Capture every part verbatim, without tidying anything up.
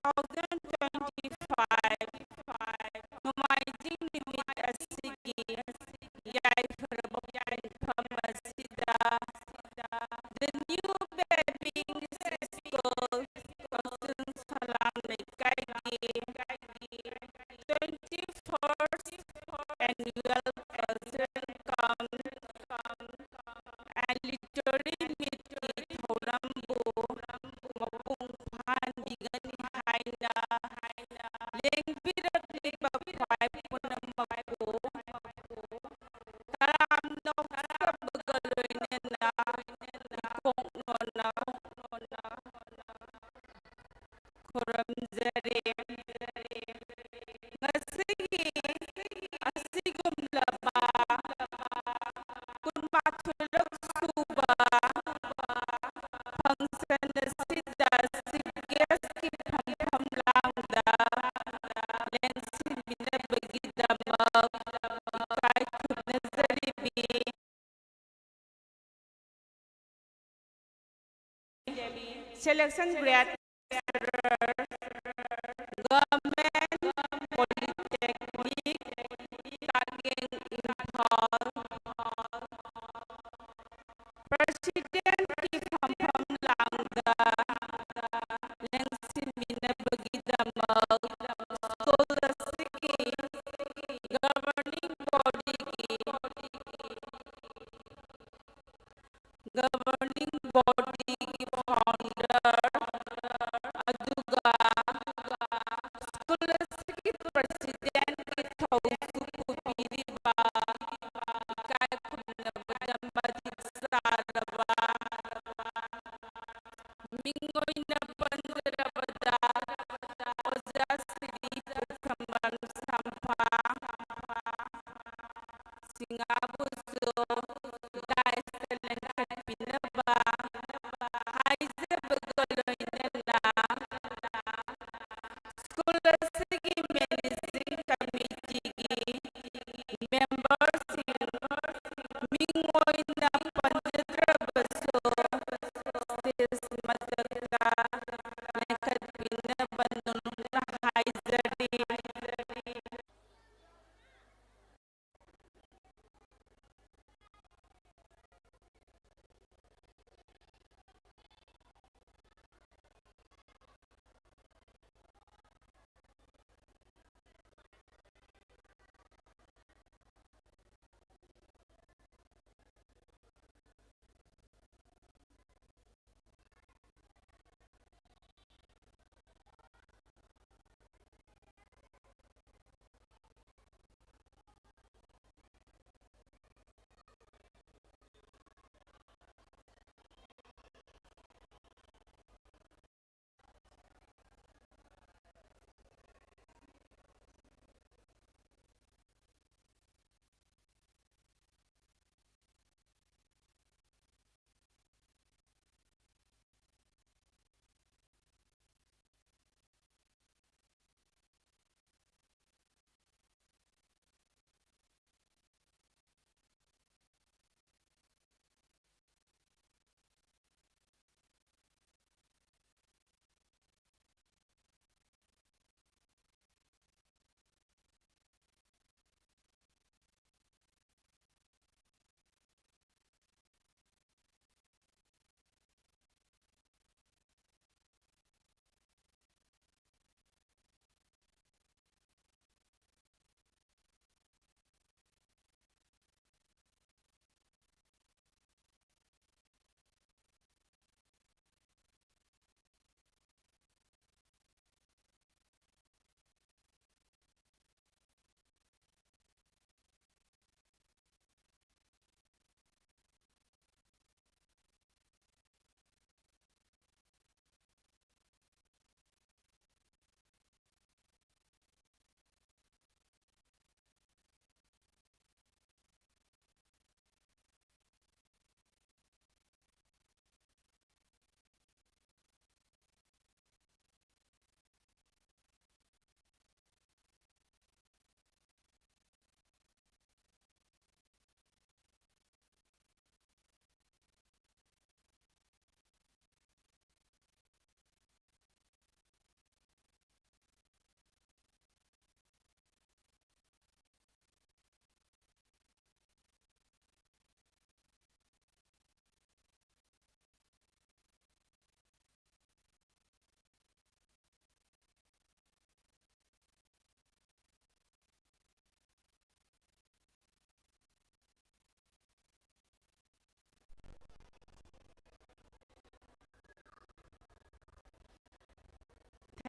thousand twenty-five ꯅꯣꯡꯃꯥꯏꯖꯤꯡ ꯅꯨꯃꯤꯠ ꯑꯁꯤꯒꯤ ꯌꯥꯏꯐꯔꯕ ꯄꯨꯡꯐꯝ ꯑꯁꯤꯗ The New Paving School, ꯀꯛꯆꯤꯡ ꯁꯂꯥꯝ ꯂꯩꯀꯥꯏꯒꯤ twenty-first Annual Cultural cum and Literary Meetꯀꯤ ꯊꯧꯔꯝꯕꯨ ꯃꯄꯨꯡ ꯐꯥꯍꯟꯕꯤꯒꯅꯤ ꯍꯥꯏꯅ ꯂꯦꯡꯕꯤꯔꯛꯂꯤꯕ ꯈ꯭ꯋꯥꯏ ꯄꯨꯝꯅꯃꯛꯄꯨ ꯇꯔꯥꯝꯅ ꯑꯣꯛꯆꯕꯒ ꯂꯣꯏꯅꯅ ꯏꯀꯣꯛ ꯅꯣꯟꯅ ꯈꯨꯔꯨꯝꯖꯔꯤ꯫ ꯉꯁꯤꯒꯤ ꯑꯁꯤꯒꯨꯝꯂꯕ ꯀꯨꯟꯃꯥꯊꯣꯏꯔꯛ ꯁꯨꯕ function ꯑꯁꯤꯗ chief guestꯀꯤ ꯐꯝꯐꯝ ꯂꯥꯡꯗ ꯂꯦꯡꯁꯤꯟꯕꯤꯅꯕꯒꯤꯗꯃꯛ ꯏꯀꯥꯏ ꯈꯨꯝꯅꯖꯔꯤꯕꯤ꯫ Selection grade Government Polytechnic, ꯇꯥꯛꯌꯦꯜ, ꯏꯝꯐꯥꯜ꯫ Presidentꯀꯤ ꯐꯝꯐꯝ ꯂꯥꯡꯗ ꯂꯦꯡꯁꯤꯟꯕꯤꯅꯕꯒꯤꯗꯃꯛ school ꯑꯁꯤꯒꯤ governing bodyꯒꯤ governing bodyꯒꯤ founder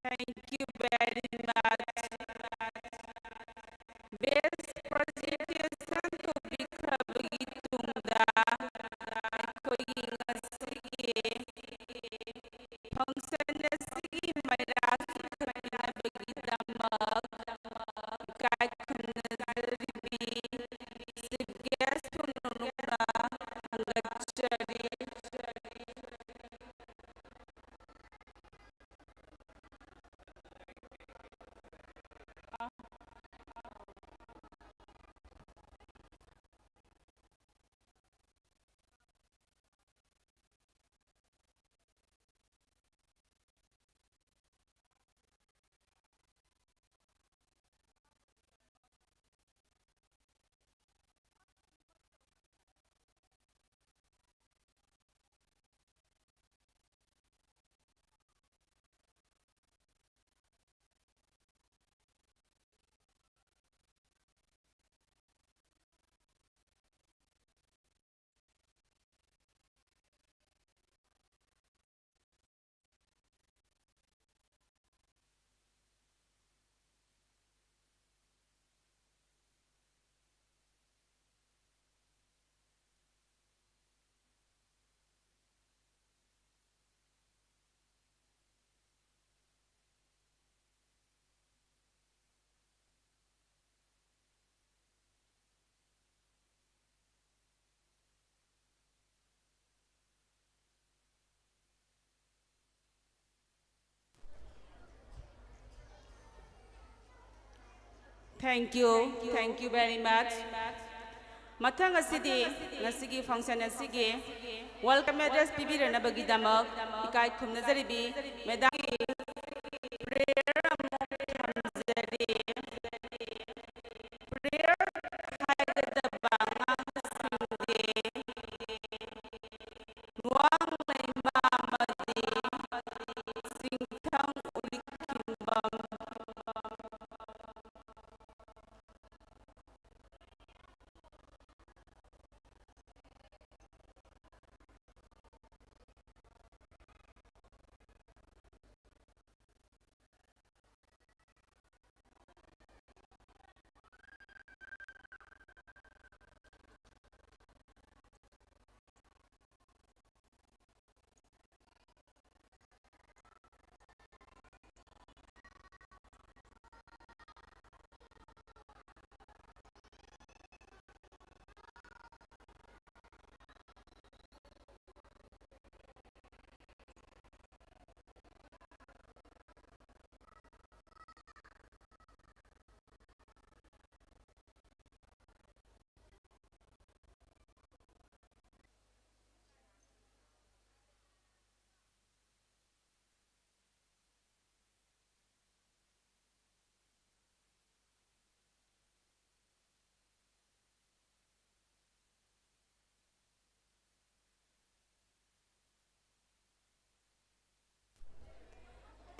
Thank you very much. Best presentation ꯇꯧꯕꯤꯈ꯭ꯔꯕꯒꯤ ꯇꯨꯡꯗ ꯑꯩꯈꯣꯏꯒꯤ ꯉꯁꯤꯒꯤ function ꯑꯁꯤꯒꯤ ꯃꯩꯔꯥ ꯆꯤꯡꯈꯠꯄꯤꯅꯕꯒꯤꯗꯃꯛ ꯏꯀꯥꯏ ꯈꯨꯝꯅꯖꯔꯤꯕꯤ Chief Guest ꯍꯣꯅꯨꯅ ꯊꯥꯒꯠꯆꯔꯤ꯫ Thank you. Thank you very much. ꯃꯊꯪ ꯑꯁꯤꯗꯤ ꯉꯁꯤꯒꯤ function ꯑꯁꯤꯒꯤ welcome address ꯄꯤꯕꯤꯔꯅꯕꯒꯤꯗꯃꯛ ꯏꯀꯥꯏ ꯈꯨꯝꯅꯖꯔꯤꯕꯤ Madam prayer ꯑꯃꯨꯛ ꯊꯝꯖꯔꯤ꯫ Prayer ꯍꯥꯏꯒꯗꯕ ꯑꯉꯥꯡꯁꯤꯡꯗꯤ ꯂꯨꯋꯥꯡ ꯂꯩꯃꯥ ꯑꯃꯗꯤ ꯆꯤꯡꯊꯪ ꯎꯔꯤꯈꯤꯡꯕꯝ꯫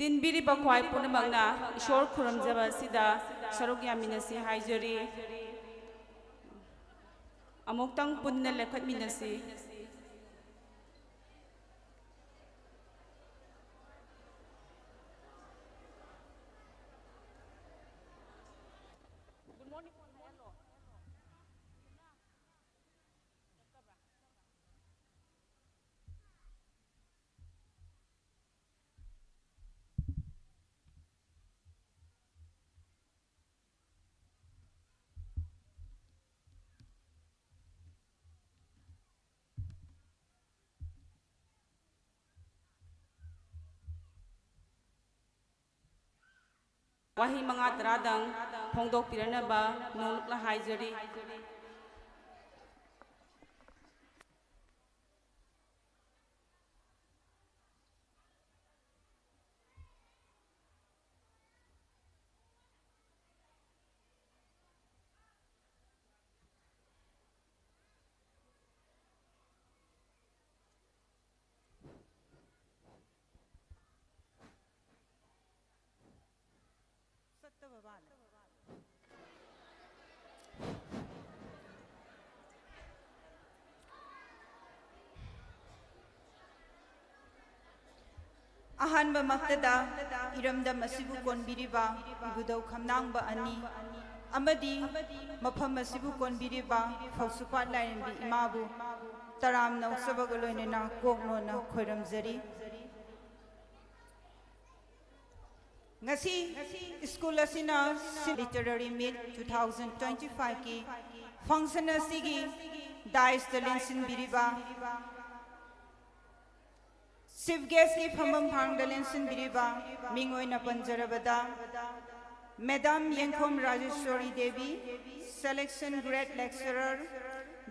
ꯇꯤꯟꯕꯤꯔꯤꯕ ꯈ꯭ꯋꯥꯏ ꯄꯨꯝꯅꯃꯛꯅ ꯏꯁꯣꯔ ꯈꯨꯔꯨꯝꯖꯕ ꯑꯁꯤꯗ ꯁꯔꯨꯛ ꯌꯥꯃꯤꯟꯅꯁꯤ ꯍꯥꯏꯖꯔꯤ꯫ ꯑꯃꯨꯛꯇꯪ ꯄꯨꯟꯅ ꯂꯦꯞꯈꯠꯃꯤꯟꯅꯁꯤ꯫ ꯋꯥꯍꯩ ꯃꯉꯥ ꯇꯔꯥꯗꯪ ꯐꯣꯡꯗꯣꯛꯄꯤꯔꯅꯕ ꯅꯣꯡꯂꯨꯛꯅ ꯍꯥꯏꯖꯔꯤ꯫ ꯑꯍꯥꯟꯕꯃꯛꯇꯗ ꯏꯔꯝꯗꯝ ꯑꯁꯤꯕꯨ ꯀꯣꯟꯕꯤꯔꯤꯕ ꯏꯕꯨꯙꯧ ꯈꯝꯅꯥꯡꯕ ꯑꯅꯤ ꯑꯃꯗꯤ ꯃꯐꯝ ꯑꯁꯤꯕꯨ ꯀꯣꯟꯕꯤꯔꯤꯕ ꯐꯧꯁꯨꯄꯥꯠ ꯂꯥꯏꯔꯦꯝꯕꯤ ꯏꯃꯥꯕꯨ ꯇꯔꯥꯝꯅ ꯑꯣꯛꯆꯕꯒ ꯂꯣꯏꯅꯅ ꯀꯣꯛ ꯅꯣꯟꯅ ꯈꯣꯏꯔꯝꯖꯔꯤ꯫ ꯉꯁꯤ ꯁ꯭ꯀꯨꯜ ꯑꯁꯤꯅ ꯂꯤꯇꯔꯦꯔꯤ ꯃꯤꯠ ꯇꯨ ꯊꯥꯎꯖꯟ ꯇ꯭ꯋꯦꯟꯇꯤ ꯐꯥꯏꯚꯀꯤ ꯐꯪꯁꯟ ꯑꯁꯤꯒꯤ ꯗꯥꯏꯁꯇ ꯂꯦꯡꯁꯤꯟꯕꯤꯔꯤꯕ, ꯆꯤꯐ ꯒꯦꯁꯀꯤ ꯐꯝꯐꯝ ꯐꯥꯡꯗ ꯂꯦꯡꯁꯤꯟꯕꯤꯔꯤꯕ ꯃꯤꯡ ꯑꯣꯏꯅ ꯄꯟꯖꯔꯕꯗ, madam Yengkhom Rajeshwari Devi, selection grade lecturer,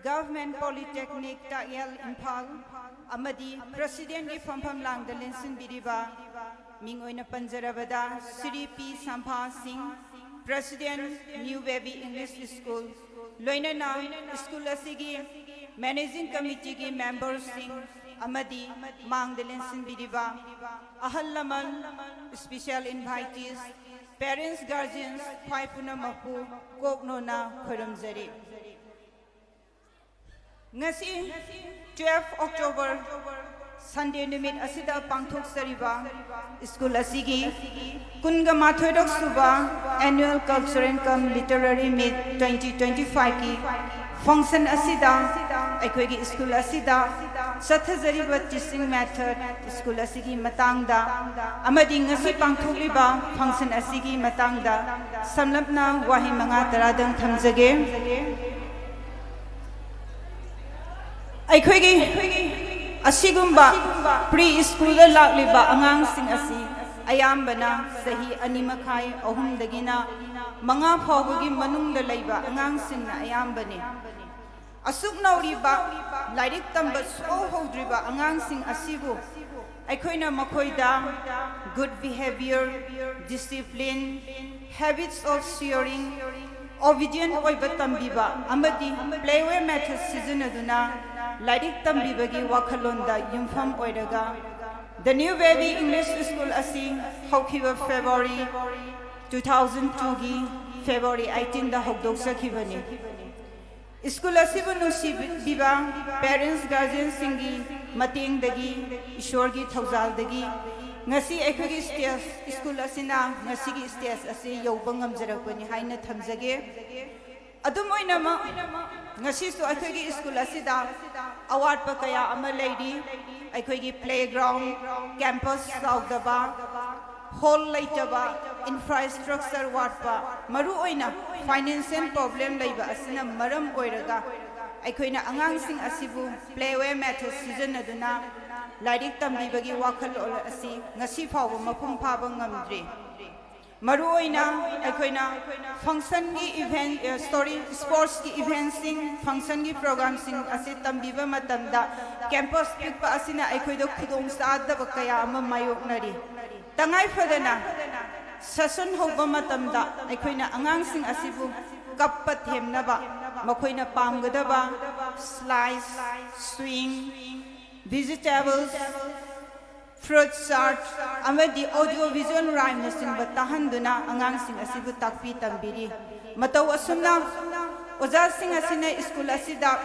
government polytechnic Takyel Imphal, ꯑꯃꯗꯤ ꯄ꯭ꯔꯁꯤꯗꯦꯟꯠꯀꯤ ꯐꯝꯐꯝ ꯂꯥꯡꯗ ꯂꯦꯡꯁꯤꯟꯕꯤꯔꯤꯕ ꯃꯤꯡ ꯑꯣꯏꯅ ꯄꯟꯖꯔꯕꯗ ꯁ꯭ꯔꯤ ꯄꯤ ꯁꯝꯐꯥ ꯁꯤꯡ, president new baby English school, ꯂꯣꯏꯅꯅ ꯁ꯭ꯀꯨꯜ ꯑꯁꯤꯒꯤ ꯃꯦꯅꯦꯖꯤꯡ ꯀꯃꯤꯇꯤꯒꯤ ꯃꯦꯝꯕꯔꯁꯤꯡ, ꯑꯃꯗꯤ ꯃꯥꯡꯗ ꯂꯦꯡꯁꯤꯟꯕꯤꯔꯤꯕ ꯑꯍꯜ ꯂꯃꯟ, special invitees, parents, guardians, ꯈ꯭ꯋꯥꯏ ꯄꯨꯝꯅꯃꯛꯄꯨ ꯀꯣꯛꯅꯣꯅ ꯈꯣꯏꯔꯝꯖꯔꯤ꯫ ꯉꯁꯤ twelve October Sunday ꯅꯨꯃꯤꯠ ꯑꯁꯤꯗ ꯄꯥꯡꯊꯣꯛꯆꯔꯤꯕ ꯁ꯭ꯀꯨꯜ ꯑꯁꯤꯒꯤ ꯀꯨꯟꯒ ꯃꯥꯊꯣꯏꯔꯛ ꯁꯨꯕ Annual Cultural cum Literary Meet twenty twenty-five ꯀꯤ function ꯑꯁꯤꯗ ꯑꯩꯈꯣꯏꯒꯤ ꯁ꯭ꯀꯨꯜ ꯑꯁꯤꯗ ꯆꯠꯊꯖꯔꯤꯕ teaching method, ꯁ꯭ꯀꯨꯜ ꯑꯁꯤꯒꯤ ꯃꯇꯥꯡꯗ ꯑꯃꯗꯤ ꯉꯁꯤ ꯄꯥꯡꯊꯣꯛꯂꯤꯕ function ꯑꯁꯤꯒꯤ ꯃꯇꯥꯡꯗ ꯁꯝꯂꯞꯅ ꯋꯥꯍꯩ ꯃꯉꯥ ꯇꯔꯥꯗꯪ ꯊꯝꯖꯒꯦ꯫ ꯑꯩꯈꯣꯏꯒꯤ ꯑꯁꯤꯒꯨꯝꯕ pre schoolꯗ ꯂꯥꯛꯂꯤꯕ ꯑꯉꯥꯡꯁꯤꯡ ꯑꯁꯤ ꯑꯌꯥꯝꯕꯅ ꯆꯍꯤ ꯑꯅꯤ ꯃꯈꯥꯏ, ꯑꯍꯨꯝꯗꯒꯤꯅ ꯃꯉꯥ ꯐꯥꯎꯕꯒꯤ ꯃꯅꯨꯡꯗ ꯂꯩꯕ ꯑꯉꯥꯡꯁꯤꯡꯅ ꯑꯌꯥꯝꯕꯅꯤ꯫ ꯑꯁꯨꯛ ꯅꯧꯔꯤꯕ, ꯂꯥꯏꯔꯤꯛ ꯇꯝꯕ ꯁꯨꯛꯍꯧ ꯍꯧꯗ꯭ꯔꯤꯕ ꯑꯉꯥꯡꯁꯤꯡ ꯑꯁꯤꯕꯨ ꯑꯩꯈꯣꯏꯅ ꯃꯈꯣꯏꯗ good behavior, discipline, habits of sharing, obedient ꯑꯣꯏꯕ ꯇꯝꯕꯤꯕ ꯑꯃꯗꯤ play way method ꯁꯤꯖꯤꯟꯅꯗꯨꯅ ꯂꯥꯏꯔꯤꯛ ꯇꯝꯕꯤꯕꯒꯤ ꯋꯥꯈꯜꯂꯣꯟꯗ ꯌꯨꯝꯐꯝ ꯑꯣꯏꯔꯒ The New Baby English School ꯑꯁꯤ ꯍꯧꯈꯤꯕ February two thousand twoꯒꯤ February eighteenꯗ ꯍꯧꯗꯣꯛꯆꯈꯤꯕꯅꯤ꯫ ꯁ꯭ꯀꯨꯜ ꯑꯁꯤꯕꯨ ꯅꯨꯡꯁꯤꯕꯤꯕ parents, guardianꯁꯤꯡꯒꯤ ꯃꯇꯦꯡꯗꯒꯤ, ꯏꯁꯣꯔꯒꯤ ꯊꯧꯖꯥꯜꯗꯒꯤ ꯉꯁꯤ ꯑꯩꯈꯣꯏꯒꯤ stage, ꯁ꯭ꯀꯨꯜ ꯑꯁꯤꯅ ꯉꯁꯤꯒꯤ stage ꯑꯁꯤ ꯌꯧꯕ ꯉꯝꯖꯔꯛꯄꯅꯤ ꯍꯥꯏꯅ ꯊꯝꯖꯒꯦ꯫ ꯑꯗꯨꯝ ꯑꯣꯏꯅꯃꯛ, ꯉꯁꯤꯁꯨ ꯑꯩꯈꯣꯏꯒꯤ ꯁ꯭ꯀꯨꯜ ꯑꯁꯤꯗ ꯑꯋꯥꯠꯄ ꯀꯌꯥ ꯑꯃ ꯂꯩꯔꯤ꯫ ꯑꯩꯈꯣꯏꯒꯤ playground, campus ꯆꯥꯎꯗꯕ, hall ꯂꯩꯇꯕ, infrastructure ꯋꯥꯠꯄ, ꯃꯔꯨꯑꯣꯏꯅ financial problem ꯂꯩꯕ ꯑꯁꯤꯅ ꯃꯔꯝ ꯑꯣꯏꯔꯒ ꯑꯩꯈꯣꯏꯅ ꯑꯉꯥꯡꯁꯤꯡ ꯑꯁꯤꯕꯨ play way method ꯁꯤꯖꯤꯟꯅꯗꯨꯅ ꯂꯥꯏꯔꯤꯛ ꯇꯝꯕꯤꯕꯒꯤ ꯋꯥꯈꯜꯂꯣꯟ ꯑꯁꯤ ꯉꯁꯤ ꯐꯥꯎꯕ ꯃꯄꯨꯡ ꯐꯥꯕ ꯉꯝꯗ꯭ꯔꯤ꯫ ꯃꯔꯨꯑꯣꯏꯅ ꯑꯩꯈꯣꯏꯅ functionꯒꯤ event, ꯑ, sorry, sportsꯀꯤ eventꯁꯤꯡ, functionꯒꯤ programꯁꯤꯡ ꯑꯁꯤ ꯇꯝꯕꯤꯕ ꯃꯇꯝꯗ campus ꯄꯤꯛꯄ ꯑꯁꯤꯅ ꯑꯩꯈꯣꯏꯗ ꯈꯨꯗꯣꯡꯆꯥꯗꯕ ꯀꯌꯥ ꯑꯃ ꯃꯥꯌꯣꯛꯅꯔꯤ꯫ ꯇꯉꯥꯏ ꯐꯗꯅ session ꯍꯧꯕ ꯃꯇꯝꯗ ꯑꯩꯈꯣꯏꯅ ꯑꯉꯥꯡꯁꯤꯡ ꯑꯁꯤꯕꯨ ꯀꯞꯄ ꯊꯦꯝꯅꯕ, ꯃꯈꯣꯏꯅ ꯄꯥꯝꯒꯗꯕ slice, swing, Vegetables, fruit chart ꯑꯃꯗꯤ audio visual rhymeꯅꯆꯤꯡꯕ ꯇꯥꯍꯟꯗꯨꯅ ꯑꯉꯥꯡꯁꯤꯡ ꯑꯁꯤꯕꯨ ꯇꯥꯛꯄꯤ ꯇꯝꯕꯤꯔꯤ꯫ ꯃꯇꯧ ꯑꯁꯨꯝꯅ ꯑꯣꯖꯥꯁꯤꯡ ꯑꯁꯤꯅ ꯁ꯭ꯀꯨꯜ ꯑꯁꯤꯗ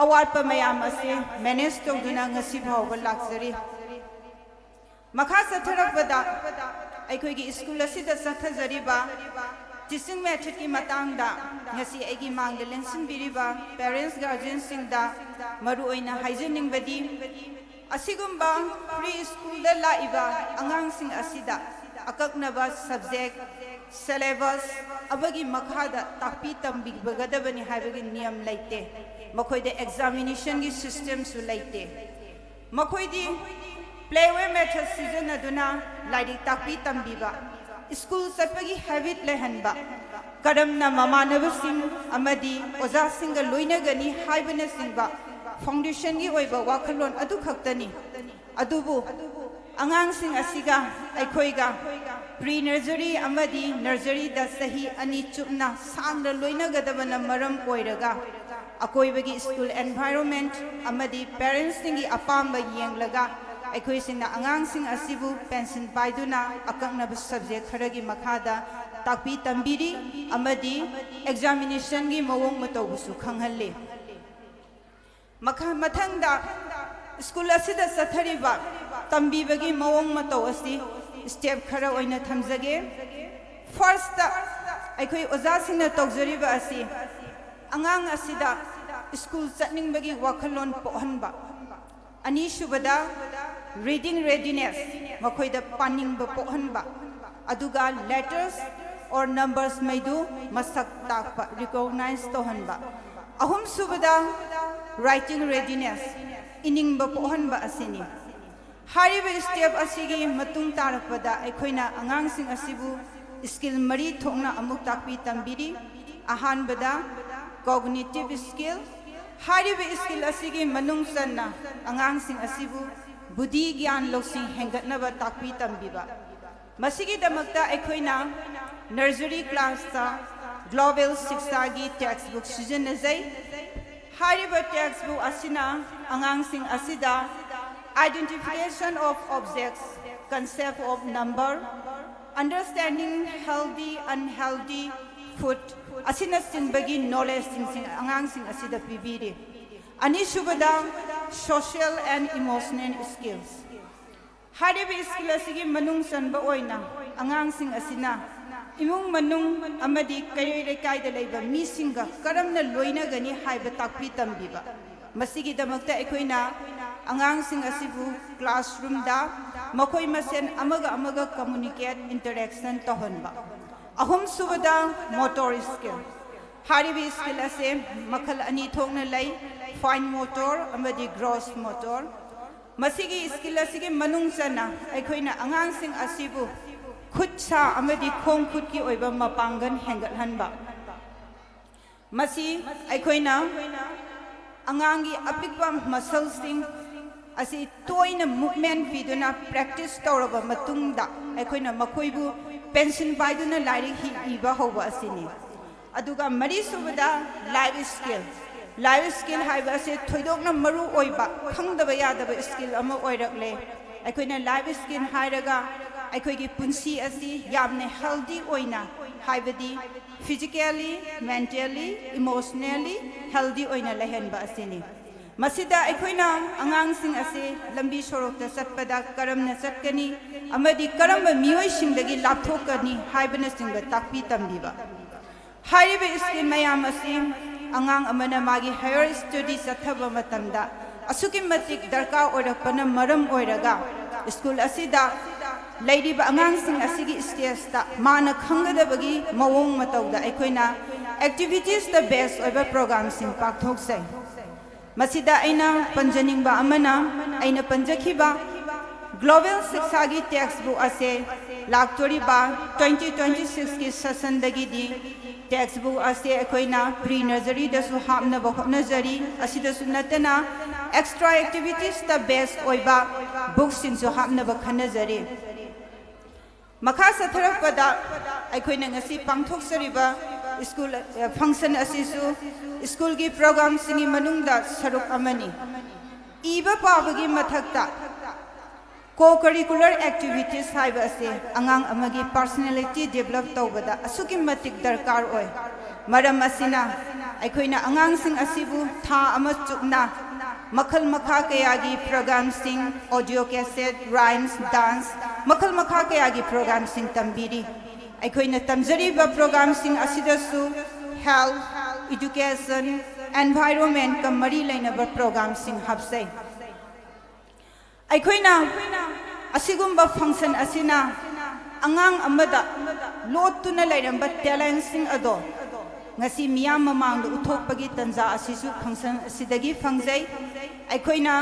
ꯑꯋꯥꯠꯄ ꯃꯌꯥꯝ ꯑꯁꯤ manage ꯇꯧꯗꯨꯅ ꯉꯁꯤ ꯐꯥꯎꯕ ꯂꯥꯛꯆꯔꯤ꯫ ꯃꯈꯥ ꯆꯠꯊꯔꯛꯄꯗ ꯑꯩꯈꯣꯏꯒꯤ ꯁ꯭ꯀꯨꯜ ꯑꯁꯤꯗ ꯆꯠꯊꯖꯔꯤꯕ teaching methodꯀꯤ ꯃꯇꯥꯡꯗ ꯉꯁꯤ ꯑꯩꯒꯤ ꯃꯥꯡꯗ ꯂꯦꯡꯁꯤꯟꯕꯤꯔꯤꯕ parents guardianꯁꯤꯡꯗ ꯃꯔꯨꯑꯣꯏꯅ ꯍꯥꯏꯖꯅꯤꯡꯕꯗꯤ, ꯑꯁꯤꯒꯨꯝꯕ pre schoolꯗ ꯂꯥꯛꯏꯕ ꯑꯉꯥꯡꯁꯤꯡ ꯑꯁꯤꯗ ꯑꯀꯛꯅꯕ subject, syllabus ꯑꯃꯒꯤ ꯃꯈꯥꯗ ꯇꯥꯛꯄꯤ ꯇꯝꯕꯤꯒꯗꯕꯅꯤ ꯍꯥꯏꯕꯒꯤ ꯅꯤꯌꯝ ꯂꯩꯇꯦ꯫ ꯃꯈꯣꯏꯗ examinationꯒꯤ systemꯁꯨ ꯂꯩꯇꯦ꯫ ꯃꯈꯣꯏꯗꯤ play way method ꯁꯤꯖꯤꯟꯅꯗꯨꯅ ꯂꯥꯏꯔꯤꯛ ꯇꯥꯛꯄꯤ ꯇꯝꯕꯤꯕ, ꯁ꯭ꯀꯨꯜ ꯆꯠꯄꯒꯤ habit ꯂꯩꯍꯟꯕ, ꯀꯔꯝꯅ ꯃꯃꯥꯟꯅꯕꯁꯤꯡ ꯑꯃꯗꯤ ꯑꯣꯖꯥꯁꯤꯡꯒ ꯂꯣꯏꯅꯒꯅꯤ ꯍꯥꯏꯕꯅꯆꯤꯡꯕ foundationꯒꯤ ꯑꯣꯏꯕ ꯋꯥꯈꯜꯂꯣꯟ ꯑꯗꯨꯈꯛꯇꯅꯤ꯫ ꯑꯗꯨꯕꯨ ꯑꯉꯥꯡꯁꯤꯡ ꯑꯁꯤꯒ ꯑꯩꯈꯣꯏꯒ pre nursery ꯑꯃꯗꯤ nurseryꯗ ꯆꯍꯤ ꯑꯅꯤ ꯆꯨꯞꯅ ꯁꯥꯡꯅ ꯂꯣꯏꯅꯒꯗꯕꯅ ꯃꯔꯝ ꯑꯣꯏꯔꯒ, ꯑꯀꯣꯏꯕꯒꯤ ꯁ꯭ꯀꯨꯜ environment ꯑꯃꯗꯤ parentsꯁꯤꯡꯒꯤ ꯑꯄꯥꯝꯕ ꯌꯦꯡꯂꯒ, ꯑꯩꯈꯣꯏꯁꯤꯡꯅ ꯑꯉꯥꯡꯁꯤꯡ ꯑꯁꯤꯕꯨ pencil ꯄꯥꯏꯗꯨꯅ ꯑꯀꯛꯅꯕ subject ꯈꯔꯒꯤ ꯃꯈꯥꯗ ꯇꯥꯛꯄꯤ ꯇꯝꯕꯤꯔꯤ ꯑꯃꯗꯤ examinationꯒꯤ ꯃꯑꯣꯡ ꯃꯇꯧꯕꯨꯁꯨ ꯈꯪꯍꯜꯂꯤ꯫ ꯃꯈꯥ-, ꯃꯊꯪꯗ ꯁ꯭ꯀꯨꯜ ꯑꯁꯤꯗ ꯆꯠꯊꯔꯤꯕ ꯇꯝꯕꯤꯕꯒꯤ ꯃꯑꯣꯡ ꯃꯇꯧ ꯑꯁꯤ step ꯈꯔ ꯑꯣꯏꯅ ꯊꯝꯖꯒꯦ꯫ Firstꯇ ꯑꯩꯈꯣꯏ ꯑꯣꯖꯥꯁꯤꯡꯅ ꯇꯧꯖꯔꯤꯕ ꯑꯁꯤ ꯑꯉꯥꯡ ꯑꯁꯤꯗ ꯁ꯭ꯀꯨꯜ ꯆꯠꯅꯤꯡꯕꯒꯤ ꯋꯥꯈꯜꯂꯣꯟ ꯄꯣꯛꯍꯟꯕ꯫ ꯑꯅꯤꯁꯨꯕꯗ reading readiness, ꯃꯈꯣꯏꯗ ꯄꯥꯅꯤꯡꯕ ꯄꯣꯛꯍꯟꯕ꯫ ꯑꯗꯨꯒ letters or numbers ꯃꯩꯗꯨ ꯃꯁꯛ ꯇꯥꯛꯄ, recognize ꯇꯧꯍꯟꯕ꯫ ꯑꯍꯨꯝꯁꯨꯕꯗ writing readiness, ꯏꯅꯤꯡꯕ ꯄꯣꯛꯍꯟꯕ ꯑꯁꯤꯅꯤ꯫ ꯍꯥꯏꯔꯤꯕ step ꯑꯁꯤꯒꯤ ꯃꯇꯨꯡ ꯇꯥꯔꯛꯄꯗ ꯑꯩꯈꯣꯏꯅ ꯑꯉꯥꯡꯁꯤꯡ ꯑꯁꯤꯕꯨ skill ꯃꯔꯤ ꯊꯣꯛꯅ ꯑꯃꯨꯛ ꯇꯥꯛꯄꯤ ꯇꯝꯕꯤꯔꯤ꯫ ꯑꯍꯥꯟꯕꯗ cognitive skill꯫ ꯍꯥꯏꯔꯤꯕ skill ꯑꯁꯤꯒꯤ ꯃꯅꯨꯡ ꯆꯟꯅ ꯑꯉꯥꯡꯁꯤꯡ ꯑꯁꯤꯕꯨ ꯕꯨꯙꯤ ꯒ꯭ꯌꯥꯟ ꯂꯧꯁꯤꯡ ꯍꯦꯟꯒꯠꯅꯕ ꯇꯥꯛꯄꯤ ꯇꯝꯕꯤꯕ꯫ ꯃꯁꯤꯒꯤꯗꯃꯛꯇ ꯑꯩꯈꯣꯏꯅ nursery classꯇ Global Shikshaꯒꯤ textbook ꯁꯤꯖꯤꯟꯅꯖꯩ꯫ ꯍꯥꯏꯔꯤꯕ ꯇꯦꯛꯁ ꯕꯨꯛ ꯑꯁꯤꯅ ꯑꯉꯥꯡꯁꯤꯡ ꯑꯁꯤꯗ Identification of Objects, Concept of Number, Understanding Healthy and Unhealthy Food ꯑꯁꯤꯅꯆꯤꯡꯕꯒꯤ ꯅꯣꯂꯦꯖꯁꯤꯡꯁꯤꯡ ꯑꯉꯥꯡꯁꯤꯡ ꯑꯁꯤꯗ ꯄꯤꯕꯤꯔꯤ꯫ ꯑꯅꯤꯁꯨꯕꯗ, Social and Emotional Skills꯫ ꯍꯥꯏꯔꯤꯕ ꯁ꯭ꯀꯤꯜ ꯑꯁꯤꯒꯤ ꯃꯅꯨꯡ ꯆꯟꯕ ꯑꯣꯏꯅ ꯑꯉꯥꯡꯁꯤꯡ ꯑꯁꯤꯅ ꯏꯃꯨꯡ ꯃꯅꯨꯡ ꯑꯃꯗꯤ ꯀꯩꯔꯣꯏ ꯂꯩꯀꯥꯏꯗ ꯂꯩꯕ ꯃꯤꯁꯤꯡꯒ ꯀꯔꯝꯅ ꯂꯣꯏꯅꯒꯅꯤ ꯍꯥꯏꯕ ꯇꯥꯛꯄꯤ ꯇꯝꯕꯤꯕ꯫ ꯃꯁꯤꯒꯤꯗꯃꯛꯇ ꯑꯩꯈꯣꯏꯅ ꯑꯉꯥꯡꯁꯤꯡ ꯑꯁꯤꯕꯨ ꯀ꯭ꯂꯥꯁꯔꯨꯝꯗ ꯃꯈꯣꯏ ꯃꯁꯦꯟ ꯑꯃꯒ ꯑꯃꯒ ꯀꯝꯃꯨꯅꯤꯀꯦꯠ, ꯏꯟꯇꯔꯦꯛꯁꯟ ꯇꯧꯍꯟꯕ꯫ ꯑꯍꯨꯝꯁꯨꯕꯗ, ꯃꯣꯇꯣꯔ ꯁ꯭ꯀꯤꯜ꯫ ꯍꯥꯏꯔꯤꯕ ꯁ꯭ꯀꯤꯜ ꯑꯁꯦ ꯃꯈꯜ ꯑꯅꯤ ꯊꯣꯛꯅ ꯂꯩ, ꯐꯥꯏꯟ ꯃꯣꯇꯣꯔ ꯑꯃꯗꯤ ꯒ꯭ꯔꯣꯁ ꯃꯣꯇꯣꯔ꯫ ꯃꯁꯤꯒꯤ ꯁ꯭ꯀꯤꯜ ꯑꯁꯤꯒꯤ ꯃꯅꯨꯡ ꯆꯟꯅ ꯑꯩꯈꯣꯏꯅ ꯑꯉꯥꯡꯁꯤꯡ ꯑꯁꯤꯕꯨ ꯈꯨꯠ ꯁꯥ ꯑꯃꯗꯤ ꯈꯣꯡ ꯈꯨꯠꯀꯤ ꯑꯣꯏꯕ ꯃꯄꯥꯡꯒꯜ ꯍꯦꯟꯒꯠꯍꯟꯕ꯫ ꯃꯁꯤ ꯑꯩꯈꯣꯏꯅ ꯑꯉꯥꯡꯒꯤ ꯑꯄꯤꯛꯄ ꯃꯁꯜꯁꯤꯡ ꯑꯁꯤ ꯇꯣꯏꯅ ꯃꯨꯚꯃꯦꯟ ꯄꯤꯗꯨꯅ ꯄ꯭ꯔꯦꯛꯇꯤꯁ ꯇꯧꯔꯕ ꯃꯇꯨꯡꯗ ꯑꯩꯈꯣꯏꯅ ꯃꯈꯣꯏꯕꯨ ꯄꯦꯟꯁꯤꯜ ꯄꯥꯏꯗꯨꯅ ꯂꯥꯏꯔꯤꯛ ꯍꯤ ꯏꯕ ꯍꯧꯕ ꯑꯁꯤꯅꯤ꯫ ꯑꯗꯨꯒ ꯃꯔꯤꯁꯨꯕꯗ, ꯂꯥꯏꯐ ꯁ꯭ꯀꯤꯜ꯫ ꯂꯥꯏꯐ ꯁ꯭ꯀꯤꯜ ꯍꯥꯏꯕ ꯑꯁꯤ ꯊꯣꯏꯗꯣꯛꯅ ꯃꯔꯨ ꯑꯣꯏꯕ, ꯈꯪꯗꯕ ꯌꯥꯗꯕ ꯁ꯭ꯀꯤꯜ ꯑꯃ ꯑꯣꯏꯔꯛꯂꯦ꯫ ꯑꯩꯈꯣꯏꯅ ꯂꯥꯏꯐ ꯁ꯭ꯀꯤꯜ ꯍꯥꯏꯔꯒ ꯑꯩꯈꯣꯏꯒꯤ ꯄꯨꯟꯁꯤ ꯑꯁꯤ ꯌꯥꯝꯅ ꯍꯦꯜꯗꯤ ꯑꯣꯏꯅ, ꯍꯥꯏꯕꯗꯤ physically, mentally, emotionally healthy ꯑꯣꯏꯅ ꯂꯩꯍꯟꯕ ꯑꯁꯤꯅꯤ꯫ ꯃꯁꯤꯗ ꯑꯩꯈꯣꯏꯅ ꯑꯉꯥꯡꯁꯤꯡ ꯑꯁꯤ ꯂꯝꯕꯤ ꯁꯣꯔꯣꯛꯇ ꯆꯠꯄꯗ ꯀꯔꯝꯅ ꯆꯠꯀꯅꯤ ꯑꯃꯗꯤ ꯀꯔꯝꯕ ꯃꯤꯑꯣꯏꯁꯤꯡꯗꯒꯤ ꯂꯥꯞꯊꯣꯛꯀꯅꯤ ꯍꯥꯏꯕꯅꯆꯤꯡꯕ ꯇꯥꯛꯄꯤ ꯇꯝꯕꯤꯕ꯫ ꯍꯥꯏꯔꯤꯕ ꯁ꯭ꯀꯤꯜ ꯃꯌꯥꯝ ꯑꯁꯤ ꯑꯉꯥꯡ ꯑꯃꯅ ꯃꯥꯒꯤ ꯍꯥꯌꯔ ꯁ꯭ꯇꯗꯤ ꯆꯠꯊꯕ ꯃꯇꯝꯗ ꯑꯁꯨꯛꯀꯤ ꯃꯇꯤꯛ ꯗꯔꯀꯥꯔ ꯑꯣꯏꯔꯛꯄꯅ ꯃꯔꯝ ꯑꯣꯏꯔꯒ ꯁ꯭ꯀꯨꯜ ꯑꯁꯤꯗ ꯂꯩꯔꯤꯕ ꯑꯉꯥꯡꯁꯤꯡ ꯑꯁꯤꯒꯤ ꯁ꯭ꯇꯦꯖꯇ ꯃꯥꯅ ꯈꯪꯒꯗꯕꯒꯤ ꯃꯑꯣꯡ ꯃꯇꯧꯗ ꯑꯩꯈꯣꯏꯅ ꯑꯦꯛꯇꯤꯚꯤꯇꯤꯁꯇ ꯕꯦꯁ ꯑꯣꯏꯕ ꯄ꯭ꯔꯣꯒ꯭ꯔꯥꯝꯁꯤꯡ ꯄꯥꯡꯊꯣꯛꯆꯩ꯫ ꯃꯁꯤꯗ ꯑꯩꯅ ꯄꯟꯖꯅꯤꯡꯕ ꯑꯃꯅ, ꯑꯩꯅ ꯄꯟꯖꯈꯤꯕ ꯒ꯭ꯂꯣꯕꯦꯜ ꯁꯤꯛꯁꯥꯒꯤ ꯇꯦꯛꯁ ꯕꯨꯛ ꯑꯁꯦ ꯂꯥꯛꯇꯣꯔꯤꯕ ꯇ꯭ꯋꯦꯟꯇꯤ ꯇ꯭ꯋꯦꯟꯇꯤ ꯁꯤꯛꯁꯀꯤ ꯁꯦꯁꯟꯗꯒꯤꯗꯤ ꯇꯦꯛꯁ ꯕꯨꯛ ꯑꯁꯦ ꯑꯩꯈꯣꯏꯅ ꯄ꯭ꯔꯤ ꯅꯔꯖꯔꯤꯗꯁꯨ ꯍꯥꯞꯅꯕ ꯍꯣꯠꯅꯖꯔꯤ꯫ ꯑꯁꯤꯗꯁꯨ ꯅꯠꯇꯅ ꯑꯦꯛꯁꯇ꯭ꯔꯥ ꯑꯦꯛꯇꯤꯚꯤꯇꯤꯁꯇ ꯕꯦꯁ ꯑꯣꯏꯕ ꯕꯨꯛꯁꯤꯡꯁꯨ ꯍꯥꯞꯅꯕ ꯈꯟꯅꯖꯔꯤ꯫ ꯃꯈꯥ ꯆꯠꯊꯔꯛꯄꯗ ꯑꯩꯈꯣꯏꯅ ꯉꯁꯤ ꯄꯥꯡꯊꯣꯛꯆꯔꯤꯕ ꯁ꯭ꯀꯨꯜ ꯐꯪꯁꯟ ꯑꯁꯤꯁꯨ ꯁ꯭ꯀꯨꯜꯒꯤ ꯄ꯭ꯔꯣꯒ꯭ꯔꯥꯝꯁꯤꯡꯒꯤ ꯃꯅꯨꯡꯗ ꯁꯔꯨꯛ ꯑꯃꯅꯤ꯫ ꯏꯕ ꯄꯥꯕꯒꯤ ꯃꯊꯛꯇ co-curricular activities ꯍꯥꯏꯕ ꯑꯁꯤ ꯑꯉꯥꯡ ꯑꯃꯒꯤ personality develop ꯇꯧꯕꯗ ꯑꯁꯨꯛꯀꯤ ꯃꯇꯤꯛ ꯗꯔꯀꯥꯔ ꯑꯣꯏ꯫ ꯃꯔꯝ ꯑꯁꯤꯅ ꯑꯩꯈꯣꯏꯅ ꯑꯉꯥꯡꯁꯤꯡ ꯑꯁꯤꯕꯨ ꯊꯥ ꯑꯃ ꯆꯨꯞꯅ ꯃꯈꯜ ꯃꯈꯥ ꯀꯌꯥꯒꯤ ꯄ꯭ꯔꯣꯒ꯭ꯔꯥꯝꯁꯤꯡ, audio cassette, rhymes, dance, ꯃꯈꯜ ꯃꯈꯥ ꯀꯌꯥꯒꯤ ꯄ꯭ꯔꯣꯒ꯭ꯔꯥꯝꯁꯤꯡ ꯇꯝꯕꯤꯔꯤ꯫ ꯑꯩꯈꯣꯏꯅ ꯇꯝꯖꯔꯤꯕ ꯄ꯭ꯔꯣꯒ꯭ꯔꯥꯝꯁꯤꯡ ꯑꯁꯤꯗꯁꯨ health, education, environment ꯀ ꯃꯔꯤ ꯂꯩꯅꯕ ꯄ꯭ꯔꯣꯒ꯭ꯔꯥꯝꯁꯤꯡ ꯍꯥꯞꯆꯩ꯫ ꯑꯩꯈꯣꯏꯅ ꯑꯁꯤꯒꯨꯝꯕ ꯐꯪꯁꯟ ꯑꯁꯤꯅ ꯑꯉꯥꯡ ꯑꯃꯗ ꯂꯣꯠꯇꯨꯅ ꯂꯩꯔꯝꯕ talent ꯁꯤꯡ ꯑꯗꯣ ꯉꯁꯤ ꯃꯤꯌꯥꯝ ꯃꯃꯥꯡꯗ ꯎꯠꯊꯣꯛꯄꯒꯤ ꯇꯥꯟꯖꯥ ꯑꯁꯤꯁꯨ ꯐꯪꯁꯟ ꯑꯁꯤꯗꯒꯤ ꯐꯪꯖꯩ꯫ ꯑꯩꯈꯣꯏꯅ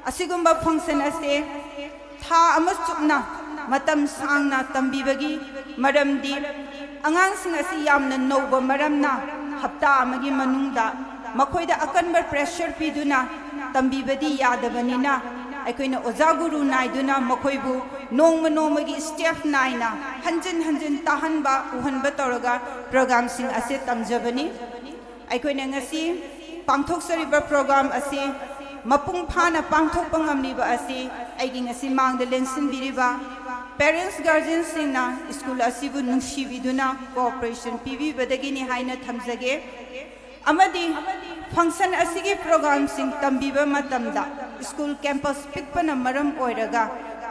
ꯑꯁꯤꯒꯨꯝꯕ ꯐꯪꯁꯟ ꯑꯁꯤ ꯊꯥ ꯑꯃ ꯆꯨꯞꯅ ꯃꯇꯝ ꯁꯥꯡꯅ ꯇꯝꯕꯤꯕꯒꯤ ꯃꯔꯝꯗꯤ ꯑꯉꯥꯡꯁꯤꯡ ꯑꯁꯤ ꯌꯥꯝꯅ ꯅꯧꯕ ꯃꯔꯝꯅ ꯍꯞꯇꯥ ꯑꯃꯒꯤ ꯃꯅꯨꯡꯗ ꯃꯈꯣꯏꯗ ꯑꯀꯟꯕ pressure ꯄꯤꯗꯨꯅ ꯇꯝꯕꯤꯕꯗꯤ ꯌꯥꯗꯕꯅꯤꯅ ꯑꯩꯈꯣꯏꯅ ꯑꯣꯖꯥ ꯒꯨꯔꯨ ꯅꯥꯏꯗꯨꯅ ꯃꯈꯣꯏꯕꯨ ꯅꯣꯡꯃ ꯅꯣꯡꯃꯒꯤ step ꯅꯥꯏꯅ ꯍꯟꯖꯤꯟ ꯍꯟꯖꯤꯟ ꯇꯥꯍꯟꯕ, ꯎꯍꯟꯕ ꯇꯧꯔꯒ ꯄ꯭ꯔꯣꯒ꯭ꯔꯥꯝꯁꯤꯡ ꯑꯁꯤ ꯇꯝꯖꯕꯅꯤ꯫ ꯑꯩꯈꯣꯏꯅ ꯉꯁꯤ ꯄꯥꯡꯊꯣꯛꯆꯔꯤꯕ ꯄ꯭ꯔꯣꯒ꯭ꯔꯥꯝ ꯑꯁꯤ ꯃꯄꯨꯡ ꯐꯥꯅ ꯄꯥꯡꯊꯣꯛꯄ ꯉꯝꯂꯤꯕ ꯑꯁꯤ ꯑꯩꯒꯤ ꯉꯁꯤ ꯃꯥꯡꯗ ꯂꯦꯡꯁꯤꯟꯕꯤꯔꯤꯕ parents, guardian ꯁꯤꯡꯅ ꯁ꯭ꯀꯨꯜ ꯑꯁꯤꯕꯨ ꯅꯨꯡꯁꯤꯕꯤꯗꯨꯅ cooperation ꯄꯤꯕꯤꯕꯗꯒꯤꯅꯤ ꯍꯥꯏꯅ ꯊꯝꯖꯒꯦ꯫ ꯑꯃꯗꯤ ꯐꯪꯁꯟ ꯑꯁꯤꯒꯤ ꯄ꯭ꯔꯣꯒ꯭ꯔꯥꯝꯁꯤꯡ ꯇꯝꯕꯤꯕ ꯃꯇꯝꯗ ꯁ꯭ꯀꯨꯜ campus ꯄꯤꯛꯄꯅ ꯃꯔꯝ ꯑꯣꯏꯔꯒ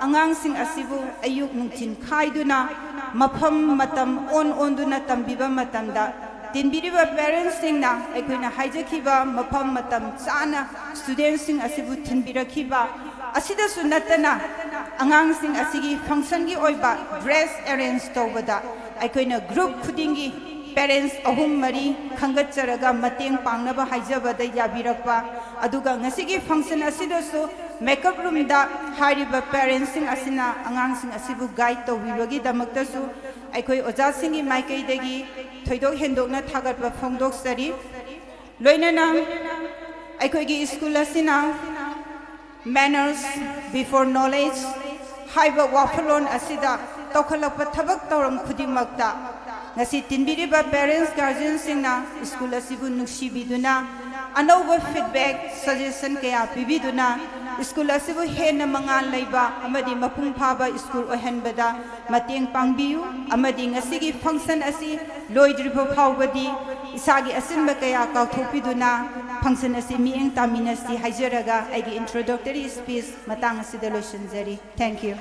ꯑꯉꯥꯡꯁꯤꯡ ꯑꯁꯤꯕꯨ ꯑꯌꯨꯛ ꯅꯨꯡꯊꯤꯜ ꯈꯥꯏꯗꯨꯅ ꯃꯐꯝ ꯃꯇꯝ ꯑꯣꯟ ꯑꯣꯟꯗꯨꯅ ꯇꯝꯕꯤꯕ ꯃꯇꯝꯗ ꯇꯤꯟꯕꯤꯔꯤꯕ parents ꯁꯤꯡꯅ ꯑꯩꯈꯣꯏꯅ ꯍꯥꯏꯖꯈꯤꯕ ꯃꯐꯝ ꯃꯇꯝ ꯆꯥꯅ student ꯁꯤꯡ ꯑꯁꯤꯕꯨ ꯊꯤꯟꯕꯤꯔꯛꯈꯤꯕ ꯑꯁꯤꯗꯁꯨ ꯅꯠꯇꯅ ꯑꯉꯥꯡꯁꯤꯡ ꯑꯁꯤꯒꯤ ꯐꯪꯁꯟꯒꯤ ꯑꯣꯏꯕ dress arrange ꯇꯧꯕꯗ ꯑꯩꯈꯣꯏꯅ group ꯈꯨꯗꯤꯡꯒꯤ parents ꯑꯍꯨꯝ ꯃꯔꯤ ꯈꯟꯒꯠꯆꯔꯒ ꯃꯇꯦꯡ ꯄꯥꯡꯅꯕ ꯍꯥꯏꯖꯕꯗ ꯌꯥꯕꯤꯔꯛꯄ, ꯑꯗꯨꯒ ꯉꯁꯤꯒꯤ ꯐꯪꯁꯟ ꯑꯁꯤꯗꯁꯨ makeup room ꯗ ꯍꯥꯏꯔꯤꯕ parents ꯁꯤꯡ ꯑꯁꯤꯅ ꯑꯉꯥꯡꯁꯤꯡ ꯑꯁꯤꯕꯨ guide ꯇꯧꯕꯤꯕꯒꯤꯗꯃꯛꯇꯁꯨ ꯑꯩꯈꯣꯏ ꯑꯣꯖꯥꯁꯤꯡꯒꯤ ꯃꯥꯏꯀꯩꯗꯒꯤ ꯊꯣꯏꯗꯣꯛ ꯍꯦꯟꯗꯣꯛꯅ ꯊꯥꯒꯠꯄ ꯐꯣꯡꯗꯣꯛꯆꯔꯤ꯫ ꯂꯣꯏꯅꯅ ꯑꯩꯈꯣꯏꯒꯤ ꯁ꯭ꯀꯨꯜ ꯑꯁꯤꯅ manners before knowledge ꯍꯥꯏꯕ ꯋꯥꯈꯜꯂꯣꯟ ꯑꯁꯤꯗ ꯇꯧꯈꯠꯂꯛꯄ ꯊꯕꯛ ꯊꯧꯔꯝ ꯈꯨꯗꯤꯡꯃꯛꯇ ꯉꯁꯤ ꯇꯤꯟꯕꯤꯔꯤꯕ parents, guardianꯁꯤꯡꯅ ꯁ꯭ꯀꯨꯜ ꯑꯁꯤꯕꯨ ꯅꯨꯡꯁꯤꯕꯤꯗꯨꯅ, ꯑꯅꯧꯕ feedback, suggestion ꯀꯌꯥ ꯄꯤꯕꯤꯗꯨꯅ ꯁ꯭ꯀꯨꯜ ꯑꯁꯤꯕꯨ ꯍꯦꯟꯅ ꯃꯉꯥꯜ ꯂꯩꯕ ꯑꯃꯗꯤ ꯃꯄꯨꯡ ꯐꯥꯕ ꯁ꯭ꯀꯨꯜ ꯑꯣꯏꯍꯟꯕꯗ ꯃꯇꯦꯡ ꯄꯥꯡꯕꯤꯌꯨ꯫ ꯑꯃꯗꯤ ꯉꯁꯤꯒꯤ function ꯑꯁꯤ ꯂꯣꯏꯗ꯭ꯔꯤꯕ ꯐꯥꯎꯕꯗꯤ ꯏꯁꯥꯒꯤ ꯑꯁꯤꯟꯕ ꯀꯌꯥ ꯀꯥꯎꯊꯣꯛꯄꯤꯗꯨꯅ function ꯑꯁꯤ ꯃꯤꯠꯌꯦꯡ ꯇꯥꯃꯤꯟꯅꯁꯤ ꯍꯥꯏꯖꯔꯒ ꯑꯩꯒꯤ introductory speech ꯃꯇꯥꯡ ꯑꯁꯤꯗ ꯂꯣꯏꯁꯤꯟꯖꯔꯤ꯫ Thank you.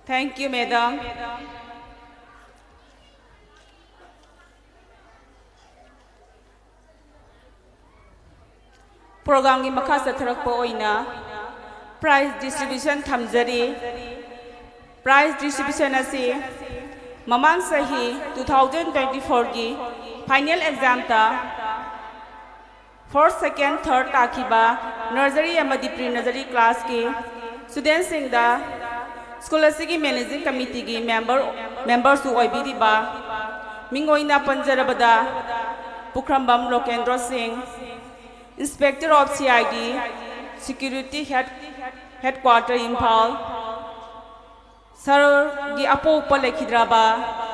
Thank you, madam. Programꯒꯤ ꯃꯈꯥ ꯆꯠꯊꯔꯛꯄ ꯑꯣꯏꯅ prize distribution ꯊꯝꯖꯔꯤ꯫ Prize distribution ꯑꯁꯤ ꯃꯃꯥꯡ ꯆꯍꯤ two thousand twenty fourꯒꯤ final examꯗ first, second, third ꯇꯥꯈꯤꯕ nursery ꯑꯃꯗꯤ pre nursery classꯀꯤ studentꯁꯤꯡꯗ ꯁ꯭ꯀꯨꯜ ꯑꯁꯤꯒꯤ managing committeeꯒꯤ member, memberꯁꯨ ꯑꯣꯏꯕꯤꯔꯤꯕ ꯃꯤꯡ ꯑꯣꯏꯅ ꯄꯟꯖꯔꯕꯗ ꯄꯨꯈ꯭ꯔꯝꯕꯝ ꯂꯣꯀꯦꯟꯗ꯭ꯔꯣ ꯁꯤꯡ, Inspector of C I D, Security Head, Headquarter, Imphal, ꯁꯍꯔꯒꯤ ꯑꯄꯣꯛꯄ ꯂꯩꯈꯤꯗ꯭ꯔꯕ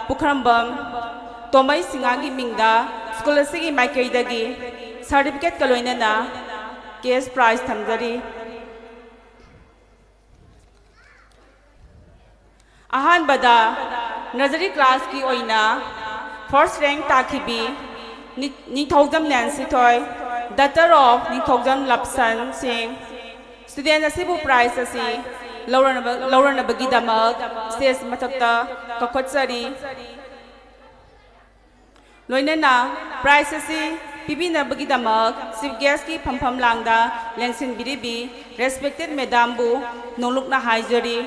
ꯄꯨꯈ꯭ꯔꯝꯕꯝ ꯇꯣꯃꯩ ꯁꯤꯡꯍꯒꯤ ꯃꯤꯡꯗ ꯁ꯭ꯀꯨꯜ ꯑꯁꯤꯒꯤ ꯃꯥꯏꯀꯩꯗꯒꯤ certificateꯀ ꯂꯣꯏꯅꯅ cash prize ꯊꯝꯖꯔꯤ꯫ ꯑꯍꯥꯟꯕꯗ nursery classꯀꯤ ꯑꯣꯏꯅ first rank ꯇꯥꯈꯤꯕꯤ ꯅꯤ-, ꯅꯤꯡꯊꯧꯖꯝ ꯅꯦꯟꯁꯤꯊꯣꯏ, daughter of ꯅꯤꯡꯊꯧꯖꯝ ꯂꯞꯁꯟ ꯁꯤꯡ, student ꯑꯁꯤꯕꯨ prize ꯑꯁꯤ ꯂꯧꯔꯅꯕ-, ꯂꯧꯔꯅꯕꯒꯤꯗꯃꯛ stage ꯃꯊꯛꯇ ꯀꯧꯈꯠꯆꯔꯤ꯫ ꯂꯣꯏꯅꯅ prize ꯑꯁꯤ ꯄꯤꯕꯤꯅꯕꯒꯤꯗꯃꯛ chief guestꯀꯤ ꯐꯝꯐꯝ ꯂꯥꯡꯗ ꯂꯦꯡꯁꯤꯟꯕꯤꯔꯤꯕꯤ respected madamꯕꯨ ꯅꯣꯡꯂꯨꯛꯅ ꯍꯥꯏꯖꯔꯤ꯫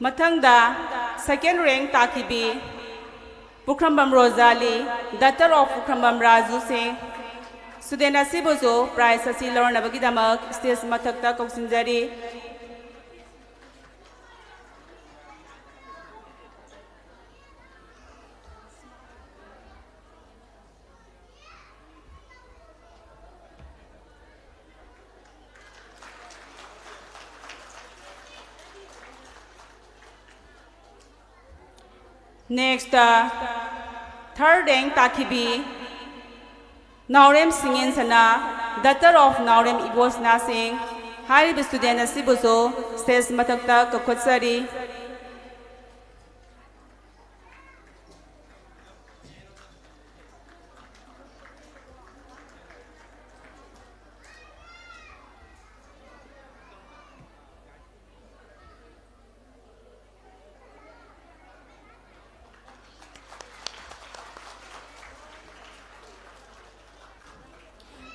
ꯃꯊꯪꯗ second rank ꯇꯥꯈꯤꯕꯤ Pukhrambam ꯔꯣꯖꯥꯂꯤ, daughter of ꯄꯨꯈ꯭ꯔꯝꯕꯝ ꯔꯥꯖꯨ ꯁꯤꯡ꯫ Student ꯑꯁꯤꯕꯨꯁꯨ prize ꯑꯁꯤ ꯂꯧꯔꯅꯕꯒꯤꯗꯃꯛ stage ꯃꯊꯛꯇ ꯀꯧꯁꯤꯟꯖꯔꯤ꯫ Next, third rank ꯇꯥꯈꯤꯕꯤ Naorem ꯁꯤꯡꯉꯦꯟꯁꯅꯥ, daughter of ꯅꯥꯎꯔꯦꯝ ꯏꯕꯣꯁꯅꯥ ꯁꯤꯡ꯫ ꯍꯥꯏꯔꯤꯕ student ꯑꯁꯤꯕꯨꯁꯨ stage ꯃꯊꯛꯇ ꯀꯧꯈꯠꯆꯔꯤ꯫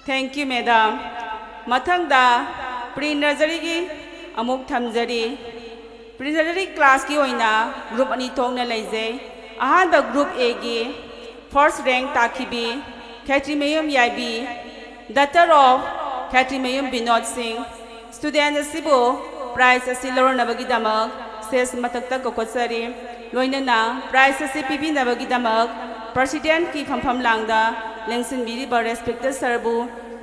Thank you, madam. ꯃꯊꯪꯗ pre nurseryꯒꯤ ꯑꯃꯨꯛ ꯊꯝꯖꯔꯤ꯫ Pre nursery classꯀꯤ ꯑꯣꯏꯅ group ꯑꯅꯤ ꯊꯣꯛꯅ ꯂꯩꯖꯩ꯫ ꯑꯍꯥꯟꯕ group Aꯒꯤ first rank ꯇꯥꯈꯤꯕꯤ Khetrimayum ꯌꯥꯏꯕꯤ, daughter of ꯈꯦꯇ꯭ꯔꯤꯃꯌꯨꯝ ꯕꯤꯅꯣꯗ ꯁꯤꯡ꯫ Student ꯑꯁꯤꯕꯨ prize ꯑꯁꯤ ꯂꯧꯔꯅꯕꯒꯤꯗꯃꯛ stage ꯃꯊꯛꯇ ꯀꯧꯈꯠꯆꯔꯤ꯫ ꯂꯣꯏꯅꯅ prize ꯑꯁꯤ ꯄꯤꯕꯤꯅꯕꯒꯤꯗꯃꯛ presidentꯀꯤ ꯐꯝꯐꯝ ꯂꯥꯡꯗ ꯂꯦꯡꯁꯤꯟꯕꯤꯔꯤꯕ respected sirꯕꯨ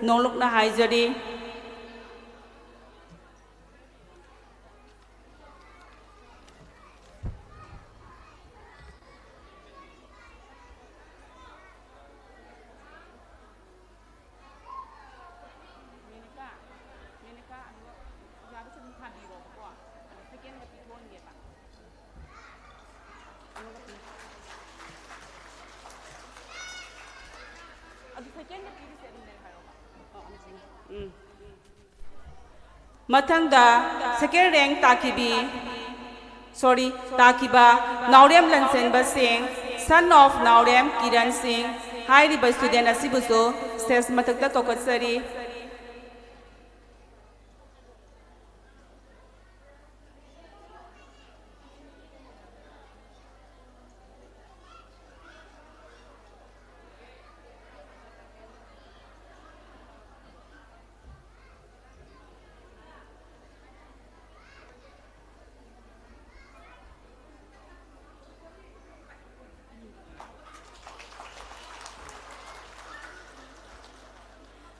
ꯅꯣꯡꯂꯨꯛꯅ ꯍꯥꯏꯖꯔꯤ꯫ ꯃꯦꯅꯀꯥ, ꯃꯦꯅꯀꯥ, ꯑꯗꯨꯒ ꯑꯣꯖꯥꯗꯁꯨ ꯑꯗꯨꯝ ꯊꯥꯕꯤꯔꯣꯕꯀꯣ꯫ ꯑꯗꯣ secondꯒ ꯄꯤꯊꯣꯛꯍꯟꯒꯦꯕ꯫ ꯑꯗꯨꯒ ꯄꯤ-, ꯑꯗꯨ secondꯒ ꯄꯤꯔꯤꯁꯦ ꯑꯗꯨꯝ ꯂꯩ ꯍꯥꯏꯔꯣꯕ꯫ ꯑꯣ, ꯑꯗꯨ ꯁꯤꯅꯤ꯫ ꯎꯝ꯫ ꯃꯊꯪꯗ second rank ꯇꯥꯈꯤꯕꯤ, sorry, ꯇꯥꯈꯤꯕ ꯅꯥꯎꯔꯦꯝ ꯂꯟꯆꯦꯟꯕ ꯁꯤꯡ, son of ꯅꯥꯎꯔꯦꯝ ꯀꯤꯔꯟ ꯁꯤꯡ꯫ ꯍꯥꯏꯔꯤꯕ student ꯑꯁꯤꯕꯨꯁꯨ stage ꯃꯊꯛꯇ ꯀꯧꯈꯠꯆꯔꯤ꯫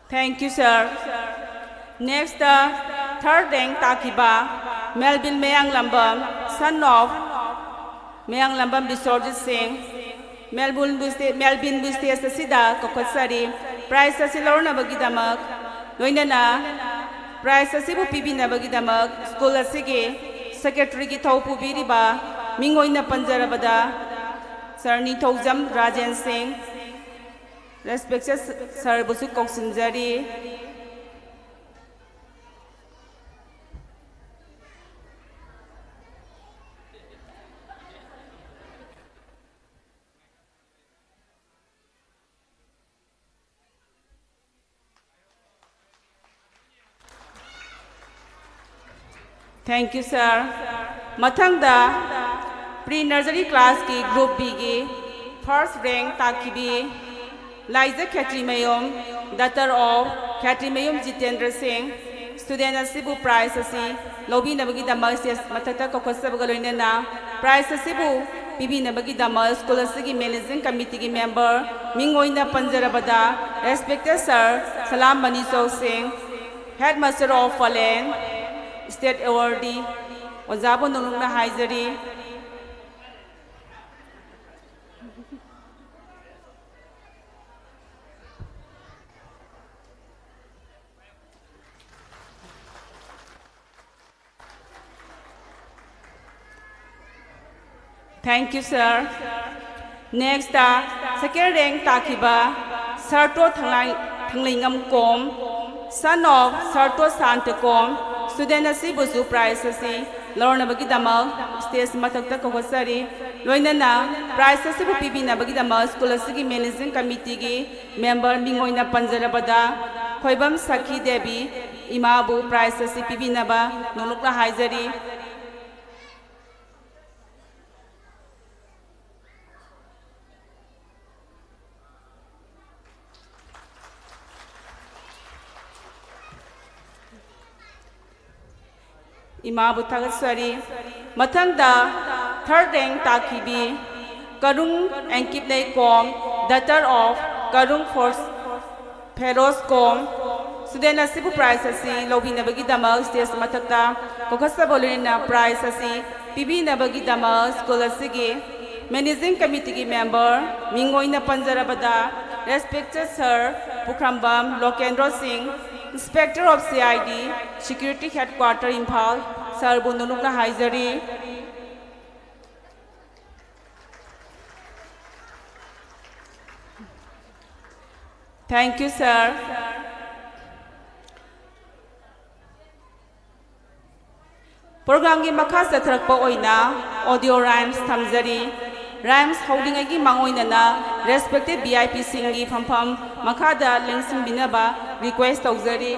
Thank you, sir. Next, third rank ꯇꯥꯈꯤꯕ ꯃꯦꯜꯕꯤꯟ ꯃꯌꯥꯡꯂꯝꯕꯝ, son of ꯃꯌꯥꯡꯂꯝꯕꯝ ꯕꯤꯁ꯭ꯋꯔꯖꯤꯠ ꯁꯤꯡ, ꯃꯦꯜꯕꯤꯟꯕꯨ stage, ꯃꯦꯜꯕꯤꯟꯕꯨ stage ꯑꯁꯤꯗ ꯀꯧꯈꯠꯆꯔꯤ꯫ Prize ꯑꯁꯤ ꯂꯧꯅꯕꯒꯤꯗꯃꯛ, ꯂꯣꯏꯅꯅ prize ꯑꯁꯤꯕꯨ ꯄꯤꯕꯤꯅꯕꯒꯤꯗꯃꯛ school ꯑꯁꯤꯒꯤ secretaryꯒꯤ ꯊꯧ ꯄꯨꯕꯤꯔꯤꯕ ꯃꯤꯡ ꯑꯣꯏꯅ ꯄꯟꯖꯔꯕꯗ sir ꯅꯤꯡꯊꯧꯖꯝ ꯔꯥꯖꯦꯟ ꯁꯤꯡ, respected sirꯕꯨꯁꯨ ꯀꯧꯁꯤꯟꯖꯔꯤ꯫ Thank you, sir. ꯃꯊꯪꯗ pre nursery classꯀꯤ group Bꯒꯤ first rank ꯇꯥꯈꯤꯕꯤ ꯂꯥꯏꯖ Khetrimayum, daughter of ꯈꯦꯇ꯭ꯔꯤꯃꯌꯨꯝ ꯖꯤꯇꯦꯟꯗ꯭ꯔ ꯁꯤꯡ, student ꯑꯁꯤꯕꯨ prize ꯑꯁꯤ ꯂꯧꯕꯤꯅꯕꯒꯤꯗꯃꯛ stage ꯃꯊꯛꯇ ꯀꯧꯈꯠꯆꯕꯒ ꯂꯣꯏꯅꯅ prize ꯑꯁꯤꯕꯨ ꯄꯤꯕꯤꯅꯕꯒꯤꯗꯃꯛ school ꯑꯁꯤꯒꯤ managing committeeꯒꯤ member ꯃꯤꯡ ꯑꯣꯏꯅ ꯄꯟꯖꯔꯕꯗ respected sir ꯁꯂꯥꯝ ꯃꯅꯤꯆꯧ ꯁꯤꯡ, headmaster of Palen, state awardee ꯑꯣꯖꯥꯕꯨ ꯅꯣꯡꯂꯨꯛꯅ ꯍꯥꯏꯖꯔꯤ꯫ Thank you, sir. Next, second rank ꯇꯥꯈꯤꯕ Sarto Thangleingam Kom, son of Sarto Santa Kom, student ꯑꯁꯤꯕꯨꯁꯨ prize ꯑꯁꯤ ꯂꯧꯅꯕꯒꯤꯗꯃꯛ stage ꯃꯊꯛꯇ ꯀꯧꯈꯠꯆꯔꯤ꯫ ꯂꯣꯏꯅꯅ prize ꯑꯁꯤꯕꯨ ꯄꯤꯕꯤꯅꯕꯒꯤꯗꯃꯛ school ꯑꯁꯤꯒꯤ managing committeeꯒꯤ member ꯃꯤꯡ ꯑꯣꯏꯅ ꯄꯟꯖꯔꯕꯗ ꯈꯣꯏꯕꯝ ꯁꯈꯤ ꯗꯦꯕꯤ ꯏꯃꯥꯕꯨ prize ꯑꯁꯤ ꯄꯤꯕꯤꯅꯕ ꯅꯣꯡꯂꯨꯛꯅ ꯍꯥꯏꯖꯔꯤ꯫ ꯏꯃꯥꯕꯨ ꯊꯥꯒꯠꯆꯔꯤ꯫ ꯃꯊꯪꯗ third rank ꯇꯥꯈꯤꯕꯤ Karung Engkip Leikom, daughter of Karung Phors, Fellows cum student ꯑꯁꯤꯕꯨ prize ꯑꯁꯤ ꯂꯧꯕꯤꯅꯕꯒꯤꯗꯃꯛ stage ꯃꯊꯛꯇ ꯀꯧꯈꯠꯆꯕ ꯂꯣꯏꯅꯅ prize ꯑꯁꯤ ꯄꯤꯕꯤꯅꯕꯒꯤꯗꯃꯛ school ꯑꯁꯤꯒꯤ managing committeeꯒꯤ member, ꯃꯤꯡ ꯑꯣꯏꯅ ꯄꯟꯖꯔꯕꯗ, respected sir ꯄꯨꯈ꯭ꯔꯝꯕꯝ ꯂꯣꯀꯦꯟꯗ꯭ꯔꯣ ꯁꯤꯡ, inspector of C I D, security headquarter, Imphal, sirꯕꯨ ꯅꯣꯂꯨꯛꯅ ꯍꯥꯏꯖꯔꯤ꯫ Thank you, sir. Programꯒꯤ ꯃꯈꯥ ꯆꯠꯊꯔꯛꯄ ꯑꯣꯏꯅ audio rhymes ꯊꯝꯖꯔꯤ꯫ Rhymes ꯍꯧꯗ꯭ꯔꯤꯉꯩꯒꯤ ꯃꯥꯡꯑꯣꯏꯅꯅ respected V I Pꯁꯤꯡꯒꯤ ꯐꯝꯐꯝ ꯃꯈꯥꯗ ꯂꯦꯡꯁꯤꯟꯕꯤꯅꯕ request ꯇꯧꯖꯔꯤ꯫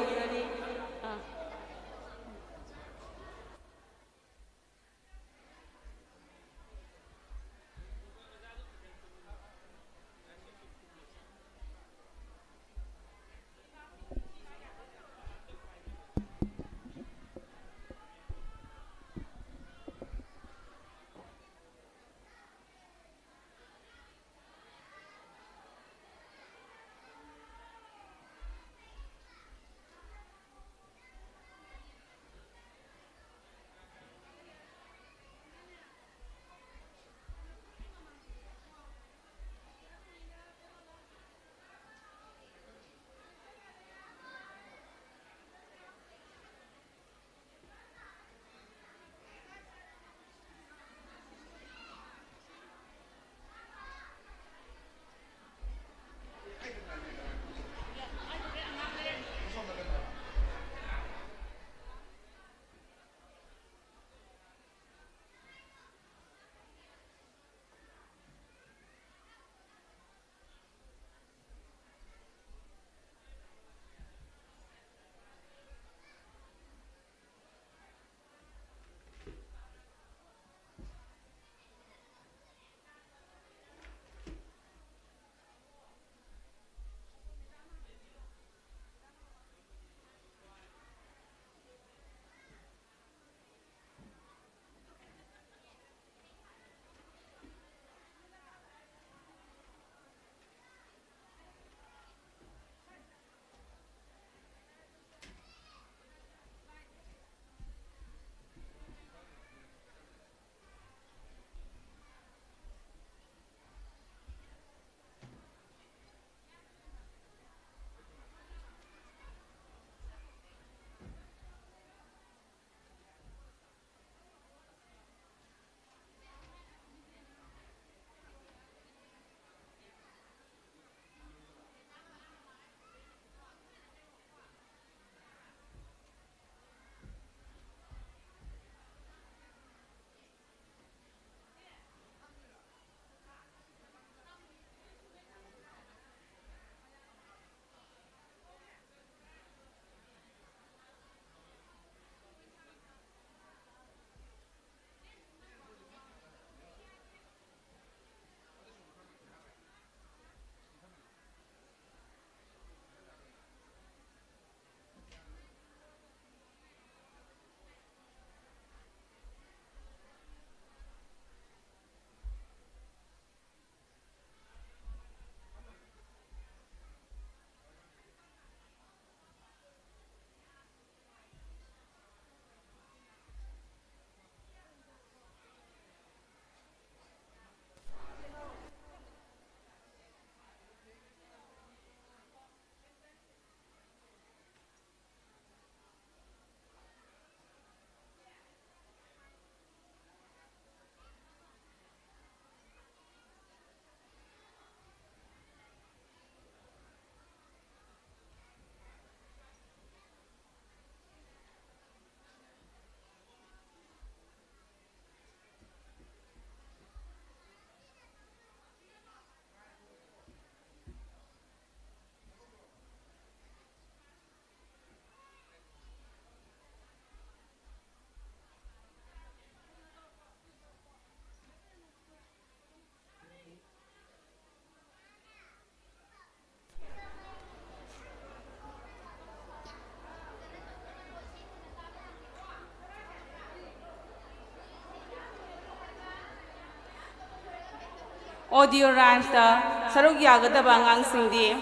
Audio rhymes ꯇ ꯁꯔꯨꯛ ꯌꯥꯒꯗꯕ ꯑꯉꯥꯡꯁꯤꯡꯗꯤ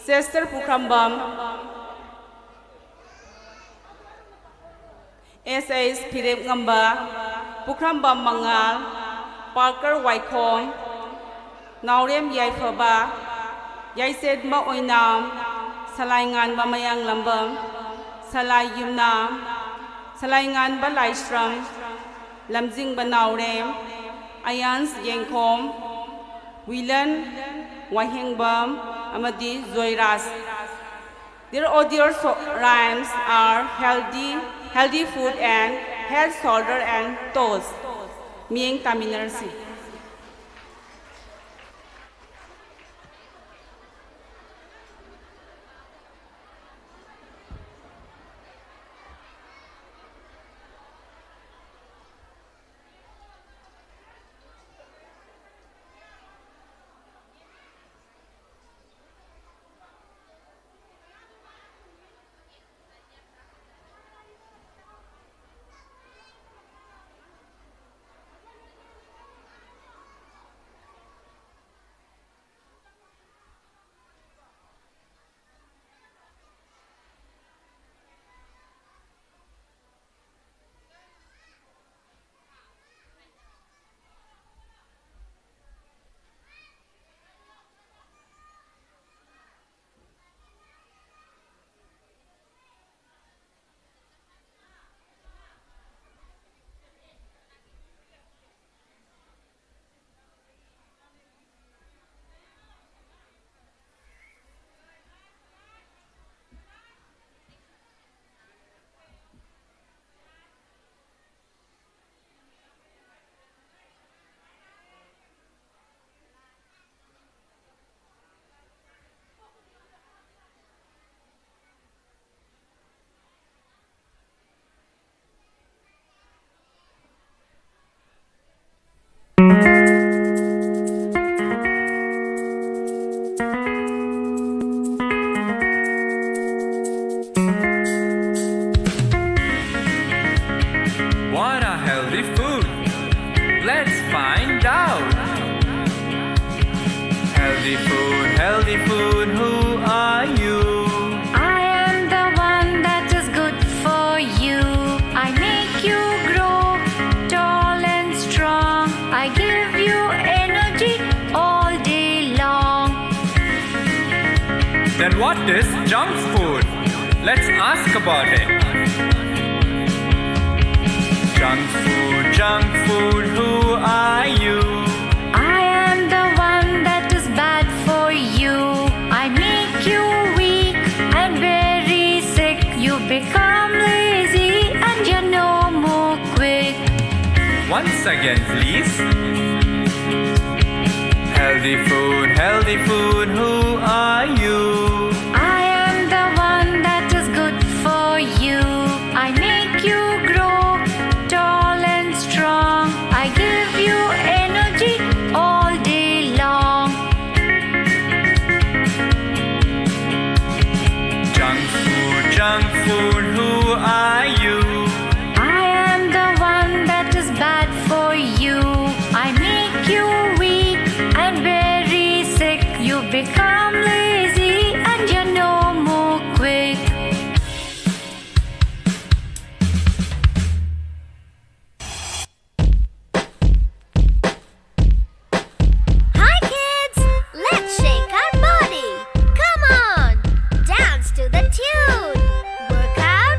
ꯆꯦꯁꯇꯔ ꯄꯨꯈ꯭ꯔꯝꯕꯝ, ꯑꯦꯁ ꯑꯩꯁ ꯐꯤꯔꯦꯞꯉꯝꯕ, ꯄꯨꯈ꯭ꯔꯝꯕꯝ ꯃꯉꯥꯜ, ꯄꯥꯔꯀꯔ ꯋꯥꯏꯈꯣꯝ, ꯅꯥꯎꯔꯦꯝ ꯌꯥꯏꯐꯕ, ꯌꯥꯏꯁꯦꯠꯃ ꯑꯣꯏꯅꯥꯝ, ꯁꯂꯥꯏꯉꯥꯟꯕ ꯃꯌꯥꯡꯂꯝꯕꯝ, ꯁꯂꯥꯏ ꯌꯨꯝꯅꯥꯝ, ꯁꯂꯥꯏꯉꯥꯟꯕ ꯂꯥꯏꯁ꯭ꯔꯝ, ꯂꯝꯖꯤꯡꯕ ꯅꯥꯎꯔꯦꯝ, ꯑꯌꯥꯟꯁ ꯌꯦꯡꯈꯣꯝ, ꯋꯤꯂꯟ ꯋꯥꯍꯦꯡꯕꯝ ꯑꯃꯗꯤ Joyraj. Their audio so- rhymes are healthy, healthy food and head, shoulder and toes. ꯃꯤꯠꯌꯦꯡ ꯇꯥꯃꯤꯟꯅꯔꯁꯤ꯫ Food, healthy food, who are you? I am the one that is good for you. I make you grow tall and strong. I give you energy all day long. Then what is junk food? Let's ask about it. Junk food, junk food, who are you? I am the one that is bad for you. I make you weak and very sick. You become lazy and you're no more quick. Once again, please. Healthy food, healthy food, who are you? I am the one that is good for you. I make you grow tall and strong. I give you energy all day long. Junk food, junk food, who are you? I am the one that is bad for you. I make you weak and very sick. You become lazy and you're no more quick. Hi, kids! Let's shake our body. Come on! Dance to the tune. Work out.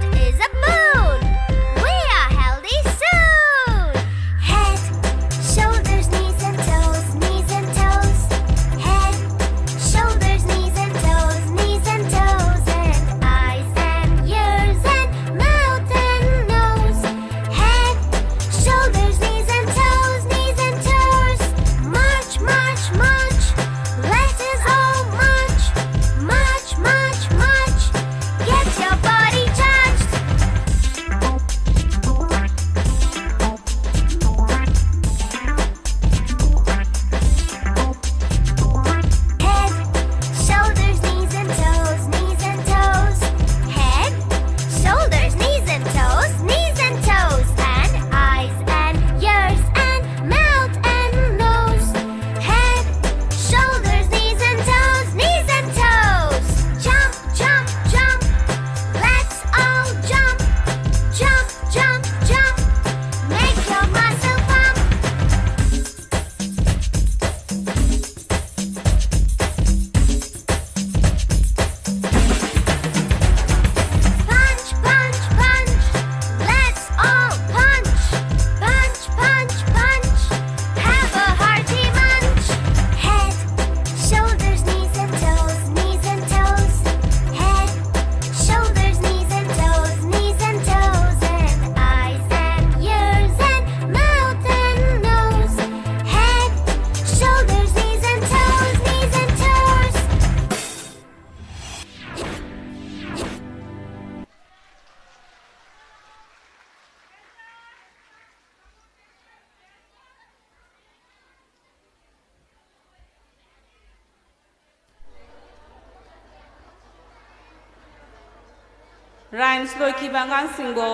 Rhymes ꯂꯣꯏꯈꯤꯕ ꯑꯉꯥꯡꯁꯤꯡꯕꯨ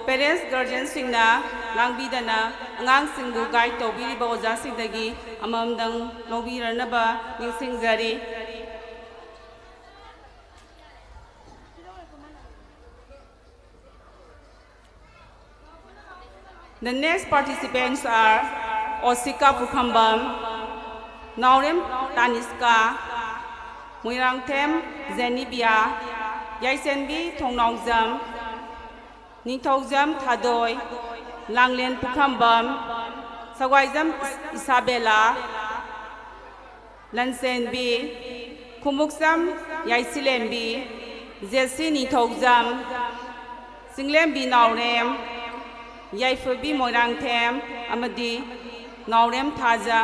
parents, guardianꯁꯤꯡꯅ ꯉꯥꯡꯕꯤꯗꯅ ꯑꯉꯥꯡꯁꯤꯡꯕꯨ guide ꯇꯧꯕꯤꯔꯤꯕ ꯑꯣꯖꯥꯁꯤꯡꯗꯒꯤ ꯑꯃꯃꯝꯗꯪ ꯂꯧꯕꯤꯔꯅꯕ ꯅꯤꯡꯁꯤꯡꯖꯔꯤ꯫ The next participants are Osika Pukhambam, Naorem Taniska, Muirangthem Zenibia, Yaisenbi Thongnaojam, Ningthoujam Thadoi, Langlen Pukhambam, Sagwaijam Is-, Isabella, Lansenbi, Khumukjam Yaisilembi, Jesse Ningthoujam, Singlembi Naorem, Yaifebi Moirangthem ꯑꯃꯗꯤ ꯅꯥꯎꯔꯦꯝ ꯊꯥꯖ꯫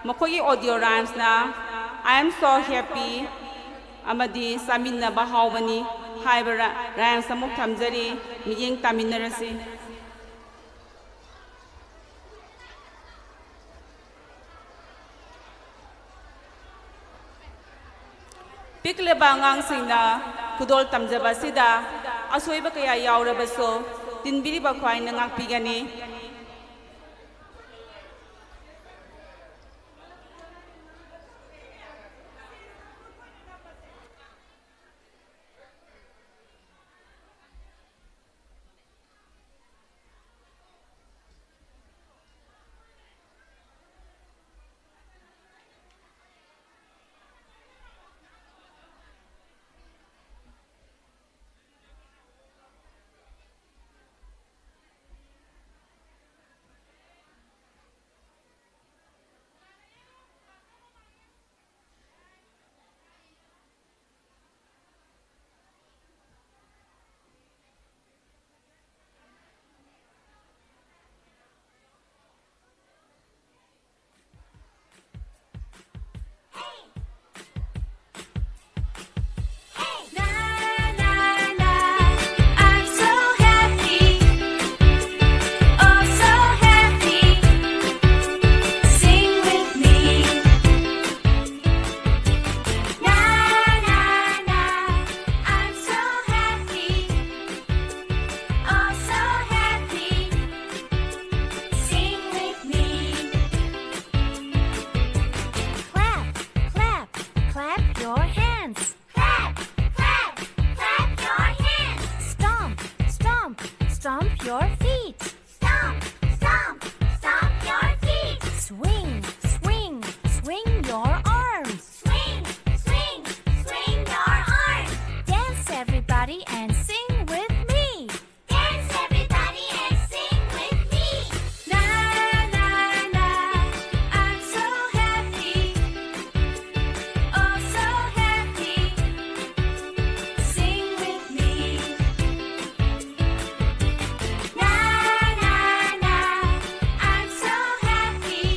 ꯃꯈꯣꯏꯒꯤ audio rhymesꯅ I am so happy ꯑꯃꯗꯤ ꯆꯥꯃꯤꯟꯅꯕ ꯍꯥꯎꯕꯅꯤ ꯍꯥꯏꯕ ꯔ-, rhymes ꯑꯃꯨꯛ ꯊꯝꯖꯔꯤ, ꯃꯤꯠꯌꯦꯡ ꯇꯥꯃꯤꯟꯅꯔꯁꯤ꯫ ꯄꯤꯛꯂꯤꯕ ꯑꯉꯥꯡꯁꯤꯡꯅ ꯈꯨꯗꯣꯜ ꯇꯝꯖꯕ ꯑꯁꯤꯗ ꯑꯁꯣꯏꯕ ꯀꯌꯥ ꯌꯥꯎꯔꯕꯁꯨ ꯇꯤꯟꯕꯤꯔꯤꯕ ꯈ꯭ꯋꯥꯏꯅ ꯉꯥꯛꯄꯤꯒꯅꯤ꯫ your feet. Stomp, stomp, stomp your feet. Swing, swing, swing your arms. Swing, swing, swing your arms. Dance, everybody, and sing with me. Dance, everybody, and sing with me. Na, na, na, I'm so happy. Oh, so happy. Sing with me. Na, na, na, I'm so happy.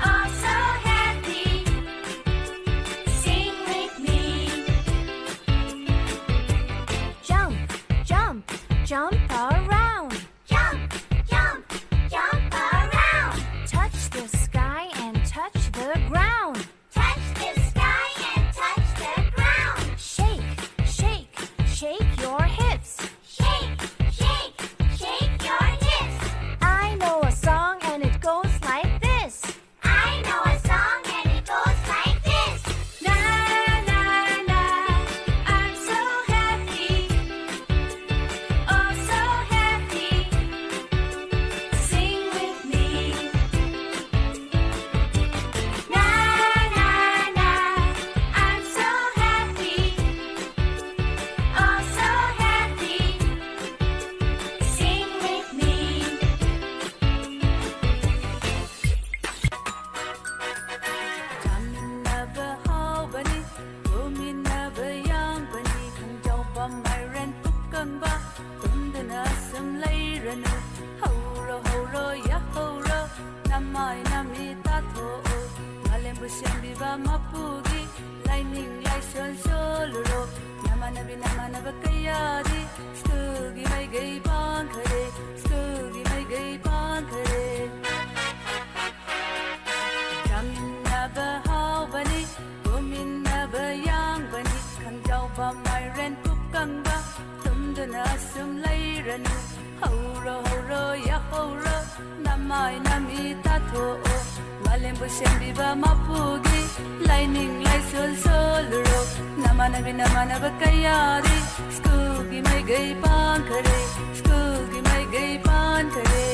Oh, so happy. Sing with me. Jump, jump, jump around. Jump, jump, jump around. Touch the sky and touch the ground. Touch the sky and touch the ground. Shake, shake, shake your hips. Shake, shake, shake your hips. I know a song and it goes like this. I know a song and it goes like this. Na, na, na, I'm so happy. Oh, so happy. Sing with me. Na, na, na, I'm so happy. Oh, so happy. Sing with me. ꯆꯥꯃꯤꯟꯅꯕ ꯍꯥꯎꯕꯅꯤ, ꯇꯨꯃꯤꯟꯅꯕ ꯌꯥꯡꯕꯅꯤ, ꯈꯪꯖꯥꯎꯕ ꯃꯥꯏꯔꯦꯟ ꯄꯨꯛꯀꯪꯕ, ꯇꯨꯝꯗꯨꯅ ꯁꯨꯝ ꯂꯩꯔꯅꯨ꯫ ꯍꯧꯔꯣ, ꯍꯧꯔꯣ, ꯌꯥꯍꯧꯔꯣ, ꯅꯃꯥꯏ ꯅꯃꯤꯠ ꯇꯥꯊꯣꯛꯑꯣ꯫ ꯃꯥꯂꯦꯝꯕꯨ ꯁꯦꯝꯕꯤꯕ ꯃꯄꯨꯒꯤ ꯂꯥꯏꯅꯤꯡ ꯂꯥꯏꯁꯣꯟ ꯁꯣꯜꯂꯨꯔꯣ꯫ ꯅꯃꯥꯟꯅꯕꯤ ꯅꯃꯥꯟꯅꯕ ꯀꯌꯥꯗꯤ ꯁ꯭ꯀꯨꯜꯒꯤ ꯃꯥꯏꯀꯩ ꯄꯥꯡꯈ꯭ꯔꯦ, ꯁ꯭ꯀꯨꯜꯒꯤ ꯃꯥꯏꯀꯩ ꯄꯥꯡꯈ꯭ꯔꯦ꯫ ꯆꯥꯃꯤꯟꯅꯕ ꯍꯥꯎꯕꯅꯤ, ꯇꯨꯃꯤꯟꯅꯕ ꯌꯥꯡꯕꯅꯤ, ꯈꯪꯖꯥꯎꯕ ꯃꯥꯏꯔꯦꯟ ꯄꯨꯛꯀꯪꯕ, ꯇꯨꯝꯗꯨꯅ ꯁꯨꯝ ꯂꯩꯔꯅꯨ꯫ ꯍꯧꯔꯣ, ꯍꯧꯔꯣ, ꯌꯥꯍꯧꯔꯣ, ꯅꯃꯥꯏ ꯅꯃꯤꯠ ꯇꯥꯊꯣꯛꯑꯣ꯫ ꯃꯥꯂꯦꯝꯕꯨ ꯁꯦꯝꯕꯤꯕ ꯃꯄꯨꯒꯤ ꯂꯥꯏꯅꯤꯡ ꯂꯥꯏꯁꯣꯟ ꯁꯣꯜꯂꯨꯔꯣ꯫ ꯅꯃꯥꯟꯅꯕꯤ ꯅꯃꯥꯟꯅꯕ ꯀꯌꯥꯗꯤ ꯁ꯭ꯀꯨꯜꯒꯤ ꯃꯥꯏꯀꯩ ꯄꯥꯡ ꯈꯔꯦ, ꯁ꯭ꯀꯨꯜꯒꯤ ꯃꯥꯏꯀꯩ ꯄꯥꯟꯈꯔꯦ꯫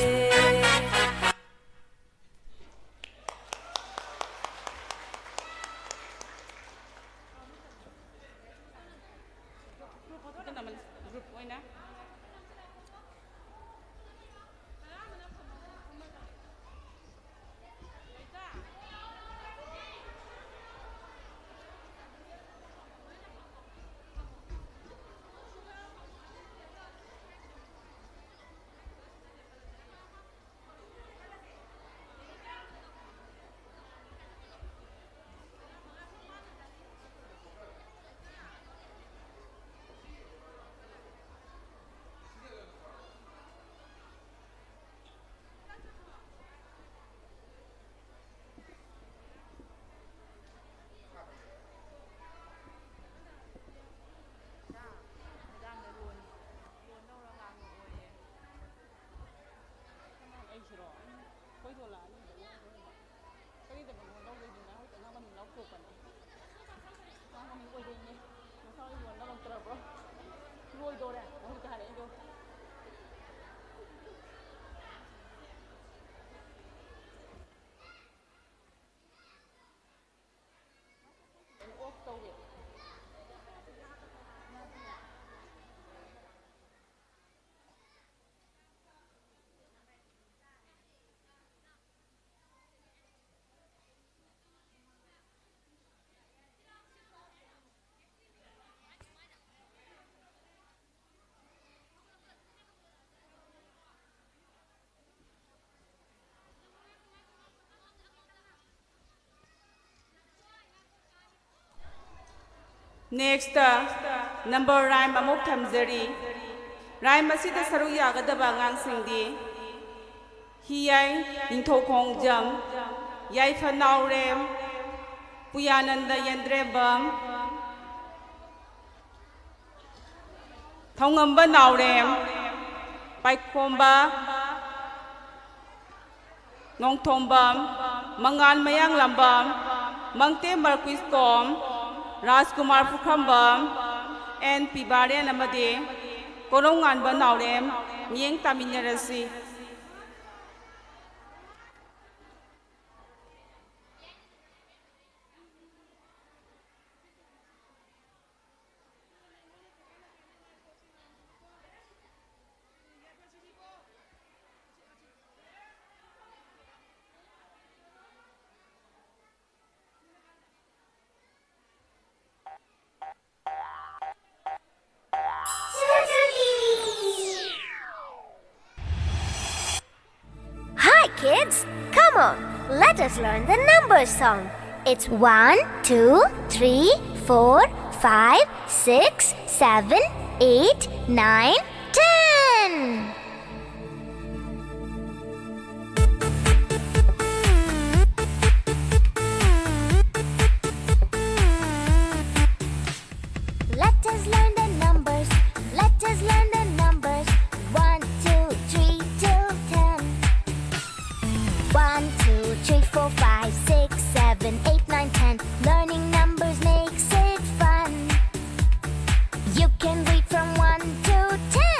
ꯑꯩꯁꯤꯔꯣ? ꯈꯣꯏꯗꯣ ꯂꯥꯛꯑꯅꯤ꯫ ꯀꯔꯤꯗꯅꯣ ꯂꯧꯗꯣꯏꯗꯨꯅ ꯍꯧꯖꯤꯛ ꯑꯉꯥꯡ ꯃꯃꯤꯡ ꯂꯥꯎꯊꯣꯛꯄꯅꯦ꯫ ꯑꯉꯥꯡ ꯃꯃꯤꯡ ꯑꯣꯏꯗꯣꯏꯅꯦ꯫ ꯅꯁꯥ ꯌꯣꯟꯕ ꯉꯝꯗ꯭ꯔꯕ꯭ꯔꯣ? ꯂꯣꯏꯗꯣꯔꯦ꯫ ꯍꯧꯖꯤꯛꯇ ꯍꯥꯏꯔꯛꯏꯗꯣ꯫ ꯑꯣꯐ ꯇꯧꯒꯦ꯫ Next, number rhyme ꯑꯃꯨꯛ ꯊꯝꯖꯔꯤ꯫ Rhyme ꯑꯁꯤꯗ ꯁꯔꯨꯛ ꯌꯥꯒꯗꯕ ꯑꯉꯥꯡꯁꯤꯡꯗꯤ ꯍꯤꯌꯥꯏ ꯅꯤꯡꯊꯧ ꯈꯣꯡꯖꯝ, ꯌꯥꯏꯐ ꯅꯥꯎꯔꯦꯝ, ꯄꯨꯌꯥꯅꯟꯗ ꯌꯦꯟꯗ꯭ꯔꯦꯝꯕꯝ, ꯊꯧꯉꯝꯕ ꯅꯥꯎꯔꯦꯝ, ꯄꯥꯏꯈꯣꯝꯕ ꯅꯣꯡꯊꯣꯝꯕꯝ, ꯃꯉꯥꯟ ꯃꯌꯥꯡꯂꯝꯕꯝ, ꯃꯪꯇꯦꯝ ꯃꯔꯀꯨꯏꯁꯇꯣꯝ, ꯔꯥꯖꯀꯨꯃꯥꯔ ꯄꯨꯈ꯭ꯔꯝꯕꯝ, ꯑꯦꯟ ꯄꯤꯕꯥꯔꯦꯟ ꯑꯃꯗꯤ ꯀꯣꯔꯧꯉꯥꯟꯕ ꯅꯥꯎꯔꯦꯝ, ꯃꯤꯠꯌꯦꯡ ꯇꯥꯃꯤꯟꯅꯔꯁꯤ꯫ Hi, kids! Come on, let us learn the numbers song. It's one, two, three, four, five, six, seven, eight, nine, ten. Let us learn the numbers. Let us learn the numbers. One, two, three, till ten. One, two, three, four, five, six, seven, eight, nine, ten. Learning numbers makes it fun. You can read from one to ten.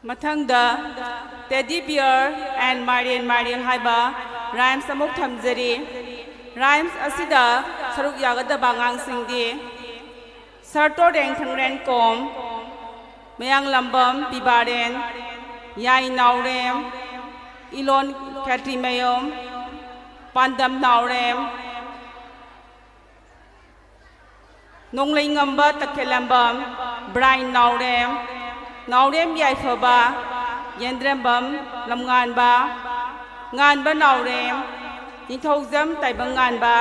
ꯃꯊꯪꯗ Teddy Bear and ꯃꯥꯏꯔꯦꯟ ꯃꯥꯏꯔꯦꯟ ꯍꯥꯏꯕ rhymes ꯑꯃꯨꯛ ꯊꯝꯖꯔꯤ꯫ Rhymes ꯑꯁꯤꯗ ꯁꯔꯨꯛ ꯌꯥꯒꯗꯕ ꯑꯉꯥꯡꯁꯤꯡꯗꯤ ꯁꯔꯇꯣꯔꯦꯡ ꯊꯪꯔꯦꯟ ꯀꯣꯝ, ꯃꯌꯥꯡꯂꯝꯕꯝ ꯄꯤꯕꯥꯔꯦꯟ, ꯌꯥꯏ ꯅꯥꯎꯔꯦꯝ, ꯏꯂꯣꯟ ꯈꯦꯇ꯭ꯔꯤꯃꯌꯨꯝ, ꯄꯥꯟꯗꯝ ꯅꯥꯎꯔꯦꯝ, ꯅꯣꯡꯂꯩꯉꯝꯕ ꯇꯈꯦꯂꯝꯕꯝ, ꯕ꯭ꯔꯥꯏꯟ ꯅꯥꯎꯔꯦꯝ, ꯅꯥꯎꯔꯦꯝ ꯌꯥꯏꯐꯕ, ꯌꯦꯟꯗ꯭ꯔꯦꯝꯕꯝ ꯂꯝꯉꯥꯟꯕ, ꯉꯥꯟꯕ ꯅꯥꯎꯔꯦꯝ, ꯅꯤꯡꯊꯧꯖꯝ ꯇꯥꯏꯕꯪ ꯉꯥꯟꯕ,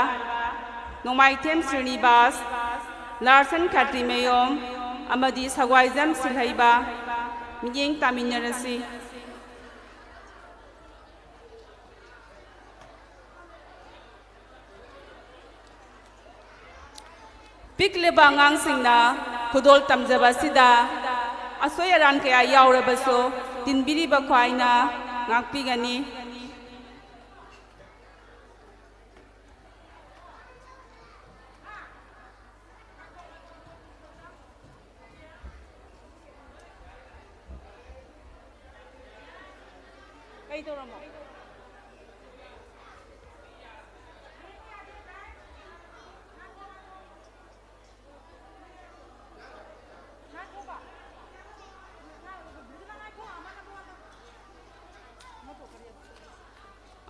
ꯅꯣꯡꯃꯥꯏꯊꯦꯝ ꯁ꯭ꯔꯤꯅꯤꯕꯥꯁ, ꯂꯥꯔꯁꯟ ꯈꯦꯇ꯭ꯔꯤꯃꯌꯨꯝ ꯑꯃꯗꯤ ꯁꯒ꯭ꯋꯥꯏꯖꯝ ꯁꯤꯜꯍꯩꯕ꯫ ꯃꯤꯠꯌꯦꯡ ꯇꯥꯃꯤꯟꯅꯔꯁꯤ꯫ ꯄꯤꯛꯂꯤꯕ ꯑꯉꯥꯡꯁꯤꯡꯅ ꯈꯨꯗꯣꯜ ꯇꯝꯖꯕ ꯑꯁꯤꯗ ꯑꯁꯣꯏ ꯑꯔꯥꯟ ꯀꯌꯥ ꯌꯥꯎꯔꯕꯁꯨ ꯇꯤꯟꯕꯤꯔꯤꯕ ꯈ꯭ꯋꯥꯏꯅ ꯉꯥꯛꯄꯤꯒꯅꯤ꯫ ꯀꯩ ꯇꯧꯔꯝꯃꯣ?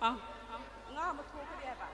ꯑꯥ, ꯑꯉꯥꯡ ꯑꯃ ꯊꯣꯛꯈ꯭ꯔꯦ ꯍꯥꯏꯕ꯫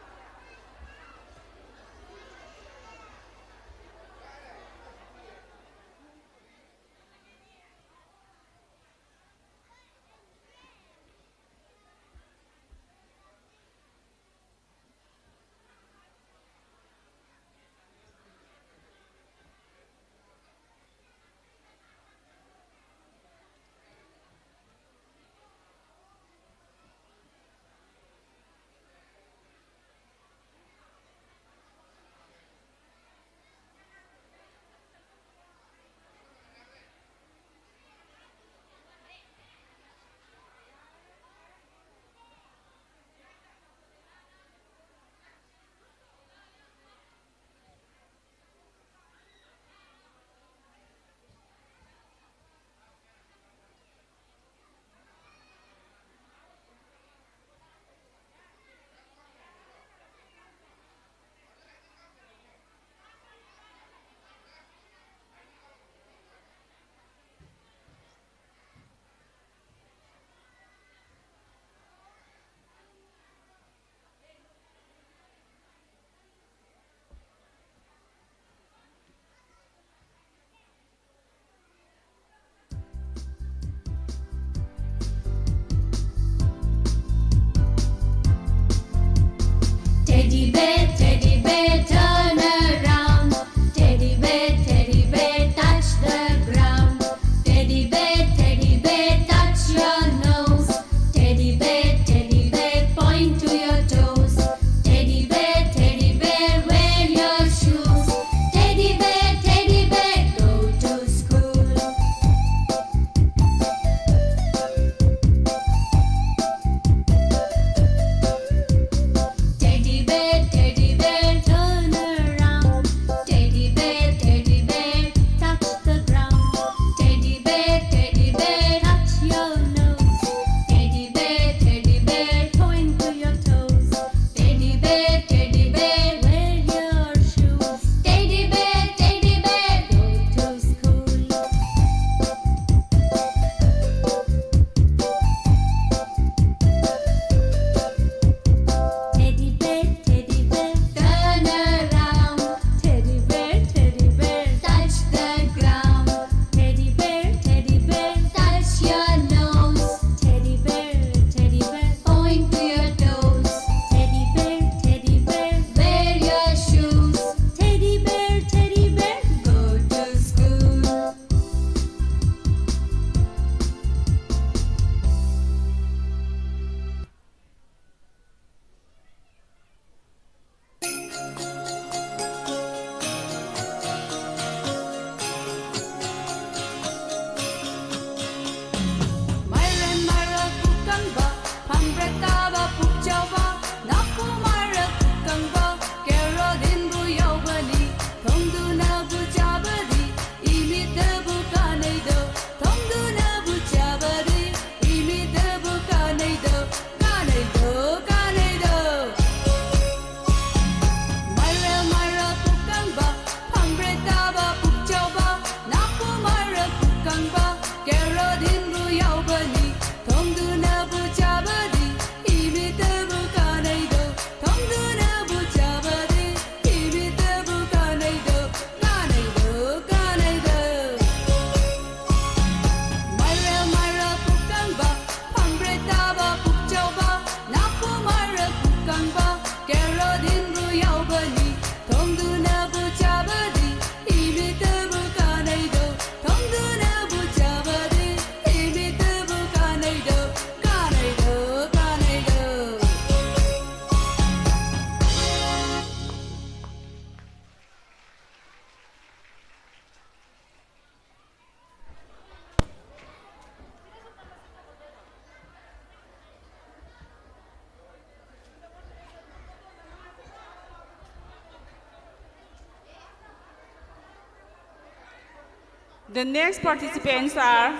The next participants are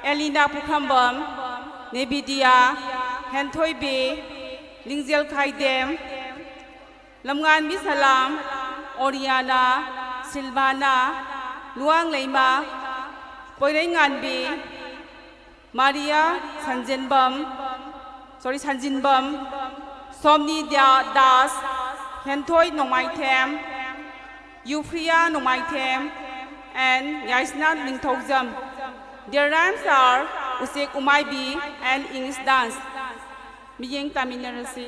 Elina Pukhambam, Nebidia Henthoibi, Lingzel Khaidem, Lamnganbi Salam, Oriana, Silvana, Luang Leima, Poirei Nganbi, Maria Sanjenbam, sorry, Sanjinbam, Somni Das, Henthoi Nongmaithem, Euphria Nongmaithem, and Yaisna Ningthoujam. Their rhymes are Usik Umaibi and English dance. ꯃꯤꯠꯌꯦꯡ ꯇꯥꯃꯤꯟꯅꯔꯁꯤ꯫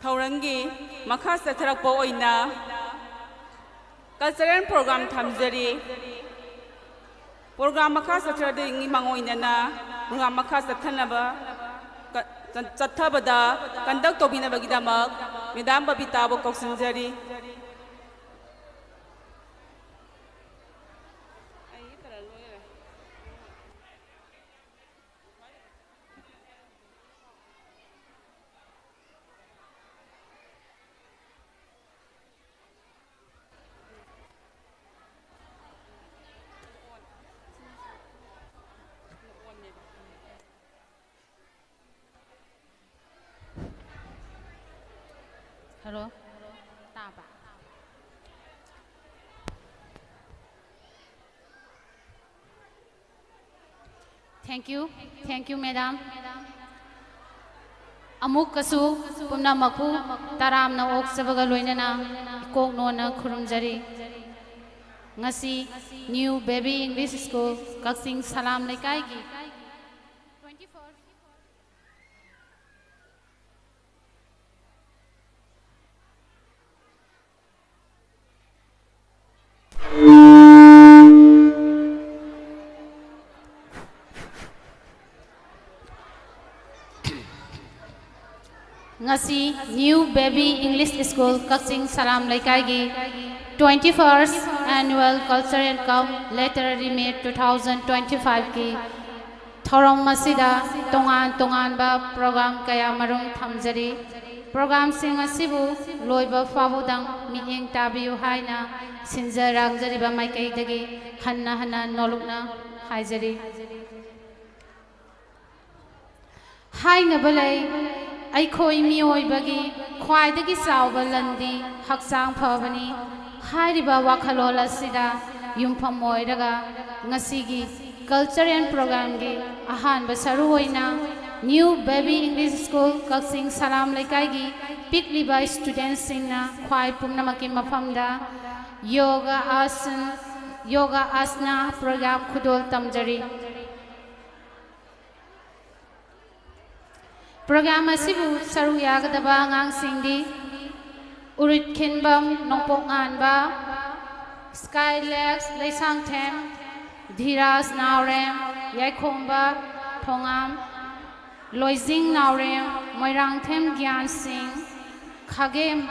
ꯊꯧꯔꯝꯒꯤ ꯃꯈꯥ ꯆꯠꯊꯔꯛꯄ ꯑꯣꯏꯅ cultural program ꯊꯝꯖꯔꯤ꯫ Program ꯃꯈꯥ ꯆꯠꯊꯔꯛꯄꯒꯤ ꯃꯥꯡꯑꯣꯏꯅꯅ program ꯃꯈꯥ ꯆꯠꯊꯅꯕ, ꯆꯠꯊꯕꯗ conduct ꯇꯧꯕꯤꯅꯕꯒꯤꯗꯃꯛ Madam ꯕꯕꯤꯇꯥꯕꯨ ꯀꯧꯁꯤꯟꯖꯔꯤ꯫ Hello, ꯇꯥꯕ꯭ꯔꯥ? Thank you, thank you, Madam. ꯑꯃꯨꯛꯀꯁꯨ ꯄꯨꯝꯅꯃꯛꯄꯨ ꯇꯔꯥꯝꯅ ꯑꯣꯛꯆꯕꯒ ꯂꯣꯏꯅꯅ ꯏꯀꯣꯛ ꯅꯣꯟꯅ ꯈꯨꯔꯨꯝꯖꯔꯤ꯫ ꯉꯁꯤ New Baby English School ꯀꯛꯆꯤꯡ ꯁꯂꯥꯝ ꯂꯩꯀꯥꯏꯒꯤ twenty-first ꯉꯁꯤ New Baby English School ꯀꯛꯆꯤꯡ ꯁꯂꯥꯝ ꯂꯩꯀꯥꯏꯒꯤ twenty-first Annual Cultural cum Literary Meet two thousand twenty-five ꯀꯤ ꯊꯧꯔꯝ ꯑꯁꯤꯗ ꯇꯣꯉꯥꯟ ꯇꯣꯉꯥꯟꯕ program ꯀꯌꯥ ꯃꯔꯨꯝ ꯊꯝꯖꯔꯤ꯫ Programꯁꯤꯡ ꯑꯁꯤꯕꯨ ꯂꯣꯏꯕ ꯐꯥꯎꯕꯗꯪ ꯃꯤꯠꯌꯦꯡ ꯇꯥꯕꯤꯌꯨ ꯍꯥꯏꯅ ꯁꯤꯟꯖ ꯂꯥꯡꯖꯔꯤꯕ ꯃꯥꯏꯀꯩꯗꯒꯤ ꯍꯟꯅ ꯍꯟꯅ ꯅꯣꯂꯨꯛꯅ ꯍꯥꯏꯖꯔꯤ꯫ ꯍꯥꯏꯅꯕ ꯂꯩ, ꯑꯩꯈꯣꯏ ꯃꯤꯑꯣꯏꯕꯒꯤ ꯈ꯭ꯋꯥꯏꯗꯒꯤ ꯆꯥꯎꯕ ꯂꯟꯗꯤ ꯍꯛꯆꯥꯡ ꯐꯕꯅꯤ꯫ ꯍꯥꯏꯔꯤꯕ ꯋꯥꯈꯜꯂꯣꯟ ꯑꯁꯤꯗ ꯌꯨꯝꯐꯝ ꯑꯣꯏꯔꯒ ꯉꯁꯤꯒꯤ cultural programꯒꯤ ꯑꯍꯥꯟꯕ ꯁꯔꯨꯛ ꯑꯣꯏꯅ New Baby English School ꯀꯛꯆꯤꯡ ꯁꯂꯥꯝ ꯂꯩꯀꯥꯏꯒꯤ ꯄꯤꯛꯂꯤꯕ studentꯁꯤꯡꯅ ꯈ꯭ꯋꯥꯏ ꯄꯨꯝꯅꯃꯛꯀꯤ ꯃꯐꯝꯗ ꯌꯣꯒ ꯑꯥꯁꯟ, ꯌꯣꯒ ꯑꯥꯁꯅꯥ program ꯈꯨꯗꯣꯜ ꯇꯝꯖꯔꯤ꯫ ꯄ꯭ꯔꯣꯒ꯭ꯔꯥꯝ ꯑꯁꯤꯕꯨ ꯁꯔꯨꯛ ꯌꯥꯒꯗꯕ ꯑꯉꯥꯡꯁꯤꯡꯗꯤ ꯎꯔꯤꯠꯈꯤꯟꯕꯝ ꯅꯣꯡꯄꯣꯛ ꯉꯥꯟꯕ, ꯁ꯭ꯀꯥꯏꯂꯦꯛꯁ ꯂꯩꯁꯥꯡꯊꯦꯝ, ꯙꯤꯔꯥꯖ ꯅꯥꯎꯔꯦꯝ, ꯌꯥꯏꯈꯣꯝꯕ ꯊꯣꯉꯥꯝ, ꯂꯣꯏꯖꯤꯡ ꯅꯥꯎꯔꯦꯝ, ꯃꯣꯏꯔꯥꯡꯊꯦꯝ ꯒ꯭ꯌꯥꯟꯁꯤꯡ, ꯈꯥꯒꯦꯝ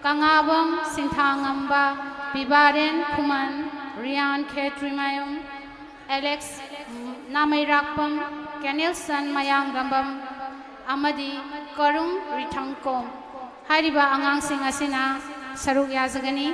ꯀꯉꯥꯕꯝ ꯁꯤꯟꯊꯥꯉꯝꯕ, ꯄꯤꯕꯥꯔꯦꯟ ꯈꯨꯃꯟ, ꯔꯤꯌꯥꯟ ꯈꯦꯇ꯭ꯔꯤꯃꯌꯨꯝ, ꯑꯦꯂꯦꯛꯁ ꯅꯥꯃꯩꯔꯥꯛꯄꯝ, ꯀꯦꯅꯦꯜꯁꯟ ꯃꯌꯥꯡꯗꯝꯕꯝ ꯑꯃꯗꯤ ꯀꯔꯨꯡ ꯔꯤꯊꯪꯀꯣꯝ ꯍꯥꯏꯔꯤꯕ ꯑꯉꯥꯡꯁꯤꯡ ꯑꯁꯤꯅ ꯁꯔꯨꯛ ꯌꯥꯖꯒꯅꯤ꯫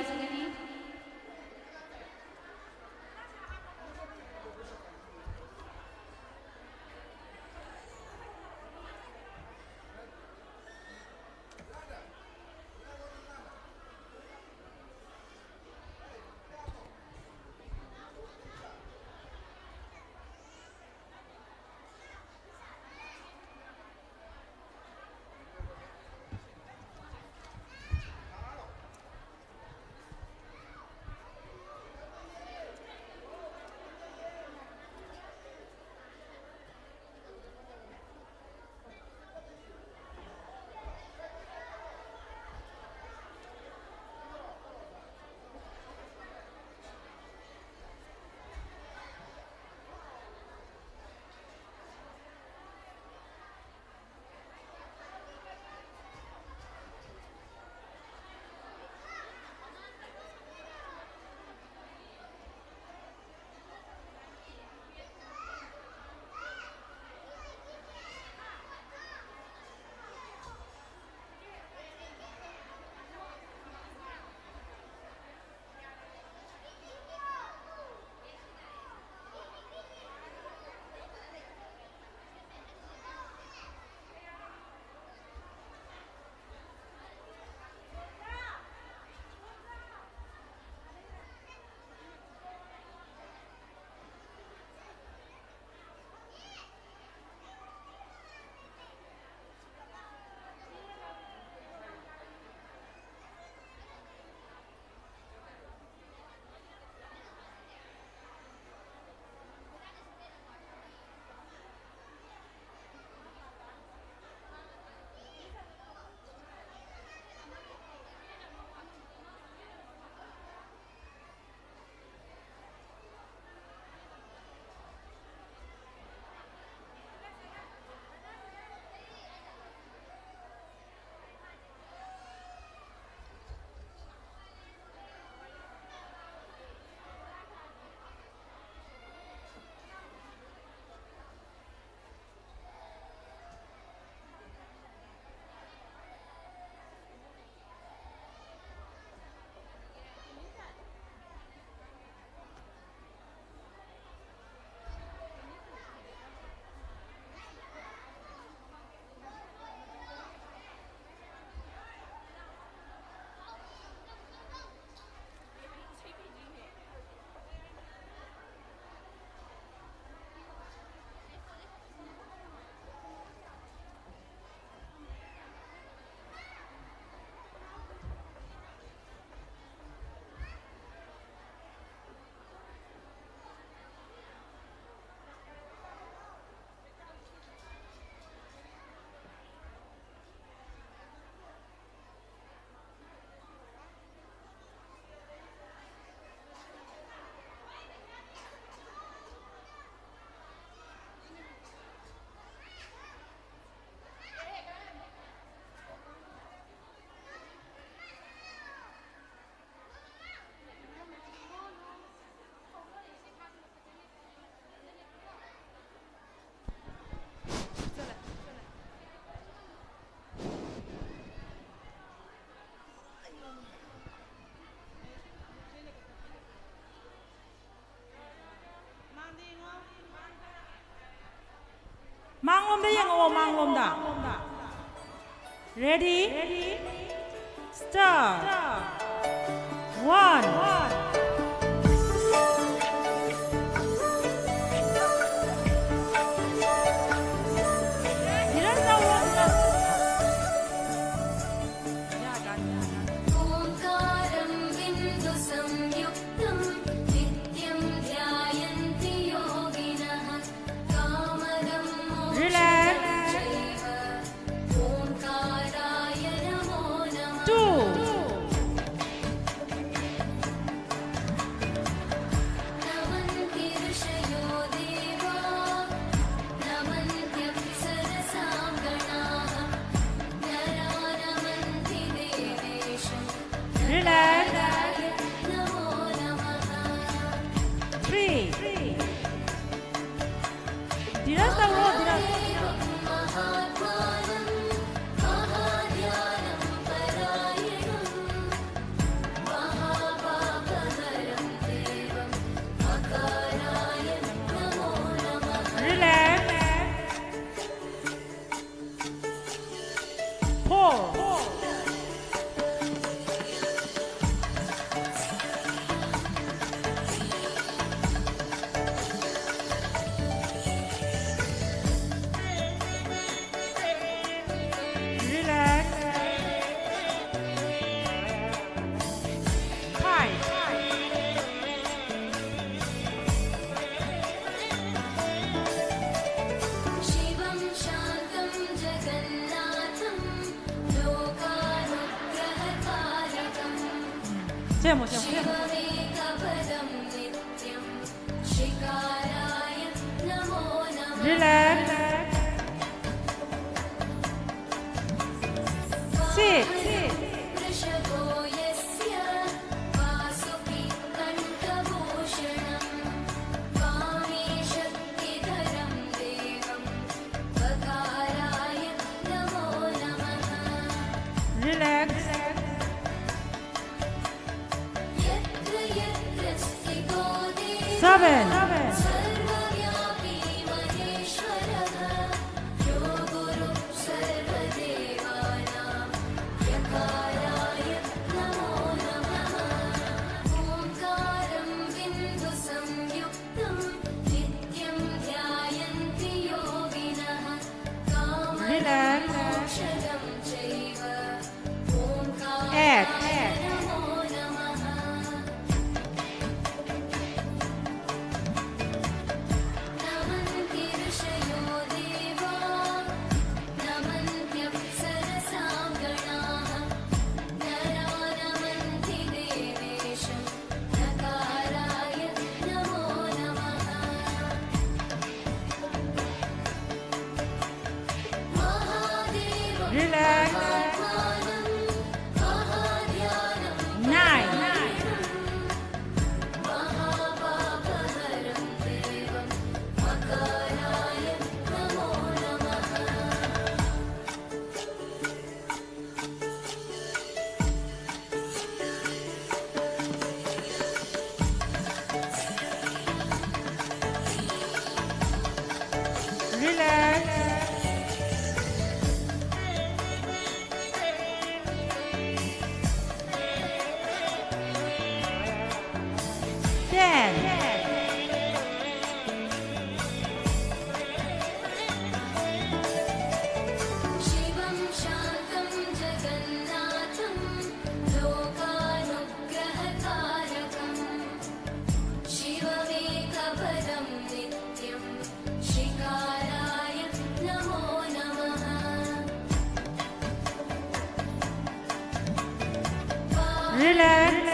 ꯂꯣꯝꯗ꯫ Ready? Start. One. ꯙꯤꯔꯖ ꯇꯧꯔꯣ, ꯙꯤꯔꯖ꯫ ओंकारं बिन्दुसंयुक्तं नित्यं ध्यायन्ति योगिनः। कामदं Relax. मोक्षं चैव ओंकाराय नमो नमः। Two. नमन्ति ऋषयो देवा नमन्त्यप्सरसां गणाः। नरा नमन्ति देवेशं Relax. नमो नमः। Three. ꯙꯤꯔꯖ ꯇꯧꯔꯣ, ꯙꯤꯔꯖ꯫ Relax. Four. Relax. Five. शिवं शान्तं जगन्नाथं लोकानुग्रहकारकम्। 제 모습. शिवमेकपदं नित्यं शिकाराय नमो नमः। Relax. Sit. वृषभो यस्य वासुकि कण्ठभूषणं वामे शक्तिधरं देवं वकाराय नमो नमः। Relax. यत्र यत्र स्थितो देवः Seven. सर्वव्यापी महेश्वरः। योगो Relax.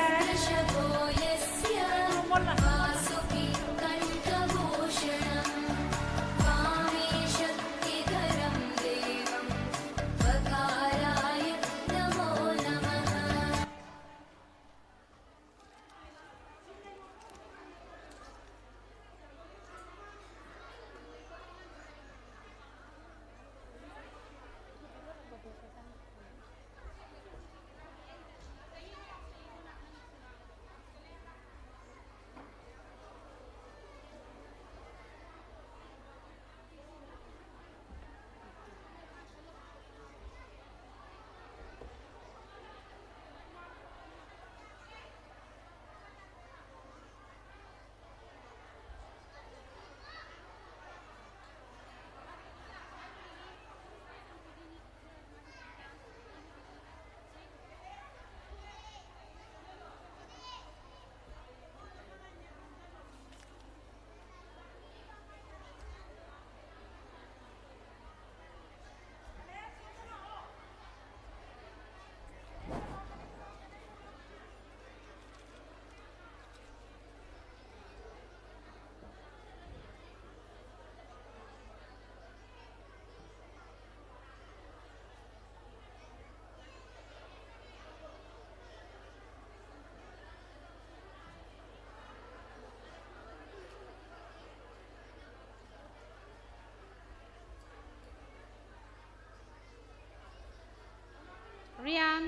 Rian.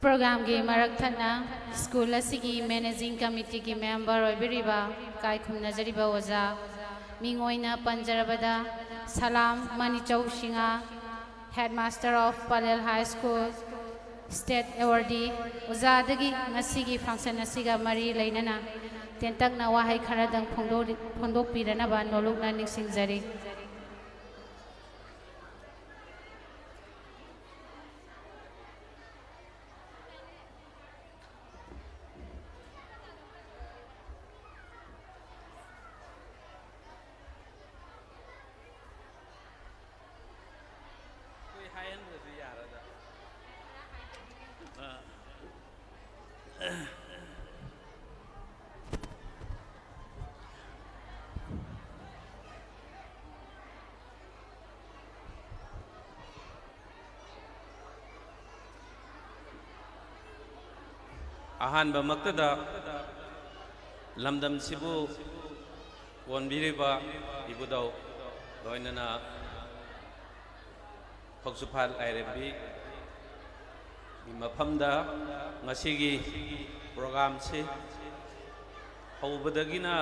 ꯄ꯭ꯔꯣꯒ꯭ꯔꯥꯝꯒꯤ ꯃꯔꯛ ꯊꯠꯅ ꯁ꯭ꯀꯨꯜ ꯑꯁꯤꯒꯤ ꯃꯦꯅꯦꯖꯤꯡ ꯀꯃꯤꯇꯤꯒꯤ ꯃꯦꯝꯕꯔ ꯑꯣꯏꯕꯤꯔꯤꯕ ꯏꯀꯥꯏ ꯈꯨꯝꯅꯖꯔꯤꯕ ꯑꯣꯖꯥ ꯃꯤꯡ ꯑꯣꯏꯅ ꯄꯟꯖꯔꯕꯗ, ꯁꯂꯥꯝ ꯃꯅꯤꯆꯧ Singh, Headmaster of Palel High School, State Awardee, ꯑꯣꯖꯥꯗꯒꯤ ꯉꯁꯤꯒꯤ function ꯑꯁꯤꯒ ꯃꯔꯤ ꯂꯩꯅꯅ ꯇꯦꯟꯇꯛꯅ ꯋꯥꯍꯩ ꯈꯔꯗꯪ ꯐꯣꯡꯗꯣꯛꯂꯤ-, ꯐꯣꯡꯗꯣꯛꯄꯤꯔꯅꯕ ꯅꯣꯂꯨꯛꯅ ꯅꯤꯡꯁꯤꯡꯖꯔꯤ꯫ ꯑꯩꯈꯣꯏ ꯍꯥꯏꯍꯟꯗ꯭ꯔꯁꯨ ꯌꯥꯔꯗ꯫ ꯑ꯫ ꯑꯍꯥꯟꯕꯃꯛꯇꯗ ꯂꯝꯗꯝꯁꯤꯕꯨ ꯀꯣꯟꯕꯤꯔꯤꯕ ꯏꯕꯨꯙꯧ, ꯂꯣꯏꯅꯅ ꯐꯧꯆꯨꯐꯥꯜ ꯂꯥꯏꯔꯦꯝꯕꯤꯒꯤ ꯃꯐꯝꯗ ꯉꯁꯤꯒꯤ programꯁꯤ ꯍꯧꯕꯗꯒꯤꯅ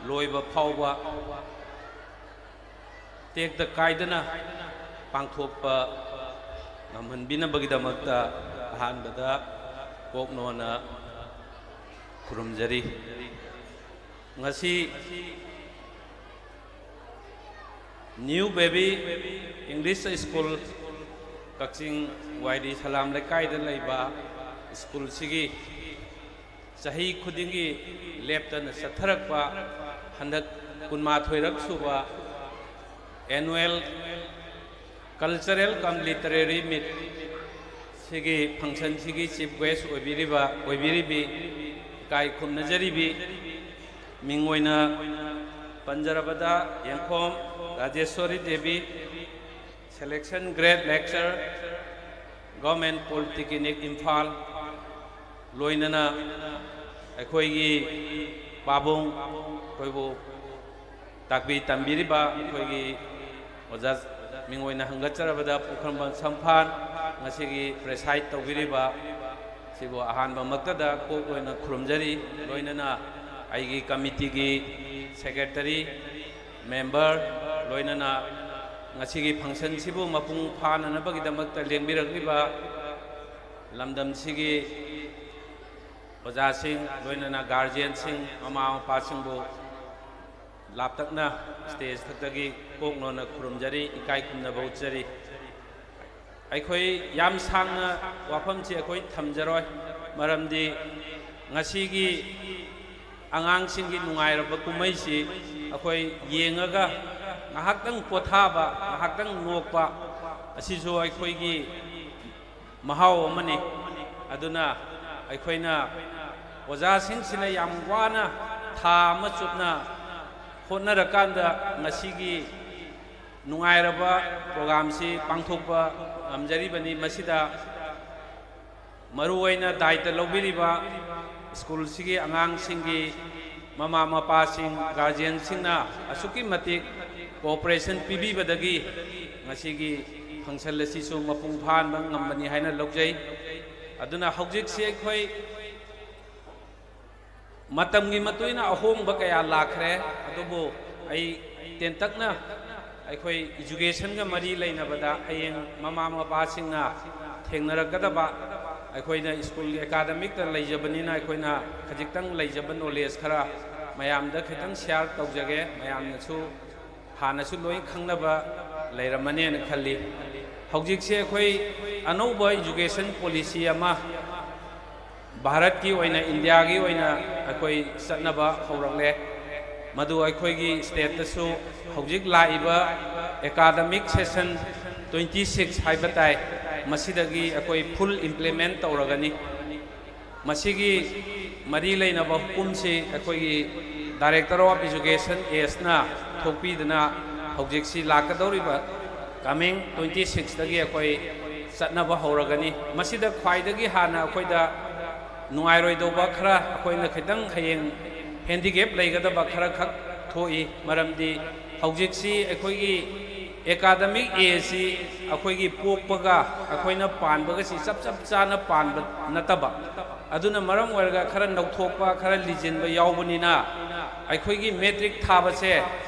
ꯂꯣꯏꯕ ꯐꯥꯎꯕ ꯇꯦꯛꯇ ꯀꯥꯏꯗꯅ ꯄꯥꯡꯊꯣꯛꯄ ꯉꯝꯍꯟꯕꯤꯅꯕꯒꯤꯗꯃꯛꯇ ꯑꯍꯥꯟꯕꯗ ꯀꯣꯛꯅꯣꯅ ꯈꯨꯔꯨꯝꯖꯔꯤ꯫ ꯉꯁꯤ New Baby English School, ꯀꯛꯆꯤꯡ ꯋꯥꯏꯔꯤ ꯁꯂꯥꯝ ꯂꯩꯀꯥꯏꯗ ꯂꯩꯕ ꯁ꯭ꯀꯨꯜꯁꯤꯒꯤ ꯆꯍꯤ ꯈꯨꯗꯤꯡꯒꯤ ꯂꯦꯞꯇꯅ ꯆꯠꯊꯔꯛꯄ ꯍꯟꯗꯛ ꯀꯨꯟꯃꯥꯊꯣꯏꯔꯛ ꯁꯨꯕ annual cultural cum literary meet ꯁꯤꯒꯤ functionꯁꯤꯒꯤ chief guest ꯑꯣꯏꯕꯤꯔꯤꯕ, ꯑꯣꯏꯕꯤꯔꯤꯕꯤ, ꯏꯀꯥꯏ ꯈꯨꯝꯅꯖꯔꯤꯕꯤ, ꯃꯤꯡ ꯑꯣꯏꯅ ꯄꯟꯖꯔꯕꯗ ꯌꯦꯡꯈꯣꯝ Rajeshwari Devi, selection grade lecturer, Government Polytechnic Imphal, ꯂꯣꯏꯅꯅ ꯑꯩꯈꯣꯏꯒꯤ ꯄꯥꯕꯨꯡ, ꯑꯩꯈꯣꯏꯕꯨ ꯇꯥꯛꯄꯤ ꯇꯝꯕꯤꯔꯤꯕ ꯑꯩꯈꯣꯏꯒꯤ ꯑꯣꯖꯥ, ꯃꯤꯡ ꯑꯣꯏꯅ ꯍꯪꯒꯠꯆꯔꯕꯗ ꯄꯨꯈ꯭ꯔꯝꯕꯝ ꯁꯝꯐꯥꯟ, ꯉꯁꯤꯒꯤ preside ꯇꯧꯕꯤꯔꯤꯕ ꯁꯤꯕꯨ ꯑꯍꯥꯟꯕꯃꯛꯇꯗ ꯀꯣꯛ ꯑꯣꯏꯅ ꯈꯨꯔꯨꯝꯖꯔꯤ꯫ ꯂꯣꯏꯅꯅ ꯑꯩꯒꯤ committeeꯒꯤ secretary, ꯃꯦꯝꯕꯔ, ꯂꯣꯏꯅꯅ ꯉꯁꯤꯒꯤ ꯐꯪꯁꯟꯁꯤꯕꯨ ꯃꯄꯨꯡ ꯐꯥꯅꯅꯕꯒꯤꯗꯃꯛꯇ ꯂꯦꯡꯕꯤꯔꯛꯂꯤꯕ ꯂꯝꯗꯝꯁꯤꯒꯤ ꯑꯣꯖꯥꯁꯤꯡ, ꯂꯣꯏꯅꯅ ꯒꯥꯔꯖꯤꯌꯟꯁꯤꯡ, ꯃꯃꯥ ꯃꯄꯥꯁꯤꯡꯕꯨ ꯂꯥꯞꯇꯛꯅ ꯁ꯭ꯇꯦꯖ ꯊꯛꯇꯒꯤ ꯀꯣꯛ ꯅꯣꯟꯅ ꯈꯨꯔꯨꯝꯖꯔꯤ, ꯏꯀꯥꯏ ꯈꯨꯝꯅꯕ ꯎꯠꯆꯔꯤ꯫ ꯑꯩꯈꯣꯏ ꯌꯥꯝ ꯁꯥꯡꯅ ꯋꯥꯐꯝꯁꯤ ꯑꯩꯈꯣꯏ ꯊꯝꯖꯔꯣꯏ, ꯃꯔꯝꯗꯤ ꯉꯁꯤꯒꯤ ꯑꯉꯥꯡꯁꯤꯡꯒꯤ ꯅꯨꯡꯉꯥꯏꯔꯕ ꯀꯨꯝꯍꯩꯁꯤ ꯑꯩꯈꯣꯏ ꯌꯦꯡꯉꯒ ꯉꯥꯏꯍꯥꯛꯇꯪ ꯄꯣꯊꯥꯕ, ꯉꯥꯏꯍꯥꯛꯇꯪ ꯅꯣꯛꯄ, ꯑꯁꯤꯁꯨ ꯑꯩꯈꯣꯏꯒꯤ ꯃꯍꯥꯎ ꯑꯃꯅꯤ꯫ ꯑꯗꯨꯅ ꯑꯩꯈꯣꯏꯅ ꯑꯣꯖꯥꯁꯤꯡꯁꯤꯅ ꯌꯥꯝ ꯋꯥꯅ ꯊꯥ ꯑꯃ ꯆꯨꯞꯅ ꯍꯣꯠꯅꯔꯀꯥꯟꯗ ꯉꯁꯤꯒꯤ ꯅꯨꯡꯉꯥꯏꯔꯕ ꯄ꯭ꯔꯣꯒ꯭ꯔꯥꯝꯁꯤ ꯄꯥꯡꯊꯣꯛꯄ ꯉꯝꯖꯔꯤꯕꯅꯤ꯫ ꯃꯁꯤꯗ ꯃꯔꯨꯑꯣꯏꯅ ꯗꯥꯏꯇ ꯂꯧꯕꯤꯔꯤꯕ ꯁ꯭ꯀꯨꯜꯁꯤꯒꯤ ꯑꯉꯥꯡꯁꯤꯡꯒꯤ ꯃꯃꯥ ꯃꯄꯥꯁꯤꯡ, ꯒꯥꯔꯖꯤꯌꯟꯁꯤꯡꯅ ꯑꯁꯨꯛꯀꯤ ꯃꯇꯤꯛ ꯀꯣꯑꯣꯄꯔꯦꯁꯟ ꯄꯤꯕꯤꯕꯗꯒꯤ ꯉꯁꯤꯒꯤ ꯐꯪꯁꯟ ꯑꯁꯤꯁꯨ ꯃꯄꯨꯡ ꯐꯥꯍꯟꯕ ꯉꯝꯕꯅꯤ ꯍꯥꯏꯅ ꯂꯧꯖꯩ꯫ ꯑꯗꯨꯅ ꯍꯧꯖꯤꯛꯁꯤ ꯑꯩꯈꯣꯏ ꯃꯇꯝꯒꯤ ꯃꯇꯨꯡ ꯏꯟꯅ ꯑꯍꯣꯡꯕ ꯀꯌꯥ ꯂꯥꯛꯈ꯭ꯔꯦ, ꯑꯗꯨꯕꯨ ꯑꯩ ꯇꯦꯟꯇꯛꯅ ꯑꯩꯈꯣꯏ ꯏꯖꯨꯀꯦꯁꯟꯒ ꯃꯔꯤ ꯂꯩꯅꯕꯗ ꯍꯌꯦꯡ ꯃꯃꯥ ꯃꯄꯥꯁꯤꯡꯅ ꯊꯦꯡꯅꯔꯛꯀꯗꯕ, ꯑꯩꯈꯣꯏꯅ ꯁ꯭ꯀꯨꯜꯒꯤ ꯑꯦꯀꯥꯗꯃꯤꯛꯇ ꯂꯩꯖꯕꯅꯤꯅ ꯑꯩꯈꯣꯏꯅ ꯈꯖꯤꯛꯇꯪ ꯂꯩꯖꯕ ꯅꯣꯂꯦꯖ ꯈꯔ ꯃꯌꯥꯝꯗ ꯈꯤꯇꯪ ꯁꯤꯌꯥꯔ ꯇꯧꯖꯒꯦ, ꯃꯌꯥꯝꯅꯁꯨ ꯍꯥꯟꯅꯁꯨ ꯂꯣꯏ ꯈꯪꯅꯕ ꯂꯩꯔꯝꯃꯅꯦꯅ ꯈꯜꯂꯤ꯫ ꯍꯧꯖꯤꯛꯁꯦ ꯑꯩꯈꯣꯏ ꯑꯅꯧꯕ ꯏꯖꯨꯀꯦꯁꯟ ꯄꯣꯂꯤꯁꯤ ꯑꯃ ꯚꯥꯔꯠꯀꯤ ꯑꯣꯏꯅ, ꯏꯟꯗꯤꯌꯥꯒꯤ ꯑꯣꯏꯅ ꯑꯩꯈꯣꯏ ꯆꯠꯅꯕ ꯍꯧꯔꯛꯂꯦ꯫ ꯃꯗꯨ ꯑꯩꯈꯣꯏꯒꯤ ꯁ꯭ꯇꯦꯠꯇꯁꯨ ꯍꯧꯖꯤꯛ ꯂꯥꯛꯏꯕ ꯑꯦꯀꯥꯗꯃꯤꯛ ꯁꯦꯁꯟ ꯇ꯭ꯋꯦꯟꯇꯤ ꯁꯤꯛꯁ ꯍꯥꯏꯕ ꯇꯥꯏ, ꯃꯁꯤꯗꯒꯤ ꯑꯩꯈꯣꯏ ꯐꯨꯜ ꯏꯝꯄ꯭ꯂꯤꯃꯦꯟ ꯇꯧꯔꯒꯅꯤ꯫ ꯃꯁꯤꯒꯤ ꯃꯔꯤ ꯂꯩꯅꯕ ꯍꯨꯀꯨꯝꯁꯤ ꯑꯩꯈꯣꯏꯒꯤ ꯗꯥꯏꯔꯦꯛꯇꯔ ꯑꯣꯐ ꯏꯖꯨꯀꯦꯁꯟ ꯑꯦꯁꯅ ꯊꯣꯛꯄꯤꯗꯨꯅ ꯍꯧꯖꯤꯛꯁꯤ ꯂꯥꯛꯀꯗꯧꯔꯤꯕ ꯀꯃꯤꯡ ꯇ꯭ꯋꯦꯟꯇꯤ ꯁꯤꯛꯁꯇꯒꯤ ꯑꯩꯈꯣꯏ ꯆꯠꯅꯕ ꯍꯧꯔꯒꯅꯤ꯫ ꯃꯁꯤꯗ ꯈ꯭ꯋꯥꯏꯗꯒꯤ ꯍꯥꯟꯅ ꯑꯩꯈꯣꯏꯗ ꯅꯨꯡꯉꯥꯏꯔꯣꯏꯗꯧꯕ ꯈꯔ, ꯑꯩꯈꯣꯏꯅ ꯈꯤꯇꯪ ꯍꯌꯦꯡ ꯍꯦꯟꯗꯤꯀꯦꯞ ꯂꯩꯒꯗꯕ ꯈꯔ ꯈꯛ ꯊꯣꯛꯏ, ꯃꯔꯝꯗꯤ ꯍꯧꯖꯤꯛꯁꯤ ꯑꯩꯈꯣꯏꯒꯤ ꯑꯦꯀꯥꯗꯃꯤꯛ ꯑꯦꯖꯁꯤ ꯑꯩꯈꯣꯏꯒꯤ ꯄꯣꯛꯄꯒ ꯑꯩꯈꯣꯏꯅ ꯄꯥꯟꯕꯒꯁꯤ ꯆꯞ ꯆꯞ ꯆꯥꯅ ꯄꯥꯟꯕ ꯅꯠꯇꯕ, ꯑꯗꯨꯅ ꯃꯔꯝ ꯑꯣꯏꯔꯒ ꯈꯔ ꯅꯧꯊꯣꯛꯄ, ꯈꯔ ꯂꯤꯖꯤꯟꯕ ꯌꯥꯎꯕꯅꯤꯅ ꯑꯩꯈꯣꯏꯒꯤ ꯃꯦꯇ꯭ꯔꯤꯛ ꯊꯥꯕꯁꯦ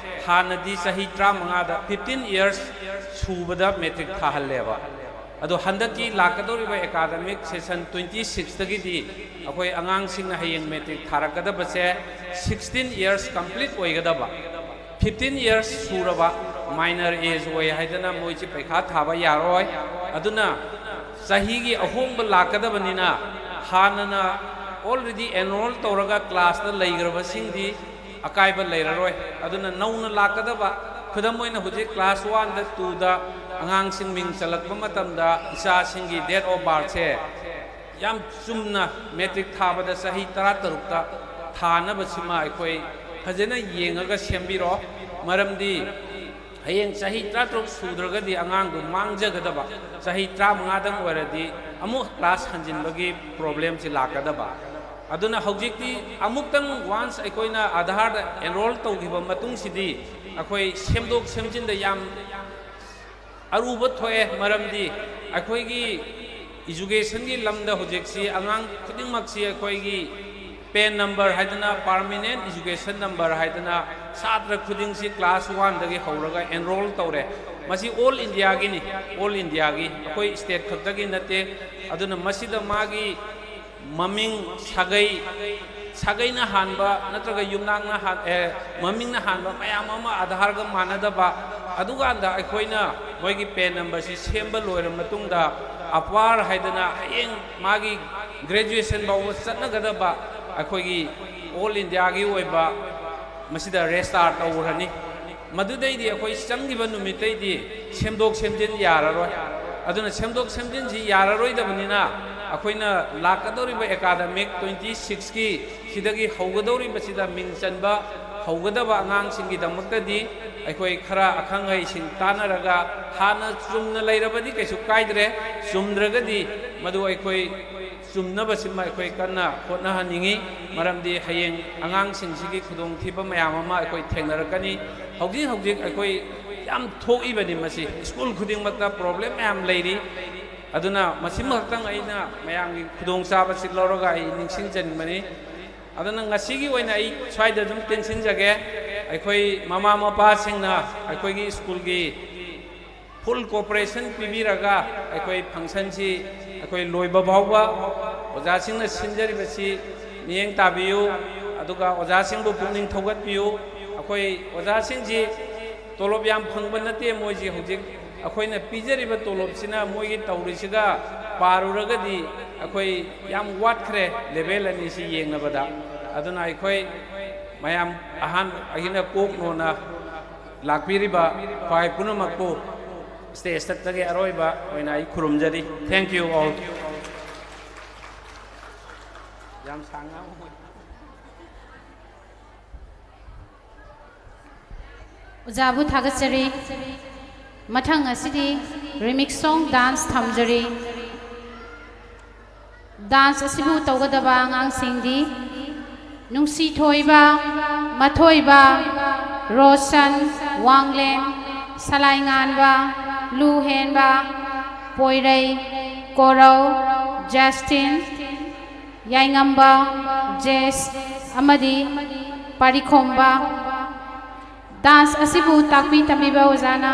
ꯍꯥꯟꯅꯗꯤ ꯆꯍꯤ ꯇꯔꯥꯃꯉꯥꯗ, fifteen years ꯁꯨꯕꯗ ꯃꯦꯇ꯭ꯔꯤꯛ ꯊꯥꯍꯜꯂꯦꯕ꯫ ꯑꯗꯣ ꯍꯟꯗꯛꯀꯤ ꯂꯥꯛꯀꯗꯧꯔꯤꯕ academic session twenty sixꯇꯒꯤꯗꯤ ꯑꯩꯈꯣꯏ ꯑꯉꯥꯡꯁꯤꯡꯅ ꯍꯌꯦꯡ ꯃꯦꯇ꯭ꯔꯤꯛ ꯊꯥꯔꯛꯀꯗꯕꯁꯦ sixteen years complete ꯑꯣꯏꯒꯗꯕ, fifteen years ꯁꯨꯔꯕ, minor age ꯑꯣꯏ ꯍꯥꯏꯗꯅ ꯃꯣꯏꯁꯤ ꯄꯩꯈꯥ ꯊꯥꯕ ꯌꯥꯔꯣꯏ꯫ ꯑꯗꯨꯅ ꯆꯍꯤꯒꯤ ꯑꯍꯣꯡꯕ ꯂꯥꯛꯀꯗꯕꯅꯤꯅ ꯍꯥꯟꯅꯅ already enroll ꯇꯧꯔꯒ classꯇ ꯂꯩꯈ꯭ꯔꯕꯁꯤꯡꯗꯤ ꯑꯀꯥꯏꯕ ꯂꯩꯔꯔꯣꯏ꯫ ꯑꯗꯨꯅ ꯅꯧꯅ ꯂꯥꯛꯀꯗꯕ, ꯈꯨꯗꯝ ꯑꯣꯏꯅ ꯍꯧꯖꯤꯛ class oneꯗ twoꯗ ꯑꯉꯥꯡꯁꯤꯡ ꯃꯤꯡ ꯆꯜꯂꯛꯄ ꯃꯇꯝꯗ ꯏꯆꯥꯁꯤꯡꯒꯤ date of birthꯁꯦ ꯌꯥꯝ ꯆꯨꯝꯅ ꯃꯦꯇ꯭ꯔꯤꯛ ꯊꯥꯕꯗ ꯆꯍꯤ ꯇꯔꯥꯇꯔꯨꯛꯇ ꯊꯥꯅꯕꯁꯤꯃ ꯑꯩꯈꯣꯏ ꯐꯖꯅ ꯌꯦꯡꯉꯒ ꯁꯦꯝꯕꯤꯔꯣ꯫ ꯃꯔꯝꯗꯤ ꯍꯌꯦꯡ ꯆꯍꯤ ꯇꯔꯥꯇꯔꯨꯛ ꯁꯨꯗ꯭ꯔꯒꯗꯤ ꯑꯉꯥꯡꯗꯨ ꯃꯥꯡꯖꯒꯗꯕ, ꯆꯍꯤ ꯇꯔꯥꯃꯉꯥꯗꯪ ꯑꯣꯏꯔꯗꯤ ꯑꯃꯨꯛ class ꯍꯟꯖꯤꯟꯕꯒꯤ problemꯁꯤ ꯂꯥꯛꯀꯗꯕ꯫ ꯑꯗꯨꯅ ꯍꯧꯖꯤꯛꯇꯤ ꯑꯃꯨꯛꯇꯪ once ꯑꯩꯈꯣꯏꯅ ꯑꯥꯙꯥꯔꯗ enroll ꯇꯧꯈꯤꯕ ꯃꯇꯨꯡꯁꯤꯗꯤ ꯑꯩꯈꯣꯏ ꯁꯦꯝꯗꯣꯛ ꯁꯦꯝꯖꯤꯟꯗ ꯌꯥꯝ ꯑꯔꯨꯕ ꯊꯣꯛꯑꯦ꯫ ꯃꯔꯝꯗꯤ ꯑꯩꯈꯣꯏꯒꯤ educationꯒꯤ ꯂꯝꯗ ꯍꯧꯖꯤꯛꯁꯤ ꯑꯉꯥꯡ ꯈꯨꯗꯤꯡꯃꯛꯁꯤ ꯑꯩꯈꯣꯏꯒꯤ PAN number ꯍꯥꯏꯗꯅ, permanent education number ꯍꯥꯏꯗꯅ, ꯁꯥꯇ꯭ꯔ ꯈꯨꯗꯤꯡꯁꯤ class oneꯗꯒꯤ ꯍꯧꯔꯒ enroll ꯇꯧꯔꯦ꯫ ꯃꯁꯤ all Indiaꯒꯤꯅꯤ, all Indiaꯒꯤ, ꯑꯩꯈꯣꯏ state ꯈꯛꯇꯒꯤ ꯅꯠꯇꯦ꯫ ꯑꯗꯨꯅ ꯃꯁꯤꯗ ꯃꯥꯒꯤ ꯃꯃꯤꯡ, ꯁꯥꯒꯩ, ꯁꯥꯒꯩꯅ ꯍꯥꯟꯕ ꯅꯠꯇ꯭ꯔꯒ ꯌꯨꯝꯅꯥꯛꯅ ꯍꯥꯟ-, ꯑꯦ, ꯃꯃꯤꯡꯅ ꯍꯥꯟꯕ ꯃꯌꯥꯝ ꯑꯃ ꯑꯥꯙꯥꯔꯒ ꯃꯥꯟꯅꯗꯕ, ꯑꯗꯨꯀꯥꯟꯗ ꯑꯩꯈꯣꯏꯅ ꯃꯣꯏꯒꯤ PAN numberꯁꯤ ꯁꯦꯝꯕ ꯂꯣꯏꯔ ꯃꯇꯨꯡꯗ, ꯑꯄꯥꯔ ꯍꯥꯏꯗꯅ ꯍꯌꯦꯡ ꯃꯥꯒꯤ graduation ꯐꯥꯎꯕ ꯆꯠꯅꯒꯗꯕ ꯑꯩꯈꯣꯏꯒꯤ all Indiaꯒꯤ ꯑꯣꯏꯕ ꯃꯁꯤꯗ register ꯇꯧꯔꯅꯤ꯫ ꯃꯗꯨꯗꯩꯗꯤ ꯑꯩꯈꯣꯏ ꯆꯪꯈꯤꯕ ꯅꯨꯃꯤꯠꯇꯩꯗꯤ ꯁꯦꯝꯗꯣꯛ ꯁꯦꯝꯖꯤꯟ ꯌꯥꯔꯔꯣꯏ꯫ ꯑꯗꯨꯅ ꯁꯦꯝꯗꯣꯛ ꯁꯦꯝꯖꯤꯟꯁꯤ ꯌꯥꯔꯔꯣꯏꯗꯕꯅꯤꯅ, ꯑꯩꯈꯣꯏꯅ ꯂꯥꯛꯀꯗꯧꯔꯤꯕ academic twenty sixꯀꯤ ꯁꯤꯗꯒꯤ ꯍꯧꯒꯗꯧꯔꯤꯕꯁꯤꯗ ꯃꯤꯡ ꯆꯟꯕ ꯍꯧꯒꯗꯕ ꯑꯉꯥꯡꯁꯤꯡꯒꯤꯗꯃꯛꯇꯗꯤ ꯑꯩꯈꯣꯏ ꯈꯔ ꯑꯈꯪ ꯑꯍꯩꯁꯤꯡ ꯇꯥꯟꯅꯔꯒ, ꯍꯥꯟꯅ ꯆꯨꯝꯅ ꯂꯩꯔꯕꯗꯤ ꯀꯩꯁꯨ ꯀꯥꯏꯗ꯭ꯔꯦ, ꯆꯨꯝꯗ꯭ꯔꯒꯗꯤ ꯃꯗꯨ ꯑꯩꯈꯣꯏ ꯆꯨꯝꯅꯕꯁꯤꯃ ꯑꯩꯈꯣꯏ ꯀꯟꯅ ꯍꯣꯠꯅꯍꯟꯅꯤꯡꯉꯤ꯫ ꯃꯔꯝꯗꯤ ꯍꯌꯦꯡ ꯑꯉꯥꯡꯁꯤꯡꯁꯤꯒꯤ ꯈꯨꯗꯣꯡꯊꯤꯕ ꯃꯌꯥꯝ ꯑꯃ ꯑꯩꯈꯣꯏ ꯊꯦꯡꯅꯔꯛꯀꯅꯤ꯫ ꯍꯧꯖꯤꯛ ꯍꯧꯖꯤꯛ ꯑꯩꯈꯣꯏ ꯌꯥꯝ ꯊꯣꯛꯏꯕꯅꯤ ꯃꯁꯤ, school ꯈꯨꯗꯤꯡꯃꯛꯇ problem ꯃꯌꯥꯝ ꯂꯩꯔꯤ꯫ ꯑꯗꯨꯅ ꯃꯁꯤꯃꯈꯛꯇꯪ ꯑꯩꯅ ꯃꯌꯥꯝꯒꯤ ꯈꯨꯗꯣꯡꯆꯥꯕꯁꯤ ꯂꯧꯔꯒ ꯑꯩ ꯅꯤꯡꯁꯤꯡꯖꯅꯤꯡꯕꯅꯤ꯫ ꯑꯗꯨꯅ ꯉꯁꯤꯒꯤ ꯑꯣꯏꯅ ꯑꯩ ꯁ꯭ꯋꯥꯏꯗ ꯑꯗꯨꯝ ꯇꯦꯟꯁꯤꯟꯖꯒꯦ꯫ ꯑꯩꯈꯣꯏ ꯃꯃꯥ ꯃꯄꯥꯁꯤꯡꯅ ꯑꯩꯈꯣꯏꯒꯤ ꯁ꯭ꯀꯨꯜꯒꯤ ꯐꯨꯜ ꯀꯣꯑꯣꯄꯔꯦꯁꯟ ꯄꯤꯕꯤꯔꯒ ꯑꯩꯈꯣꯏ ꯐꯪꯁꯟꯁꯤ ꯑꯩꯈꯣꯏ ꯂꯣꯏꯕ ꯐꯥꯎꯕ ꯑꯣꯖꯥꯁꯤꯡꯅ ꯁꯤꯟꯖꯔꯤꯕꯁꯤ ꯃꯤꯠꯌꯦꯡ ꯇꯥꯕꯤꯌꯨ꯫ ꯑꯗꯨꯒ ꯑꯣꯖꯥꯁꯤꯡꯕꯨ ꯄꯨꯛꯅꯤꯡ ꯊꯧꯒꯠꯄꯤꯌꯨ꯫ ꯑꯩꯈꯣꯏ ꯑꯣꯖꯥꯁꯤꯡꯁꯤ ꯇꯣꯂꯣꯞ ꯌꯥꯝ ꯐꯪꯕ ꯅꯠꯇꯦ꯫ ꯃꯣꯏꯁꯤ ꯍꯧꯖꯤꯛ ꯑꯩꯈꯣꯏꯅ ꯄꯤꯖꯔꯤꯕ ꯇꯣꯂꯣꯞꯁꯤꯅ ꯃꯣꯏꯒꯤ ꯇꯧꯔꯤꯁꯤꯒ ꯄꯥꯔꯨꯔꯒꯗꯤ ꯑꯩꯈꯣꯏ ꯌꯥꯝ ꯋꯥꯠꯈ꯭ꯔꯦ, ꯂꯦꯚꯦꯜ ꯑꯅꯤꯁꯤ ꯌꯦꯡꯅꯕꯗ꯫ ꯑꯗꯨꯅ ꯑꯩꯈꯣꯏ ꯃꯌꯥꯝ ꯑꯍꯥꯟꯕ ꯑꯩꯅ ꯀꯣꯛ ꯅꯣꯟꯅ ꯂꯥꯛꯄꯤꯔꯤꯕ ꯈ꯭ꯋꯥꯏ ꯄꯨꯝꯅꯃꯛꯄꯨ ꯁ꯭ꯇꯦꯖꯇꯒꯤ ꯑꯔꯣꯏꯕ ꯑꯣꯏꯅ ꯑꯩ ꯈꯨꯔꯨꯝꯖꯔꯤ꯫ Thank you all. ꯌꯥꯝ ꯁꯥꯡꯅ ꯑꯣꯖꯥꯕꯨ ꯊꯥꯒꯠꯆꯔꯤ꯫ ꯃꯊꯪ ꯑꯁꯤꯗꯤ ꯔꯤꯃꯤꯛꯁ ꯁꯣꯡ ꯗꯥꯟꯁ ꯊꯝꯖꯔꯤ꯫ ꯗꯥꯟꯁ ꯑꯁꯤꯕꯨ ꯇꯧꯒꯗꯕ ꯑꯉꯥꯡꯁꯤꯡꯗꯤ ꯅꯨꯡꯁꯤꯊꯣꯏꯕ, ꯃꯊꯣꯏꯕ, ꯔꯣꯁꯟ, ꯋꯥꯡꯂꯦꯟ, ꯁꯂꯥꯏꯉꯥꯟꯕ, ꯂꯨꯍꯦꯟꯕ, ꯄꯣꯏꯔꯩ, ꯀꯣꯔꯧ, ꯖꯁꯇꯤꯟ, ꯌꯥꯏꯉꯝꯕ, ꯖꯦꯁ ꯑꯃꯗꯤ ꯄꯥꯔꯤꯈꯣꯝꯕ꯫ ꯗꯥꯟꯁ ꯑꯁꯤꯕꯨ ꯇꯥꯛꯄꯤ ꯇꯝꯕꯤꯕ ꯑꯣꯖꯥꯅ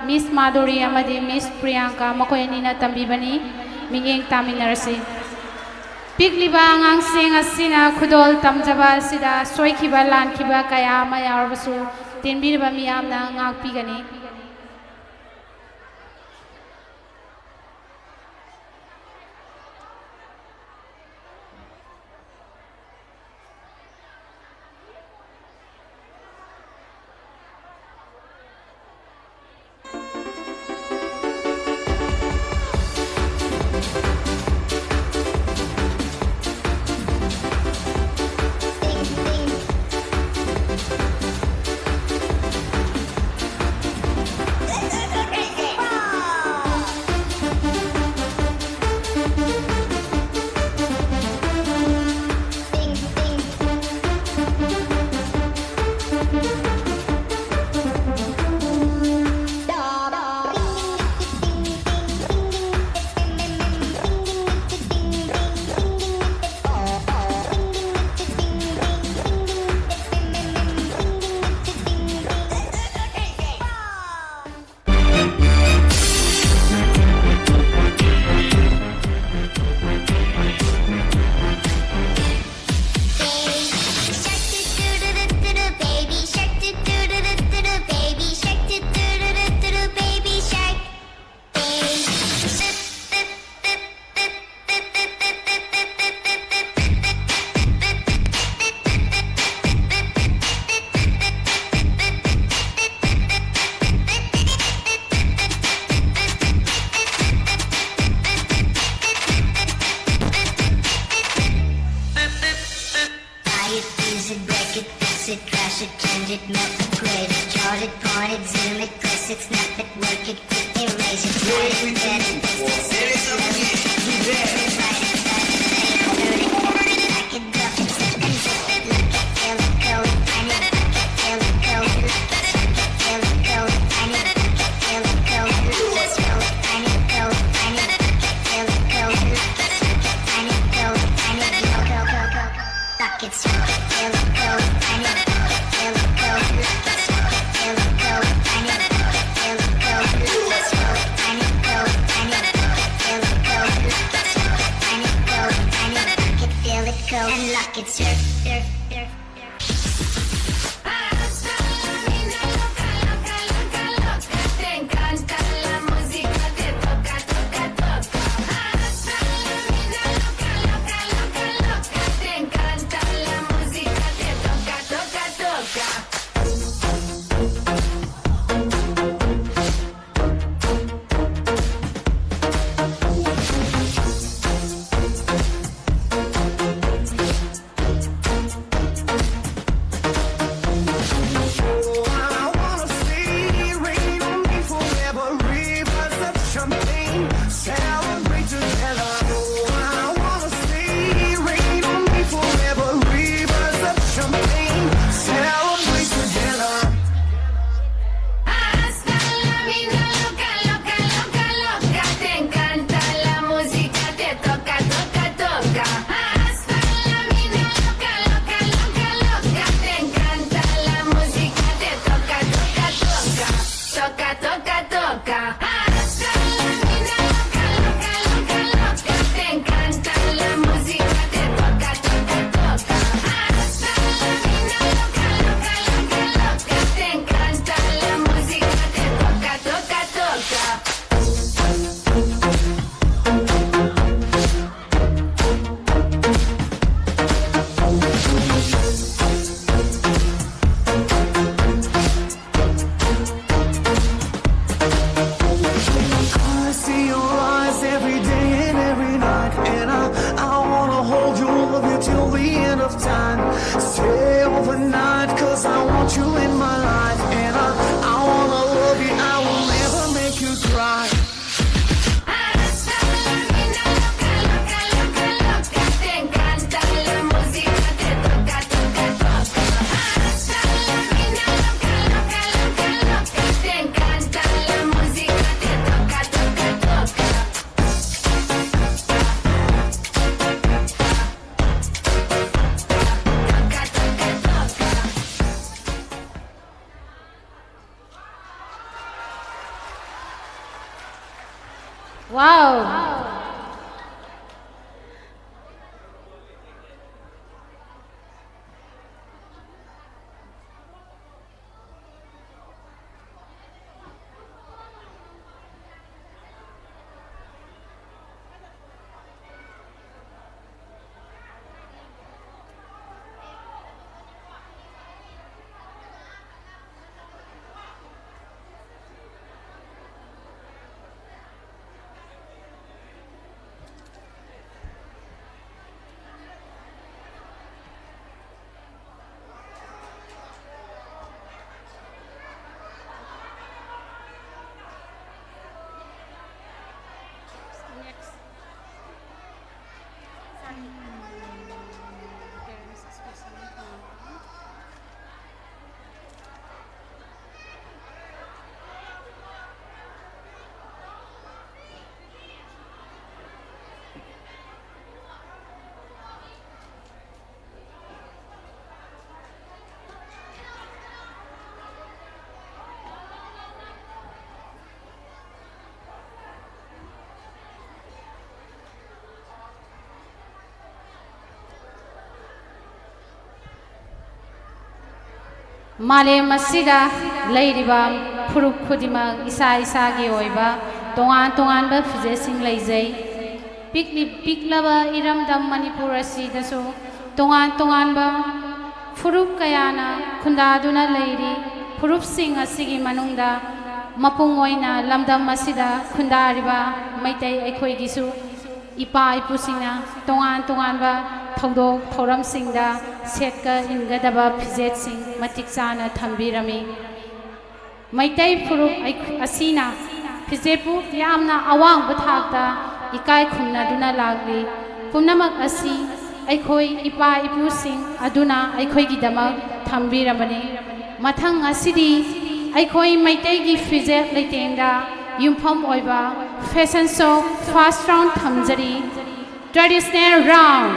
ꯃꯤꯁ ꯃꯥꯙꯨꯔꯤ ꯑꯃꯗꯤ ꯃꯤꯁ ꯄ꯭ꯔꯤꯌꯥꯡꯀꯥ, ꯃꯈꯣꯏ ꯑꯅꯤꯅ ꯇꯝꯕꯤꯕꯅꯤ꯫ ꯃꯤꯠꯌꯦꯡ ꯇꯥꯃꯤꯟꯅꯔꯁꯤ꯫ ꯄꯤꯛꯂꯤꯕ ꯑꯉꯥꯡꯁꯤꯡ ꯑꯁꯤꯅ ꯈꯨꯗꯣꯜ ꯇꯝꯖꯕ ꯑꯁꯤꯗ ꯁꯣꯏꯈꯤꯕ ꯂꯥꯟꯈꯤꯕ ꯀꯌꯥ ꯑꯃ ꯌꯥꯎꯔꯕꯁꯨ ꯇꯤꯟꯕꯤꯔꯤꯕ ꯃꯤꯌꯥꯝꯅ ꯉꯥꯛꯄꯤꯒꯅꯤ꯫ Crash it, change it, melt, upgrade it, chart it, point it, zoom it, press it, snap it, work it, quick erase it, slide it, get it, paste it, save it, load it, rewrite it, write it, save it, load it, forward it, back it, drop it, zip and zip it, lock it, fill it, curl it, find it, back it, fill it, curl it, lock it, circle, fill it, curl it, find it, back it, fill it, curl it, lock it, scroll it, find it, curl it, find it, back it, fill it, curl it, lock it, circle, find it, curl it, find it, curl, curl, curl, curl, curl. Lock it, circle, fill it, curl it, find it, back it, fill it, curl it, lock it, circle, fill it, curl it, find it, back it, fill it, curl it, lock it, scroll it, find it, curl it, find it, back it, fill it, curl it, lock it, circle, find You in my life, and I, I wanna love you. I will never make you cry. Wow! ꯃꯥꯂꯦꯝ ꯑꯁꯤꯗ ꯂꯩꯔꯤꯕ ꯐꯨꯔꯨꯞ ꯈꯨꯗꯤꯡꯃꯛ ꯏꯁꯥ ꯏꯁꯥꯒꯤ ꯑꯣꯏꯕ ꯇꯣꯉꯥꯟ ꯇꯣꯉꯥꯟꯕ ꯐꯤꯖꯦꯠꯁꯤꯡ ꯂꯩꯖꯩ꯫ ꯄꯤꯛꯂꯤ-, ꯄꯤꯛꯂꯕ ꯏꯔꯝꯗꯝ ꯃꯅꯤꯄꯨꯔ ꯑꯁꯤꯗꯁꯨ ꯇꯣꯉꯥꯟ ꯇꯣꯉꯥꯟꯕ ꯐꯨꯔꯨꯞ ꯀꯌꯥꯅ ꯈꯨꯟꯗꯥꯗꯨꯅ ꯂꯩꯔꯤ꯫ ꯐꯨꯔꯨꯞꯁꯤꯡ ꯑꯁꯤꯒꯤ ꯃꯅꯨꯡꯗ ꯃꯄꯨꯡ ꯑꯣꯏꯅ ꯂꯝꯗꯝ ꯑꯁꯤꯗ ꯈꯨꯟꯗꯥꯔꯤꯕ ꯃꯩꯇꯩ ꯑꯩꯈꯣꯏꯒꯤꯁꯨ ꯏꯄꯥ ꯏꯄꯨꯁꯤꯡꯅ ꯇꯣꯉꯥꯟ ꯇꯣꯉꯥꯟꯕ ꯊꯧꯗꯣꯛ ꯊꯧꯔꯝꯁꯤꯡꯗ ꯁꯦꯠꯀ ꯏꯟꯒꯗꯕ ꯐꯤꯖꯦꯠꯁꯤꯡ ꯃꯇꯤꯛ ꯆꯥꯅ ꯊꯝꯕꯤꯔꯝꯃꯤ꯫ ꯃꯩꯇꯩ ꯐꯨꯔꯨꯞ ꯑꯩꯈ-, ꯑꯁꯤꯅ ꯐꯤꯖꯦꯠꯄꯨ ꯌꯥꯝꯅ ꯑꯋꯥꯡꯕ ꯊꯥꯛꯇ ꯏꯀꯥꯏ ꯈꯨꯝꯅꯗꯨꯅ ꯂꯥꯛꯂꯤ꯫ ꯄꯨꯝꯅꯃꯛ ꯑꯁꯤ ꯑꯩꯈꯣꯏ ꯏꯄꯥ ꯏꯄꯨꯁꯤꯡ ꯑꯗꯨꯅ ꯑꯩꯈꯣꯏꯒꯤꯗꯃꯛ ꯊꯝꯕꯤꯔꯕꯅꯤ꯫ ꯃꯊꯪ ꯑꯁꯤꯗꯤ ꯑꯩꯈꯣꯏ ꯃꯩꯇꯩꯒꯤ ꯐꯤꯖꯦꯠ ꯂꯩꯇꯦꯡꯗ ꯌꯨꯝꯐꯝ ꯑꯣꯏꯕ fashion show first round ꯊꯝꯖꯔꯤ꯫ Traditional round꯫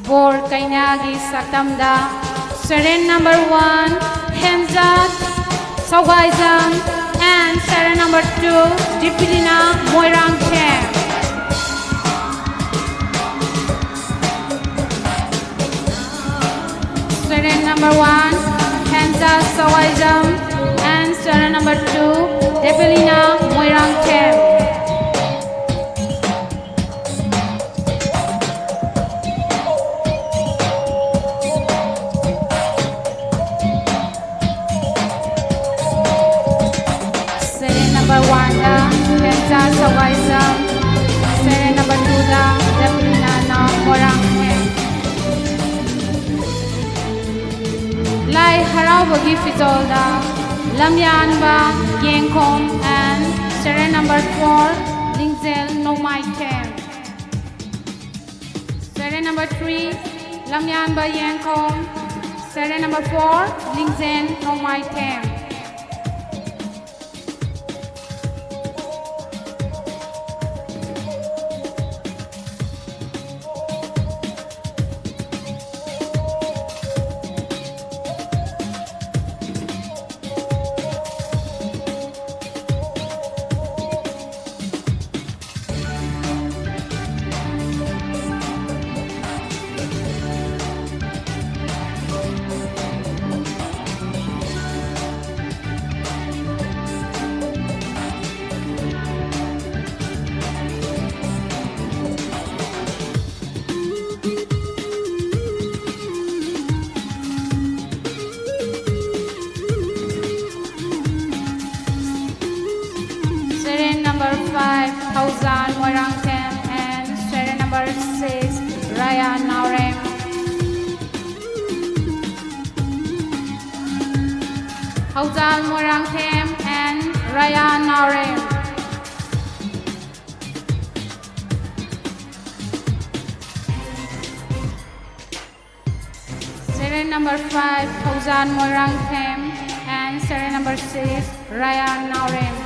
ꯕꯣꯔ ꯀꯩꯅꯥꯒꯤ ꯁꯛꯇꯝꯗ ꯁꯔꯦꯟ number one, ꯍꯦꯟꯖꯥ ꯁꯧꯒꯥꯏꯖꯝ, and ꯁꯔꯦꯟ number two, ꯗꯤꯄꯤꯂꯤꯅꯥ Moirangthem. Student number one, Henza Sawaijam, and student number two, Debelina Moirangthem. Student number one the Henza Sawaijam, student number two the Debelina Moirangthem. ꯂꯥꯏ ꯍꯔꯥꯎꯕꯒꯤ ꯐꯤꯖꯣꯜꯗ ꯂꯝꯌꯥꯟꯕ, ꯌꯦꯡꯈꯣꯝ and Serial number four, Lingzel Nongmaithem. Serial number three, Lamyanba Yengkhom. Serial number four, Lingzen Nongmaithem. Serial number five, Hauzan Moirangthem, and serial number six, Raya Naorem. Hauzan Moirangthem and Raya Naorem. Serial number five, Hauzan Moirangthem, and serial number six, Raya Naorem.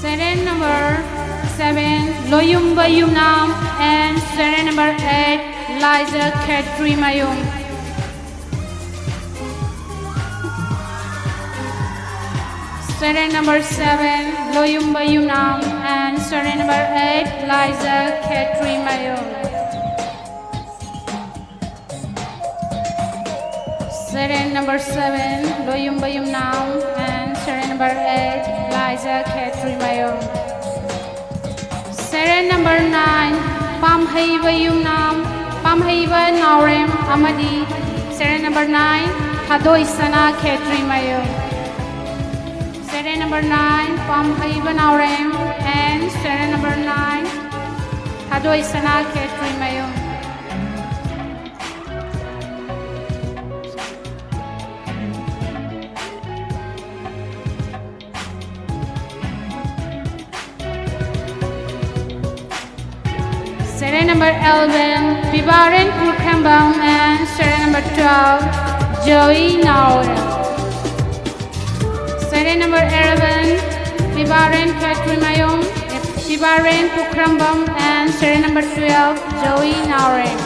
Serial number seven, Loyumba Yumnam, and serial number eight, Liza Khetrimayum. Serial number seven, Loyumba Yumnam, and serial number eight, Liza Khetrimayum. Serial number seven, Loyumba Yumnam, and serial number eight, Liza Khetrimayum. Serial number nine, Pamheiba Yumnam, Pamheiba Naorem, ꯑꯃꯗꯤ serial number nine, Thadoi Sana Khetrimayum. Serial number nine, Pamheiba Naorem, and serial number nine, Thadoi Sana Khetrimayum. Number eleven, Pibaren Pulkrambam, and serial number twelve, Joey Naore. Serial number eleven, Pibaren Patrimayom, Pibaren Pulkrambam, and serial number twelve, Joey Naore.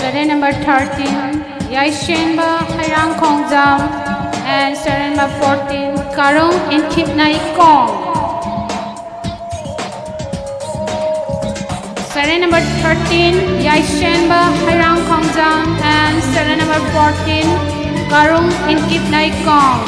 Serial number thirteen, Yaishenba Hairang Khongjam, and serial number fourteen, Karung Inkipnai Kong. Serial number thirteen, Yaishenba Hairang Khongjam, and serial number fourteen, Karung Inkipnai Kong.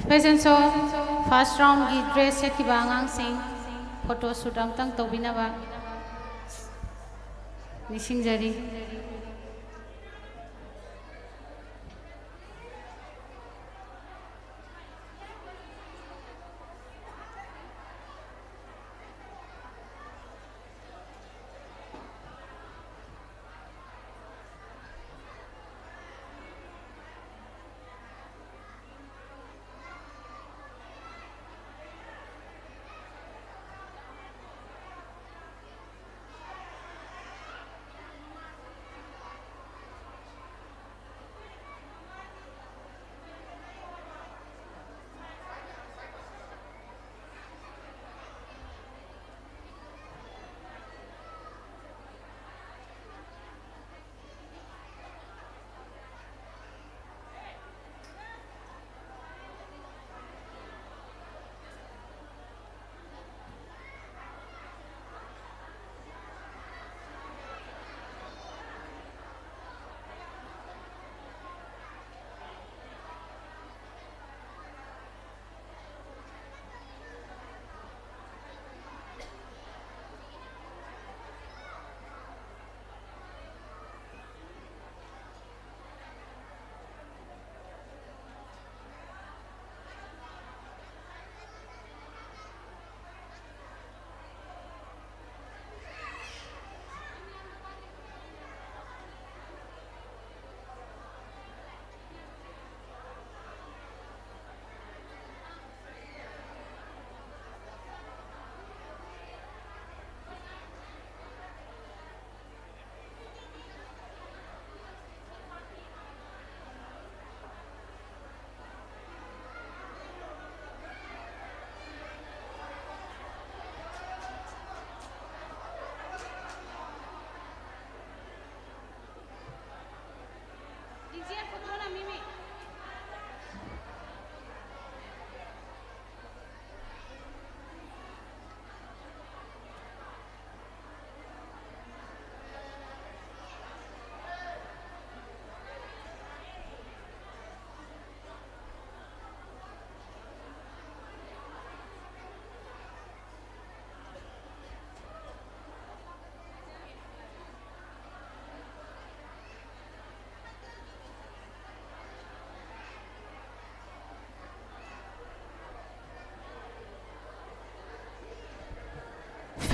Fashion show first round ꯒꯤ dress ꯁꯦꯠꯈꯤꯕ ꯑꯉꯥꯡꯁꯤꯡ photo shoot ꯑꯝꯇꯪ ꯇꯧꯕꯤꯅꯕ ꯅꯤꯡꯁꯤꯡꯖꯔꯤ꯫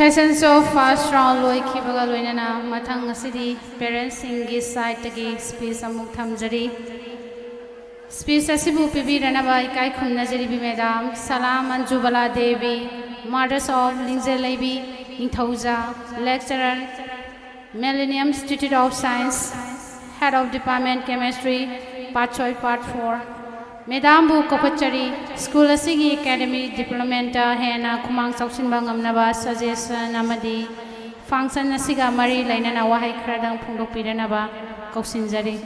Session of first round ꯂꯣꯏꯈꯤꯕꯒ ꯂꯣꯏꯅꯅ ꯃꯊꯪ ꯑꯁꯤꯗꯤ parents ꯁꯤꯡꯒꯤ side ꯇꯒꯤ speech ꯑꯃꯨꯛ ꯊꯝꯖꯔꯤ꯫ Speech ꯑꯁꯤꯕꯨ ꯄꯤꯕꯤꯔꯅꯕ ꯏꯀꯥꯏ ꯈꯨꯝꯅꯖꯔꯤꯕꯤ Madam Sala Manjubala Devi, Mothers of ꯂꯤꯡꯖꯦꯜꯂꯩꯕꯤ Ningthouja, Lecturer, Millennium Institute of Science, Head of Department Chemistry, Pathoi Part four꯫ Madam ꯕꯨ ꯀꯧꯈꯠꯆꯔꯤ꯫ School ꯑꯁꯤꯒꯤ academic development ꯇ ꯍꯦꯟꯅ ꯈꯨꯃꯥꯡ ꯆꯥꯎꯁꯤꯟꯕ ꯉꯝꯅꯕ suggestion ꯑꯃꯗꯤ function ꯑꯁꯤꯒ ꯃꯔꯤ ꯂꯩꯅꯅ ꯋꯥꯍꯩ ꯈꯔꯗꯪ ꯐꯣꯡꯗꯣꯛꯄꯤꯔꯅꯕ ꯀꯧꯁꯤꯟꯖꯔꯤ꯫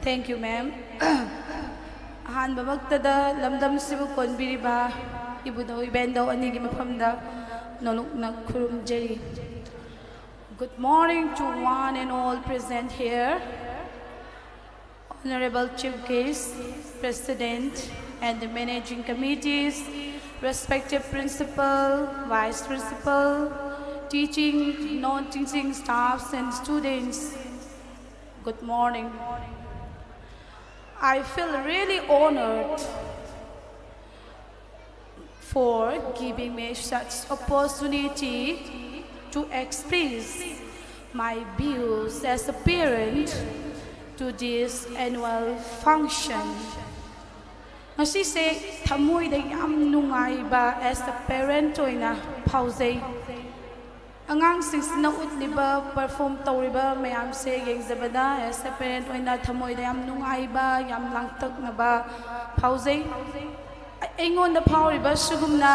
Thank you, ma'am. ꯑꯍꯥꯟꯕꯃꯛꯇꯗ ꯂꯝꯗꯝꯁꯤꯕꯨ ꯀꯣꯟꯕꯤꯔꯤꯕ ꯏꯕꯨꯙꯧ ꯏꯕꯦꯟꯗꯧ ꯑꯅꯤꯒꯤ ꯃꯐꯝꯗ ꯅꯣꯂꯨꯛꯅ ꯈꯨꯔꯨꯝꯖꯔꯤ꯫ Good morning to one and all present here. Honorable Chief Guest, President and the Managing Committees, respected Principal, Vice Principal, teaching, non-teaching staffs and students, good morning. I feel really honored for giving me such opportunity to express my views as a parent to this annual function. ꯉꯁꯤꯁꯦ ꯊꯃꯣꯏꯗ ꯌꯥꯝ ꯅꯨꯡꯉꯥꯏꯕ as a parent ꯑꯣꯏꯅ ꯐꯥꯎꯖꯩ꯫ ꯑꯉꯥꯡꯁꯤꯡꯁꯤꯅ ꯎꯠꯂꯤꯕ perform ꯇꯧꯔꯤꯕ ꯃꯌꯥꯝꯁꯦ ꯌꯦꯡꯖꯕꯗ as a parent ꯑꯣꯏꯅ ꯊꯃꯣꯏꯗ ꯌꯥꯝ ꯅꯨꯡꯉꯥꯏꯕ, ꯌꯥꯝ ꯂꯥꯡꯇꯛꯅꯕ ꯐꯥꯎꯖꯩ꯫ ꯑꯩꯉꯣꯟꯗ ꯐꯥꯎꯔꯤꯕ ꯁꯤꯒꯨꯝꯅ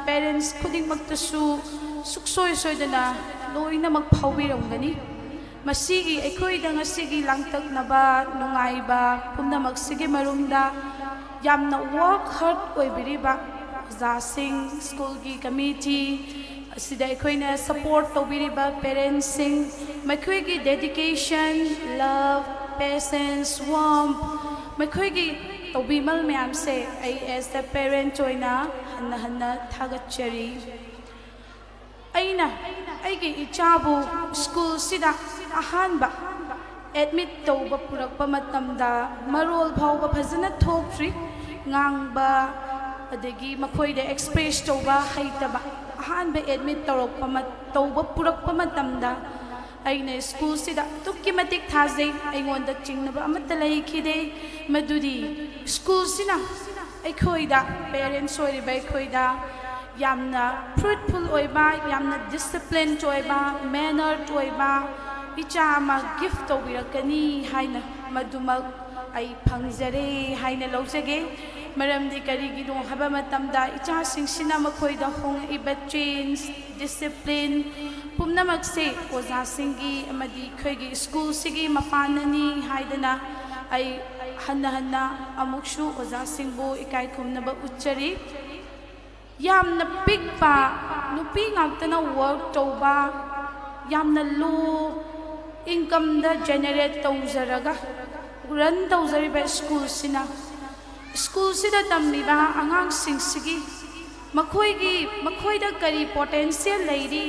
parents ꯈꯨꯗꯤꯡꯃꯛꯇꯁꯨ ꯁꯨꯛꯁꯣꯏ ꯁꯣꯏꯗꯅ ꯂꯣꯏꯅꯃꯛ ꯐꯥꯎꯕꯤꯔꯝꯒꯅꯤ꯫ ꯃꯁꯤꯒꯤ ꯑꯩꯈꯣꯏꯗ ꯉꯁꯤꯒꯤ ꯂꯥꯡꯇꯛꯅꯕ, ꯅꯨꯡꯉꯥꯏꯕ ꯄꯨꯝꯅꯃꯛꯁꯤꯒꯤ ꯃꯔꯨꯝꯗ ꯌꯥꯝꯅ work hard ꯑꯣꯏꯕꯤꯔꯤꯕ ꯑꯣꯖꯥꯁꯤꯡ, school ꯒꯤ committee, ꯑꯁꯤꯗ ꯑꯩꯈꯣꯏꯅ support ꯇꯧꯕꯤꯔꯤꯕ parents ꯁꯤꯡ, ꯃꯈꯣꯏꯒꯤ dedication, love, patience, warmth, ꯃꯈꯣꯏꯒꯤ ꯇꯧꯕꯤꯃꯜ ꯃꯌꯥꯝꯁꯦ ꯑꯩ as a parent ꯑꯣꯏꯅ ꯍꯟꯅ ꯍꯟꯅ ꯊꯥꯒꯠꯆꯔꯤ꯫ ꯑꯩꯅ ꯑꯩꯒꯤ ꯏꯆꯥꯕꯨ ꯁ꯭ꯀꯨꯜꯁꯤꯗ ꯑꯍꯥꯟꯕ ꯑꯦꯗꯃꯤꯠ ꯇꯧꯕ ꯄꯨꯔꯛꯄ ꯃꯇꯝꯗ ꯃꯔꯣꯜ ꯐꯥꯎꯕ ꯐꯖꯅ ꯊꯣꯛꯇ꯭ꯔꯤ, ꯉꯥꯡꯕ ꯑꯗꯒꯤ ꯃꯈꯣꯏꯗ ꯑꯦꯛꯁꯄ꯭ꯔꯦꯁ ꯇꯧꯕ ꯍꯩꯇꯕ꯫ ꯑꯍꯥꯟꯕ ꯑꯦꯗꯃꯤꯠ ꯇꯧꯔꯛꯄ ꯃ-, ꯇꯧꯕ ꯄꯨꯔꯛꯄ ꯃꯇꯝꯗ ꯑꯩꯅ ꯁ꯭ꯀꯨꯜꯁꯤꯗ ꯑꯗꯨꯛꯀꯤ ꯃꯇꯤꯛ ꯊꯥꯖꯩ꯫ ꯑꯩꯉꯣꯟꯗ ꯆꯤꯡꯅꯕ ꯑꯃꯠꯇ ꯂꯩꯈꯤꯗꯦ꯫ ꯃꯗꯨꯗꯤ ꯁ꯭ꯀꯨꯜꯁꯤꯅ ꯑꯩꯈꯣꯏꯗ, ꯄꯦꯔꯦꯟꯠꯁ ꯑꯣꯏꯔꯤꯕ ꯑꯩꯈꯣꯏꯗ ꯌꯥꯝꯅ ꯐ꯭ꯔꯨꯠꯐꯨꯜ ꯑꯣꯏꯕ, ꯌꯥꯝꯅ ꯗꯤꯁꯤꯄ꯭ꯂꯤꯟ ꯑꯣꯏꯕ, ꯃꯦꯅꯔ ꯑꯣꯏꯕ ꯏꯆꯥ ꯑꯃ ꯒꯤꯐ ꯇꯧꯕꯤꯔꯛꯀꯅꯤ ꯍꯥꯏꯅ ꯃꯗꯨꯃꯛ ꯑꯩ ꯐꯪꯖꯔꯦ ꯍꯥꯏꯅ ꯂꯧꯖꯒꯦ꯫ ꯃꯔꯝꯗꯤ ꯀꯔꯤꯒꯤꯅꯣ ꯍꯥꯏꯕ ꯃꯇꯝꯗ ꯏꯆꯥꯁꯤꯡꯁꯤꯅ ꯃꯈꯣꯏꯗ ꯍꯣꯡꯂꯛꯏꯕ ꯆꯦꯟꯖ, ꯗꯤꯁꯤꯄ꯭ꯂꯤꯟ ꯄꯨꯝꯅꯃꯛꯁꯦ ꯑꯣꯖꯥꯁꯤꯡꯒꯤ ꯑꯃꯗꯤ ꯑꯩꯈꯣꯏꯒꯤ ꯁ꯭ꯀꯨꯜꯁꯤꯒꯤ ꯃꯄꯥꯟꯅꯅꯤ ꯍꯥꯏꯗꯅ ꯑꯩ ꯍꯟꯅ ꯍꯟꯅ ꯑꯃꯨꯛꯁꯨ ꯑꯣꯖꯥꯁꯤꯡꯕꯨ ꯏꯀꯥꯏ ꯈꯨꯝꯅꯕ ꯎꯠꯆꯔꯤ꯫ ꯌꯥꯝꯅ ꯄꯤꯛꯄ, ꯅꯨꯄꯤ ꯉꯥꯛꯇꯅ ꯋꯔꯛ ꯇꯧꯕ, ꯌꯥꯝꯅ ꯂꯣ ꯏꯟꯀꯝꯗ ꯖꯦꯅꯦꯔꯦꯠ ꯇꯧꯖꯔꯒ ꯔꯟ ꯇꯧꯖꯔꯤꯕ ꯁ꯭ꯀꯨꯜꯁꯤꯅ, ꯁ꯭ꯀꯨꯜꯁꯤꯗ ꯇꯝꯂꯤꯕ ꯑꯉꯥꯡꯁꯤꯡꯁꯤꯒꯤ ꯃꯈꯣꯏꯒꯤ, ꯃꯈꯣꯏꯗ ꯀꯔꯤ ꯄꯣꯇꯦꯟꯁꯤꯌꯦꯜ ꯂꯩꯔꯤ,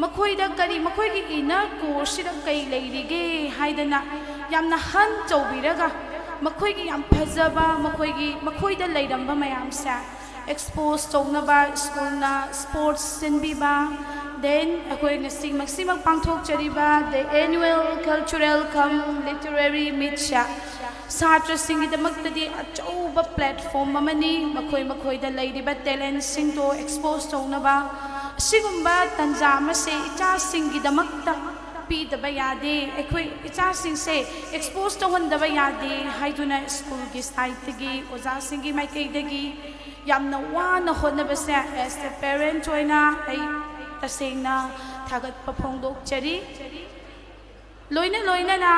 ꯃꯈꯣꯏꯗ ꯀꯔꯤ, ꯃꯈꯣꯏꯒꯤ ꯏꯟꯅꯔ ꯀꯣꯔꯁꯤꯗ ꯀꯔꯤ ꯂꯩꯔꯤꯒꯦ ꯍꯥꯏꯗꯅ ꯌꯥꯝꯅ ꯍꯟ ꯇꯧꯕꯤꯔꯒ ꯃꯈꯣꯏꯒꯤ ꯌꯥꯝ ꯐꯖꯕ, ꯃꯈꯣꯏꯒꯤ, ꯃꯈꯣꯏꯗ ꯂꯩꯔꯝꯕ ꯃꯌꯥꯝꯁꯦ ꯑꯦꯛꯁꯄꯣꯖ ꯇꯧꯅꯕ ꯁ꯭ꯀꯨꯜꯅ ꯁ꯭ꯄꯣꯔꯠꯁ ꯁꯤꯟꯕꯤꯕ, then ꯑꯩꯈꯣꯏ ꯉꯁꯤ ꯃꯁꯤꯃꯛ ꯄꯥꯡꯊꯣꯛꯆꯔꯤꯕ the annual cultural cum literary meetꯁꯦ ꯁꯥꯇ꯭ꯔꯁꯤꯡꯒꯤꯗꯃꯛꯇꯗꯤ ꯑꯆꯧꯕ ꯄ꯭ꯂꯦꯠꯐꯣꯝ ꯑꯃꯅꯤ꯫ ꯃꯈꯣꯏ ꯃꯈꯣꯏꯗ ꯂꯩꯔꯤꯕ ꯇꯦꯂꯦꯟꯁꯤꯡꯗꯣ ꯑꯦꯛꯁꯄꯣꯖ ꯇꯧꯅꯕ ꯑꯁꯤꯒꯨꯝꯕ ꯇꯥꯟꯖꯥ ꯑꯃꯁꯦ ꯏꯆꯥꯁꯤꯡꯒꯤꯗꯃꯛꯇ ꯄꯤꯗꯕ ꯌꯥꯗꯦ꯫ ꯑꯩꯈꯣꯏ ꯏꯆꯥꯁꯤꯡꯁꯦ ꯑꯦꯛꯁꯄꯣꯖ ꯇꯧꯍꯟꯗꯕ ꯌꯥꯗꯦ ꯍꯥꯏꯗꯨꯅ ꯁ꯭ꯀꯨꯜꯒꯤ ꯁꯥꯏꯠꯇꯒꯤ, ꯑꯣꯖꯥꯁꯤꯡꯒꯤ ꯃꯥꯏꯀꯩꯗꯒꯤ ꯌꯥꯝꯅ ꯋꯥꯅ ꯍꯣꯠꯅꯕꯁꯦ as a parent ꯑꯣꯏꯅ ꯑꯩ ꯇꯁꯦꯡꯅ ꯊꯥꯒꯠꯄ ꯐꯣꯡꯗꯣꯛꯆꯔꯤ꯫ ꯂꯣꯏꯅ ꯂꯣꯏꯅꯅ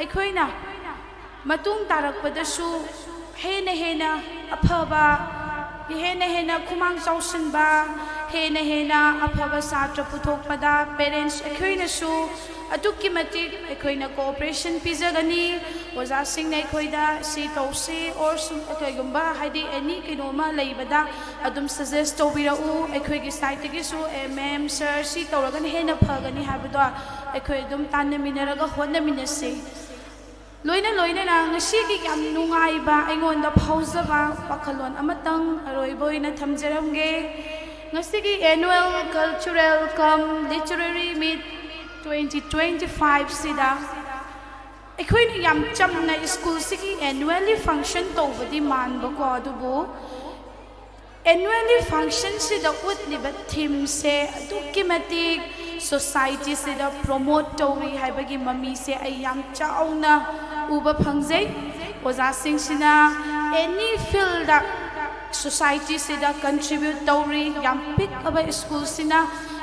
ꯑꯩꯈꯣꯏꯅ ꯃꯇꯨꯡ ꯇꯥꯔꯛꯄꯗꯁꯨ ꯍꯦꯟꯅ ꯍꯦꯟꯅ ꯑꯐꯕ, ꯍꯦꯟꯅ ꯍꯦꯟꯅ ꯈꯨꯃꯥꯡ ꯆꯥꯎꯁꯤꯟꯕ, ꯍꯦꯟꯅ ꯍꯦꯟꯅ ꯑꯐꯕ ꯁꯥꯇ꯭ꯔ ꯄꯨꯊꯣꯛꯄꯗ parents ꯑꯩꯈꯣꯏꯅꯁꯨ ꯑꯗꯨꯛꯀꯤ ꯃꯇꯤꯛ ꯑꯩꯈꯣꯏꯅ cooperation ꯄꯤꯖꯒꯅꯤ꯫ ꯑꯣꯖꯥꯁꯤꯡꯅ ꯑꯩꯈꯣꯏꯗ ꯁꯤ ꯇꯧꯁꯤ or ꯁꯨꯝ ꯀꯩꯒꯨꯝꯕ ꯍꯥꯏꯗꯤ any ꯀꯩꯅꯣꯝꯃ ꯂꯩꯕꯗ ꯑꯗꯨꯝ suggest ꯇꯧꯕꯤꯔꯛꯎ꯫ ꯑꯩꯈꯣꯏꯒꯤ sideꯇꯒꯤꯁꯨ "ꯑꯦ ma'am, sir, ꯁꯤ ꯇꯧꯔꯒꯅ ꯍꯦꯟꯅ ꯐꯒꯅꯤ" ꯍꯥꯏꯕꯗꯣ ꯑꯩꯈꯣꯏ ꯑꯗꯨꯝ ꯇꯥꯟꯅꯃꯤꯟꯅꯔꯒ ꯍꯣꯠꯅꯃꯤꯟꯅꯁꯤ꯫ ꯂꯣꯏꯅ ꯂꯣꯏꯅꯅ ꯉꯁꯤꯒꯤ ꯌꯥꯝ ꯅꯨꯡꯉꯥꯏꯕ ꯑꯩꯉꯣꯟꯗ ꯐꯥꯎꯖꯕ ꯋꯥꯈꯜꯂꯣꯟ ꯑꯃꯇꯪ ꯑꯔꯣꯏꯕ ꯑꯣꯏꯅ ꯊꯝꯖꯔꯝꯒꯦ꯫ ꯉꯁꯤꯒꯤ annual cultural cum literary meet twenty twenty five ꯁꯤꯗ ꯑꯩꯈꯣꯏꯅ ꯌꯥꯝ ꯆꯝꯅ schoolꯁꯤꯒꯤ annually function ꯇꯧꯕꯗꯤ ꯃꯥꯟꯕꯀꯣ, ꯑꯗꯨꯕꯨ annually functionꯁꯤꯗ ꯎꯠꯂꯤꯕ themeꯁꯦ ꯑꯗꯨꯛꯀꯤ ꯃꯇꯤꯛ societyꯁꯤꯗ promote ꯇꯧꯔꯤ ꯍꯥꯏꯕꯒꯤ ꯃꯃꯤꯁꯦ ꯑꯩ ꯌꯥꯝ ꯆꯥꯎꯅ ꯎꯕ ꯐꯪꯖꯩ꯫ ꯑꯣꯖꯥꯁꯤꯡꯁꯤꯅ any fieldꯗ societyꯁꯤꯗ contribute ꯇꯧꯔꯤ꯫ ꯌꯥꯝ ꯄꯤꯛꯑꯕ schoolꯁꯤꯅ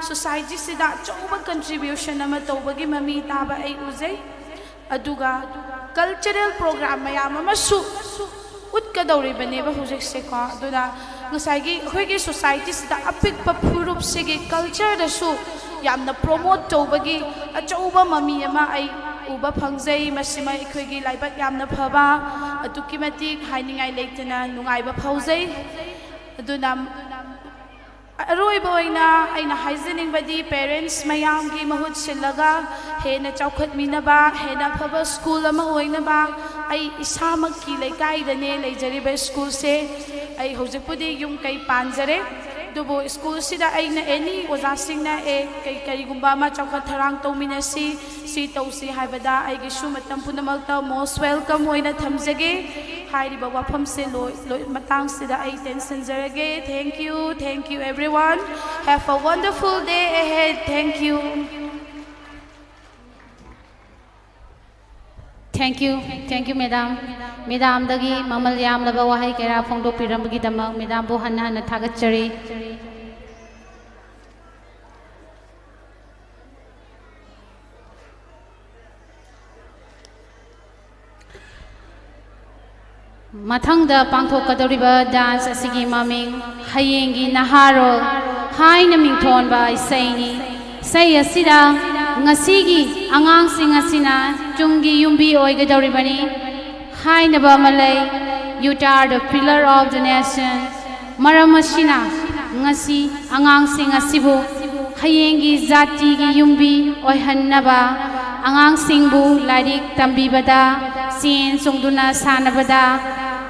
societyꯁꯤꯗ ꯑꯆꯧꯕ contribution ꯑꯃ ꯇꯧꯕꯒꯤ ꯃꯃꯤ ꯇꯥꯕ ꯑꯩ ꯎꯖꯩ꯫ ꯑꯗꯨꯒ cultural program ꯃꯌꯥꯝ ꯑꯃꯁꯨ ꯎꯠꯀꯗꯧꯔꯤꯕꯅꯦꯕ ꯍꯧꯖꯤꯛꯁꯦꯀꯣ꯫ ꯑꯗꯨꯅ ꯉꯁꯥꯏꯒꯤ ꯑꯩꯈꯣꯏꯒꯤ societyꯁꯤꯗ ꯑꯄꯤꯛꯄ ꯐꯨꯔꯨꯞꯁꯤꯒꯤ cultureꯗꯁꯨ ꯌꯥꯝꯅ promote ꯇꯧꯕꯒꯤ ꯑꯆꯧꯕ ꯃꯃꯤ ꯑꯃ ꯑꯩ ꯎꯕ ꯐꯪꯖꯩ꯫ ꯃꯁꯤꯃ ꯑꯩꯈꯣꯏꯒꯤ ꯂꯥꯏꯕꯛ ꯌꯥꯝꯅ ꯐꯕ, ꯑꯗꯨꯛꯀꯤ ꯃꯇꯤꯛ ꯍꯥꯏꯅꯤꯡꯉꯥꯏ ꯂꯩꯇꯅ ꯅꯨꯡꯉꯥꯏꯕ ꯐꯥꯎꯖꯩ꯫ ꯑꯗꯨꯅ ꯑꯔꯣꯏꯕ ꯑꯣꯏꯅ ꯑꯩꯅ ꯍꯥꯏꯖꯅꯤꯡꯕꯗꯤ parents ꯃꯌꯥꯝꯒꯤ ꯃꯍꯨꯠ ꯁꯤꯜꯂꯒ ꯍꯦꯟꯅ ꯆꯥꯎꯈꯠꯃꯤꯟꯅꯕ, ꯍꯦꯟꯅ ꯑꯐꯕ school ꯑꯃ ꯑꯣꯏꯅꯕ ꯑꯩ ꯏꯁꯥꯃꯛꯀꯤ ꯂꯩꯀꯥꯏꯗꯅꯦ ꯂꯩꯖꯔꯤꯕ schoolꯁꯦ꯫ ꯑꯩ ꯍꯧꯖꯤꯛꯄꯨꯗꯤ ꯌꯨꯝ ꯀꯩ ꯄꯥꯟꯖꯔꯦ, ꯑꯗꯨꯕꯨ schoolꯁꯤꯗ ꯑꯩꯅ any ꯑꯣꯖꯥꯁꯤꯡꯅ "ꯑꯦ, ꯀꯩ, ꯀꯔꯤꯒꯨꯝꯕ ꯑꯃ ꯆꯥꯎꯈꯠ ꯊꯧꯔꯥꯡ ꯇꯧꯃꯤꯟꯅꯁꯤ, ꯁꯤ ꯇꯧꯁꯤ" ꯍꯥꯏꯕꯗ ꯑꯩꯒꯤꯁꯨ ꯃꯇꯝ ꯄꯨꯝꯅꯃꯛꯇ most welcome ꯑꯣꯏꯅ ꯊꯝꯖꯒꯦ꯫ ꯍꯥꯏꯔꯤꯕ ꯋꯥꯐꯝꯁꯦ ꯂꯣꯏ-, ꯂꯣꯏ-, ꯃꯇꯥꯡꯁꯤꯗ ꯑꯩ ꯇꯦꯟꯁꯤꯟꯖꯔꯒꯦ꯫ Thank you, thank you everyone. Have a wonderful day ahead. Thank you. Thank you, thank you, madam. Madamꯗꯒꯤ ꯃꯃꯜ ꯌꯥꯝꯂꯕ ꯋꯥꯍꯩ ꯀꯌꯥ ꯐꯣꯡꯗꯣꯛꯄꯤꯔꯝꯕꯒꯤꯗꯃꯛ madamꯕꯨ ꯍꯟꯅ ꯍꯟꯅ ꯊꯥꯒꯠꯆꯔꯤ꯫ ꯃꯊꯪꯗ ꯄꯥꯡꯊꯣꯛꯀꯗꯧꯔꯤꯕ dance ꯑꯁꯤꯒꯤ ꯃꯃꯤꯡ ꯍꯌꯦꯡꯒꯤ ꯅꯍꯥꯔꯣꯜ꯫ ꯍꯥꯏꯅ ꯃꯤꯡꯊꯣꯟꯕ ꯏꯁꯩꯅꯤ꯫ ꯏꯁꯩ ꯑꯁꯤꯗ ꯉꯁꯤꯒꯤ ꯑꯉꯥꯡꯁꯤꯡ ꯑꯁꯤꯅ ꯇꯨꯡꯒꯤ ꯌꯨꯝꯕꯤ ꯑꯣꯏꯒꯗꯧꯔꯤꯕꯅꯤ ꯍꯥꯏꯅꯕ ꯑꯃ ꯂꯩ꯫ "You are the pillar of the nation." ꯃꯔꯝ ꯑꯁꯤꯅ ꯉꯁꯤ ꯑꯉꯥꯡꯁꯤꯡ ꯑꯁꯤꯕꯨ ꯍꯌꯦꯡꯒꯤ ꯖꯥꯇꯤꯒꯤ ꯌꯨꯝꯕꯤ ꯑꯣꯏꯍꯟꯅꯕ, ꯑꯉꯥꯡꯁꯤꯡꯕꯨ ꯂꯥꯏꯔꯤꯛ ꯇꯝꯕꯤꯕꯗ, ꯆꯦꯟ ꯆꯣꯡꯗꯨꯅ ꯁꯥꯟꯅꯕꯗ,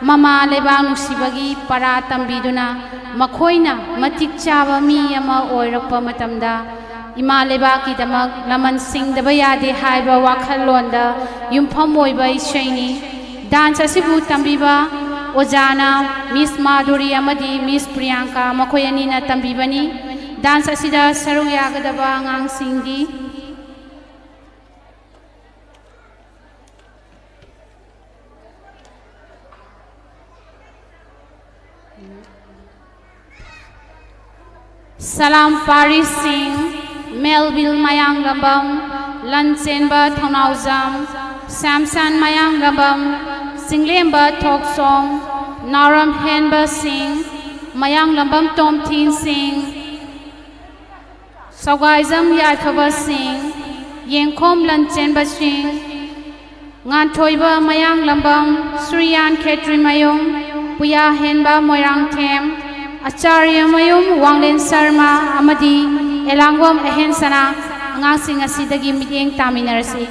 ꯃꯃꯥ ꯂꯩꯕꯥꯛ ꯅꯨꯡꯁꯤꯕꯒꯤ ꯄꯔꯥ ꯇꯝꯕꯤꯗꯨꯅ ꯃꯈꯣꯏꯅ ꯃꯇꯤꯛ ꯆꯥꯕ ꯃꯤ ꯑꯃ ꯑꯣꯏꯔꯛꯄ ꯃꯇꯝꯗ ꯏꯃꯥ ꯂꯩꯕꯥꯛꯀꯤꯗꯃꯛ ꯂꯃꯟ ꯁꯤꯡꯗꯕ ꯌꯥꯗꯦ ꯍꯥꯏꯕ ꯋꯥꯈꯜꯂꯣꯟꯗ ꯌꯨꯝꯐꯝ ꯑꯣꯏꯕ ꯏꯁꯩꯅꯤ꯫ ꯗꯥꯟꯁ ꯑꯁꯤꯕꯨ ꯇꯝꯕꯤꯕ ꯑꯣꯖꯥꯅ ꯃꯤꯁ ꯃꯥꯙꯨꯔꯤ ꯑꯃꯗꯤ ꯃꯤꯁ ꯄ꯭ꯔꯤꯌꯥꯡꯀꯥ, ꯃꯈꯣꯏ ꯑꯅꯤꯅ ꯇꯝꯕꯤꯕꯅꯤ꯫ ꯗꯥꯟꯁ ꯑꯁꯤꯗ ꯁꯔꯨꯛ ꯌꯥꯒꯗꯕ ꯑꯉꯥꯡꯁꯤꯡꯗꯤ ꯁꯂꯥꯝ ꯄꯥꯔꯤ ꯁꯤꯡ, ꯃꯦꯜꯕꯤꯜ ꯃꯌꯥꯡꯂꯝꯕꯝ, ꯂꯟꯆꯦꯟꯕ ꯊꯧꯅꯥꯎꯖꯝ, ꯁꯦꯝꯁꯟ ꯃꯌꯥꯡꯂꯝꯕꯝ, ꯆꯤꯡꯂꯦꯝꯕ ꯊꯣꯛꯆꯣꯝ, ꯅꯥꯎꯔꯝ ꯍꯦꯟꯕ ꯁꯤꯡ, ꯃꯌꯥꯡꯂꯝꯕꯝ ꯇꯣꯝꯊꯤꯟ ꯁꯤꯡ, ꯁꯧꯒꯥꯏꯖꯝ ꯌꯥꯏꯐꯕ ꯁꯤꯡ, ꯌꯦꯡꯈꯣꯝ ꯂꯟꯆꯦꯟꯕ ꯁꯤꯡ, ꯉꯥꯟꯊꯣꯏꯕ ꯃꯌꯥꯡꯂꯝꯕꯝ, ꯁ꯭ꯔꯤꯌꯥꯟ ꯈꯦꯇ꯭ꯔꯤꯃꯌꯨꯝ, ꯄꯨꯌꯥꯍꯦꯟꯕ ꯃꯣꯏꯔꯥꯡꯊꯦꯝ, ꯑꯆꯥꯔꯌꯃꯌꯨꯝ ꯋꯥꯡꯂꯦꯟ ꯁꯔꯃ ꯑꯃꯗꯤ ꯑꯦꯂꯥꯡꯕꯝ ꯑꯍꯦꯟꯁꯅꯥ ꯑꯉꯥꯡꯁꯤꯡ ꯑꯁꯤꯗꯒꯤ ꯃꯤꯠꯌꯦꯡ ꯇꯥꯃꯤꯟꯅꯔꯁꯤ꯫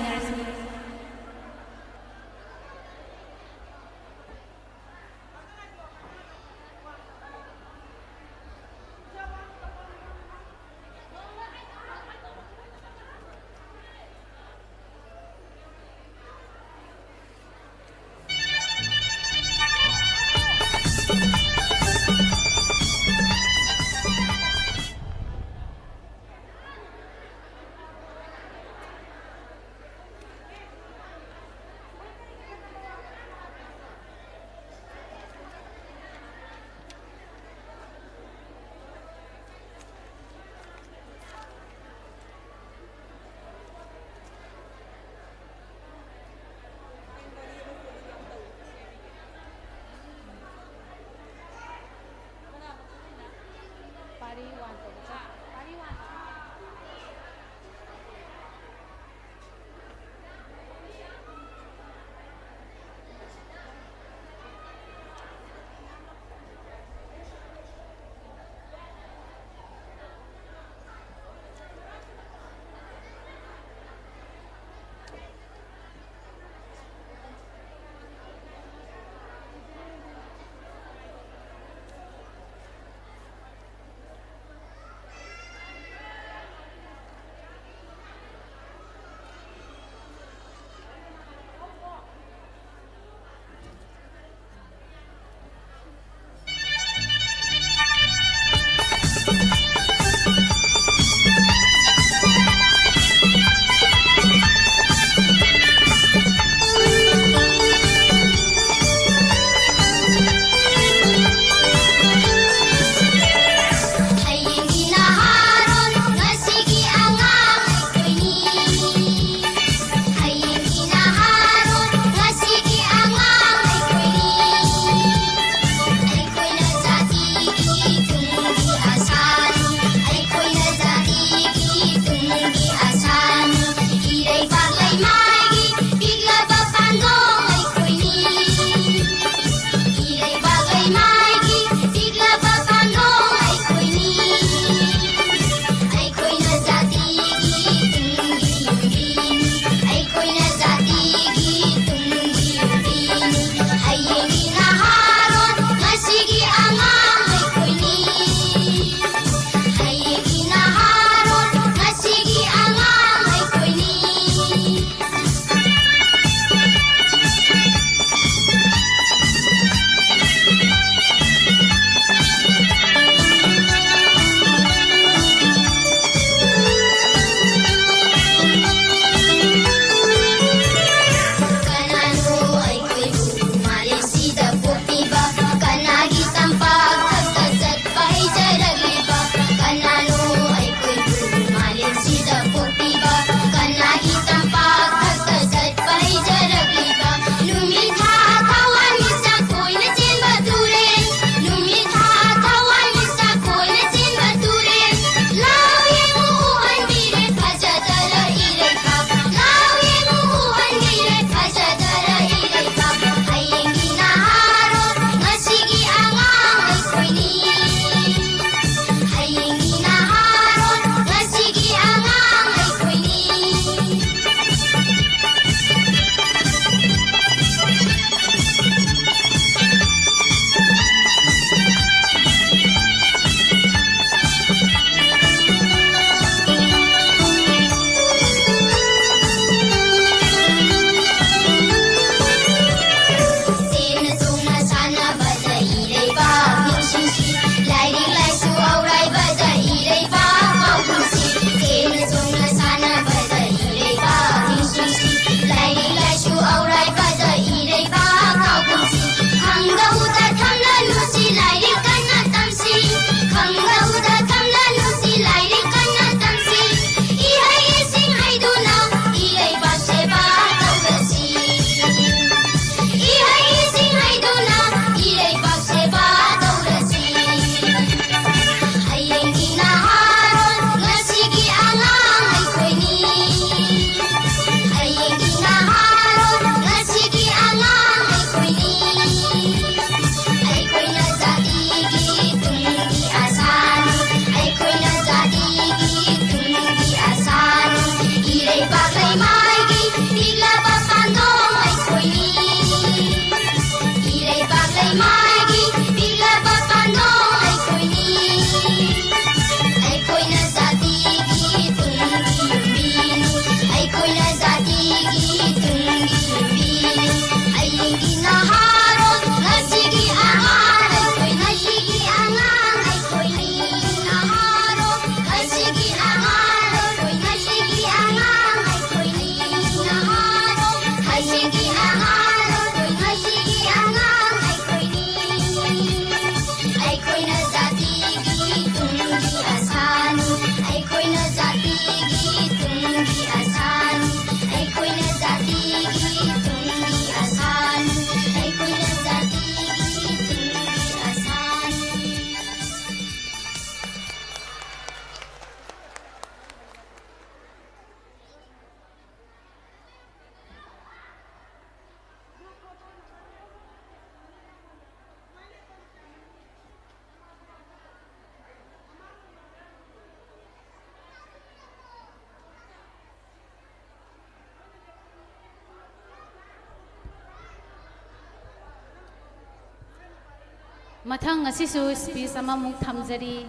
ꯃꯊꯪ ꯑꯁꯤꯁꯨ speech ꯑꯃꯃꯨꯛ ꯊꯝꯖꯔꯤ꯫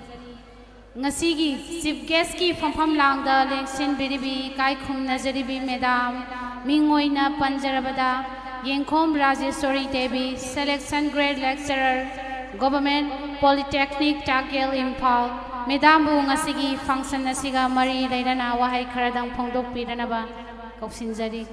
ꯉꯁꯤꯒꯤ chief guestꯀꯤ ꯐꯝꯐꯝ ꯂꯥꯡꯗ ꯂꯦꯡꯁꯤꯟꯕꯤꯔꯤꯕꯤ ꯏꯀꯥꯏ ꯈꯨꯝꯅꯖꯔꯤꯕꯤ madam, ꯃꯤꯡ ꯑꯣꯏꯅ ꯄꯟꯖꯔꯕꯗ ꯌꯦꯡꯈꯣꯝ ꯔꯥꯖꯦꯁꯣꯔꯤ Devi, selection grade lecturer, Government Polytechnic ꯇꯥꯛꯌꯦꯜ ꯏꯝꯐꯥꯜ꯫ Madamꯕꯨ ꯉꯁꯤꯒꯤ function ꯑꯁꯤꯒ ꯃꯔꯤ ꯂꯩꯅꯅ ꯋꯥꯍꯩ ꯈꯔꯗꯪ ꯐꯣꯡꯗꯣꯛꯄꯤꯔꯅꯕ ꯀꯧꯁꯤꯟꯖꯔꯤ꯫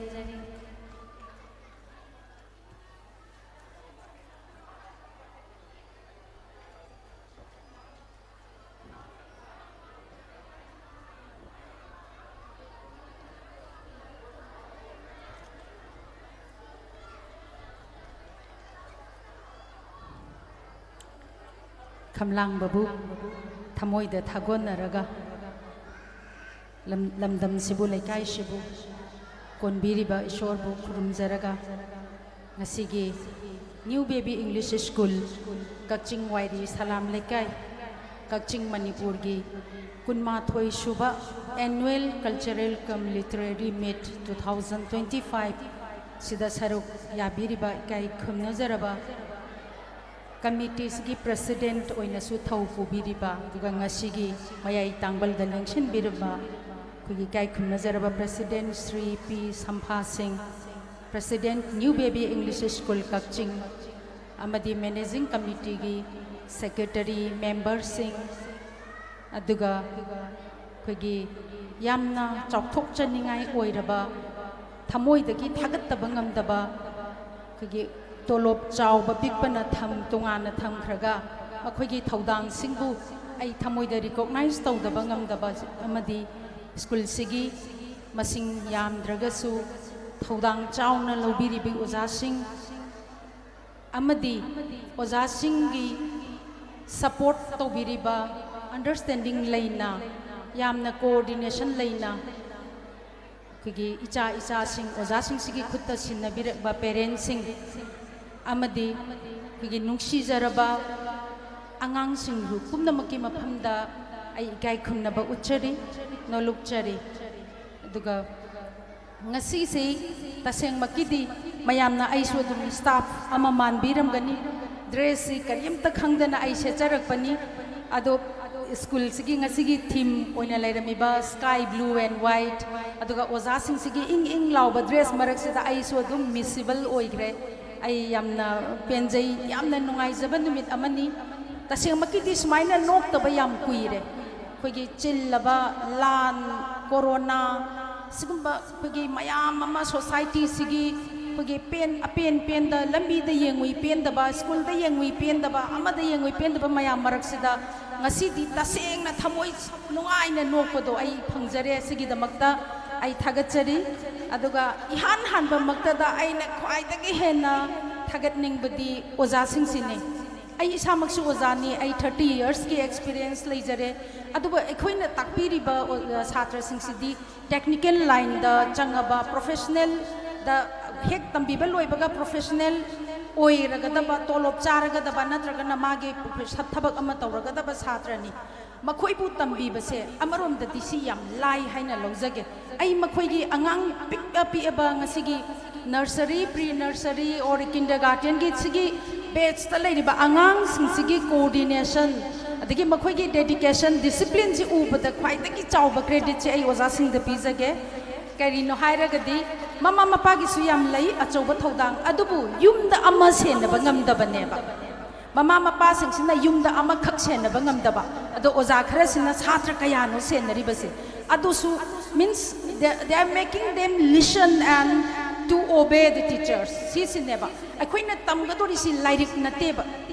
ꯈꯝꯂꯥꯡꯕꯕꯨ ꯊꯃꯣꯏꯗ ꯊꯥꯒꯣꯟꯅꯔꯒ, ꯂꯝ-, ꯂꯝꯗꯝꯁꯤꯕꯨ, ꯂꯩꯀꯥꯏꯁꯤꯕꯨ ꯀꯣꯟꯕꯤꯔꯤꯕ ꯏꯁꯣꯔꯕꯨ ꯈꯨꯔꯨꯝꯖꯔꯒ, ꯉꯁꯤꯒꯤ New Baby English School, ꯀꯛꯆꯤꯡ ꯋꯥꯏꯔꯤ ꯁꯂꯥꯝ ꯂꯩꯀꯥꯏ, ꯀꯛꯆꯤꯡ, ꯃꯅꯤꯄꯨꯔꯒꯤ ꯀꯨꯟꯃꯥꯊꯣꯏ ꯁꯨꯕ Annual Cultural cum Literary Meet two thousand twenty-five ꯁꯤꯗ ꯁꯔꯨꯛ ꯌꯥꯕꯤꯔꯤꯕ ꯏꯀꯥꯏ ꯈꯨꯝꯅꯖꯔꯕ committeeꯁꯤꯒꯤ president ꯑꯣꯏꯅꯁꯨ ꯊꯧ ꯄꯨꯕꯤꯔꯤꯕ, ꯑꯗꯨꯒ ꯉꯁꯤꯒꯤ ꯃꯌꯥꯏ ꯇꯥꯡꯕꯜꯗ ꯂꯦꯡꯁꯤꯟꯕꯤꯔꯤꯕ ꯑꯩꯈꯣꯏꯒꯤ ꯏꯀꯥꯏ ꯈꯨꯝꯅꯖꯔꯕ president ꯁ꯭ꯔꯤ ꯄꯤ ꯁꯝꯐꯥ ꯁꯤꯡ, president New Baby English School ꯀꯛꯆꯤꯡ, ꯑꯃꯗꯤ managing committeeꯒꯤ secretary memberꯁꯤꯡ, ꯑꯗꯨꯒ ꯑꯩꯈꯣꯏꯒꯤ ꯌꯥꯝꯅ ꯆꯥꯎꯊꯣꯛꯆꯅꯤꯡꯉꯥꯏ ꯑꯣꯏꯔꯕ, ꯊꯃꯣꯏꯗꯒꯤ ꯊꯥꯒꯠꯇꯕ ꯉꯝꯗꯕ, ꯑꯩꯈꯣꯏꯒꯤ ꯇꯣꯂꯣꯞ ꯆꯥꯎꯕ ꯄꯤꯛꯄꯅ ꯊꯝ-, ꯇꯣꯉꯥꯟꯅ ꯊꯝꯈ꯭ꯔꯒ, ꯃꯈꯣꯏꯒꯤ ꯊꯧꯗꯥꯡꯁꯤꯡꯕꯨ ꯑꯩ ꯊꯃꯣꯏꯗ recognize ꯇꯧꯗꯕ ꯉꯝꯗꯕ ꯑꯃꯗꯤ ꯁ꯭ꯀꯨꯜꯁꯤꯒꯤ ꯃꯁꯤꯡ ꯌꯥꯝꯗ꯭ꯔꯒꯁꯨ ꯊꯧꯗꯥꯡ ꯆꯥꯎꯅ ꯂꯧꯕꯤꯔꯤꯕ ꯑꯣꯖꯥꯁꯤꯡ ꯑꯃꯗꯤ ꯑꯣꯖꯥꯁꯤꯡꯒꯤ support ꯇꯧꯕꯤꯔꯤꯕ, understanding ꯂꯩꯅ, ꯌꯥꯝꯅ coordination ꯂꯩꯅ, ꯑꯩꯈꯣꯏꯒꯤ ꯏꯆꯥ ꯏꯆꯥꯁꯤꯡ ꯑꯣꯖꯥꯁꯤꯡꯁꯤꯒꯤ ꯈꯨꯠꯇ ꯁꯤꯟꯅꯕꯤꯔꯛꯄ parentꯁꯤꯡ ꯑꯃꯗꯤ ꯑꯩꯈꯣꯏꯒꯤ ꯅꯨꯡꯁꯤꯖꯔꯕ ꯑꯉꯥꯡꯁꯤꯡꯕꯨ ꯄꯨꯝꯅꯃꯛꯀꯤ ꯃꯐꯝꯗ ꯑꯩ ꯏꯀꯥꯏ ꯈꯨꯝꯅꯕ ꯎꯠꯆꯔꯤ, ꯅꯣꯂꯨꯛꯆꯔꯤ꯫ ꯑꯗꯨꯒ ꯉꯁꯤꯁꯤ ꯇꯁꯦꯡꯃꯛꯀꯤꯗꯤ ꯃꯌꯥꯝꯅ ꯑꯩꯁꯨ ꯑꯗꯨꯝ staff ꯑꯃ ꯃꯥꯟꯕꯤꯔꯝꯒꯅꯤ꯫ ꯗ꯭ꯔꯦꯁꯁꯤ ꯀꯔꯤꯝꯇ ꯈꯪꯗꯅ ꯑꯩ ꯁꯦꯠꯆꯔꯛꯄꯅꯤ꯫ ꯑꯗꯣ ꯁ꯭ꯀꯨꯜꯁꯤꯒꯤ ꯉꯁꯤꯒꯤ ꯊꯤꯝ ꯑꯣꯏꯅ ꯂꯩꯔꯝꯃꯤꯕ sky blue and white, ꯑꯗꯨꯒ ꯑꯣꯖꯥꯁꯤꯡꯁꯤꯒꯤ ꯏꯪ ꯏꯪ ꯂꯥꯎꯕ ꯗ꯭ꯔꯦꯁ ꯃꯔꯛꯁꯤꯗ ꯑꯩꯁꯨ ꯑꯗꯨꯝ ꯃꯤꯁꯤꯕꯜ ꯑꯣꯏꯈ꯭ꯔꯦ꯫ ꯑꯩ ꯌꯥꯝꯅ ꯄꯦꯟꯖꯩ, ꯌꯥꯝꯅ ꯅꯨꯡꯉꯥꯏꯖꯕ ꯅꯨꯃꯤꯠ ꯑꯃꯅꯤ꯫ ꯇꯁꯦꯡꯃꯛꯀꯤꯗꯤ ꯁꯨꯃꯥꯏꯅ ꯅꯣꯛꯇꯕ ꯌꯥꯝ ꯀꯨꯏꯔꯦ꯫ ꯑꯩꯈꯣꯏꯒꯤ ꯆꯤꯜꯂꯕ ꯂꯥꯟ, ꯀꯣꯔꯣꯅꯥ, ꯁꯤꯒꯨꯝꯕ ꯑꯩꯈꯣꯏꯒꯤ ꯃꯌꯥꯝ ꯑꯃ ꯁꯣꯁꯥꯏꯇꯤꯁꯤꯒꯤ ꯑꯩꯈꯣꯏꯒꯤ ꯄꯦꯟ ꯑꯄꯦꯟ ꯄꯦꯟꯗ, ꯂꯝꯕꯤꯗ ꯌꯦꯡꯉꯨꯏ ꯄꯦꯟꯗꯕ, ꯁ꯭ꯀꯨꯜꯗ ꯌꯦꯡꯉꯨꯏ ꯄꯦꯟꯗꯕ, ꯑꯃꯗ ꯌꯦꯡꯉꯨꯏ ꯄꯦꯟꯗꯕ ꯃꯌꯥꯝ ꯃꯔꯛꯁꯤꯗ ꯉꯁꯤꯗꯤ ꯇꯁꯦꯡꯅ ꯊꯃꯣꯏ ꯅꯨꯡꯉꯥꯏꯅ ꯅꯣꯛꯄꯗꯣ ꯑꯩ ꯐꯪꯖꯔꯦ꯫ ꯁꯤꯒꯤꯗꯃꯛꯇ ꯑꯩ ꯊꯥꯒꯠꯆꯔꯤ꯫ ꯑꯗꯨꯒ ꯏꯍꯥꯟ ꯍꯥꯟꯕꯃꯛꯇꯗ ꯑꯩꯅ ꯈ꯭ꯋꯥꯏꯗꯒꯤ ꯍꯦꯟꯅ ꯊꯥꯒꯠꯅꯤꯡꯕꯗꯤ ꯑꯣꯖꯥꯁꯤꯡꯁꯤꯅꯤ꯫ ꯑꯩ ꯏꯁꯥꯃꯛꯁꯨ ꯑꯣꯖꯥꯅꯤ, ꯑꯩ thirty yearsꯀꯤ experience ꯂꯩꯖꯔꯦ꯫ ꯑꯗꯨꯕꯨ ꯑꯩꯈꯣꯏꯅ ꯇꯥꯛꯄꯤꯔꯤꯕ ꯑꯣ-, ꯁꯥꯇ꯭ꯔꯁꯤꯡꯁꯤꯗꯤ technical lineꯗ ꯆꯪꯉꯕ, professionalꯗ ꯍꯦꯛ ꯇꯝꯕꯤꯕ ꯂꯣꯏꯕꯒ professional ꯑꯣꯏꯔꯒꯗꯕ, ꯇꯣꯂꯣꯞ ꯆꯥꯔꯒꯗꯕ ꯅꯠꯇ꯭ꯔꯒꯅ ꯃꯥꯒꯤ profession, ꯊꯕꯛ ꯑꯃ ꯇꯧꯔꯒꯗꯕ ꯁꯥꯇ꯭ꯔꯅꯤ꯫ ꯃꯈꯣꯏꯕꯨ ꯇꯝꯕꯤꯕꯁꯦ ꯑꯃꯔꯣꯝꯗꯗꯤ ꯁꯤ ꯌꯥꯝ ꯂꯥꯏ ꯍꯥꯏꯅ ꯂꯧꯖꯒꯦ꯫ ꯑꯩ ꯃꯈꯣꯏꯒꯤ ꯑꯉꯥꯡ ꯄꯤꯛꯑ ꯄꯤꯛꯑꯕ ꯉꯁꯤꯒꯤ nursery, pre nursery or kindergartenꯒꯤ ꯁꯤꯒꯤ batchꯇ ꯂꯩꯔꯤꯕ ꯑꯉꯥꯡꯁꯤꯡꯁꯤꯒꯤ coordination, ꯑꯗꯒꯤ ꯃꯈꯣꯏꯒꯤ dedication, disciplineꯁꯤ ꯎꯕꯗ ꯈ꯭ꯋꯥꯏꯗꯒꯤ ꯆꯥꯎꯕ creditꯁꯦ ꯑꯩ ꯑꯣꯖꯥꯁꯤꯡꯗ ꯄꯤꯖꯒꯦ꯫ ꯀꯔꯤꯅꯣ ꯍꯥꯏꯔꯒꯗꯤ ꯃꯃꯥ ꯃꯄꯥꯒꯤꯁꯨ ꯌꯥꯝ ꯂꯩ ꯑꯆꯧꯕ ꯊꯧꯗꯥꯡ, ꯑꯗꯨꯕꯨ ꯌꯨꯝꯗ ꯑꯃ ꯁꯦꯟꯅꯕ ꯉꯝꯗꯕꯅꯦꯕ꯫ ꯃꯃꯥ ꯃꯄꯥꯁꯤꯡꯁꯤꯅ ꯌꯨꯝꯗ ꯑꯃꯈꯛ ꯁꯦꯟꯅꯕ ꯉꯝꯗꯕ, ꯑꯗꯣ ꯑꯣꯖꯥ ꯈꯔꯁꯤꯅ ꯁꯥꯇ꯭ꯔ ꯀꯌꯥꯅꯣ ꯁꯦꯟꯅꯔꯤꯕꯁꯦ? ꯑꯗꯨꯁꯨ means they, they are making them listen and to obey the teachers. ꯁꯤꯁꯤꯅꯦꯕ ꯑꯩꯈꯣꯏꯅ ꯇꯝꯒꯗꯧꯔꯤꯁꯤ, ꯂꯥꯏꯔꯤꯛ ꯅꯠꯇꯦꯕ꯫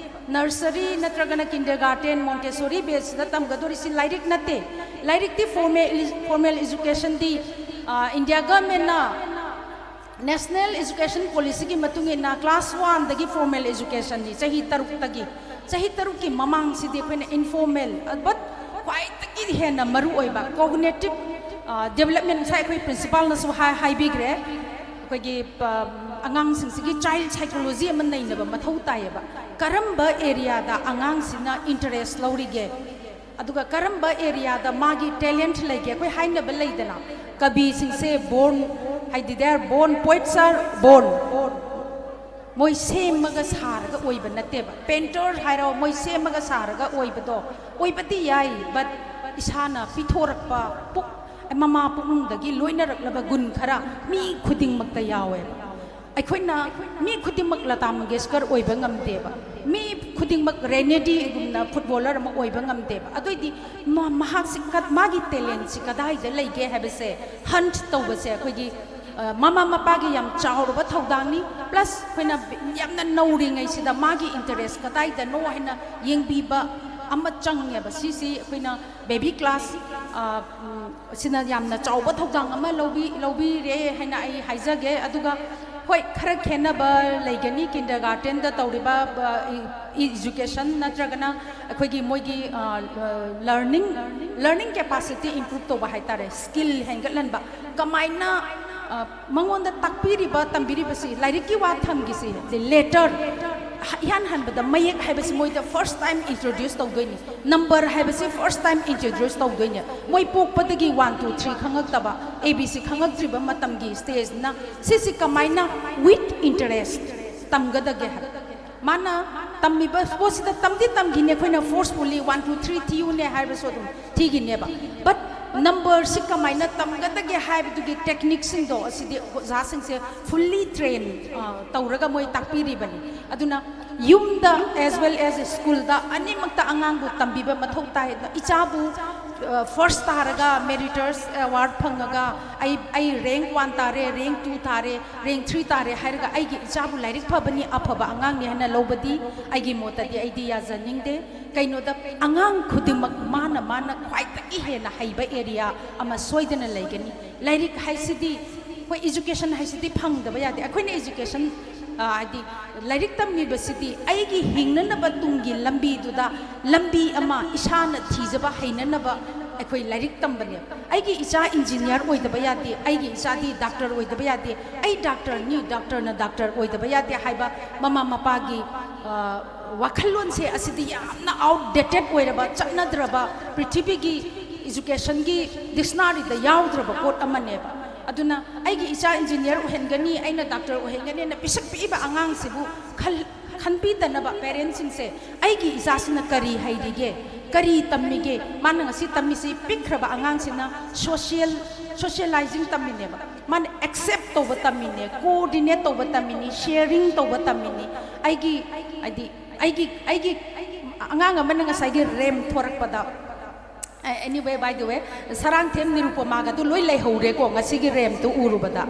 Nursery ꯅꯠꯇ꯭ꯔꯒꯅ kindergarten, Montessori batchꯇ ꯇꯝꯒꯗꯧꯔꯤꯁꯤ ꯂꯥꯏꯔꯤꯛ ꯅꯠꯇꯦ꯫ ꯂꯥꯏꯔꯤꯛꯇꯤ formal, formal educationꯗꯤ, ꯑ, India governmentꯅ National Education Policyꯒꯤ ꯃꯇꯨꯡ ꯏꯟꯅ class oneꯗꯒꯤ formal educationꯅꯤ, ꯆꯍꯤ ꯇꯔꯨꯛꯇꯒꯤ꯫ ꯆꯍꯤ ꯇꯔꯨꯛꯀꯤ ꯃꯃꯥꯡꯁꯤꯗꯤ ꯑꯩꯈꯣꯏꯅ informal, but ꯈ꯭ꯋꯥꯏꯗꯒꯤ ꯍꯦꯟꯅ ꯃꯔꯨ ꯑꯣꯏꯕ cognitive, ꯑ, development, ꯉꯁꯥꯏ ꯑꯩꯈꯣꯏ principalꯅꯁꯨ ꯍꯥꯏ-, ꯍꯥꯏꯕꯤꯈ꯭ꯔꯦ꯫ ꯑꯩꯈꯣꯏꯒꯤ, ꯑ, ꯑꯉꯥꯡꯁꯤꯡꯁꯤꯒꯤ child psychology ꯑꯃ ꯅꯩꯅꯕ ꯃꯊꯧ ꯇꯥꯏꯌꯦꯕ꯫ ꯀꯔꯝꯕ areaꯗ ꯑꯉꯥꯡꯁꯤꯅ interest ꯂꯧꯔꯤꯒꯦ? ꯑꯗꯨꯒ ꯀꯔꯝꯕ areaꯗ ꯃꯥꯒꯤ talent ꯂꯩꯒꯦ? ꯑꯩꯈꯣꯏ ꯍꯥꯏꯅꯕ ꯂꯩꯗꯅ, ꯀꯕꯤꯁꯤꯡꯁꯦ born, ꯍꯥꯏꯗꯤ they are born, poets are born꯫ ꯃꯣꯏ ꯁꯦꯝꯃꯒ ꯁꯥꯔꯒ ꯑꯣꯏꯕ ꯅꯠꯇꯦꯕ꯫ ꯄꯦꯟꯇꯔ ꯍꯥꯏꯔꯣ, ꯃꯣꯏ ꯁꯦꯝꯃꯒ ꯁꯥꯔꯒ ꯑꯣꯏꯕꯗꯣ ꯑꯣꯏꯕꯗꯤ ꯌꯥꯏ, but ꯏꯁꯥꯅ ꯄꯤꯊꯣꯔꯛꯄ ꯄꯨꯛ-, ꯃꯃꯥ ꯄꯨꯛꯅꯨꯡꯗꯒꯤ ꯂꯣꯏꯅꯔꯛꯂꯕ ꯒꯨꯟ ꯈꯔ ꯃꯤ ꯈꯨꯗꯤꯡꯃꯛꯇ ꯌꯥꯎꯋꯦꯕ꯫ ꯑꯩꯈꯣꯏꯅ ꯃꯤ ꯈꯨꯗꯤꯡꯃꯛ ꯂꯇꯥ ꯃꯪꯒꯦꯁꯀꯔ ꯑꯣꯏꯕ ꯉꯝꯗꯦꯕ꯫ ꯃꯤ ꯈꯨꯗꯤꯡꯃꯛ ꯔꯦꯅꯦꯗꯤꯒꯨꯝꯅ ꯐꯨꯠꯕꯣꯂꯔ ꯑꯃ ꯑꯣꯏꯕ ꯉꯝꯗꯦꯕ꯫ ꯑꯗꯨꯑꯣꯏꯗꯤ ꯃꯥ-, ꯃꯍꯥꯛꯁꯤ ꯀ-, ꯃꯥꯒꯤ ꯇꯦꯂꯦꯟꯁꯤ ꯀꯗꯥꯏꯗ ꯂꯩꯒꯦ ꯍꯥꯏꯕꯁꯦ ꯍꯟꯠ ꯇꯧꯕꯁꯦ ꯑꯩꯈꯣꯏꯒꯤ, ꯑ, ꯃꯃꯥ ꯃꯄꯥꯒꯤ ꯌꯥꯝ ꯆꯥꯎꯔꯕ ꯊꯧꯗꯥꯡꯅꯤ꯫ ꯄ꯭ꯂꯁ ꯑꯩꯈꯣꯏꯅ ꯌꯥꯝꯅ ꯅꯧꯔꯤꯉꯩꯁꯤꯗ ꯃꯥꯒꯤ ꯏꯟꯇꯔꯦꯁ ꯀꯗꯥꯏꯗꯅꯣ ꯍꯥꯏꯅ ꯌꯦꯡꯕꯤꯕ ꯑꯃ ꯆꯪꯉꯦꯕ꯫ ꯁꯤꯁꯤ ꯑꯩꯈꯣꯏꯅ ꯕꯦꯕꯤ ꯀ꯭ꯂꯥꯁ, ꯑ, ꯎꯝ, ꯁꯤꯅ ꯌꯥꯝꯅ ꯆꯥꯎꯕ ꯊꯧꯗꯥꯡ ꯑꯃ ꯂꯧꯕꯤ-, ꯂꯧꯕꯤꯔꯦ ꯍꯥꯏꯅ ꯑꯩ ꯍꯥꯏꯖꯒꯦ꯫ ꯑꯗꯨꯒ ꯍꯣꯏ, ꯈꯔ ꯈꯦꯠꯅꯕ ꯂꯩꯒꯅꯤ ꯀꯤꯟꯗꯔꯒꯥꯔꯇꯦꯟꯗ ꯇꯧꯔꯤꯕ, ꯑ, ꯏ-, ꯏꯖꯨꯀꯦꯁꯟ ꯅꯠꯇ꯭ꯔꯒꯅ ꯑꯩꯈꯣꯏꯒꯤ ꯃꯣꯏꯒꯤ, ꯑ, ꯑ, ꯂꯔꯅꯤꯡ, ꯂꯔꯅꯤꯡ ꯀꯦꯄꯥꯁꯤꯇꯤ ꯏꯝꯄ꯭ꯔꯨꯞ ꯇꯧꯕ ꯍꯥꯏꯇꯥꯔꯦ, ꯁ꯭ꯀꯤꯜ ꯍꯦꯟꯒꯠꯍꯟꯕ꯫ ꯀꯃꯥꯏꯅ, ꯑ, ꯃꯉꯣꯟꯗ ꯇꯥꯛꯄꯤꯔꯤꯕ, ꯇꯝꯕꯤꯔꯤꯕꯁꯤ ꯂꯥꯏꯔꯤꯛꯀꯤ ꯋꯥ ꯊꯝꯈꯤꯁꯤ, ꯂꯦꯇꯔ, ꯏꯍꯥꯟ ꯍꯥꯟꯕꯗ ꯃꯌꯦꯛ ꯍꯥꯏꯕꯁꯤ ꯃꯣꯏꯗ ꯐꯥꯔꯁ ꯇꯥꯏꯝ ꯏꯟꯇ꯭ꯔꯣꯗ꯭ꯌꯨꯁ ꯇꯧꯗꯣꯏꯅꯤ, ꯅꯝꯕꯔ ꯍꯥꯏꯕꯁꯤ ꯐꯥꯔꯁ ꯇꯥꯏꯝ ꯏꯟꯇ꯭ꯔꯣꯗ꯭ꯌꯨꯁ ꯇꯧꯗꯣꯏꯅꯤ꯫ ꯃꯣꯏ ꯄꯣꯛꯄꯗꯒꯤ ꯋꯥꯟ ꯇꯨ ꯊ꯭ꯔꯤ ꯈꯪꯉꯛꯇꯕ, ꯑꯦ ꯕꯤ ꯁꯤ ꯈꯪꯉꯛꯇ꯭ꯔꯤꯕ ꯃꯇꯝꯒꯤ ꯁ꯭ꯇꯦꯖꯅ ꯁꯤꯁꯤ ꯀꯃꯥꯏꯅ ꯋꯤꯠ ꯏꯟꯇꯔꯦꯁ ꯇꯝꯒꯗꯒꯦ ꯍꯥꯏꯕ꯫ ꯃꯥꯅ ꯇꯝꯃꯤꯕ ꯄꯣꯠꯁꯤꯗ ꯇꯝꯗꯤ ꯇꯝꯈꯤꯅꯤ ꯑꯩꯈꯣꯏꯅ ꯐꯣꯔꯁꯐꯨꯜꯂꯤ ꯋꯥꯟ ꯇꯨ ꯊ꯭ꯔꯤ ꯊꯤꯌꯨꯅꯦ ꯍꯥꯏꯔꯁꯨ ꯑꯗꯨꯝ ꯊꯤꯈꯤꯅꯦꯕ꯫ ꯕꯠ ꯅꯝꯕꯔꯁꯤ ꯀꯃꯥꯏꯅ ꯇꯝꯒꯗꯒꯦ ꯍꯥꯏꯕꯗꯨꯒꯤ ꯇꯦꯛꯅꯤꯛꯁꯤꯡꯗꯣ ꯑꯁꯤꯗꯤ ꯑꯣꯖꯥꯁꯤꯡꯁꯦ ꯐꯨꯜꯂꯤ ꯇ꯭ꯔꯦꯟ, ꯑ, ꯇꯧꯔꯒ ꯃꯣꯏ ꯇꯥꯛꯄꯤꯔꯤꯕꯅꯤ꯫ ꯑꯗꯨꯅ ꯌꯨꯝꯗ as well as ꯁ꯭ꯀꯨꯜꯗ ꯑꯅꯤꯃꯛꯇ ꯑꯉꯥꯡꯕꯨ ꯇꯝꯕꯤꯕ ꯃꯊꯧ ꯇꯥꯏ꯫ ꯏꯆꯥꯕꯨ, ꯑ, ꯐꯥꯔꯁ ꯇꯥꯔꯒ ꯃꯦꯔꯤꯇꯔꯁ ꯑꯦꯋꯥꯔꯗ ꯐꯪꯉꯒ ꯑꯩ, ꯑꯩ ꯔꯦꯡꯛ ꯋꯥꯟ ꯇꯥꯔꯦ, ꯔꯦꯡꯛ ꯇꯨ ꯇꯥꯔꯦ, ꯔꯦꯡꯛ ꯊ꯭ꯔꯤ ꯇꯥꯔꯦ ꯍꯥꯏꯔꯒ ꯑꯩꯒꯤ ꯏꯆꯥꯕꯨ ꯂꯥꯏꯔꯤꯛ ꯐꯕꯅꯤ, ꯑꯐꯕ ꯑꯉꯥꯡꯅꯤ ꯍꯥꯏꯅ ꯂꯧꯕꯗꯤ ꯑꯩꯒꯤ ꯃꯣꯠꯇꯗꯤ ꯑꯩꯗꯤ ꯌꯥꯖꯅꯤꯡꯗꯦ꯫ ꯀꯩꯅꯣꯗ ꯑꯉꯥꯡ ꯈꯨꯗꯤꯡꯃꯛ ꯃꯥꯅ, ꯃꯥꯅ ꯈ꯭ꯋꯥꯏꯗꯒꯤ ꯍꯦꯟꯅ ꯍꯩꯕ ꯑꯦꯔꯤꯌꯥ ꯑꯃ ꯁꯣꯏꯗꯅ ꯂꯩꯒꯅꯤ꯫ ꯂꯥꯏꯔꯤꯛ ꯍꯥꯏꯁꯤꯗꯤ, ꯑꯩꯈꯣꯏ ꯏꯖꯨꯀꯦꯁꯟ ꯍꯥꯏꯁꯤꯗꯤ ꯐꯪꯗꯕ ꯌꯥꯗꯦ꯫ ꯑꯩꯈꯣꯏꯅ ꯏꯖꯨꯀꯦꯁꯟ, ꯑ, ꯍꯥꯏꯗꯤ ꯂꯥꯏꯔꯤꯛ ꯇꯝꯃꯤꯕꯁꯤꯗꯤ ꯑꯩꯒꯤ ꯍꯤꯡꯅꯅꯕ ꯇꯨꯡꯒꯤ ꯂꯝꯕꯤꯗꯨꯗ ꯂꯝꯕꯤ ꯑꯃ ꯏꯁꯥꯅ ꯊꯤꯖꯕ ꯍꯩꯅꯅꯕ ꯑꯩꯈꯣꯏ ꯂꯥꯏꯔꯤꯛ ꯇꯝꯕꯅꯦꯕ꯫ ꯑꯩꯒꯤ ꯏꯆꯥ ꯏꯟꯖꯤꯅꯤꯌꯥꯔ ꯑꯣꯏꯗꯕ ꯌꯥꯗꯦ, ꯑꯩꯒꯤ ꯏꯆꯥꯗꯤ ꯗꯥꯛꯇꯔ ꯑꯣꯏꯗꯕ ꯌꯥꯗꯦ, ꯑꯩ ꯗꯥꯛꯇꯔꯅꯤ, ꯗꯥꯛꯇꯔꯅ ꯗꯥꯛꯇꯔ ꯑꯣꯏꯗꯕ ꯌꯥꯗꯦ ꯍꯥꯏꯕ ꯃꯃꯥ ꯃꯄꯥꯒꯤ, ꯑ, ꯋꯥꯈꯜꯂꯣꯟꯁꯦ ꯑꯁꯤꯗꯤ ꯌꯥꯝꯅ ꯑꯥꯎꯠꯗꯦꯇꯦꯠ ꯑꯣꯏꯔꯕ, ꯆꯠꯅꯗ꯭ꯔꯕ, ꯄ꯭ꯔꯤꯊꯤꯕꯤꯒꯤ ꯏꯖꯨꯀꯦꯁꯟꯒꯤ ꯗꯤꯛꯁꯅꯥꯔꯤꯗ ꯌꯥꯎꯗ꯭ꯔꯕ ꯄꯣꯠ ꯑꯃꯅꯦꯕ꯫ ꯑꯗꯨꯅ ꯑꯩꯒꯤ ꯏꯆꯥ ꯏꯟꯖꯤꯅꯤꯌꯥꯔ ꯑꯣꯏꯍꯟꯒꯅꯤ, ꯑꯩꯅ ꯗꯥꯛꯇꯔ ꯑꯣꯏꯍꯟꯒꯅꯤꯅ ꯄꯤꯁꯛ ꯄꯤꯛꯏꯕ ꯑꯉꯥꯡꯁꯤꯕꯨ ꯈꯜ-, ꯈꯟꯕꯤꯗꯅꯕ ꯄꯦꯔꯦꯟꯁꯤꯡꯁꯦ, ꯑꯩꯒꯤ ꯏꯆꯥꯁꯤꯅ ꯀꯔꯤ ꯍꯩꯔꯤꯒꯦ, ꯀꯔꯤ ꯇꯝꯃꯤꯒꯦ? ꯃꯥꯅ ꯉꯁꯤ ꯇꯝꯃꯤꯁꯤ ꯄꯤꯛꯈ꯭ꯔꯕ ꯑꯉꯥꯡꯁꯤꯅ ꯁꯣꯁꯤꯌꯦꯜ, ꯁꯣꯁꯤꯌꯦꯂꯥꯏꯖꯤꯡ ꯇꯝꯃꯤꯅꯦꯕ, ꯃꯥꯅ ꯑꯦꯛꯁꯦꯞ ꯇꯧꯕ ꯇꯝꯃꯤꯅꯦ, ꯀꯣꯑꯣꯔꯗꯤꯅꯦꯠ ꯇꯧꯕ ꯇꯝꯃꯤꯅꯤ, ꯁꯤꯌꯔꯤꯡ ꯇꯧꯕ ꯇꯝꯃꯤꯅꯤ꯫ ꯑꯩꯒꯤ, ꯍꯥꯏꯗꯤ, ꯑꯩꯒꯤ, ꯑꯩꯒꯤ ꯑꯉꯥꯡ ꯑꯃꯅ ꯉꯁꯥꯏꯒꯤ ꯔꯦꯝ ꯊꯣꯔꯛꯄꯗ, uh, anyway, by the way, Sarangthem ꯅꯤꯔꯨꯄꯃꯥꯒꯗꯨ ꯂꯣꯏ ꯂꯩꯍꯧꯔꯦꯀꯣ ꯉꯁꯤꯒꯤ ꯔꯦꯝꯇꯨ ꯎꯔꯨꯕꯗ꯫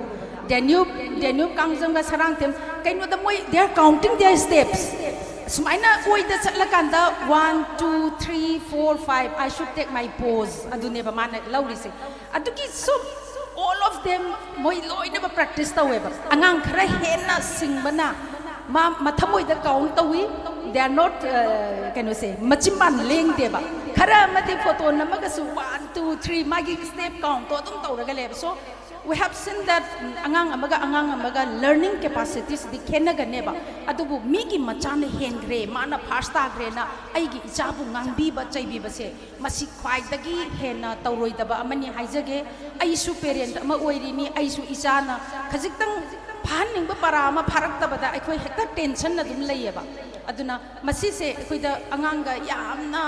ꯗꯦꯅ꯭ꯌꯨꯕ, ꯗꯦꯅ꯭ꯌꯨꯕ ꯀꯥꯡꯖꯝꯒ ꯁꯔꯥꯡꯊꯦꯝ, ꯀꯩꯅꯣꯗ ꯃꯣꯏ, they are counting their steps. ꯁꯨꯃꯥꯏꯅ ꯑꯣꯏꯗ ꯆꯠꯂꯀꯥꯟꯗ one, two, three, four, five, I should take my pose, ꯑꯗꯨꯅꯦꯕ ꯃꯥꯅ ꯂꯧꯔꯤꯁꯦ꯫ ꯑꯗꯨꯒꯤ ꯁꯨꯝ all of them, ꯃꯣꯏ ꯂꯣꯏꯅꯃꯛ ꯄ꯭ꯔꯦꯛꯇꯤꯁ ꯇꯧꯋꯦꯕ꯫ ꯑꯉꯥꯡ ꯈꯔ ꯍꯦꯟꯅ ꯁꯤꯡꯕꯅ, ꯃꯥ ꯃꯊꯃꯣꯏꯗ ꯀꯥꯎꯟ ꯇꯧꯏ꯫ They are not, uh, ꯀꯩꯅꯣꯁꯦ, ꯃꯆꯤꯟꯕꯥꯟ ꯂꯦꯡꯗꯦꯕ꯫ ꯈꯔ ꯑꯃꯗꯤ ꯐꯣꯇꯣ ꯅꯝꯃꯒꯁꯨ one, two, three, ꯃꯥꯒꯤ ꯁ꯭ꯇꯦꯞ ꯀꯥꯎꯟꯇꯣ ꯑꯗꯨꯝ ꯇꯧꯔꯒ ꯂꯩꯌꯦꯕ꯫ So we have seen that, ꯎꯝ, ꯑꯉꯥꯡ ꯑꯃꯒ ꯑꯉꯥꯡ ꯑꯃꯒ ꯂꯔꯅꯤꯡ ꯀꯦꯄꯥꯁꯤꯇꯤꯁꯤꯗꯤ ꯈꯦꯠꯅꯒꯅꯦꯕ꯫ ꯑꯗꯨꯕꯨ ꯃꯤꯒꯤ ꯃꯆꯥꯅ ꯍꯦꯟꯈ꯭ꯔꯦ, ꯃꯥꯅ ꯐꯥꯔꯁ ꯇꯥꯈ꯭ꯔꯦꯅ ꯑꯩꯒꯤ ꯏꯆꯥꯕꯨ ꯉꯥꯡꯕꯤꯕ ꯆꯩꯕꯤꯕꯁꯦ, ꯃꯁꯤ ꯈ꯭ꯋꯥꯏꯗꯒꯤ ꯍꯦꯟꯅ ꯇꯧꯔꯣꯏꯗꯕ ꯑꯃꯅꯤ ꯍꯥꯏꯖꯒꯦ꯫ ꯑꯩꯁꯨ ꯄꯦꯔꯦꯟꯠ ꯑꯃ ꯑꯣꯏꯔꯤꯅꯤ, ꯑꯩꯁꯨ ꯏꯆꯥꯅ ꯈꯖꯤꯛꯇꯪ ꯐꯥꯍꯟꯅꯤꯡꯕ ꯄꯔꯥ ꯑꯃ ꯐꯥꯔꯛꯇꯕꯗ ꯑꯩꯈꯣꯏ ꯍꯦꯛꯇ ꯇꯦꯟꯁꯟ ꯑꯗꯨꯝ ꯂꯩꯌꯦꯕ꯫ ꯑꯗꯨꯅ ꯃꯁꯤꯁꯦ ꯑꯩꯈꯣꯏꯗ ꯑꯉꯥꯡꯒ ꯌꯥꯝꯅ,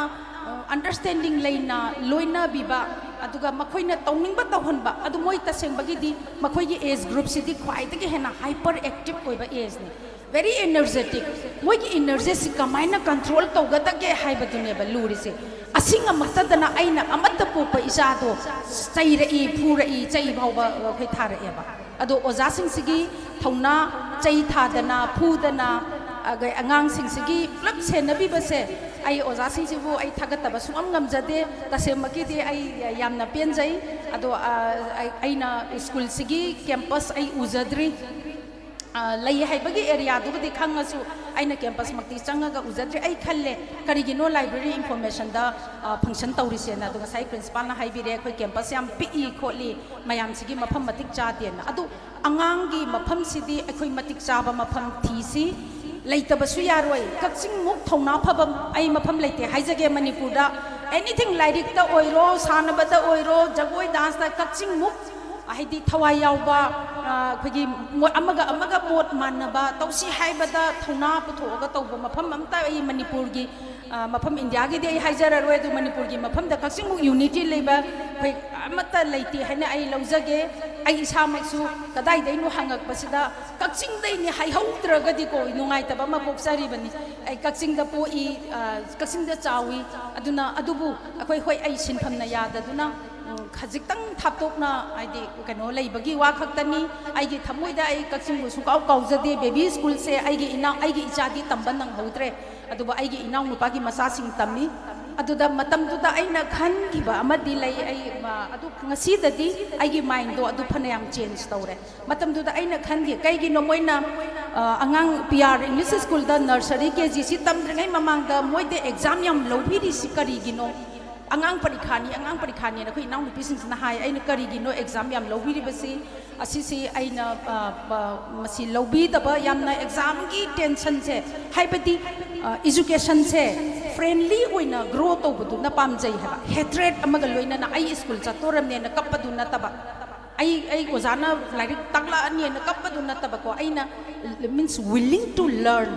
ꯑ, ꯑꯟꯗꯔꯁ꯭ꯇꯦꯟꯗꯤꯡ ꯂꯩꯅ ꯂꯣꯏꯅꯕꯤꯕ, ꯑꯗꯨꯒ ꯃꯈꯣꯏꯅ ꯇꯧꯅꯤꯡꯕ ꯇꯧꯍꯟꯕ, ꯑꯗꯨ ꯃꯣꯏ ꯇꯁꯦꯡꯕꯒꯤꯗꯤ ꯃꯈꯣꯏꯒꯤ ꯑꯦꯖ ꯒ꯭ꯔꯨꯞꯁꯤꯗꯤ ꯈ꯭ꯋꯥꯏꯗꯒꯤ ꯍꯦꯟꯅ ꯍꯥꯏꯄꯔ ꯑꯦꯛꯇꯤꯚ ꯑꯣꯏꯕ ꯑꯦꯖꯅꯤ꯫ Very energetic. ꯃꯣꯏꯒꯤ ꯏꯅꯔꯖꯤꯁꯤ ꯀꯃꯥꯏꯅ ꯀꯟꯇ꯭ꯔꯣꯜ ꯇꯧꯒꯗꯒꯦ ꯍꯥꯏꯕꯗꯨꯅꯦꯕ ꯂꯨꯔꯤꯁꯦ꯫ ꯑꯁꯤ ꯉꯝꯃꯛꯇꯗꯅ ꯑꯩꯅ ꯑꯃꯠꯇ ꯄꯣꯛꯄ ꯏꯆꯥꯗꯣ ꯆꯩꯔꯛꯏ, ꯐꯨꯔꯛꯏ, ꯆꯩ ꯐꯥꯎꯕ ꯑꯩꯈꯣꯏ ꯊꯥꯔꯛꯑꯦꯕ꯫ ꯑꯗꯣ ꯑꯣꯖꯥꯁꯤꯡꯁꯤꯒꯤ ꯊꯧꯅꯥ, ꯆꯩ ꯊꯥꯗꯅ, ꯐꯨꯗꯅ, ꯑꯗꯩ ꯑꯉꯥꯡꯁꯤꯡꯁꯤꯒꯤ ꯄꯨꯂꯞ ꯁꯦꯟꯅꯕꯤꯕꯁꯦ, ꯑꯩ ꯑꯣꯖꯥꯁꯤꯡꯁꯤꯕꯨ ꯑꯩ ꯊꯥꯒꯠꯇꯕ ꯁꯨꯡꯉꯝ ꯉꯝꯖꯗꯦ꯫ ꯇꯁꯦꯡꯃꯛꯀꯤꯗꯤ ꯑꯩ ꯌꯥꯝꯅ ꯄꯦꯟꯖꯩ꯫ ꯑꯗꯣ, ꯑ, ꯑꯩ-, ꯑꯩꯅ ꯁ꯭ꯀꯨꯜꯁꯤꯒꯤ ꯀꯦꯝꯄꯁ ꯑꯩ ꯎꯖꯗ꯭ꯔꯤ꯫ ꯑ, ꯂꯩ ꯍꯥꯏꯕꯒꯤ ꯑꯦꯔꯤꯌꯥꯗꯨꯕꯨꯗꯤ ꯈꯪꯉꯁꯨ, ꯑꯩꯅ ꯀꯦꯝꯄꯁꯃꯛꯇꯤ ꯆꯪꯉꯒ ꯎꯖꯗ꯭ꯔꯤ꯫ ꯑꯩ ꯈꯜꯂꯦ, ꯀꯔꯤꯒꯤꯅꯣ ꯂꯥꯏꯕ꯭ꯔꯦꯔꯤ ꯏꯟꯐꯣꯔꯃꯦꯁꯟꯗ, ꯑ, ꯐꯪꯁꯟ ꯇꯧꯔꯤꯁꯦꯅ꯫ ꯑꯗꯣ ꯉꯁꯥꯏ ꯄ꯭ꯔꯤꯟꯁꯤꯄꯥꯜꯅ ꯍꯥꯏꯕꯤꯔꯦ, ꯑꯩꯈꯣꯏ ꯀꯦꯝꯄꯁ ꯌꯥꯝ ꯄꯤꯛꯏ ꯈꯣꯠꯂꯤ, ꯃꯌꯥꯝꯁꯤꯒꯤ ꯃꯐꯝ ꯃꯇꯤꯛ ꯆꯥꯗꯦꯅ꯫ ꯑꯗꯨ ꯑꯉꯥꯡꯒꯤ ꯃꯐꯝꯁꯤꯗꯤ ꯑꯩꯈꯣꯏ ꯃꯇꯤꯛ ꯆꯥꯕ ꯃꯐꯝ ꯊꯤꯁꯤ꯫ ꯂꯩꯇꯕꯁꯨ ꯌꯥꯔꯣꯏ꯫ ꯀꯛꯆꯤꯡꯃꯨꯛ ꯊꯧꯅꯥ ꯐꯕ ꯑꯩ ꯃꯐꯝ ꯂꯩꯇꯦ ꯍꯥꯏꯖꯒꯦ ꯃꯅꯤꯄꯨꯔꯗ꯫ ꯑꯦꯅꯤꯊꯤꯡ, ꯂꯥꯏꯔꯤꯛꯇ ꯑꯣꯏꯔꯣ, ꯁꯥꯟꯅꯕꯗ ꯑꯣꯏꯔꯣ, ꯖꯒꯣꯏ ꯗꯥꯟꯁꯇ ꯀꯛꯆꯤꯡꯃꯨꯛ ꯍꯥꯏꯗꯤ ꯊꯋꯥꯏ ꯌꯥꯎꯕ, ꯑ, ꯑꯩꯈꯣꯏꯒꯤ ꯃꯣꯠ ꯑꯃꯒ ꯑꯃꯒ ꯃꯣꯠ ꯃꯥꯟꯅꯕ, ꯇꯧꯁꯤ ꯍꯥꯏꯕꯗ ꯊꯧꯅꯥ ꯄꯨꯊꯣꯛꯑꯒ ꯇꯧꯕ ꯃꯐꯝ ꯑꯝꯇ ꯑꯩ ꯃꯅꯤꯄꯨꯔꯒꯤ, ꯑ, ꯃꯐꯝ ꯏꯟꯗꯤꯌꯥꯒꯤꯗꯤ ꯑꯩ ꯍꯥꯏꯖꯔꯔꯣꯏ, ꯑꯗꯨ ꯃꯅꯤꯄꯨꯔꯒꯤ ꯃꯐꯝꯗ ꯀꯛꯆꯤꯡꯃꯨꯛ unity ꯂꯩꯕ ꯑꯩꯈꯣꯏ ꯑꯃꯠꯇ ꯂꯩꯇꯦ ꯍꯥꯏꯅ ꯑꯩ ꯂꯧꯖꯒꯦ꯫ ꯑꯩ ꯏꯁꯥꯃꯛꯁꯨ ꯀꯗꯥꯏꯗꯩꯅꯣ ꯍꯪꯉꯛꯄꯁꯤꯗ ꯀꯛꯆꯤꯡꯗꯩꯅꯤ ꯍꯥꯏꯍꯧꯗ꯭ꯔꯒꯗꯤꯀꯣ ꯅꯨꯡꯉꯥꯏꯇꯕ ꯑꯃ ꯄꯣꯛꯆꯔꯤꯕꯅꯤ꯫ ꯑꯩ ꯀꯛꯆꯤꯡꯗ ꯄꯣꯛꯏ, ꯑ, ꯀꯛꯆꯤꯡꯗ ꯆꯥꯎꯏ, ꯑꯗꯨꯅ ꯑꯗꯨꯕꯨ ꯑꯩꯈꯣꯏ, ꯍꯣꯏ, ꯑꯩ ꯁꯤꯟꯐꯝꯅ ꯌꯥꯗꯗꯨꯅ, ꯎꯝ, ꯈꯖꯤꯛꯇꯪ ꯊꯥꯞꯇꯣꯛꯅ, ꯍꯥꯏꯗꯤ, ꯀꯩꯅꯣ ꯂꯩꯕꯒꯤ ꯋꯥ ꯈꯛꯇꯅꯤ꯫ ꯑꯩꯒꯤ ꯊꯃꯣꯏꯗ ꯑꯩ ꯀꯛꯆꯤꯡꯕꯨ ꯁꯨꯡꯀꯥꯎ ꯀꯥꯎꯖꯗꯦ꯫ Baby school ꯁꯦ ꯑꯩꯒꯤ ꯏꯅꯥꯎ, ꯑꯩꯒꯤ ꯏꯆꯥꯗꯤ ꯇꯝꯕ ꯅꯪꯍꯧꯗ꯭ꯔꯦ, ꯑꯗꯨꯕꯨ ꯑꯩꯒꯤ ꯏꯅꯥꯎꯅꯨꯄꯥꯒꯤ ꯃꯆꯥꯁꯤꯡ ꯇꯝꯃꯤ꯫ ꯑꯗꯨꯗ ꯃꯇꯝꯗꯨꯗ ꯑꯩꯅ ꯈꯟꯈꯤꯕ ꯑꯃꯗꯤ ꯂꯩ꯫ ꯑꯩ, ꯃ-, ꯑꯗꯨ ꯉꯁꯤꯗꯗꯤ ꯑꯩꯒꯤ mind ꯗꯣ ꯑꯗꯨ ꯐꯅꯌꯥꯝ change ꯇꯧꯔꯦ꯫ ꯃꯇꯝꯗꯨꯗ ꯑꯩꯅ ꯈꯟꯈꯤ, ꯀꯩꯒꯤꯅꯣ ꯃꯣꯏꯅ, ꯑ, ꯑꯉꯥꯡ P R English School ꯗ nursery, K G ꯁꯤ ꯇꯝꯗ꯭ꯔꯤꯉꯩ ꯃꯃꯥꯡꯗ ꯃꯣꯏꯗ exam ꯌꯥꯝ ꯂꯧꯕꯤꯔꯤꯁꯤ ꯀꯔꯤꯒꯤꯅꯣ? ꯑꯉꯥꯡ ꯄꯔꯤꯈꯥꯅꯤ, ꯑꯉꯥꯡ ꯄꯔꯤꯈꯥꯅꯤꯅ ꯑꯩꯈꯣꯏ ꯏꯅꯥꯎꯅꯨꯄꯤꯁꯤꯡꯁꯤꯅ ꯍꯥꯏ꯫ ꯑꯩꯅ ꯀꯔꯤꯒꯤꯅꯣ exam ꯌꯥꯝ ꯂꯧꯕꯤꯔꯤꯕꯁꯤ? ꯑꯁꯤꯁꯤ ꯑꯩꯅ, ꯑ, ꯑ, ꯃꯁꯤ ꯂꯧꯕꯤꯗꯕ, ꯌꯥꯝꯅ exam ꯒꯤ tension ꯁꯦ, ꯍꯥꯏꯕꯗꯤ, ꯑ, education ꯁꯦ friendly ꯑꯣꯏꯅ grow ꯇꯧꯕꯗꯨꯅ ꯄꯥꯝꯖꯩ ꯍꯥꯏꯕ꯫ Hatred ꯑꯃꯒ ꯂꯣꯏꯅꯅ ꯑꯩ school ꯆꯠꯇꯣꯔꯝꯅꯦꯅ ꯀꯞꯄꯗꯨ ꯅꯠꯇꯕ, ꯑꯩ, ꯑꯩ ꯑꯣꯖꯥꯅ ꯂꯥꯏꯔꯤꯛ ꯇꯥꯛꯂꯛꯑꯅꯤꯅ ꯀꯞꯄꯗꯨ ꯅꯠꯇꯕꯀꯣ, ꯑꯩꯅ, means, willing to learn,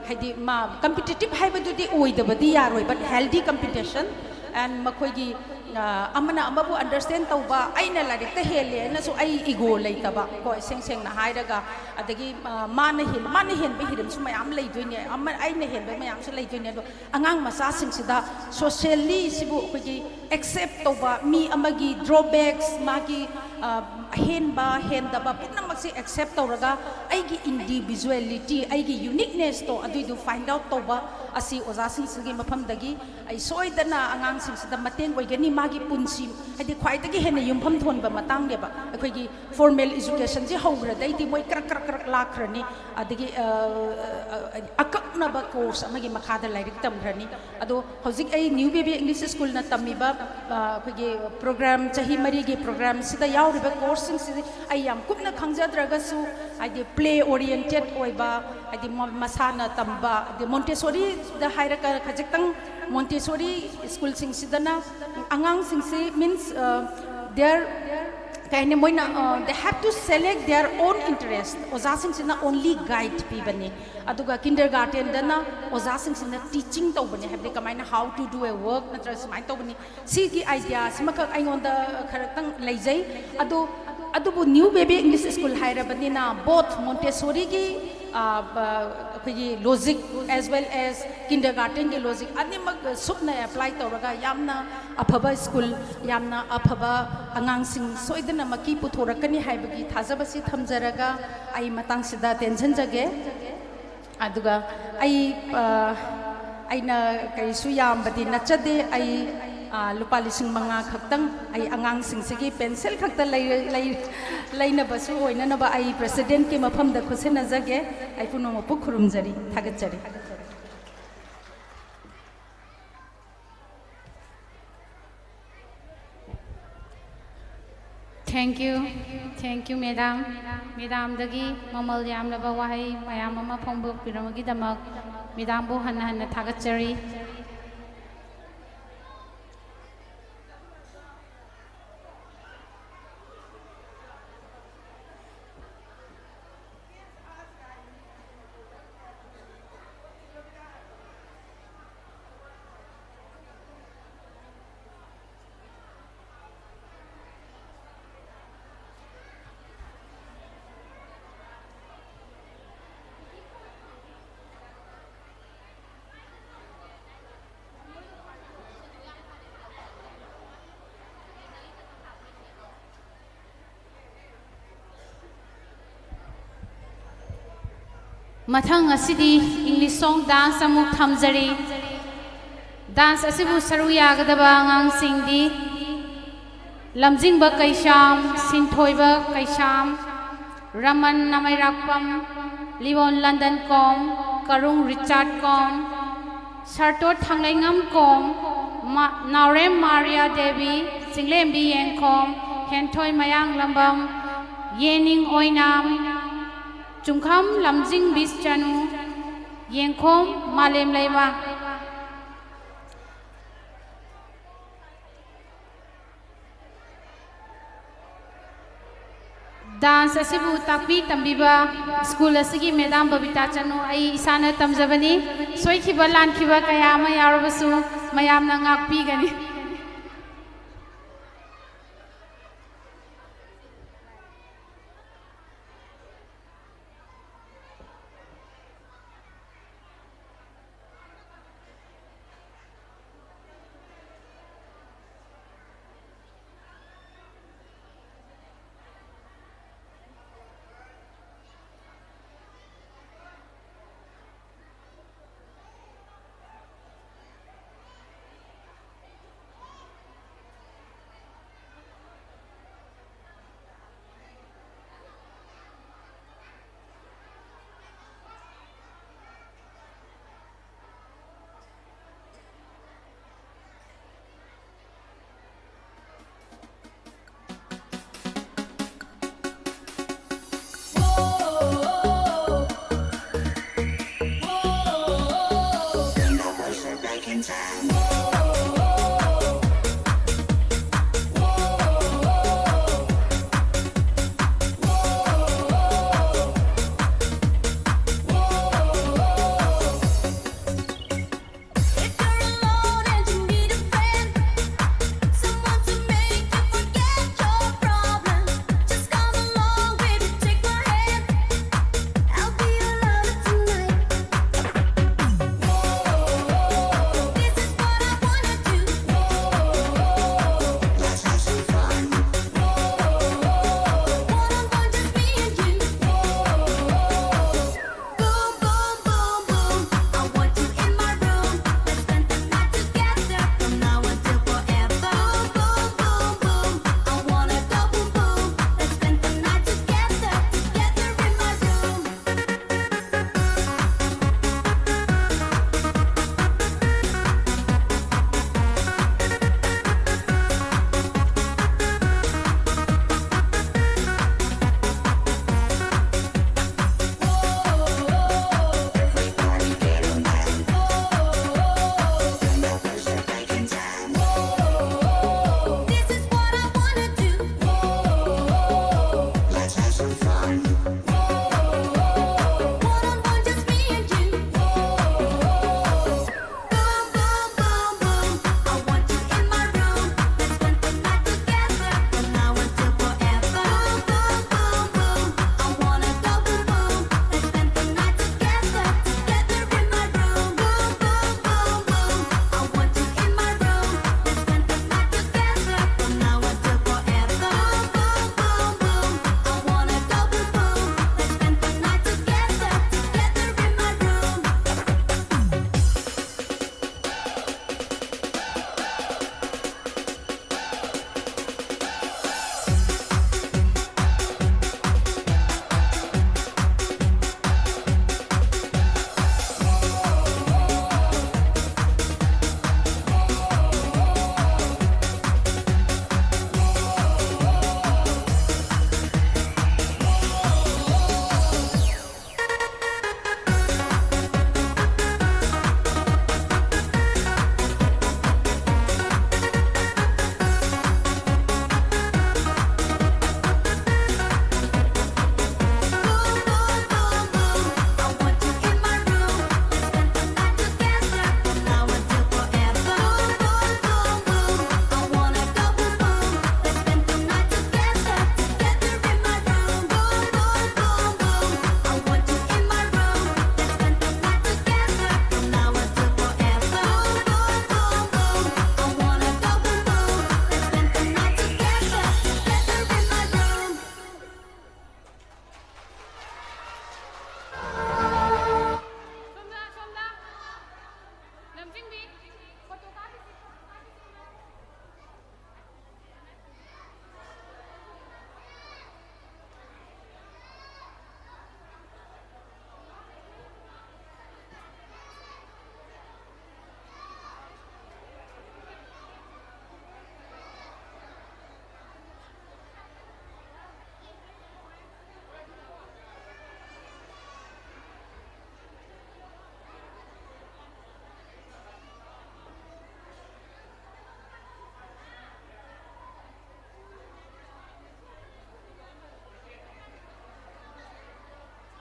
ꯍꯥꯏꯗꯤ ꯃꯥ competitive ꯍꯥꯏꯕꯗꯨꯗꯤ ꯑꯣꯏꯗꯕꯗꯤ ꯌꯥꯔꯣꯏ, but healthy competition and ꯃꯈꯣꯏꯒꯤ, ꯑ, ꯑꯃꯅ ꯑꯃꯕꯨ understand ꯇꯧꯕ, ꯑꯩꯅ ꯂꯥꯏꯔꯤꯛꯇ ꯍꯦꯜꯂꯦ ꯍꯥꯏꯅꯁꯨ ꯑꯩ ego ꯂꯩꯇꯕ ꯀꯣ, ꯏꯁꯦꯡ ꯁꯦꯡꯅ ꯍꯥꯏꯔꯒ, ꯑꯗꯒꯤ, ꯑ, ꯃꯥꯅ ꯍꯦꯟ-, ꯃꯥꯅ ꯍꯦꯟꯕ ꯍꯤꯔꯝꯁꯨ ꯃꯌꯥꯝ ꯂꯩꯗꯣꯏꯅꯦ, ꯑꯃ, ꯑꯩꯅ ꯍꯦꯟꯕ ꯃꯌꯥꯝꯁꯨ ꯂꯩꯗꯣꯏꯅꯦ꯫ ꯑꯗꯣ ꯑꯉꯥꯡ ꯃꯆꯥꯁꯤꯡꯁꯤꯗ socially ꯁꯤꯕꯨ ꯑꯩꯈꯣꯏꯒꯤ accept ꯇꯧꯕ, ꯃꯤ ꯑꯃꯒꯤ drawbacks, ꯃꯥꯒꯤ, ꯑ, ꯑꯍꯦꯟꯕ ꯍꯦꯟꯗꯕ ꯄꯨꯝꯅꯃꯛꯁꯦ accept ꯇꯧꯔꯒ ꯑꯩꯒꯤ individuality, ꯑꯩꯒꯤ uniqueness ꯇꯣ ꯑꯗꯨꯏꯗꯨ find out ꯇꯧꯕ ꯑꯁꯤ ꯑꯣꯖꯥꯁꯤꯡꯁꯤꯒꯤ ꯃꯐꯝꯗꯒꯤ ꯑꯩ ꯁꯣꯏꯗꯅ ꯑꯉꯥꯡꯁꯤꯡꯁꯤꯗ ꯃꯇꯦꯡ ꯑꯣꯏꯒꯅꯤ꯫ ꯃꯥꯒꯤ ꯄꯨꯟꯁꯤ, ꯍꯥꯏꯗꯤ ꯈ꯭ꯋꯥꯏꯗꯒꯤ ꯍꯦꯟꯅ ꯌꯨꯝꯐꯝ ꯊꯣꯟꯕ ꯃꯇꯥꯡꯅꯦꯕ꯫ ꯑꯩꯈꯣꯏꯒꯤ formal education ꯁꯤ ꯍꯧꯈ꯭ꯔꯗꯩꯗꯤ ꯃꯣꯏ ꯀ꯭ꯔꯛ ꯀ꯭ꯔꯛ ꯀ꯭ꯔꯛ ꯂꯥꯛꯈ꯭ꯔꯅꯤ, ꯑꯗꯒꯤ, ꯑ, ꯑ, ꯑ, ꯑꯀꯛꯅꯕ course ꯑꯃꯒꯤ ꯃꯈꯥꯗ ꯂꯥꯏꯔꯤꯛ ꯇꯝꯈ꯭ꯔꯅꯤ꯫ ꯑꯗꯣ ꯍꯧꯖꯤꯛ ꯑꯩ New Baby English School ꯅ ꯇꯝꯃꯤꯕ, ꯑ, ꯑꯩꯈꯣꯏꯒꯤ program, ꯆꯍꯤ ꯃꯔꯤꯒꯤ program ꯁꯤꯗ ꯌꯥꯎꯔꯤꯕ course ꯁꯤꯡꯁꯤꯗꯤ ꯑꯩ ꯌꯥꯝ ꯀꯨꯞꯅ ꯈꯪꯖꯗ꯭ꯔꯒꯁꯨ, ꯍꯥꯏꯗꯤ play oriented ꯑꯣꯏꯕ, ꯍꯥꯏꯗꯤ ꯃ-, ꯃꯁꯥꯅ ꯇꯝꯕ, ꯍꯥꯏꯗꯤ Montessori ꯗ ꯍꯥꯏꯔꯒ ꯈꯖꯤꯛꯇꯪ Montessori school ꯁꯤꯡꯁꯤꯗꯅ ꯑꯉꯥꯡꯁꯤꯡꯁꯤ, means, ꯑ, their ꯀꯩ ꯍꯥꯏꯅꯤ, ꯃꯣꯏꯅ, uh, they have to select their own interest. ꯑꯣꯖꯥꯁꯤꯡꯁꯤꯅ only guide ꯄꯤꯕꯅꯤ, ꯑꯗꯨꯒ ꯀꯤꯟꯗꯔ ꯒꯥꯔꯗꯦꯟꯗꯅ ꯑꯣꯖꯥꯁꯤꯡꯁꯤꯅ ꯇꯤꯆꯤꯡ ꯇꯧꯕꯅꯤ, ꯍꯥꯏꯕꯗꯤ ꯀꯃꯥꯏꯅ, how to do a work ꯅꯠꯇ꯭ꯔꯒ ꯁꯨꯃꯥꯏꯅ ꯇꯧꯕꯅꯤ꯫ ꯁꯤꯒꯤ ꯑꯥꯏꯗꯤꯌꯥꯁꯤꯃꯈꯛ ꯑꯩꯉꯣꯟꯗ ꯈꯔꯇꯪ ꯂꯩꯖꯩ꯫ ꯑꯗꯣ, ꯑꯗꯨꯕꯨ ꯅ꯭ꯌꯨ ꯕꯦꯕꯤ ꯏꯪꯂꯤꯁ ꯁ꯭ꯀꯨꯜ ꯍꯥꯏꯔꯕꯅꯤꯅ, ꯕꯣꯠ ꯃꯣꯟꯇꯦꯁꯣꯔꯤꯒꯤ, ꯑ, ꯑ, ꯑꯩꯈꯣꯏꯒꯤ ꯂꯣꯖꯤꯛ as well as ꯀꯤꯟꯗꯔ ꯒꯥꯔꯗꯦꯟꯒꯤ ꯂꯣꯖꯤꯛ ꯑꯅꯤꯃꯛ ꯁꯨꯞꯅ ꯑꯦꯄ꯭ꯂꯥꯏ ꯇꯧꯔꯒ ꯌꯥꯝꯅ ꯑꯐꯕ ꯁ꯭ꯀꯨꯜ, ꯌꯥꯝꯅ ꯑꯐꯕ ꯑꯉꯥꯡꯁꯤꯡ ꯁꯣꯏꯗꯅꯃꯛꯀꯤ ꯄꯨꯊꯣꯔꯛꯀꯅꯤ ꯍꯥꯏꯕꯒꯤ ꯊꯥꯖꯕꯁꯤ ꯊꯝꯖꯔꯒ ꯑꯩ ꯃꯇꯥꯡꯁꯤꯗ ꯇꯦꯟꯁꯤꯟꯖꯒꯦ꯫ ꯑꯗꯨꯒ ꯑꯩ, ꯑ, ꯑꯩꯅ ꯀꯔꯤꯁꯨ ꯌꯥꯝꯕꯗꯤ ꯅꯠꯆꯗꯦ꯫ ꯑꯩ, ꯑ, ꯂꯨꯄꯥ ꯂꯤꯁꯤꯡ ꯃꯉꯥ ꯈꯛꯇꯪ ꯑꯩ ꯑꯉꯥꯡꯁꯤꯡꯁꯤꯒꯤ ꯄꯦꯟꯁꯤꯜ ꯈꯛꯇ ꯂꯩ-, ꯂꯩ-, ꯂꯩꯅꯕꯁꯨ ꯑꯣꯏꯅꯅꯕ ꯑꯩ ꯄ꯭ꯔꯦꯁꯤꯗꯦꯟꯠꯀꯤ ꯃꯐꯝꯗ ꯈꯨꯠꯁꯤꯟꯅꯖꯒꯦ꯫ ꯑꯩ ꯄꯨꯝꯅꯃꯛꯄꯨ ꯈꯨꯔꯨꯝꯖꯔꯤ, ꯊꯥꯒꯠꯆꯔꯤ꯫ Thank you, thank you, madam꯫ Madamꯗꯒꯤ ꯃꯃꯜ ꯌꯥꯝꯂꯕ ꯋꯥꯍꯩ ꯃꯌꯥꯝ ꯑꯃ ꯐꯣꯡꯗꯣꯛꯄꯤꯔꯝꯕꯒꯤꯗꯃꯛ madamꯕꯨ ꯍꯟꯅ ꯍꯟꯅ ꯊꯥꯒꯠꯆꯔꯤ꯫ ꯃꯊꯪ ꯑꯁꯤꯗꯤ English song dance ꯑꯃꯨꯛ ꯊꯝꯖꯔꯤ꯫ Dance ꯑꯁꯤꯕꯨ ꯁꯔꯨꯛ ꯌꯥꯒꯗꯕ ꯑꯉꯥꯡꯁꯤꯡꯗꯤ ꯂꯝꯖꯤꯡꯕ ꯀꯩꯁꯥꯝ, ꯁꯤꯟꯊꯣꯏꯕ ꯀꯩꯁꯥꯝ, ꯔꯃꯟ ꯅꯃꯩꯔꯥꯛꯄꯝ, ꯂꯤꯋꯣꯟ ꯂꯟꯗꯟ ꯀꯣꯝ, ꯀꯔꯨꯡ ꯔꯤꯆꯥꯔꯠ ꯀꯣꯝ, ꯁꯥꯔꯇꯣꯠ ꯊꯥꯡꯂꯩꯉꯝ ꯀꯣꯝ, ꯃ-, ꯅꯥꯎꯔꯦꯝ ꯃꯥꯔꯤꯌꯥ ꯗꯦꯕꯤ, ꯆꯤꯡꯂꯦꯝꯕꯤ ꯌꯦꯡꯈꯣꯝ, ꯍꯦꯟꯊꯣꯏ ꯃꯌꯥꯡꯂꯝꯕꯝ, ꯌꯦꯅꯤꯡ ꯑꯣꯏꯅꯥꯝ, ꯆꯨꯡꯈꯝ ꯂꯝꯖꯤꯡꯕꯤ ꯆꯅꯨ, ꯌꯦꯡꯈꯣꯝ ꯃꯥꯂꯦꯝ ꯂꯩꯃ꯫ Dance ꯑꯁꯤꯕꯨ ꯇꯥꯛꯄꯤ ꯇꯝꯕꯤꯕ ꯁ꯭ꯀꯨꯜ ꯑꯁꯤꯒꯤ ꯃꯦꯗꯥꯝ ꯕꯕꯤꯇꯥ ꯆꯅꯨ ꯑꯩ ꯏꯁꯥꯅ ꯇꯝꯖꯕꯅꯤ꯫ ꯁꯣꯏꯈꯤꯕ ꯂꯥꯟꯈꯤꯕ ꯀꯌꯥ ꯑꯃ ꯌꯥꯎꯔꯕꯁꯨ ꯃꯌꯥꯝꯅ ꯉꯥꯛꯄꯤꯒꯅꯤ꯫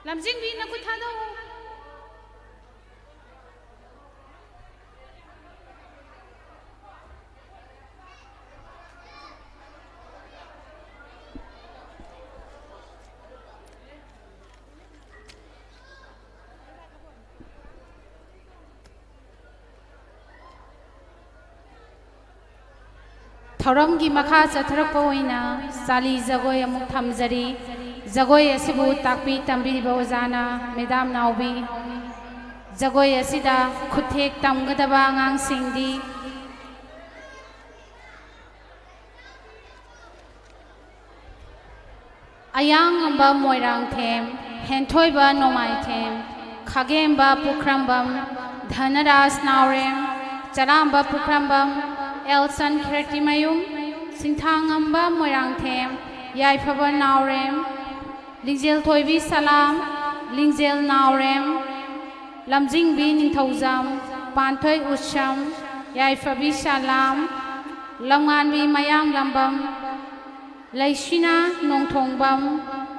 ꯂꯝꯖꯤꯡꯕꯤ, ꯅꯈꯨꯠ ꯊꯥꯗꯧ꯫ ꯊꯧꯔꯝꯒꯤ ꯃꯈꯥ ꯆꯠꯊꯔꯛꯄ ꯑꯣꯏꯅ ꯆꯥꯂꯤ ꯖꯒꯣꯏ ꯑꯃꯨꯛ ꯊꯝꯖꯔꯤ꯫ ꯖꯒꯣꯏ ꯑꯁꯤꯕꯨ ꯇꯥꯛꯄꯤ ꯇꯝꯕꯤꯔꯤꯕ ꯑꯣꯖꯥꯅ ꯃꯦꯗꯥꯝ ꯅꯥꯎꯕꯤ꯫ ꯖꯒꯣꯏ ꯑꯁꯤꯗ ꯈꯨꯠꯊꯦꯛ ꯇꯝꯒꯗꯕ ꯑꯉꯥꯡꯁꯤꯡꯗꯤ ꯑꯌꯥꯡꯉꯝꯕ ꯃꯣꯏꯔꯥꯡꯊꯦꯝ, ꯍꯦꯟꯊꯣꯏꯕ ꯅꯣꯡꯃꯥꯏꯊꯦꯝ, ꯈꯥꯒꯦꯝꯕ ꯄꯨꯈ꯭ꯔꯝꯕꯝ, ꯙꯅꯔꯥꯖ ꯅꯥꯎꯔꯦꯝ, ꯆꯔꯥꯝꯕ ꯄꯨꯈ꯭ꯔꯝꯕꯝ, ꯑꯦꯜꯁꯟ ꯈꯦꯔꯇꯤꯃꯌꯨꯝ, ꯁꯤꯡꯊꯥꯉꯝꯕ ꯃꯣꯏꯔꯥꯡꯊꯦꯝ, ꯌꯥꯏꯐꯕ ꯅꯥꯎꯔꯦꯝ, ꯂꯤꯡꯖꯦꯜꯊꯣꯏꯕꯤ ꯁꯂꯥꯝ, ꯂꯤꯡꯖꯦꯜ ꯅꯥꯎꯔꯦꯝ, ꯂꯝꯖꯤꯡꯕꯤ ꯅꯤꯡꯊꯧꯖꯝ, ꯄꯥꯟꯊꯣꯏ ꯎꯠꯁꯝ, ꯌꯥꯏꯐꯕꯤ ꯁꯂꯥꯝ, ꯂꯝꯉꯥꯟꯕꯤ ꯃꯌꯥꯡꯂꯝꯕꯝ, ꯂꯩꯁꯤꯅ ꯅꯣꯡꯊꯣꯡꯕꯝ,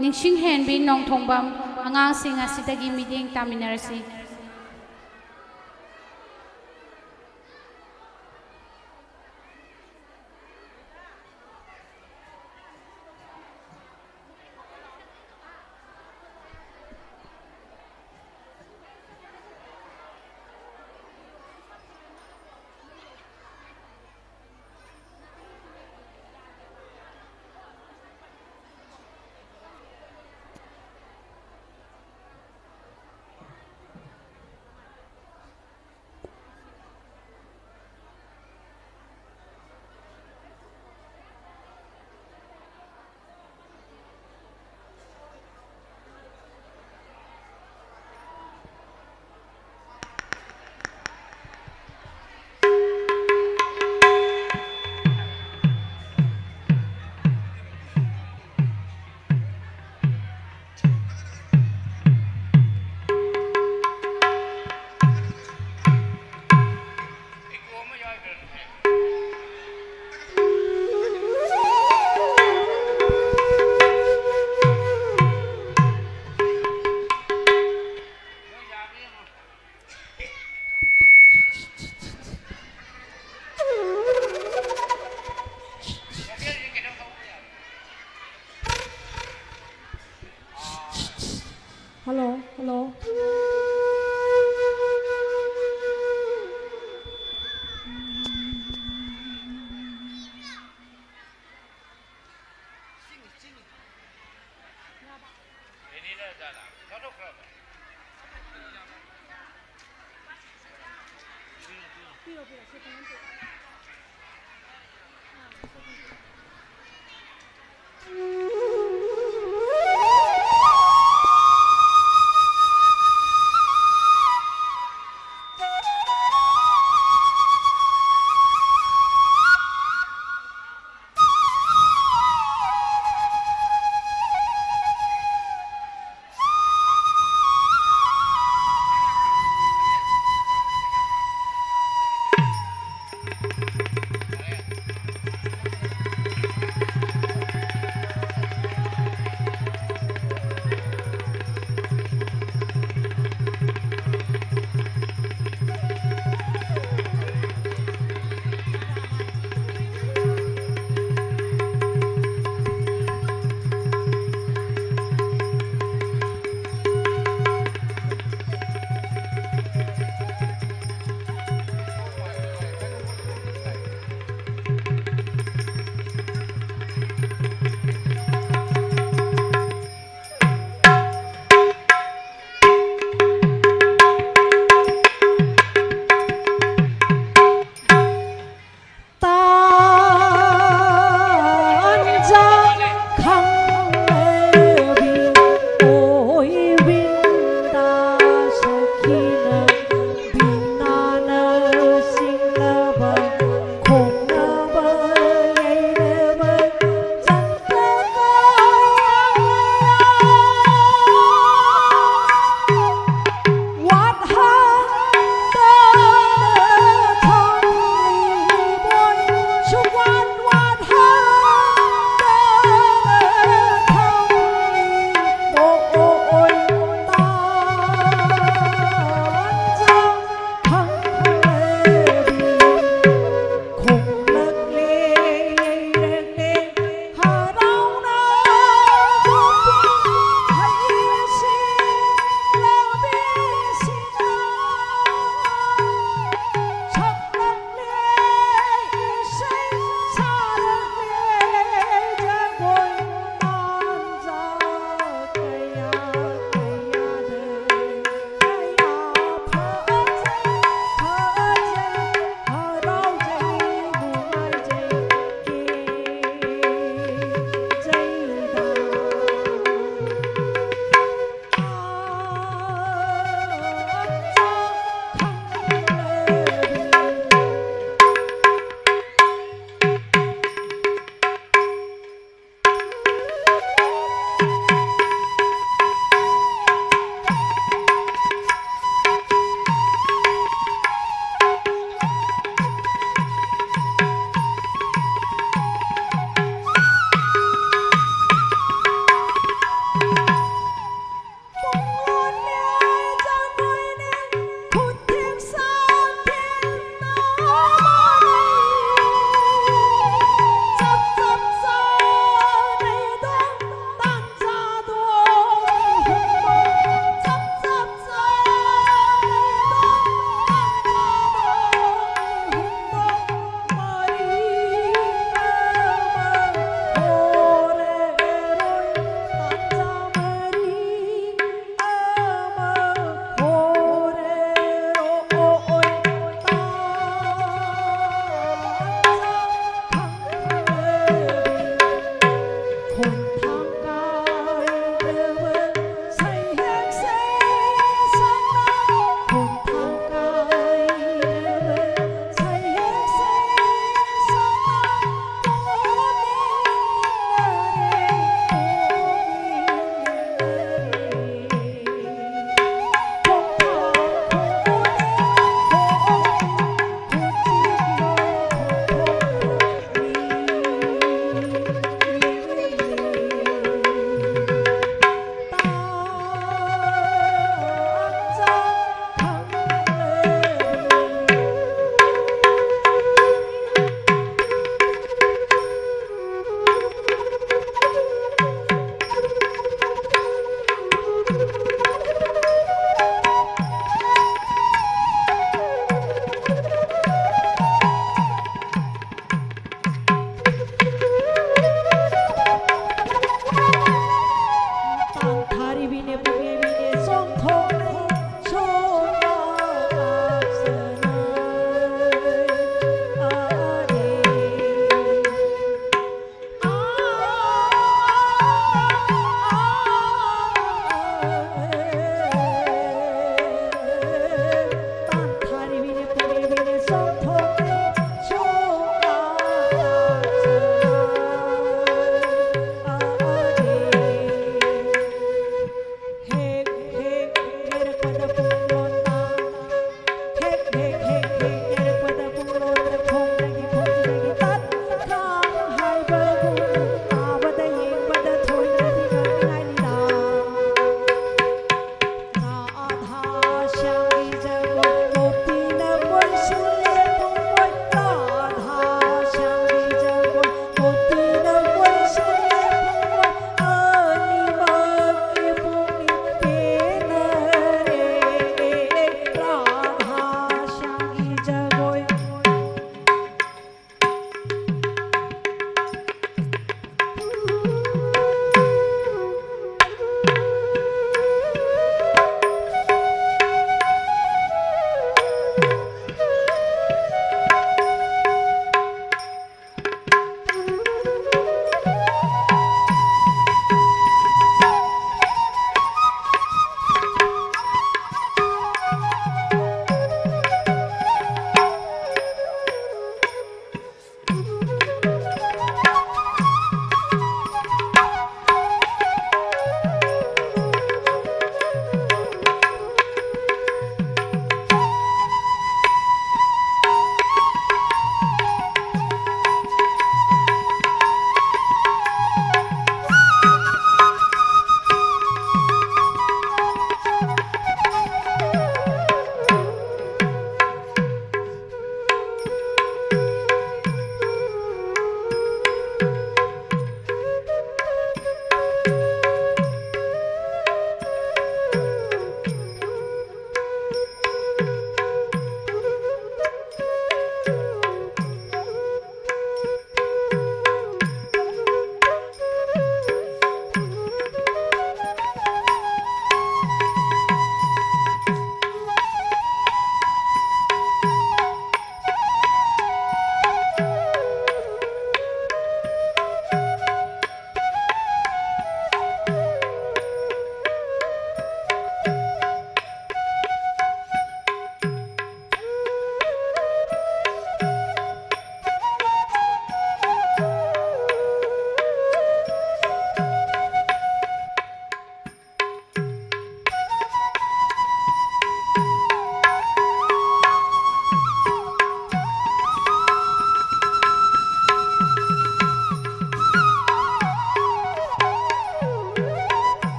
ꯅꯤꯡꯁꯤꯡꯍꯦꯟꯕꯤ ꯅꯣꯡꯊꯣꯡꯕꯝ, ꯑꯉꯥꯡꯁꯤꯡ ꯑꯁꯤꯗꯒꯤ ꯃꯤꯠꯌꯦꯡ ꯇꯥꯃꯤꯟꯅꯔꯁꯤ꯫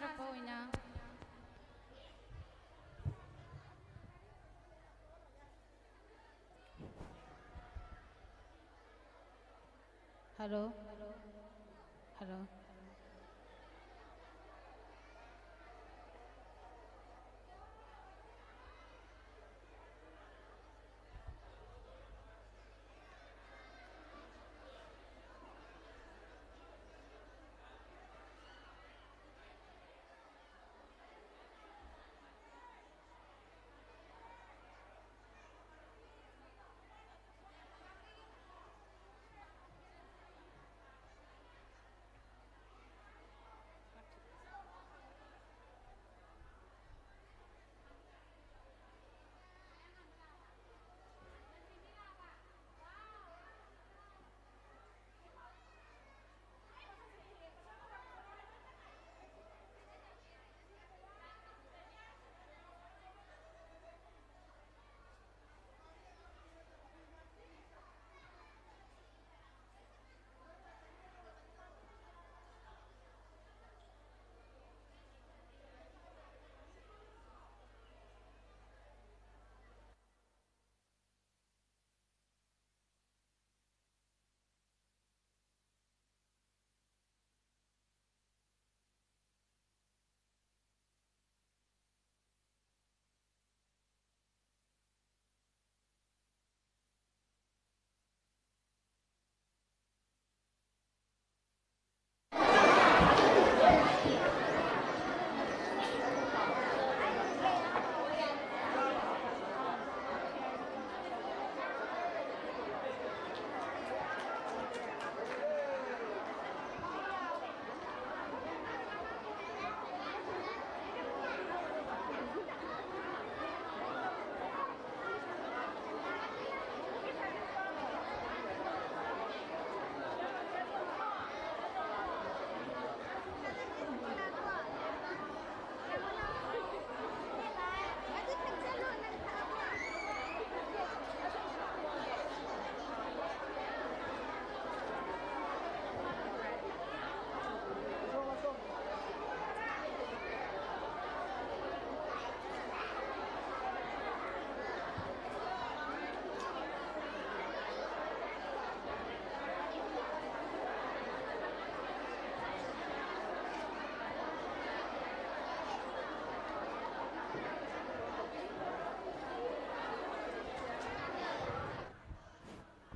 ꯁꯛꯄ ꯑꯣꯏꯅ꯫ ꯍꯜꯂꯣ꯫ ꯍꯜꯂꯣ꯫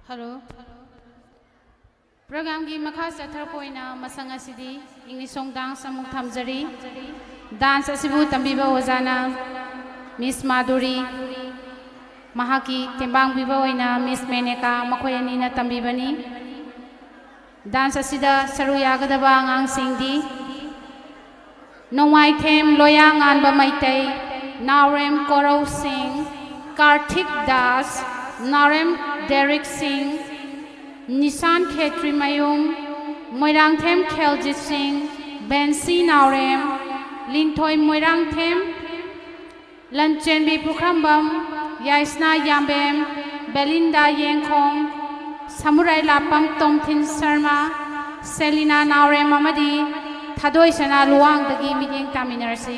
ꯍꯜꯂꯣ꯫ ꯄ꯭ꯔꯣꯒ꯭ꯔꯥꯝꯒꯤ ꯃꯈꯥ ꯆꯠꯊꯔꯛꯄ ꯑꯣꯏꯅ ꯃꯁꯪ ꯑꯁꯤꯗꯤ ꯏꯪꯂꯤꯁ ꯁꯣꯡ ꯗꯥꯟꯁ ꯑꯃꯨꯛ ꯊꯝꯖꯔꯤ꯫ ꯗꯥꯟꯁ ꯑꯁꯤꯕꯨ ꯇꯝꯕꯤꯕ ꯑꯣꯖꯥꯅ ꯃꯤꯁ ꯃꯥꯙꯨꯔꯤ, ꯃꯍꯥꯛꯀꯤ ꯇꯦꯡꯕꯥꯡꯕꯤꯕ ꯑꯣꯏꯅ ꯃꯤꯁ ꯃꯦꯅꯦꯀꯥ, ꯃꯈꯣꯏ ꯑꯅꯤꯅ ꯇꯝꯕꯤꯕꯅꯤ꯫ ꯗꯥꯟꯁ ꯑꯁꯤꯗ ꯁꯔꯨꯛ ꯌꯥꯒꯗꯕ ꯑꯉꯥꯡꯁꯤꯡꯗꯤ ꯅꯣꯡꯃꯥꯏꯊꯦꯝ ꯂꯣꯌꯥꯉꯥꯟꯕ ꯃꯩꯇꯩ, ꯅꯥꯎꯔꯦꯝ ꯀꯣꯔꯧ ꯁꯤꯡ, ꯀꯥꯔꯊꯤꯛ ꯗꯥꯁ, ꯅꯥꯎꯔꯦꯝ ꯗꯦꯔꯤꯛ ꯁꯤꯡ, ꯅꯤꯁꯥꯟ ꯈꯦꯇ꯭ꯔꯤꯃꯌꯨꯝ, ꯃꯣꯏꯔꯥꯡꯊꯦꯝ ꯈꯦꯜꯖꯤꯠ ꯁꯤꯡ, ꯕꯦꯟꯁꯤ ꯅꯥꯎꯔꯦꯝ, ꯂꯤꯟꯊꯣꯏ ꯃꯣꯏꯔꯥꯡꯊꯦꯝ, ꯂꯟꯆꯦꯟꯕꯤ ꯄꯨꯈ꯭ꯔꯝꯕꯝ, ꯌꯥꯏꯁꯅꯥ ꯌꯥꯝꯕꯦꯝ, ꯕꯦꯂꯤꯟꯗꯥ ꯌꯦꯡꯈꯣꯝ, ꯁꯃꯨꯔꯥꯏ ꯂꯥꯞꯄꯝ ꯇꯣꯝꯊꯤꯟ ꯁꯔꯃ, ꯁꯦꯂꯤꯅꯥ ꯅꯥꯎꯔꯦꯝ ꯑꯃꯗꯤ ꯊꯥꯗꯣꯏꯁꯅꯥ ꯂꯨꯋꯥꯡꯗꯒꯤ ꯃꯤꯠꯌꯦꯡ ꯇꯥꯃꯤꯟꯅꯔꯁꯤ꯫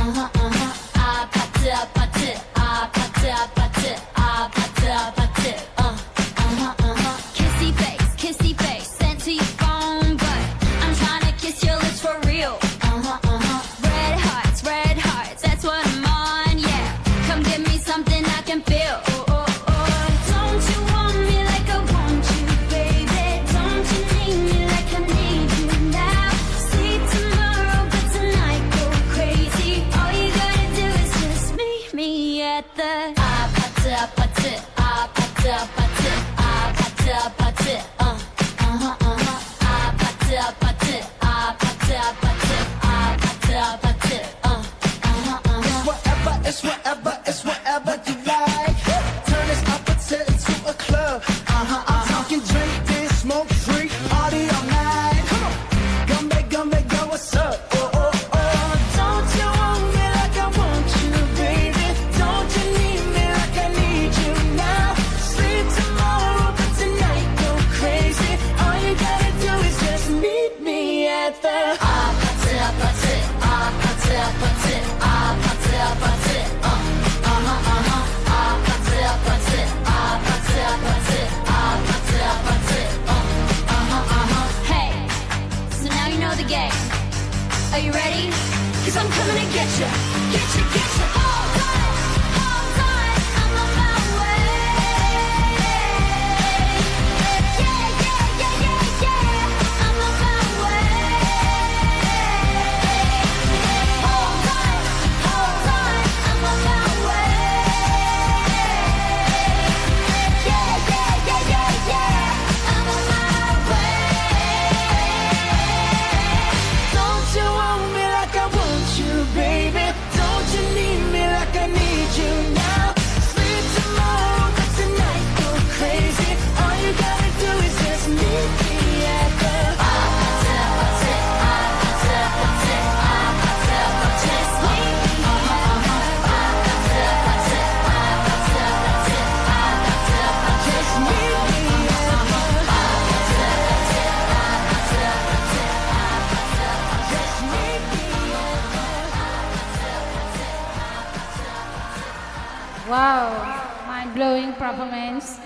Uh-huh, uh-huh. 아, 파트, 아, 파트. 아, 파트, 아, 파트. 아, 파트, 아, 파트. Uh, uh-huh, uh-huh. Kissy face, kissy face. Sent to your phone, but I'm trying to kiss your lips for real. Uh-huh, uh-huh. Red hearts, red hearts. That's what I'm on, yeah. Come give me something I can feel. Oh, oh, oh. Don't you want me like I want you, baby? Don't you need me like I need you now? Sleep tomorrow, but tonight go crazy. All you gotta do is just meet me at the 아, 파트, 아, 파트. 아, 파트, 아, 파트. 아, 파트, 아, 파트. Uh, uh-huh, uh-huh. 아, 파트, 아, 파트. 아, 파트, 아, 파트. 아, 파트, 아, 파트. Uh, uh-huh, uh-huh. It's whatever, it's whatever, it's whatever you like. Turn this opposite into a club. Uh-huh, uh-huh. You drink this, smoke free, party all night. Come on. Come back, come back, yo, what's up? Oh, oh, oh. Don't you want me like I want you, baby? Don't you need me like I need you now? Sleep tomorrow, but tonight go crazy. All you gotta do is just meet me at the 아, 파트, 아, 파트. 아, 파트, 아, 파트. 아, 파트, 아, 파트. Uh, uh-huh, uh-huh. 아, 파트, 아, 파트. 아, 파트, 아, 파트. 아, 파트, 아, 파트. Uh, uh-huh, uh-huh. Hey, so now you know the game. Are you ready? 'Cause I'm coming to get you, get you, get you. Hold on, hold on, I'm on my way. Yeah, yeah, yeah, yeah, yeah, I'm on my way. Hold on, hold on, I'm on my way. Yeah, yeah, yeah, yeah, yeah, I'm on my way. Don't you want me like I want you, baby? Don't you need me like I need you now? Sleep tomorrow, but tonight go crazy. All you gotta do is just meet me at the just meet me at the just meet me at the Wow, mind-blowing performance.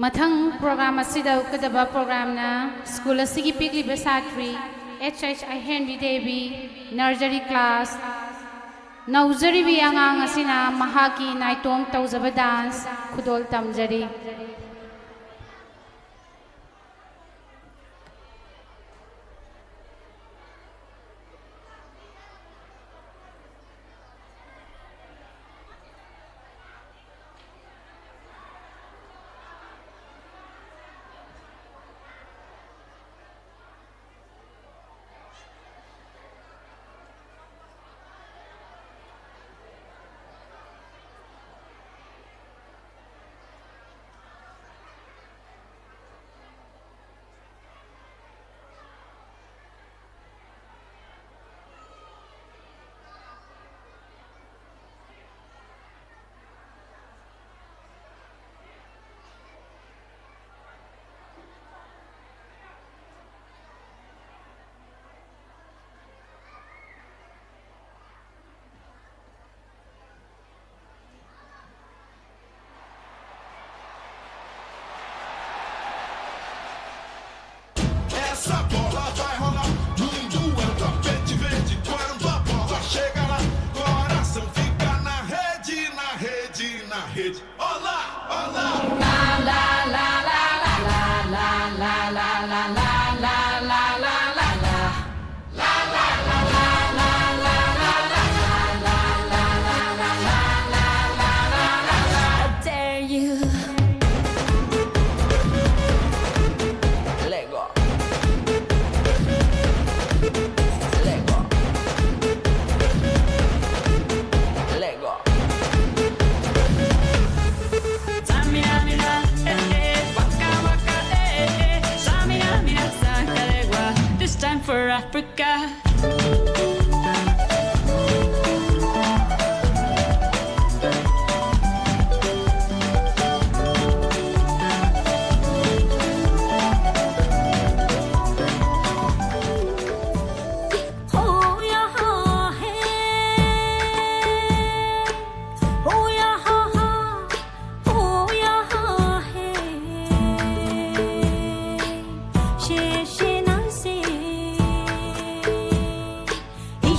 ꯃꯊꯪ programme ꯑꯁꯤꯗ ꯎꯠꯀꯗꯕ ꯄ꯭ꯔꯣꯒ꯭ꯔꯥꯝꯅ school ꯑꯁꯤꯒꯤ ꯄꯤꯛꯂꯤꯕ ꯁꯥꯇ꯭ꯔꯤ H H Ahenbi Devi, ꯅꯔꯖꯔꯤ class, ꯅꯧꯖꯔꯤꯕꯤ ꯑꯉꯥꯡ ꯑꯁꯤꯅ ꯃꯍꯥꯛꯀꯤ ꯅꯥꯏꯇꯣꯝ ꯇꯧꯖꯕ ꯗꯥꯟꯁ ꯈꯨꯗꯣꯜ ꯇꯝꯖꯔꯤ꯫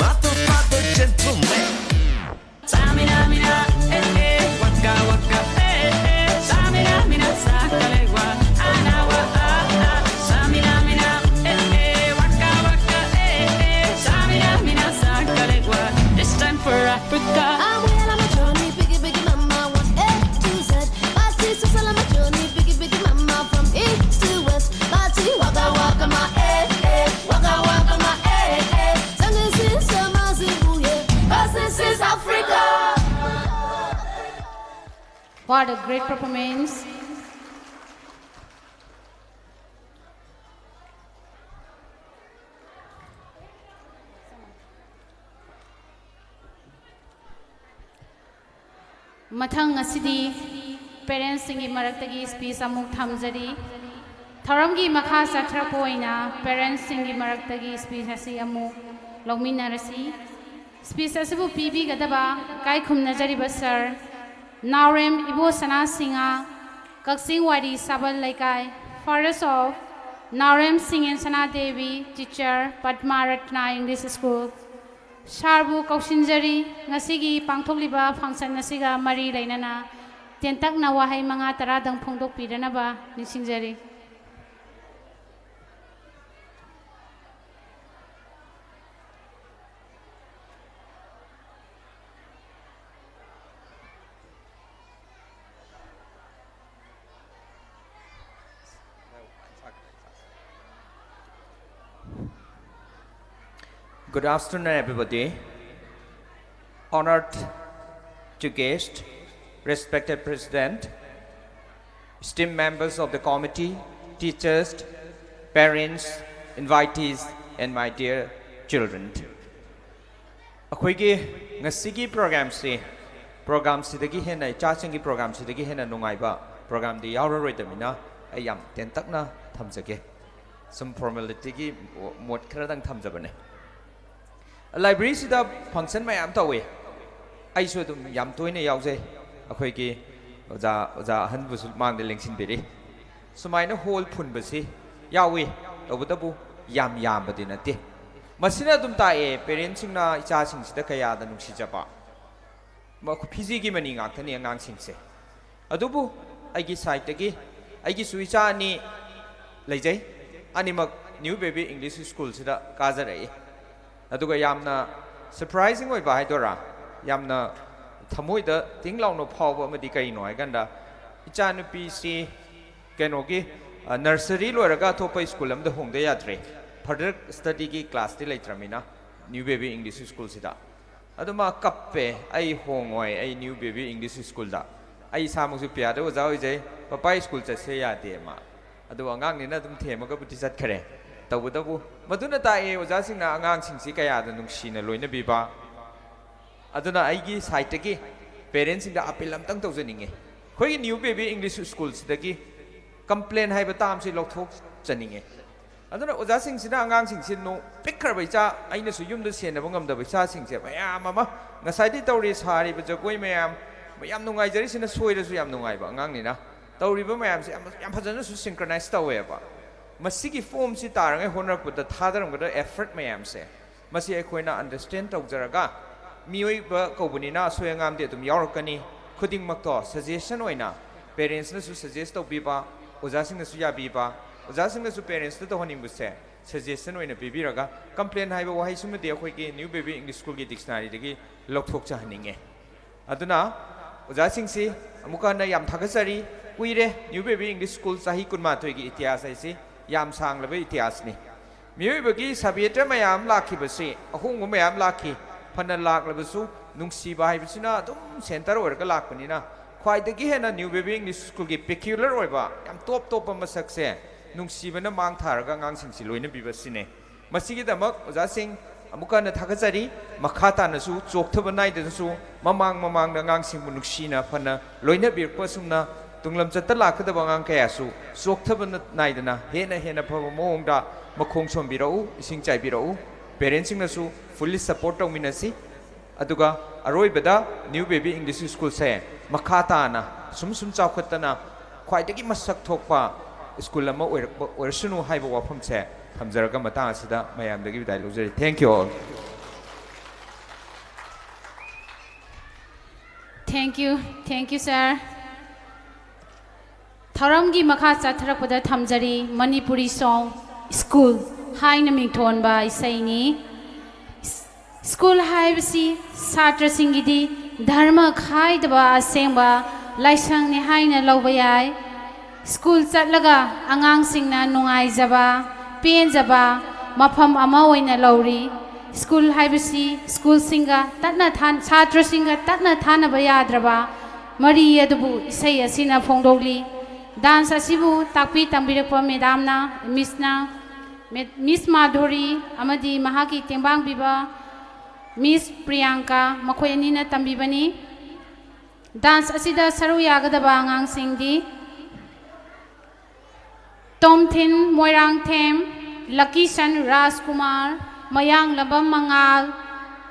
Mother, mother, gentleman. Samina, mina, eh, eh, waka, waka, eh, eh. Samina, mina, sakalewa, anawa, ah, ah. Samina, mina, eh, eh, waka, waka, eh, eh. Samina, mina, sakalewa. This time for Africa. I'm well on my journey, biggie, biggie, mama, one A to Z. Party, so, so, on my journey, biggie, biggie, mama, from east to west. Party, waka, waka, my, eh, eh, waka, waka, my, eh, eh. Sangin' sin, sama, sin, ooh, yeah. 'Cause this is Africa. What a great performance. ꯃꯊꯪ ꯑꯁꯤꯗꯤ ꯄꯦꯔꯦꯟꯁꯁꯤꯡꯒꯤ ꯃꯔꯛꯇꯒꯤ speech ꯑꯃꯨꯛ ꯊꯝꯖꯔꯤ꯫ ꯊꯧꯔꯝꯒꯤ ꯃꯈꯥ ꯆꯠꯊꯔꯛꯄ ꯑꯣꯏꯅ ꯄꯦꯔꯦꯟꯁꯁꯤꯡꯒꯤ ꯃꯔꯛꯇꯒꯤ speech ꯑꯁꯤ ꯑꯃꯨꯛ ꯂꯧꯃꯤꯟꯅꯔꯁꯤ꯫ ꯁ꯭ꯄꯤꯆ ꯑꯁꯤꯕꯨ ꯄꯤꯕꯤꯒꯗꯕ ꯏꯀꯥꯏ ꯈꯨꯝꯅꯖꯔꯤꯕ ꯁꯥꯔ Naorem Ibo Sana Singha, Kakching Wari Sabal Leikai. Fathers of Naorem Singh and Sana Devi, teacher, Padma Ratna English School. Sir ꯕꯨ ꯀꯧꯁꯤꯟꯖꯔꯤ, ꯉꯁꯤꯒꯤ ꯄꯥꯡꯊꯣꯛꯂꯤꯕ function ꯑꯁꯤꯒ ꯃꯔꯤ ꯂꯩꯅꯅ ꯇꯦꯟꯇꯛꯅ ꯋꯥꯍꯩ ꯃꯉꯥ ꯇꯔꯥꯗꯪ ꯐꯣꯡꯗꯣꯛꯄꯤꯔꯅꯕ ꯅꯤꯡꯁꯤꯡꯖꯔꯤ꯫ Good afternoon, everybody. Honored to guest, respected President, esteemed members of the committee, teachers, parents, invitees, and my dear children. ꯑꯩꯈꯣꯏꯒꯤ ꯉꯁꯤꯒꯤ programꯁꯤ, programꯁꯤꯗꯒꯤ ꯍꯦꯟꯅ, ꯏꯆꯥꯁꯤꯡꯒꯤ programꯁꯤꯗꯒꯤ ꯍꯦꯟꯅ ꯅꯨꯡꯉꯥꯏꯕ programꯗꯤ ꯌꯥꯎꯔꯔꯣꯏꯗꯕꯅꯤꯅ, ꯑꯩ ꯌꯥꯝ ꯇꯦꯟꯇꯛꯅ ꯊꯝꯖꯒꯦ꯫ ꯁꯨꯝ formalityꯒꯤ ꯃꯣꯠ ꯈꯔꯗꯪ ꯊꯝꯖꯕꯅꯦ꯫ Libraryꯁꯤꯗ function ꯃꯌꯥꯝ ꯇꯧꯋꯤ꯫ ꯑꯩꯁꯨ ꯑꯗꯨꯝ ꯌꯥꯝ ꯇꯣꯏꯅ ꯌꯥꯎꯖꯩ꯫ ꯑꯩꯈꯣꯏꯒꯤ ꯑꯣꯖꯥ, ꯑꯣꯖꯥ ꯑꯍꯟꯕꯨꯁꯨ ꯃꯥꯡꯗ ꯂꯦꯡꯁꯤꯟꯕꯤꯔꯤ꯫ ꯁꯨꯃꯥꯏꯅ hall ꯐꯨꯟꯕꯁꯤ ꯌꯥꯎꯏ, ꯇꯧꯕꯇꯕꯨ ꯌꯥꯝ ꯌꯥꯝꯕꯗꯤ ꯅꯠꯇꯦ꯫ ꯃꯁꯤꯅ ꯑꯗꯨꯝ ꯇꯥꯛꯑꯦ, parentꯁꯤꯡꯅ ꯏꯆꯥꯁꯤꯡꯁꯤꯗ ꯀꯌꯥꯗ ꯅꯨꯡꯁꯤꯖꯕ꯫ ꯃꯈ-, ꯐꯤꯖꯤꯒꯤ ꯃꯅꯤ ꯉꯥꯛꯇꯅꯤ ꯑꯉꯥꯡꯁꯤꯡꯁꯦ꯫ ꯑꯗꯨꯕꯨ ꯑꯩꯒꯤ sideꯇꯒꯤ, ꯑꯩꯒꯤꯁꯨ ꯏꯆꯥ ꯑꯅꯤ ꯂꯩꯖꯩ, ꯑꯅꯤꯃꯛ New Baby English Schoolꯁꯤꯗ ꯀꯥꯖꯔꯛꯏ꯫ ꯑꯗꯨꯒ ꯌꯥꯝꯅ surprising ꯑꯣꯏꯕ ꯍꯥꯏꯗꯣꯏꯔꯥ, ꯌꯥꯝꯅ ꯊꯃꯣꯏꯗ ꯇꯤꯡ ꯂꯥꯎꯅ ꯐꯥꯎꯕ ꯑꯃꯗꯤ ꯀꯔꯤꯅꯣ ꯍꯥꯏꯀꯥꯟꯗ, ꯏꯆꯥꯅꯨꯄꯤꯁꯤ ꯀꯩꯅꯣꯒꯤ, ꯑ, nursery ꯂꯣꯏꯔꯒ ꯑꯇꯣꯞꯄ school ꯑꯃꯗ ꯍꯣꯡꯗ ꯌꯥꯗ꯭ꯔꯦ꯫ Further studyꯒꯤ classꯇꯤ ꯂꯩꯇ꯭ꯔꯃꯤꯅ New Baby English Schoolꯁꯤꯗ꯫ ꯑꯗꯨ ꯃꯥ ꯀꯞꯄꯦ, "ꯑꯩ ꯍꯣꯡꯉꯣꯏ, ꯑꯩ New Baby English Schoolꯗ꯫" ꯑꯩ ꯏꯁꯥꯃꯛꯁꯨ ꯄꯤꯌꯥꯗ ꯑꯣꯖꯥ ꯑꯣꯏꯖꯩ, "ꯄꯄꯥ school ꯆꯠꯁꯦ ꯌꯥꯗꯦ ꯃꯥ꯫" ꯑꯗꯨ ꯑꯉꯥꯡꯅꯤꯅ ꯑꯗꯨꯝ ꯊꯦꯝꯃꯒꯕꯨꯗꯤ ꯆꯠꯈ꯭ꯔꯦ꯫ ꯇꯧꯕꯇꯕꯨ ꯃꯗꯨꯅ ꯇꯥꯛꯑꯦ ꯑꯣꯖꯥꯁꯤꯡꯅ ꯑꯉꯥꯡꯁꯤꯡꯁꯤ ꯀꯌꯥꯗ ꯅꯨꯡꯁꯤꯅ ꯂꯣꯏꯅꯕꯤꯕ꯫ ꯑꯗꯨꯅ ꯑꯩꯒꯤ sideꯇꯒꯤ parentsꯁꯤꯡꯗ appeal ꯑꯝꯇꯪ ꯇꯧꯖꯅꯤꯡꯉꯤ꯫ ꯑꯩꯈꯣꯏꯒꯤ New Baby English Schoolꯁꯤꯗꯒꯤ complain ꯍꯥꯏꯕ termꯁꯤ ꯂꯧꯊꯣꯛꯆꯅꯤꯡꯉꯤ꯫ ꯑꯗꯨꯅ ꯑꯣꯖꯥꯁꯤꯡꯁꯤꯅ ꯑꯉꯥꯡꯁꯤꯡꯁꯤ ꯅꯣꯡ ꯄꯤꯛꯈ꯭ꯔꯕ ꯏꯆꯥ, ꯑꯩꯅꯁꯨ ꯌꯨꯝꯗ ꯁꯦꯟꯅꯕ ꯉꯝꯗꯕ ꯏꯆꯥꯁꯤꯡꯁꯦ ꯃꯌꯥꯝ ꯑꯃ, ꯉꯁꯥꯏꯗꯩ ꯇꯧꯔꯤ ꯁꯥꯔꯤꯕ ꯖꯒꯣꯏ ꯃꯌꯥꯝ, ꯌꯥꯝ ꯅꯨꯡꯉꯥꯏꯖꯔꯤꯁꯤꯅ ꯁꯣꯏꯔꯁꯨ ꯌꯥꯝ ꯅꯨꯡꯉꯥꯏꯕ ꯑꯉꯥꯡꯅꯤꯅ ꯇꯧꯔꯤꯕ ꯃꯌꯥꯝꯁꯦ ꯌꯥꯝ, ꯌꯥꯝ ꯐꯖꯅꯁꯨ synchronize ꯇꯧꯋꯦꯕ꯫ ꯃꯁꯤꯒꯤ formꯁꯤ ꯇꯥꯔꯉꯩ ꯍꯣꯠꯅꯔꯛꯄꯗ ꯊꯥꯗꯔꯝꯒꯗꯕ effort ꯃꯌꯥꯝꯁꯦ, ꯃꯁꯤ ꯑꯩꯈꯣꯏꯅ understand ꯇꯧꯖꯔꯒ, ꯃꯤꯑꯣꯏꯕ ꯀꯧꯕꯅꯤꯅ ꯑꯁꯣꯏ ꯑꯉꯥꯝꯗꯤ ꯑꯗꯨꯝ ꯌꯥꯎꯔꯛꯀꯅꯤ꯫ ꯈꯨꯗꯤꯡꯃꯛꯇꯣ suggestion ꯑꯣꯏꯅ parentsꯅꯁꯨ suggest ꯇꯧꯕꯤꯕ, ꯑꯣꯖꯥꯁꯤꯡꯅꯁꯨ ꯌꯥꯕꯤꯕ, ꯑꯣꯖꯥꯁꯤꯡꯅꯁꯨ parentsꯇ ꯇꯧꯍꯟꯅꯤꯡꯕꯁꯦ suggestion ꯑꯣꯏꯅ ꯄꯤꯕꯤꯔꯒ, complain ꯍꯥꯏꯕ ꯋꯥꯍꯩꯁꯤꯃꯗꯤ ꯑꯩꯈꯣꯏꯒꯤ New Baby English Schoolꯒꯤ dictionaryꯗꯒꯤ ꯂꯧꯊꯣꯛꯆꯍꯟꯅꯤꯡꯉꯦ꯫ ꯑꯗꯨꯅ ꯑꯣꯖꯥꯁꯤꯡꯁꯤ ꯑꯃꯨꯛꯀ ꯍꯟꯅ ꯌꯥꯝ ꯊꯥꯒꯠꯆꯔꯤ꯫ ꯀꯨꯏꯔꯦ New Baby English School ꯆꯍꯤ ꯀꯨꯟꯃꯥꯊꯣꯏꯒꯤ ꯏꯇꯤꯍꯥꯁ ꯍꯥꯏꯁꯤ, ꯌꯥꯝ ꯁꯥꯡꯂꯕ ꯏꯇꯤꯍꯥꯁꯅꯤ꯫ ꯃꯤꯑꯣꯏꯕꯒꯤ ꯁꯥꯕꯦꯇ ꯃꯌꯥꯝ ꯂꯥꯛꯈꯤꯕꯁꯤ, ꯑꯍꯣꯡꯕ ꯃꯌꯥꯝ ꯂꯥꯛꯈꯤ꯫ ꯐꯅ ꯂꯥꯛꯂꯕꯁꯨ ꯅꯨꯡꯁꯤꯕ ꯍꯥꯏꯕꯁꯤꯅ ꯑꯗꯨꯝ centre ꯑꯣꯏꯔꯒ ꯂꯥꯛꯄꯅꯤꯅ, ꯈ꯭ꯋꯥꯏꯗꯒꯤ ꯍꯦꯟꯅ New Baby English Schoolꯒꯤ peculiar ꯑꯣꯏꯕ, ꯌꯥꯝ top ꯇꯣꯞꯄ ꯃꯁꯛꯁꯦ ꯅꯨꯡꯁꯤꯕꯅ ꯃꯥꯡ ꯊꯥꯔꯒ ꯑꯉꯥꯡꯁꯤꯡꯁꯤ ꯂꯣꯏꯅꯕꯤꯕ ꯁꯤꯅꯦ꯫ ꯃꯁꯤꯒꯤꯗꯃꯛ ꯑꯣꯖꯥꯁꯤꯡ ꯑꯃꯨꯛꯀ ꯍꯟꯅ ꯊꯥꯒꯠꯆꯔꯤ꯫ ꯃꯈꯥ ꯇꯥꯅꯁꯨ ꯆꯣꯛꯊꯕ ꯅꯥꯏꯗꯅꯁꯨ ꯃꯃꯥꯡ ꯃꯃꯥꯡꯗ ꯑꯉꯥꯡꯁꯤꯡꯕꯨ ꯅꯨꯡꯁꯤꯅ ꯐꯅ ꯂꯣꯏꯅꯕꯤꯔꯛꯄ ꯑꯁꯨꯝꯅ ꯇꯨꯡꯂꯝꯆꯠꯇ ꯂꯥꯛꯀꯗꯕ ꯑꯉꯥꯡ ꯀꯌꯥꯁꯨ ꯆꯣꯛꯊꯕ ꯅꯥꯏꯗꯅ ꯍꯦꯟꯅ ꯍꯦꯟꯅ ꯐꯕ ꯃꯑꯣꯡꯗ ꯃꯈꯣꯡ ꯁꯣꯝꯕꯤꯔꯛꯎ, ꯏꯁꯤꯡ ꯆꯥꯏꯕꯤꯔꯛꯎ꯫ Parentsꯁꯤꯡꯅꯁꯨ fully support ꯇꯧꯃꯤꯟꯅꯁꯤ꯫ ꯑꯗꯨꯒ ꯑꯔꯣꯏꯕꯗ New Baby English Schoolꯁꯦ ꯃꯈꯥ ꯇꯥꯅ ꯁꯨꯝ ꯁꯨꯝ ꯆꯥꯎꯈꯠꯇꯅ ꯈ꯭ꯋꯥꯏꯗꯒꯤ ꯃꯁꯛ ꯊꯣꯛꯄ school ꯑꯃ ꯑꯣꯏꯔꯛꯄ ꯑꯣꯏꯔꯁꯅꯨ ꯍꯥꯏꯕ ꯋꯥꯐꯝꯁꯦ ꯊꯝꯖꯔꯒ ꯃꯇꯥꯡ ꯑꯁꯤꯗ ꯃꯌꯥꯝꯗꯒꯤ ꯕꯤꯗꯥꯏ ꯂꯧꯖꯔꯤ꯫ Thank you all. Thank you, thank you, sir. ꯊꯧꯔꯝꯒꯤ ꯃꯈꯥ ꯆꯠꯊꯔꯛꯄꯗ ꯊꯝꯖꯔꯤ ꯃꯅꯤꯄꯨꯔꯤ song, School ꯍꯥꯏꯅ ꯃꯤꯡꯊꯣꯟꯕ ꯏꯁꯩꯅꯤ꯫ School ꯍꯥꯏꯕꯁꯤ ꯁꯥꯇ꯭ꯔꯁꯤꯡꯒꯤꯗꯤ ꯙꯔꯃ ꯈꯥꯏꯗꯕ ꯑꯁꯦꯡꯕ ꯂꯥꯏꯁꯪꯅꯤ ꯍꯥꯏꯅ ꯂꯧꯕ ꯌꯥꯏ꯫ School ꯆꯠꯂꯒ ꯑꯉꯥꯡꯁꯤꯡꯅ ꯅꯨꯡꯉꯥꯏꯖꯕ, ꯄꯦꯟꯖꯕ ꯃꯐꯝ ꯑꯃ ꯑꯣꯏꯅ ꯂꯧꯔꯤ꯫ School ꯍꯥꯏꯕꯁꯤ schoolꯁꯤꯡꯒ ꯇꯠꯅ ꯊꯥ-, ꯁꯥꯇ꯭ꯔꯁꯤꯡꯒ ꯇꯠꯅ ꯊꯥꯅꯕ ꯌꯥꯗ꯭ꯔꯕ ꯃꯔꯤ ꯑꯗꯨꯕꯨ ꯏꯁꯩ ꯑꯁꯤꯅ ꯐꯣꯡꯗꯣꯛꯂꯤ꯫ Dance ꯑꯁꯤꯕꯨ ꯇꯥꯛꯄꯤ ꯇꯝꯕꯤꯔꯛꯄ madamꯅ, missꯅ, Miss ꯃꯥꯙꯨꯔꯤ ꯑꯃꯗꯤ ꯃꯍꯥꯛꯀꯤ ꯇꯦꯡꯕꯥꯡꯕꯤꯕ Miss ꯄ꯭ꯔꯤꯌꯥꯡꯀꯥ, ꯃꯈꯣꯏ ꯑꯅꯤꯅ ꯇꯝꯕꯤꯕꯅꯤ꯫ Dance ꯑꯁꯤꯗ ꯁꯔꯨꯛ ꯌꯥꯒꯗꯕ ꯑꯉꯥꯡꯁꯤꯡꯗꯤ ꯇꯣꯝꯊꯤꯟ ꯃꯣꯏꯔꯥꯡꯊꯦꯝ, ꯂꯀꯤꯁꯟ ꯔꯥꯖꯀꯨꯃꯥꯔ, ꯃꯌꯥꯡꯂꯝꯕꯝ ꯃꯉꯥꯜ,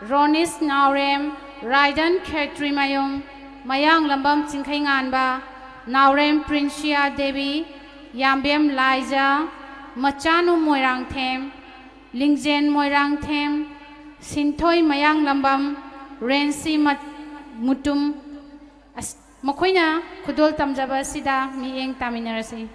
ꯔꯣꯅꯤꯁ ꯅꯥꯎꯔꯦꯝ, ꯔꯥꯏꯗꯟ ꯈꯦꯇ꯭ꯔꯤꯃꯌꯨꯝ, ꯃꯌꯥꯡꯂꯝꯕꯝ ꯆꯤꯡꯈꯩꯉꯥꯟꯕ, ꯅꯥꯎꯔꯦꯝ ꯄ꯭ꯔꯤꯟꯁꯤꯌꯥ ꯗꯦꯕꯤ, ꯌꯥꯝꯕꯦꯝ ꯂꯥꯏꯖ, ꯃꯆꯥꯅꯨ ꯃꯣꯏꯔꯥꯡꯊꯦꯝ, ꯂꯤꯡꯖꯦꯟ ꯃꯣꯏꯔꯥꯡꯊꯦꯝ, ꯁꯤꯟꯊꯣꯏ ꯃꯌꯥꯡꯂꯝꯕꯝ, ꯔꯦꯟꯁꯤ ꯃꯠ-, ꯃꯨꯇꯨꯝ, ꯑꯁ, ꯃꯈꯣꯏꯅ ꯈꯨꯗꯣꯜ ꯇꯝꯖꯕ ꯑꯁꯤꯗ ꯃꯤꯠꯌꯦꯡ ꯇꯥꯃꯤꯟꯅꯔꯁꯤ꯫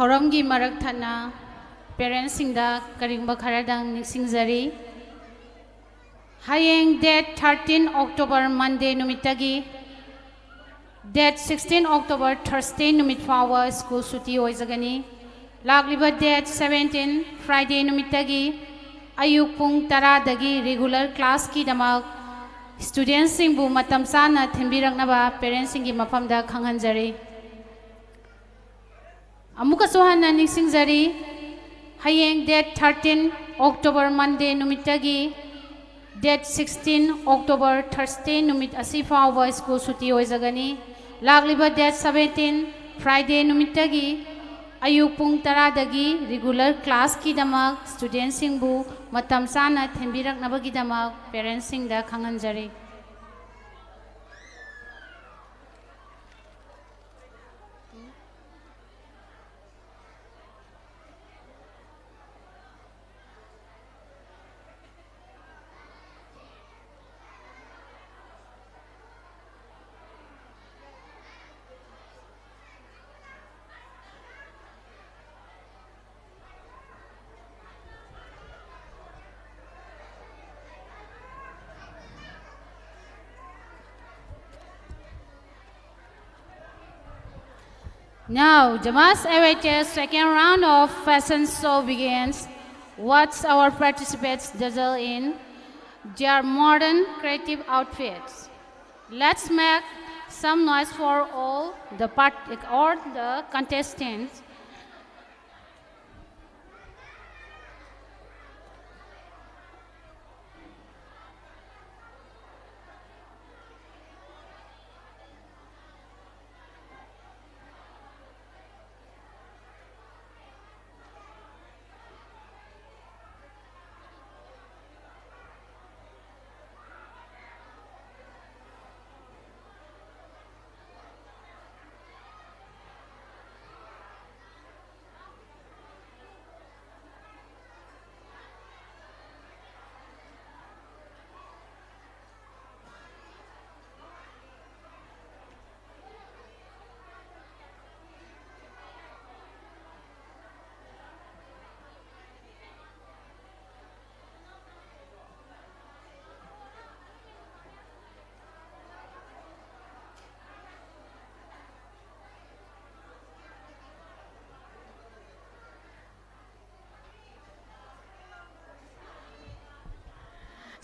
ꯊꯧꯔꯝꯒꯤ ꯃꯔꯛ ꯊꯠꯅ parents ꯁꯤꯡꯗ ꯀꯔꯤꯒꯨꯝꯕ ꯈꯔꯗꯪ ꯅꯤꯡꯁꯤꯡꯖꯔꯤ꯫ ꯍꯌꯦꯡ date thirteen October Monday ꯅꯨꯃꯤꯠꯇꯒꯤ date sixteen October Thursday ꯅꯨꯃꯤꯠ ꯐꯥꯎꯕ school ꯁꯨꯇꯤ ꯑꯣꯏꯖꯒꯅꯤ꯫ ꯂꯥꯛꯂꯤꯕ date seventeen Friday ꯅꯨꯃꯤꯠꯇꯒꯤ ꯑꯌꯨꯛ ꯄꯨꯡ ꯇꯔꯥꯗꯒꯤ regular class ꯀꯤꯗꯃꯛ student ꯁꯤꯡꯕꯨ ꯃꯇꯝ ꯆꯥꯅ ꯊꯤꯟꯕꯤꯔꯛꯅꯕ parents ꯁꯤꯡꯒꯤ ꯃꯐꯝꯗ ꯈꯪꯍꯟꯖꯔꯤ꯫ ꯑꯃꯨꯛꯀꯁꯨ ꯍꯟꯅ ꯅꯤꯡꯁꯤꯡꯖꯔꯤ, ꯍꯌꯦꯡ date thirteen October Monday ꯅꯨꯃꯤꯠꯇꯒꯤ date sixteen October Thursday ꯅꯨꯃꯤꯠ ꯑꯁꯤ ꯐꯥꯎꯕ school ꯁꯨꯇꯤ ꯑꯣꯏꯖꯒꯅꯤ꯫ ꯂꯥꯛꯂꯤꯕ date seventeen Friday ꯅꯨꯃꯤꯠꯇꯒꯤ ꯑꯌꯨꯛ ꯄꯨꯡ ꯇꯔꯥꯗꯒꯤ regular class ꯀꯤꯗꯃꯛ student ꯁꯤꯡꯕꯨ ꯃꯇꯝ ꯆꯥꯅ ꯊꯤꯟꯕꯤꯔꯛꯅꯕꯒꯤꯗꯃꯛ parents ꯁꯤꯡꯗ ꯈꯪꯍꯟꯖꯔꯤ꯫ Now, the much awaited second round of fashion show begins. Watch our participants dazzle in their modern creative outfits. Let's make some noise for all the part all the contestants.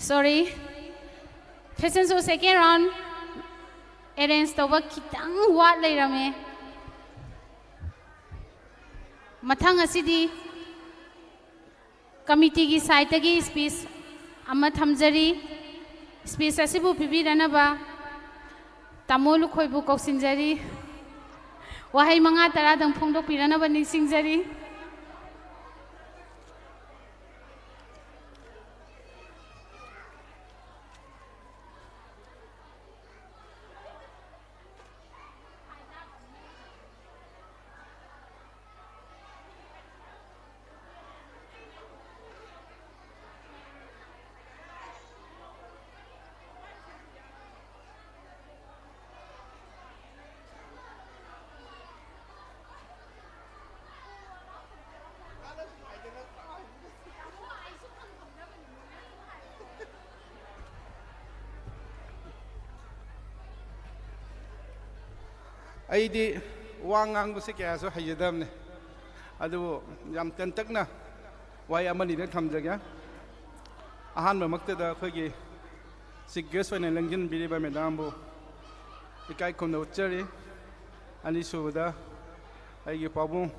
Sorry, fashion show second round arrange ꯇꯧꯕ ꯈꯤꯇꯪ ꯋꯥꯠ ꯂꯩꯔꯝꯃꯦ꯫ ꯃꯊꯪ ꯑꯁꯤꯗꯤ committeeꯒꯤ sideꯇꯒꯤ speech ꯑꯃ ꯊꯝꯖꯔꯤ꯫ Speech ꯑꯁꯤꯕꯨ ꯄꯤꯕꯤꯔꯅꯕ ꯇꯥꯃꯣ ꯂꯨꯈꯣꯏꯕꯨ ꯀꯧꯁꯤꯟꯖꯔꯤ꯫ ꯋꯥꯍꯩ ꯃꯉꯥ ꯇꯔꯥꯗꯪ ꯐꯣꯡꯗꯣꯛꯄꯤꯔꯅꯕ ꯅꯤꯡꯁꯤꯡꯖꯔꯤ꯫ ꯑꯩꯗꯤ ꯋꯥ ꯉꯥꯡꯕꯁꯦ ꯀꯌꯥꯁꯨ ꯍꯩꯖꯗꯕꯅꯦ, ꯑꯗꯨꯕꯨ ꯌꯥꯝ ꯇꯦꯟꯇꯛꯅ ꯋꯥꯍꯩ ꯑꯃꯅꯤꯗ ꯊꯝꯖꯒꯦ꯫ ꯑꯍꯥꯟꯕꯃꯛꯇꯗ ꯑꯩꯈꯣꯏꯒꯤ chief guest ꯑꯣꯏꯅ ꯂꯦꯡꯁꯤꯟꯕꯤꯔꯤꯕ madamꯕꯨ ꯏꯀꯥꯏ ꯈꯨꯝꯅ ꯎꯠꯆꯔꯤ꯫ ꯑꯅꯤꯁꯨꯕꯗ ꯑꯩꯒꯤ ꯄꯥꯕꯨꯡ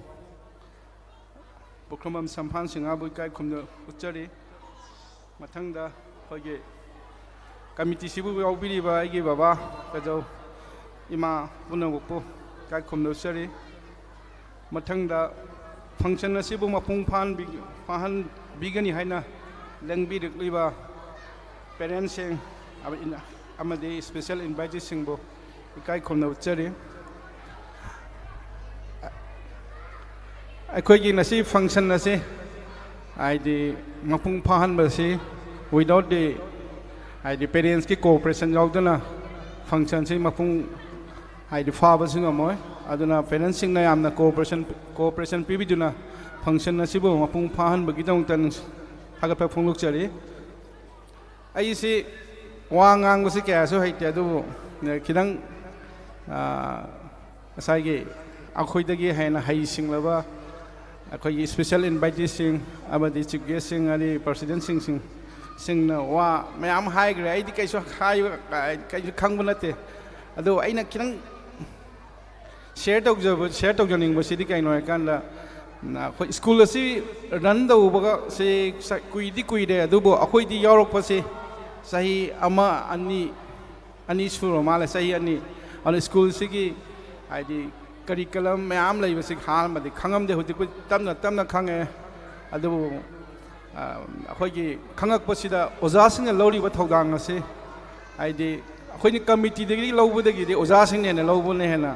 ꯄꯨꯈ꯭ꯔꯝꯕꯝ ꯁꯝꯐꯥꯟ ꯁꯤꯡꯍꯕꯨ ꯏꯀꯥꯏ ꯈꯨꯝꯅ ꯎꯠꯆꯔꯤ꯫ ꯃꯊꯪꯗ ꯑꯩꯈꯣꯏꯒꯤ committeeꯁꯤꯕꯨ ꯌꯥꯎꯕꯤꯔꯤꯕ ꯑꯩꯒꯤ ꯕꯕꯥ ꯀꯖꯧ ꯏꯃꯥ ꯄꯨꯝꯅꯃꯛꯄꯨ ꯏꯀꯥꯏ ꯈꯨꯝꯅ ꯎꯠꯆꯔꯤ꯫ ꯃꯊꯪꯗ function ꯑꯁꯤꯕꯨ ꯃꯄꯨꯡ ꯐꯥꯍꯟꯕꯤ-, ꯐꯥꯍꯟꯕꯤꯒꯅꯤ ꯍꯥꯏꯅ ꯂꯦꯡꯕꯤꯔꯛꯂꯤꯕ parentsꯁꯤꯡ ꯑꯃꯗꯤ special inviteeꯁꯤꯡꯕꯨ ꯏꯀꯥꯏ ꯈꯨꯝꯅ ꯎꯠꯆꯔꯤ꯫ ꯑꯩꯈꯣꯏꯒꯤ ꯉꯁꯤ function ꯑꯁꯤ ꯍꯥꯏꯗꯤ ꯃꯄꯨꯡ ꯐꯥꯍꯟꯕꯁꯤ without the ꯍꯥꯏꯗꯤ parentsꯀꯤ cooperation ꯌꯥꯎꯗꯅ functionꯁꯤ ꯃꯄꯨꯡ ꯍꯥꯏꯗꯤ ꯐꯥꯕꯁꯨ ꯉꯝꯃꯣꯏ꯫ ꯑꯗꯨꯅ parentsꯁꯤꯡꯅ ꯌꯥꯝꯅ cooperation, cooperation ꯄꯤꯕꯤꯗꯨꯅ function ꯑꯁꯤꯕꯨ ꯃꯄꯨꯡ ꯐꯥꯍꯟꯕꯒꯤꯗꯃꯛꯇ ꯅꯨꯡꯁꯤ-, ꯊꯥꯒꯠꯄ ꯐꯣꯡꯗꯣꯛꯆꯔꯤ꯫ ꯑꯩꯁꯤ ꯋꯥ ꯉꯥꯡꯕꯁꯤ ꯀꯌꯥꯁꯨ ꯍꯩꯇꯦ, ꯑꯗꯨꯕꯨ ꯈꯤꯇꯪ, ꯑ, ꯉꯁꯥꯏꯒꯤ ꯑꯩꯈꯣꯏꯗꯒꯤ ꯍꯦꯟꯅ ꯍꯩꯁꯤꯡꯂꯕ ꯑꯩꯈꯣꯏꯒꯤ special inviteeꯁꯤꯡ ꯑꯃꯗꯤ chief guestꯁꯤꯡ ꯑꯃꯗꯤ presidentꯁꯤꯡꯁꯤꯡ ꯁꯤꯡꯅ ꯋꯥ ꯃꯌꯥꯝ ꯍꯥꯏꯈ꯭ꯔꯦ꯫ ꯑꯩꯗꯤ ꯀꯩꯁꯨ ꯍꯥꯏꯕ, ꯀꯩꯁꯨ ꯈꯪꯕ ꯅꯠꯇꯦ꯫ ꯑꯗꯣ ꯑꯩꯅ ꯈꯤꯇꯪ ꯁꯤꯌꯔ ꯇꯧꯖꯕ, ꯁꯤꯌꯔ ꯇꯧꯖꯅꯤꯡꯕꯁꯤꯗꯤ ꯀꯩꯅꯣ ꯍꯥꯏꯀꯥꯟꯗ, ꯑꯩꯈꯣꯏ ꯁ꯭ꯀꯨꯜ ꯑꯁꯤ ꯔꯟ ꯇꯧꯕꯒ ꯁꯤ ꯀꯨꯏꯗꯤ ꯀꯨꯏꯔꯦ, ꯑꯗꯨꯕꯨ ꯑꯩꯈꯣꯏꯗꯤ ꯌꯥꯎꯔꯛꯄꯁꯤ ꯆꯍꯤ ꯑꯃ, ꯑꯅꯤ, ꯑꯅꯤ ꯁꯨꯔ ꯃꯥꯜꯂꯦ, ꯆꯍꯤ ꯑꯅꯤ꯫ ꯑꯗꯨꯅ ꯁ꯭ꯀꯨꯜꯁꯤꯒꯤ, ꯍꯥꯏꯗꯤ, ꯀꯔꯤꯀꯂꯝ ꯃꯌꯥꯝ ꯂꯩꯕꯁꯤ ꯑꯍꯥꯟꯕꯗꯤ ꯈꯪꯉꯝꯗꯦ, ꯍꯧꯖꯤꯛꯄꯨꯗꯤ ꯇꯞꯅ ꯇꯞꯅ ꯈꯪꯉꯛꯑꯦ꯫ ꯑꯗꯨꯕꯨ, ꯑ, ꯑꯩꯈꯣꯏꯒꯤ ꯈꯪꯉꯛꯄꯁꯤꯗ ꯑꯣꯖꯥꯁꯤꯡꯅ ꯂꯧꯔꯤꯕ ꯊꯧꯗꯥꯡ ꯑꯁꯤ, ꯍꯥꯏꯗꯤ, ꯑꯩꯈꯣꯏꯅ ꯀꯃꯤꯇꯤꯗꯒꯤ ꯂꯧꯕꯗꯒꯤꯗꯤ ꯑꯣꯖꯥꯁꯤꯡꯅ ꯍꯦꯟꯅ ꯂꯧꯕꯅ ꯍꯦꯟꯅ,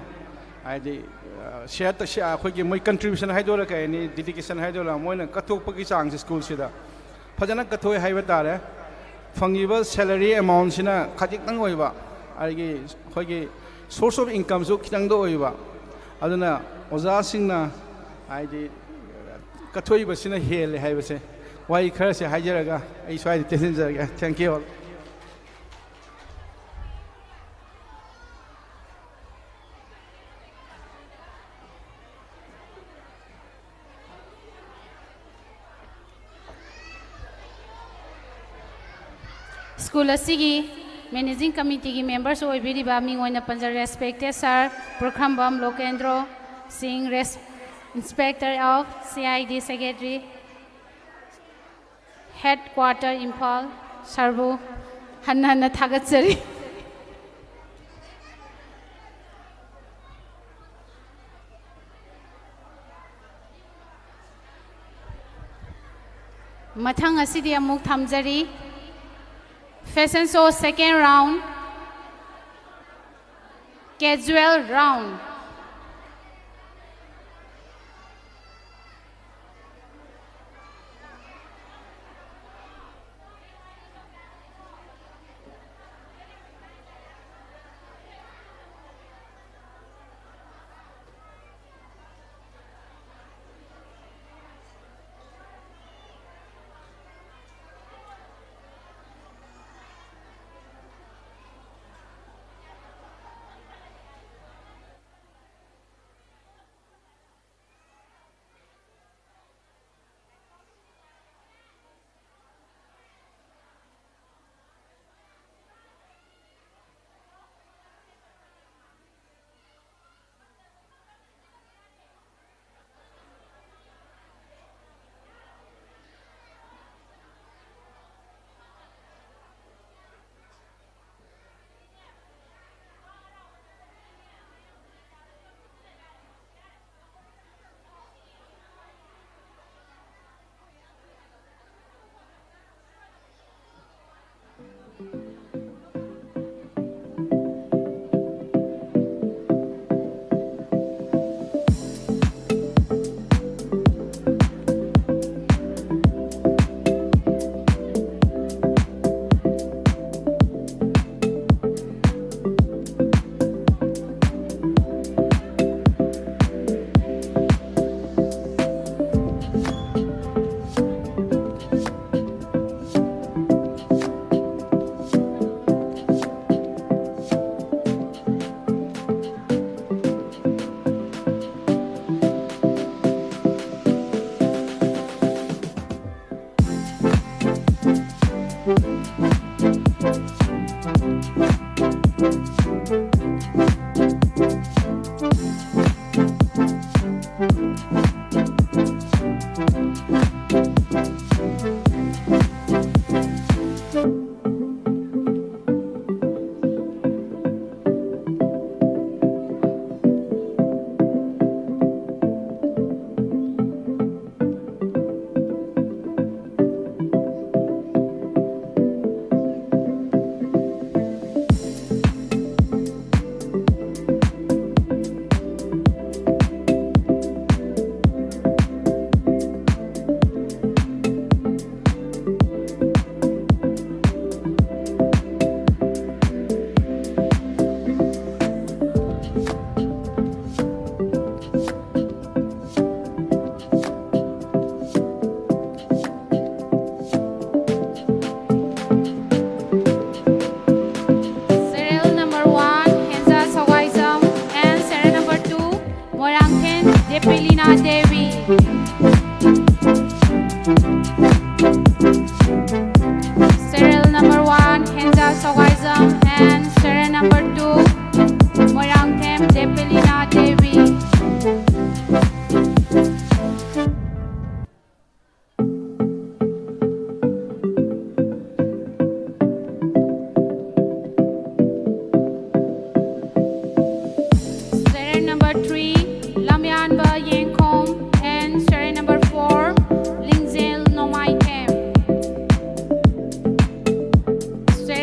ꯍꯥꯏꯗꯤ, ꯑ, ꯁꯤꯌꯔ ꯇ-, ꯁꯤ-, ꯑꯩꯈꯣꯏꯒꯤ ꯃꯣꯏ ꯀꯟꯇ꯭ꯔꯤꯕ꯭ꯌꯨꯁꯟ ꯍꯥꯏꯗꯣꯏꯔꯥ, ꯀꯩ ꯍꯥꯏꯅꯤ, ꯗꯤꯗꯤꯀꯦꯁꯟ ꯍꯥꯏꯗꯣꯏꯔꯥ, ꯃꯣꯏꯅ ꯀꯠꯊꯣꯛꯄꯒꯤ ꯆꯥꯡꯁꯦ ꯁ꯭ꯀꯨꯜꯁꯤꯗ ꯐꯖꯅ ꯀꯠꯊꯣꯛꯑꯦ ꯍꯥꯏꯕ ꯇꯥꯔꯦ꯫ ꯐꯪꯉꯤꯕ ꯁꯦꯂꯔꯤ ꯑꯦꯃꯥꯎꯟꯁꯤꯅ ꯈꯖꯤꯛꯇꯪ ꯑꯣꯏꯕ, ꯑꯩꯒꯤ, ꯑꯩꯈꯣꯏꯒꯤ ꯁꯣꯔꯁ ꯑꯣꯐ ꯏꯟꯀꯝꯁꯨ ꯈꯤꯇꯪꯗ ꯑꯣꯏꯕ꯫ ꯑꯗꯨꯅ ꯑꯣꯖꯥꯁꯤꯡꯅ, ꯍꯥꯏꯗꯤ, ꯀꯠꯊꯣꯛꯏꯕꯁꯤꯅ ꯍꯦꯜꯂꯦ ꯍꯥꯏꯕꯁꯦ, ꯋꯥꯍꯩ ꯈꯔꯁꯦ ꯍꯥꯏꯖꯔꯒ ꯑꯩ ꯁ꯭ꯋꯥꯏꯗ ꯇꯦꯟꯁꯤꯟꯖꯔꯒꯦ꯫ Thank you all. ꯁ꯭ꯀꯨꯜ ꯑꯁꯤꯒꯤ ꯃꯦꯅꯦꯖꯤꯡ ꯀꯃꯤꯇꯤꯒꯤ ꯃꯦꯝꯕꯔꯁꯨ ꯑꯣꯏꯕꯤꯔꯤꯕ ꯃꯤꯡ ꯑꯣꯏꯅ ꯄꯟꯖ-, respected sir ꯄꯨꯔꯈꯝꯕꯝ ꯂꯣꯀꯦꯟꯗ꯭ꯔꯣ ꯁꯤꯡ, res-, inspector of C I D secretary, headquarter Imphal, ꯁꯥꯔꯕꯨ ꯍꯟꯅ ꯍꯟꯅ ꯊꯥꯒꯠꯆꯔꯤ꯫ ꯃꯊꯪ ꯑꯁꯤꯗꯤ ꯑꯃꯨꯛ ꯊꯝꯖꯔꯤ꯫ Fashion show second round, casual round.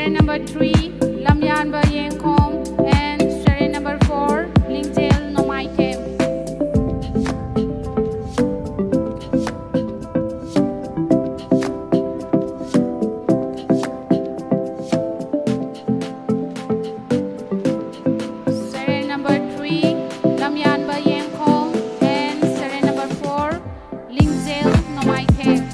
Number three, Lamyanba Yengkhom, and serial number four, Lingzil Nomaithem. Serial number three, Lamyanba Yengkhom, and serial number four, Lingzil Nomaithem.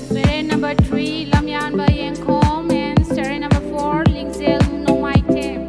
Serial number three, Lamyanba Yengkhom, and serial number four, Lingzil Nomaithem.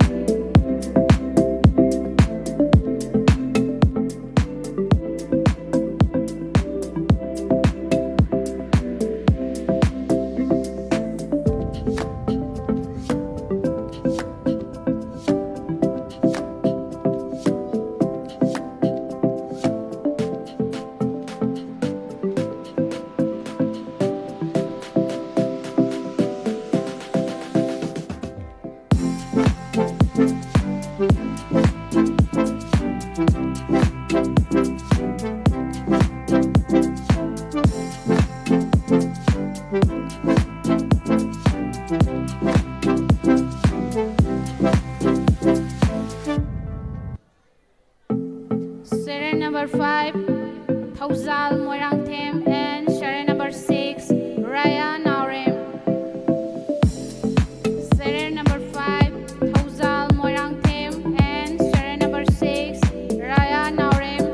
Serial number five, Thaujal Moirangthem, and serial number six, Raya Naorem. Serial number five, Thaujal Moirangthem, and serial number six, Raya Naorem.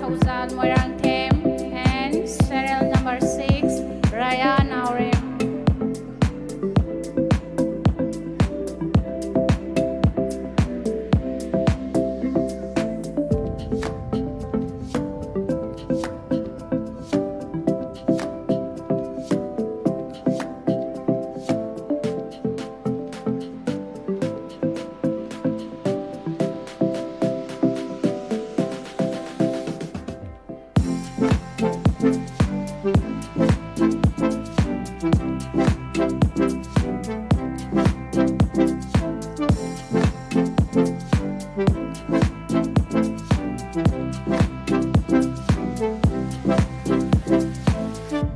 Nauzan Moirangthem, and serial number six, Raya Naorem.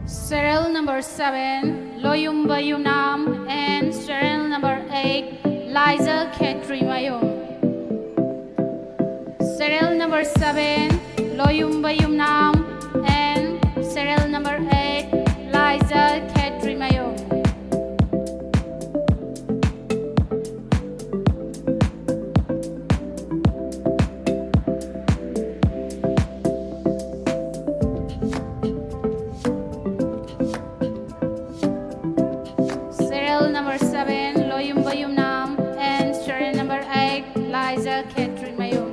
Serial number seven, Loyumba Yumnam, and serial number eight, Liza Khetrimayum. Serial number seven, Loyumba Yumnam, and serial number eight, Liza Khetrimayum. Serial number seven, Loyumba Yumnam, and serial number eight, Liza Khetrimayum.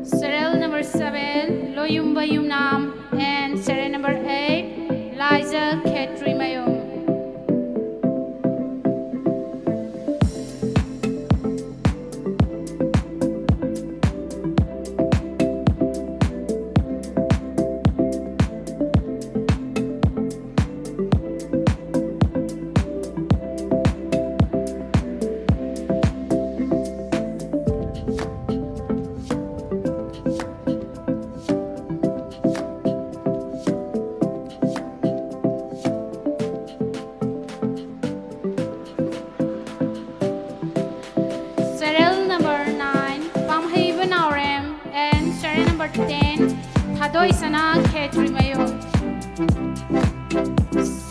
Serial number seven, Loyumba Yumnam, and serial number eight, Liza Khetrimayum. Serial number ten, Thadoi Sana Khetrimyung.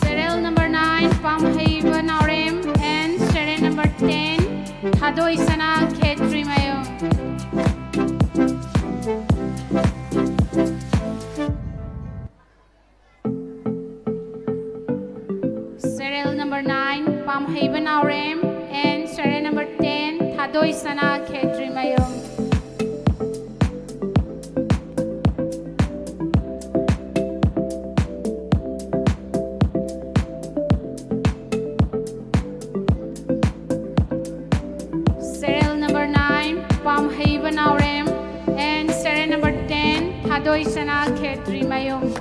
Serial number nine, Pamheiba Naorem, and serial number ten, Thadoi Sana Khetrimyung. Serial number nine, Pamheiba Naorem, and serial number ten, Thadoi Sana Khetrimyung. Serial number nine, Pamheiba Naorem, and serial number ten, Thadoi Sana Khetrimyung.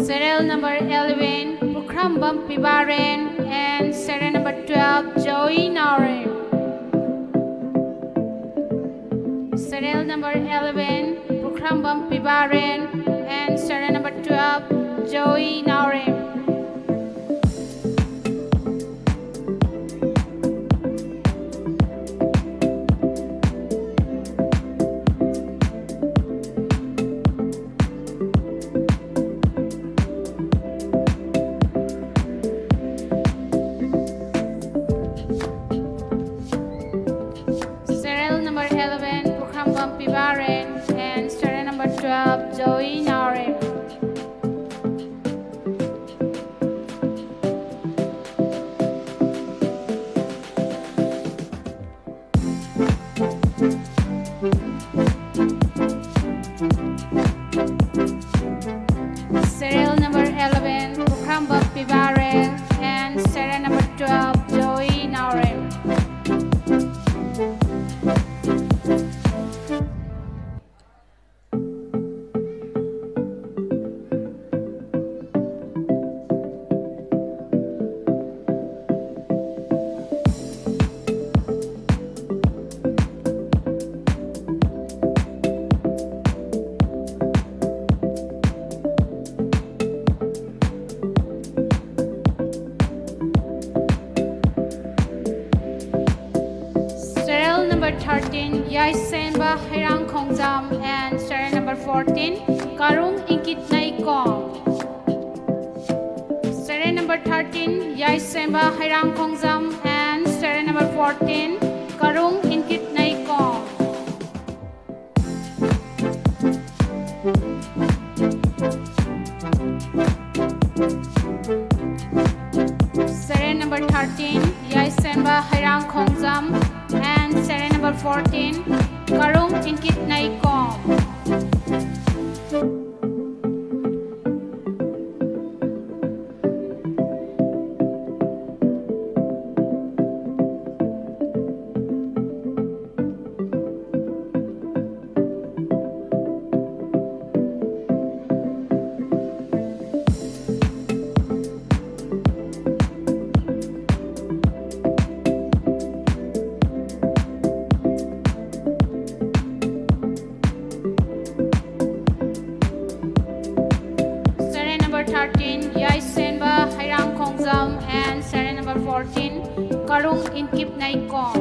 Serial number eleven, Pukhrambam Pibaren, and serial number twelve, Joey Naorem. Serial number eleven, Pukhrambam Pibaren, and serial number twelve, Joey Naorem. Serial number eleven, Pukhrambam Pibaren, and serial number twelve, Joey Naorem. fourteen, Karung Inkit Naikom. Serial number thirteen, Yaisemba Hairang Khongjam, and serial number fourteen, Karung Inkit Naikom. Serial number thirteen, Yaisemba Hairang Khongjam, and serial number fourteen, Karung Inkit Naikom. Serial number thirteen, Yaisenba Hairang Khongjam, and serial number fourteen, Karung Inkip Naikom.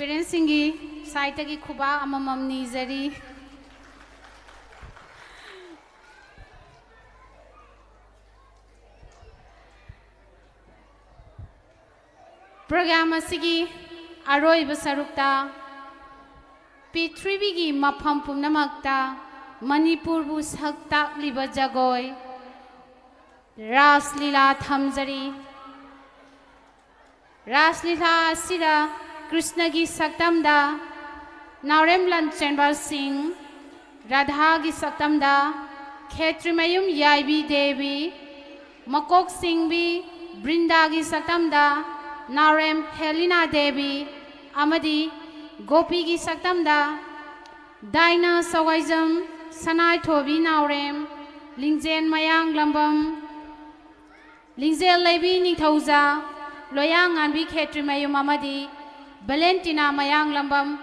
Parentsꯁꯤꯡꯒꯤ sideꯇꯒꯤ ꯈꯨꯕꯥꯛ ꯑꯃꯃꯝ ꯅꯤꯖꯔꯤ꯫ Program ꯑꯁꯤꯒꯤ ꯑꯔꯣꯏꯕ ꯁꯔꯨꯛꯇ ꯄ꯭ꯔꯤꯊꯤꯕꯤꯒꯤ ꯃꯐꯝ ꯄꯨꯝꯅꯃꯛꯇ ꯃꯅꯤꯄꯨꯔꯕꯨ ꯁꯛ ꯇꯥꯛꯂꯤꯕ ꯖꯒꯣꯏ ꯔꯥꯁ ꯂꯤꯂꯥ ꯊꯝꯖꯔꯤ꯫ ꯔꯥꯁ ꯂꯤꯂꯥ ꯑꯁꯤꯗ ꯀ꯭ꯔꯤꯁꯅꯒꯤ ꯁꯛꯇꯝꯗ ꯅꯥꯎꯔꯦꯝ ꯂꯟꯆꯦꯟꯕ ꯁꯤꯡ, ꯔꯥꯙꯥꯒꯤ ꯁꯛꯇꯝꯗ ꯈꯦꯇ꯭ꯔꯤꯃꯌꯨꯝ ꯌꯥꯏꯕꯤ ꯗꯦꯕꯤ, ꯃꯀꯣꯛ ꯁꯤꯡꯕꯤ ꯕ꯭ꯔꯤꯟꯗꯥꯒꯤ ꯁꯛꯇꯝꯗ ꯅꯥꯎꯔꯦꯝ ꯍꯦꯂꯤꯅꯥ ꯗꯦꯕꯤ ꯑꯃꯗꯤ ꯒꯣꯄꯤꯒꯤ ꯁꯛꯇꯝꯗ ꯗꯥꯏꯅꯥ ꯁꯋꯥꯏꯖꯝ, ꯁꯅꯥꯏꯊꯣꯏꯕꯤ ꯅꯥꯎꯔꯦꯝ, ꯂꯤꯡꯖꯦꯟ ꯃꯌꯥꯡꯂꯝꯕꯝ, ꯂꯤꯡꯖꯦꯜ ꯂꯩꯕꯤ ꯅꯤꯡꯊꯧꯖꯥ, ꯂꯣꯌꯥꯉꯥꯟꯕꯤ ꯈꯦꯇ꯭ꯔꯤꯃꯌꯨꯝ ꯑꯃꯗꯤ ꯚꯦꯂꯦꯟꯇꯤꯅꯥ ꯃꯌꯥꯡꯂꯝꯕꯝ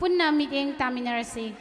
ꯄꯨꯟꯅ ꯃꯤꯠꯌꯦꯡ ꯇꯥꯃꯤꯟꯅꯔꯁꯤ꯫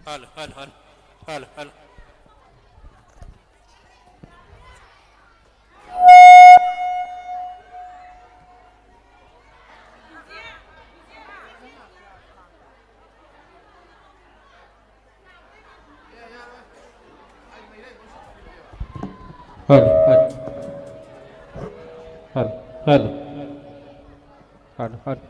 Hello, hello, hello. Hello, hello. Hello, hello. Hello, hello.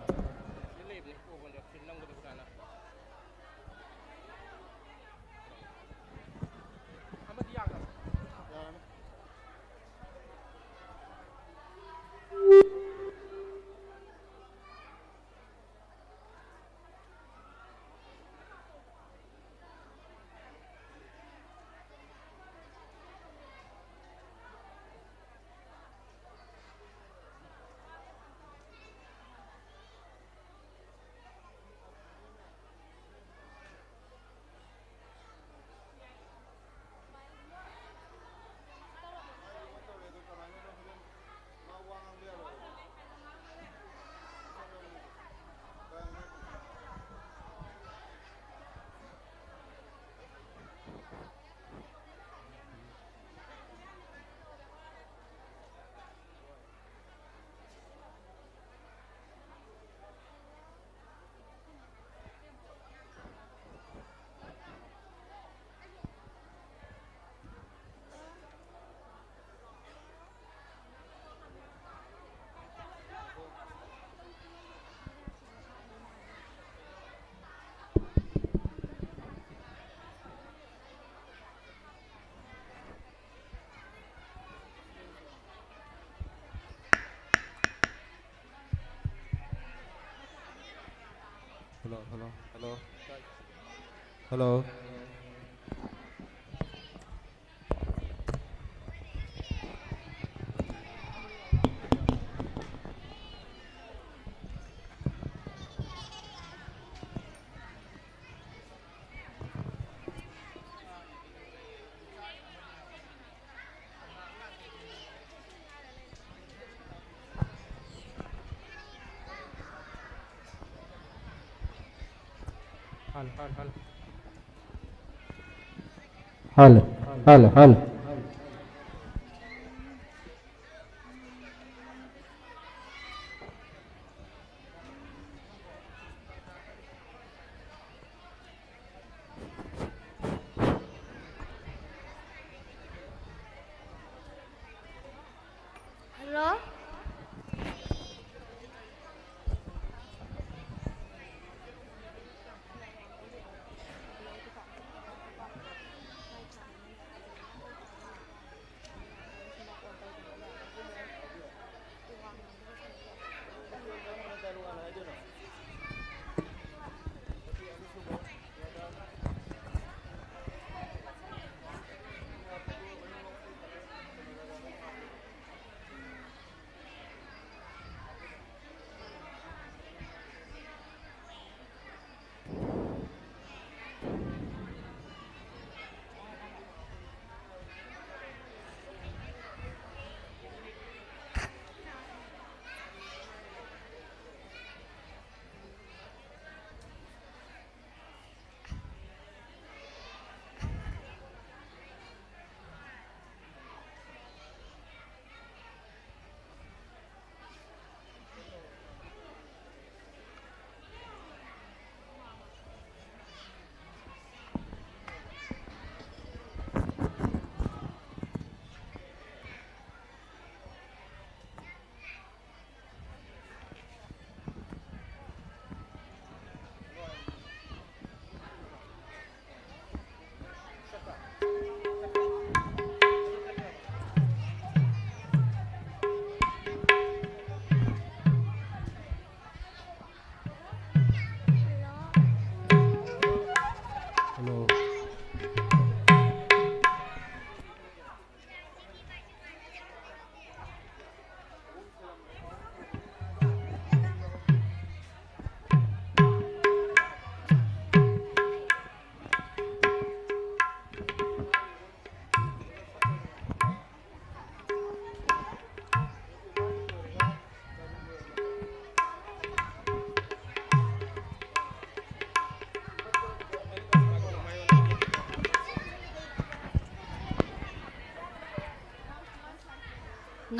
Hello, hello. Hello, hello, hello. Hello. ꯍꯥꯟꯅ, ꯍꯥꯟꯅ, ꯍꯥꯟꯅ꯫ Hello, hello, hello. ꯍꯜꯂꯣ꯫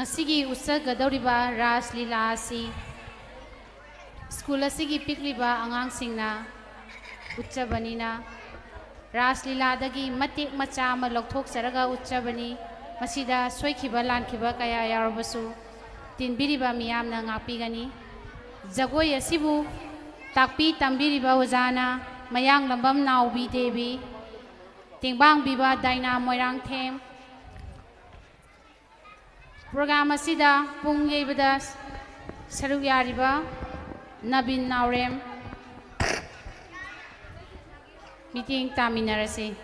ꯉꯁꯤꯒꯤ ꯎꯠꯆꯒꯗꯧꯔꯤꯕ ꯔꯥꯁ ꯂꯤꯂꯥ ꯑꯁꯤ ꯁ꯭ꯀꯨꯜ ꯑꯁꯤꯒꯤ ꯄꯤꯛꯂꯤꯕ ꯑꯉꯥꯡꯁꯤꯡꯅ ꯎꯠꯆꯕꯅꯤꯅ, ꯔꯥꯁ ꯂꯤꯂꯥꯗꯒꯤ ꯃꯇꯦꯛ ꯃꯆꯥ ꯑꯃ ꯂꯧꯊꯣꯛꯆꯔꯒ ꯎꯠꯆꯕꯅꯤ꯫ ꯃꯁꯤꯗ ꯁꯣꯏꯈꯤꯕ ꯂꯥꯟꯈꯤꯕ ꯀꯌꯥ ꯌꯥꯎꯔꯕꯁꯨ ꯇꯤꯟꯕꯤꯔꯤꯕ ꯃꯤꯌꯥꯝꯅ ꯉꯥꯛꯄꯤꯒꯅꯤ꯫ ꯖꯒꯣꯏ ꯑꯁꯤꯕꯨ ꯇꯥꯛꯄꯤ ꯇꯝꯕꯤꯔꯤꯕ ꯑꯣꯖꯥꯅ ꯃꯌꯥꯡꯂꯝꯕꯝ ꯅꯥꯎꯕꯤ ꯗꯦꯕꯤ, ꯇꯦꯡꯕꯥꯡꯕꯤꯕ ꯗꯥꯏꯅꯥ ꯃꯣꯏꯔꯥꯡꯊꯦꯝ, ꯄ꯭ꯔꯣꯒ꯭ꯔꯥꯝ ꯑꯁꯤꯗ ꯄꯨꯡ ꯌꯩꯕꯗ ꯁꯔꯨꯛ ꯌꯥꯔꯤꯕ ꯅꯕꯤꯟ ꯅꯥꯎꯔꯦꯝ, ꯃꯤꯠꯌꯦꯡ ꯇꯥꯃꯤꯟꯅꯔꯁꯤ꯫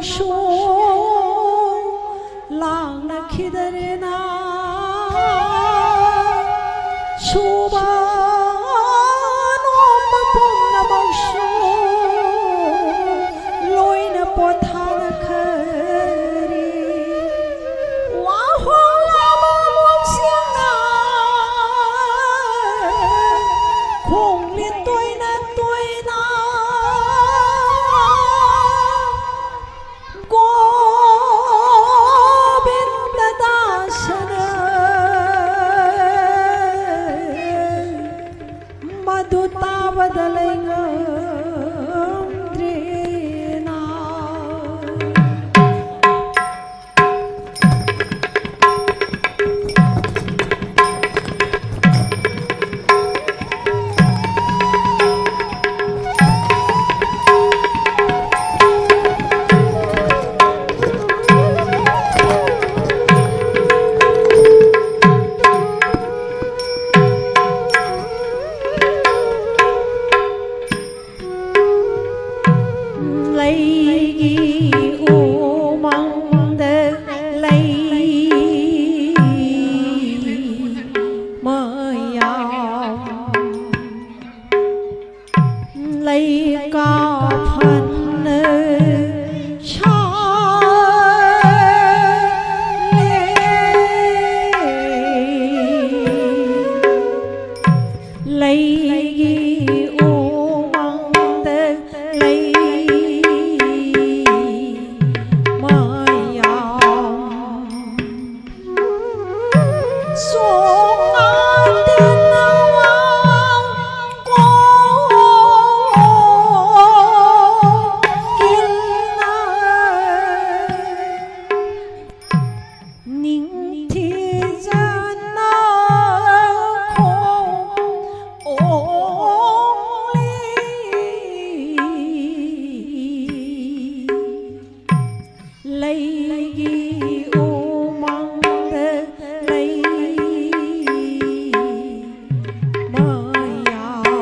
ꯁꯨ ꯂꯥꯡꯅꯈꯤꯗꯔꯦꯅ꯫ ꯁꯨꯕ ꯅꯣꯝꯕ ꯄꯨꯝꯅꯃꯛꯁꯨ ꯂꯣꯏꯅ ꯄꯣꯊꯥꯅꯈ꯭ꯔꯦ꯫ ꯋꯥꯍꯣꯡ ꯑꯃꯃꯝ ꯁꯦꯡꯅ ꯈꯣꯡꯂꯤ ꯇꯣꯏꯅ ꯇꯣꯏꯅ ꯒꯣꯕꯤꯟꯗ ꯗꯥꯁꯅ ꯃꯗꯨ ꯇꯥꯕꯗ ꯂꯩꯉꯝꯗ꯭ꯔꯦꯅ꯫ ꯂꯩꯒꯤ ꯎꯃꯪꯗ ꯂꯩ ꯃꯌꯥꯝ ꯂꯩꯀꯥ ꯐꯅ ꯁꯥꯠꯂꯦ꯫ ꯂꯩꯒꯤ ꯎꯃꯪꯗ ꯂꯩ ꯃꯌꯥꯝ ꯁꯣꯛꯅꯗꯦꯅ ꯋꯥ ꯀꯣꯀꯤꯜꯅ ꯅꯤꯡꯊꯤꯖꯅ ꯈꯣꯡ ꯂꯩꯒꯤ ꯎꯃꯪꯗ ꯂꯩ ꯃꯌꯥꯝ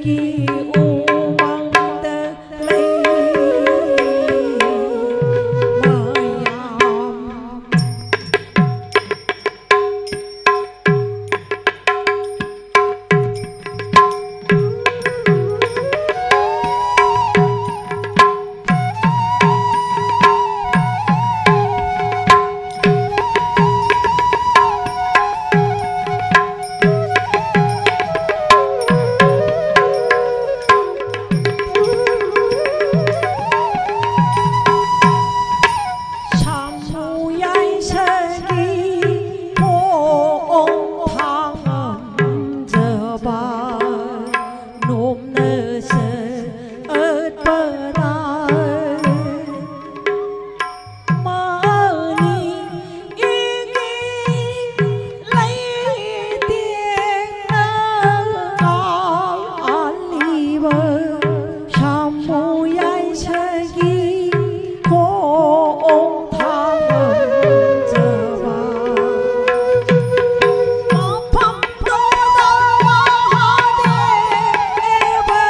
ꯒꯤ ꯎꯃꯪꯗ ꯂꯩ ꯃꯌꯥꯝ꯫ ꯁꯥꯃꯨ ꯌꯥꯏꯁꯒꯤ ꯃꯑꯣꯡ ꯊꯥꯡꯉꯝꯖꯕ ꯅꯣꯝꯅ ꯆꯠꯄꯗ ꯃꯅꯤ ꯏꯒꯤ ꯂꯩꯇꯦꯡꯅ ꯀꯥꯜꯂꯤꯕ ꯁꯥꯃꯨ ꯌꯥꯏꯁꯒꯤ ꯈꯣꯡ ꯊꯥꯡꯖꯕ ꯃꯐꯝꯗꯨꯗ ꯃꯍꯥꯗꯦꯕ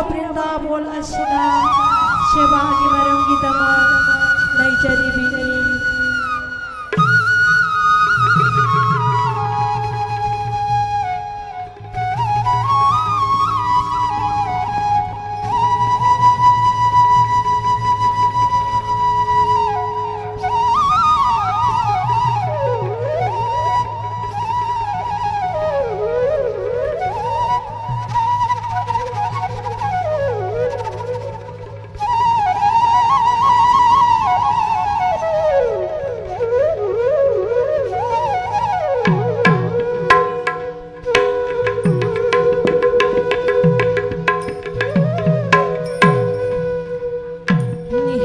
ꯕ꯭ꯔꯤꯟꯗꯥꯕꯣꯟ ꯑꯁꯤꯗ ꯁꯦꯕꯥꯒꯤ ꯃꯔꯝꯒꯤꯗꯃꯛ ꯂꯩꯖꯔꯤꯕꯅꯤ꯫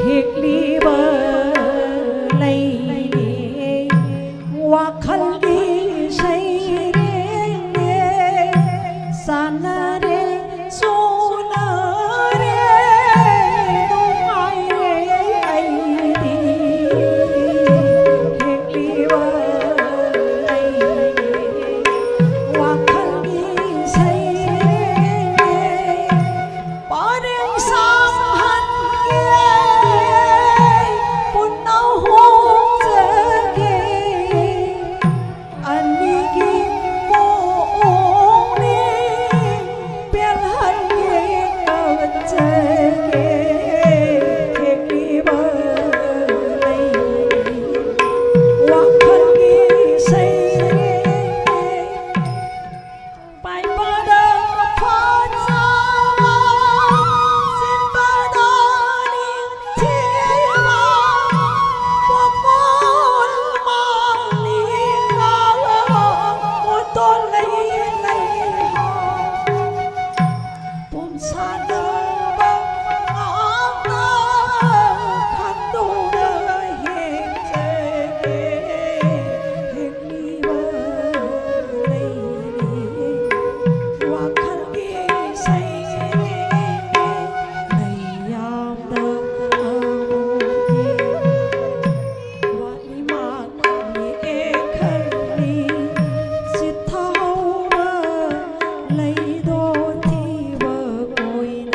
ꯍꯤꯛꯂꯤꯕ ꯂꯩꯅꯦ ꯋꯥꯈꯜꯒꯤ ꯁꯩꯔꯦꯡꯅꯦ꯫ ꯆꯥꯟꯅꯔꯦ ꯆꯣꯟꯅꯔꯦ ꯅꯨꯡꯉꯥꯏꯔꯦ ꯑꯩꯗꯤ꯫ ꯍꯤꯛꯂꯤꯕ ꯂꯩꯅꯦ ꯋꯥꯈꯜꯒꯤ ꯁꯩꯔꯦꯡꯅꯦ꯫ ꯄꯔꯦꯡ ꯁꯥꯡꯍꯟꯒꯦ, ꯄꯨꯟꯅ ꯍꯣꯡꯖꯒꯦ꯫ ꯑꯅꯤꯒꯤ ꯄꯨꯛꯅꯤꯡ ꯄꯦꯜꯍꯟꯒꯦ, ꯀꯞꯆꯒꯦ꯫ ꯍꯤꯛꯂꯤꯕ ꯂꯩ, ꯋꯥꯈꯜꯒꯤ ꯁꯩꯔꯦꯡ꯫ ꯄꯥꯏꯕꯗ ꯐꯖꯕ, ꯆꯤꯟꯕꯗ ꯅꯤꯡꯊꯤꯕ, ꯋꯥꯈꯜ ꯃꯥꯡꯂꯤꯕ, ꯃꯇꯣꯟ ꯂꯩ ꯂꯩꯍꯥꯎ꯫ ꯄꯣꯝꯁꯥꯗꯕ ꯉꯥꯛꯇ ꯈꯟꯗꯨꯅ ꯍꯤꯡꯖꯒꯦ꯫ ꯍꯤꯡꯂꯤꯕ ꯂꯩꯅꯤ ꯋꯥꯈꯜꯒꯤ ꯁꯩꯔꯦꯡꯅꯤ ꯂꯩꯌꯥꯝꯗ ꯑꯃꯨꯛꯀꯤ ꯋꯥꯠꯂꯤ ꯃꯥꯡꯂꯤ ꯈꯜꯂꯤ ꯆꯤꯠꯊꯍꯧꯕ ꯂꯩꯗꯣ ꯊꯤꯕ ꯑꯣꯏꯅ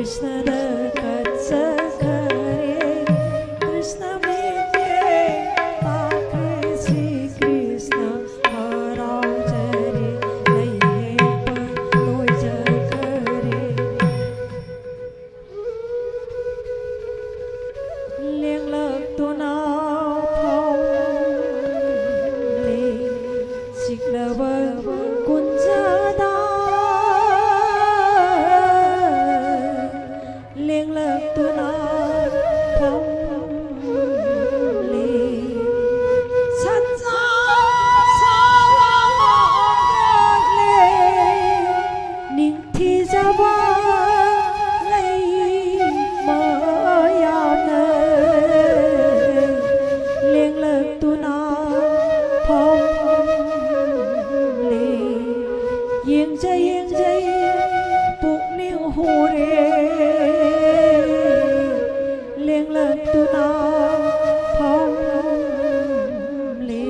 ꯀ꯭ꯔꯤꯁꯅꯗ ꯀꯠꯆꯈꯔꯦ, ꯀ꯭ꯔꯤꯁꯅ ꯃꯤꯠꯌꯦꯡ ꯇꯥꯈ꯭ꯔꯦ, ꯁ꯭ꯔꯤ ꯀ꯭ꯔꯤꯁꯅ ꯍꯔꯥꯎꯖꯔꯦ, ꯂꯩꯍꯦꯛꯄ ꯂꯣꯏꯖꯈꯔꯦ꯫ ꯂꯦꯡꯂꯛꯇꯨꯅ ꯐꯝꯂꯦ ꯆꯤꯛꯂꯕ ꯀꯨꯟꯖꯗ꯫ ꯂꯦꯡꯂꯛꯇꯨꯅ ꯐꯝꯂꯦ ꯁꯟꯖꯥ ꯁꯥꯠꯂꯛꯂꯦ꯫ ꯅꯤꯡ ꯊꯤꯖꯕ ꯂꯩ ꯃꯌꯥꯝꯅ ꯂꯦꯡꯂꯛꯇꯨꯅ ꯐꯝꯂꯦ꯫ ꯌꯦꯡꯖꯩ ꯌꯦꯡꯖꯩ ꯄꯨꯛꯅꯤꯡ ꯍꯨꯔꯦ꯫ ꯂꯦꯡꯂꯛꯇꯨꯅ ꯐꯝꯂꯦ꯫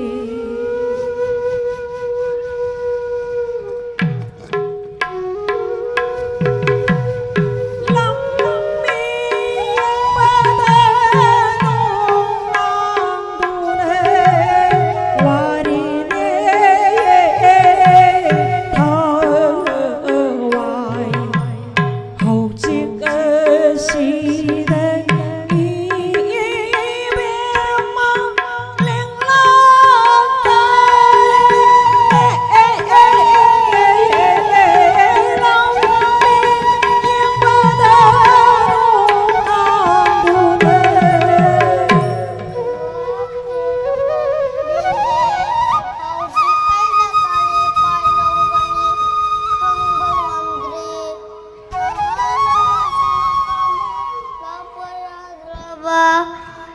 ꯍꯧꯖꯤꯛ ꯑꯁꯤꯗ ꯏꯕꯦꯝꯃ ꯂꯦꯡꯂꯛꯇ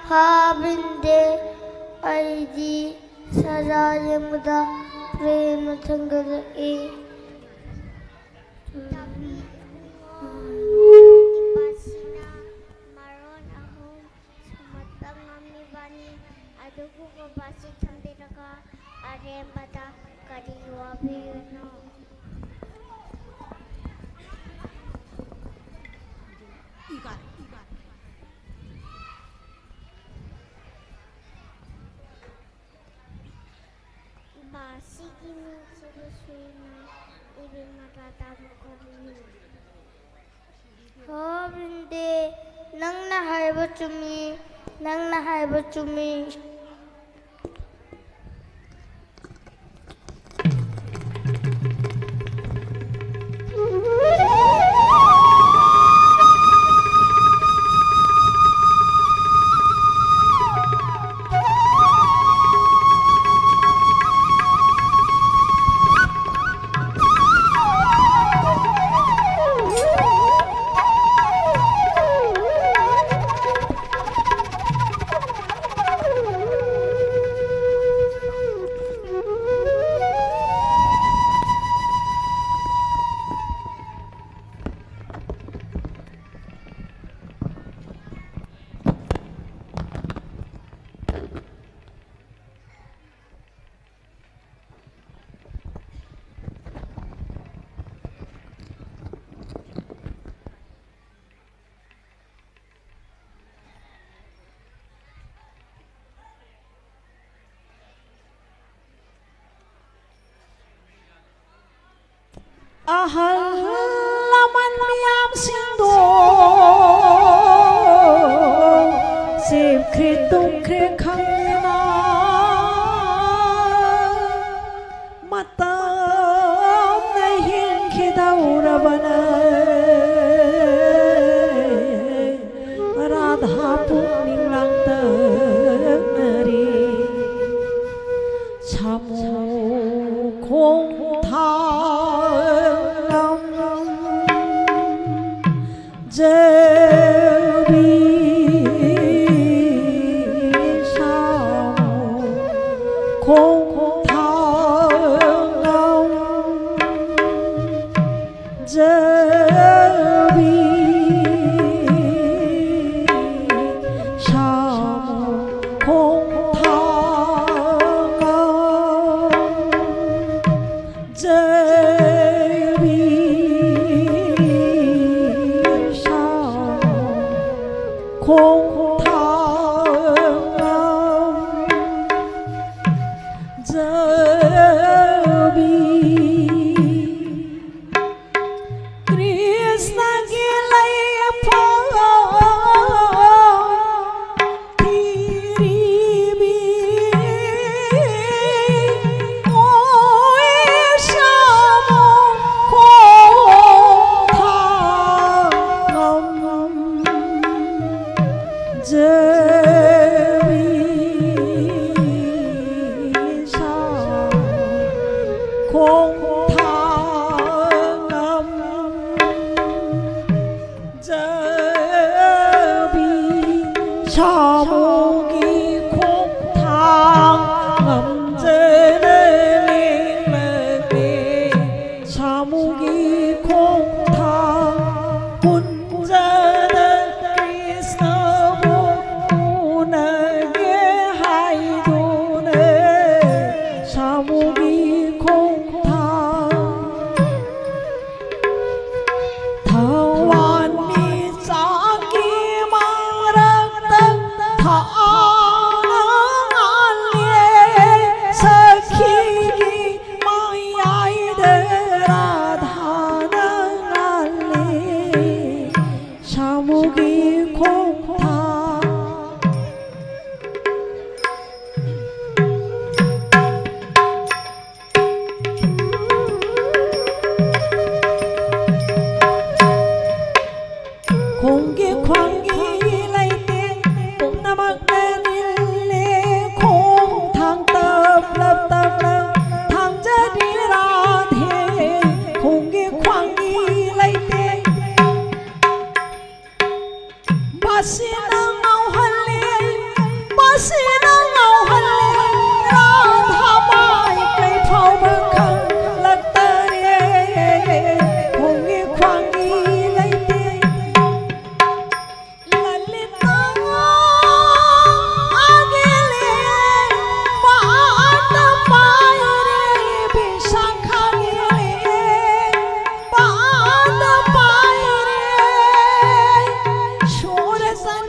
ꯍꯥ ꯕꯤꯟꯗꯦ꯫ ꯑꯩꯗꯤ ꯁꯔꯥ ꯌꯦꯡꯕꯗ ꯄ꯭ꯔꯦꯝꯅ ꯊꯟꯒꯠꯂꯛꯏ꯫ ꯇꯝꯕꯤ ꯏꯕꯨꯡꯉꯣ, ꯏꯄꯥꯁꯤꯅ ꯃꯔꯣꯟ ꯑꯍꯨꯝ ꯁꯨꯝꯍꯠꯄ ꯉꯝꯃꯤꯕꯅꯤ꯫ ꯑꯗꯨꯕꯨ ꯕꯕꯥꯁꯤ ꯊꯝꯕꯤꯔꯒ ꯑꯔꯦꯝꯕꯗ ꯀꯔꯤ ꯋꯥꯕꯤꯔꯤꯅꯣ? ꯏꯕꯦꯝꯃ ꯇꯥꯇꯥ ꯃꯈꯣꯟꯅꯤ꯫ ꯍꯣ ꯕ꯭ꯔꯤꯟꯗꯦ, ꯅꯪꯅ ꯍꯥꯏꯕ ꯆꯨꯝꯃꯤ, ꯅꯪꯅ ꯍꯥꯏꯕ ꯆꯨꯝꯃꯤ꯫ ꯑꯍꯜ ꯂꯃꯟ ꯃꯤꯌꯥꯝꯁꯤꯡꯗꯣ ꯆꯦꯟꯈ꯭ꯔꯦ ꯇꯨꯝꯈ꯭ꯔꯦ ꯈꯪꯗꯅ ꯃꯇꯝꯅ ꯍꯦꯟꯈꯤꯗꯧꯔꯕꯅ ꯔꯥꯙꯥ ꯄꯨꯛꯅꯤꯡ ꯂꯥꯡꯇꯛꯅꯔꯤ꯫ ꯁꯥꯃꯨ ꯈꯣꯡꯊꯥꯡ ꯖꯕꯤ ꯁꯥꯃꯨ ꯈꯣꯡꯊꯥꯡ ꯖꯕꯤ ꯁꯥꯃꯨ ꯈꯣꯡꯊꯥꯡ ꯖꯕꯤ ꯁꯥꯃꯨ ꯆꯥꯕꯤ ꯁꯥꯃꯨꯒꯤ ꯈꯣꯡꯊꯥꯡ ꯉꯝꯖꯅ ꯂꯦꯡꯂꯛꯂꯦ꯫ ꯁꯥꯃꯨꯒꯤ ꯈꯣꯡꯊꯥꯡ ꯀꯨꯟꯖꯅ ꯀ꯭ꯔꯤꯁꯅꯕꯨ ꯎꯅꯒꯦ ꯍꯥꯏꯗꯨꯅ ꯁꯥꯃꯨꯒꯤ ꯈꯣꯡꯊꯥꯡ ꯊꯋꯥꯟꯃꯤꯆꯥꯛꯀꯤ ꯃꯔꯛꯇ ꯊꯥꯅ ꯉꯥꯜꯂꯦ꯫ ꯁꯈꯤꯒꯤ ꯃꯌꯥꯏꯗ ꯔꯥꯙꯥꯅ ꯉꯥꯜꯂꯦ꯫ ꯁꯥꯃꯨꯒꯤ ꯈꯣꯡꯊꯥꯡ ꯈꯣꯡꯒꯤ ꯈ꯭ꯋꯥꯡꯒꯤ ꯂꯩꯇꯦꯡ ꯄꯨꯝꯅꯃꯛꯅ ꯅꯤꯜꯂꯦ꯫ ꯈꯣꯡ ꯊꯥꯡ ꯇꯞꯂꯞ ꯇꯞꯂꯞ ꯊꯥꯡꯖꯔꯤ ꯔꯥꯙꯦ꯫ ꯈꯣꯡꯒꯤ ꯈ꯭ꯋꯥꯡꯒꯤ ꯂꯩꯇꯦꯡ ꯃꯁꯤꯅ ꯉꯥꯎꯍꯜꯂꯤ, ꯃꯁꯤꯅ ꯉꯥꯎꯍꯜꯂꯤ꯫ ꯔꯥꯙꯥ ꯃꯥꯏꯀꯩ ꯐꯥꯎꯕ ꯈꯪꯂꯛꯇꯔꯦ꯫ ꯈꯣꯡꯒꯤ ꯈ꯭ꯋꯥꯡꯒꯤ ꯂꯩꯇꯦ꯫ ꯂꯂꯤꯇꯥ ꯑꯒꯤꯂꯦ ꯄꯥꯗ ꯄꯥꯏꯔꯦ, ꯕꯤꯁꯥꯈꯥꯒꯤꯂꯦ ꯄꯥꯗ ꯄꯥꯏꯔꯦ꯫ ꯁꯨꯔ ꯆꯟ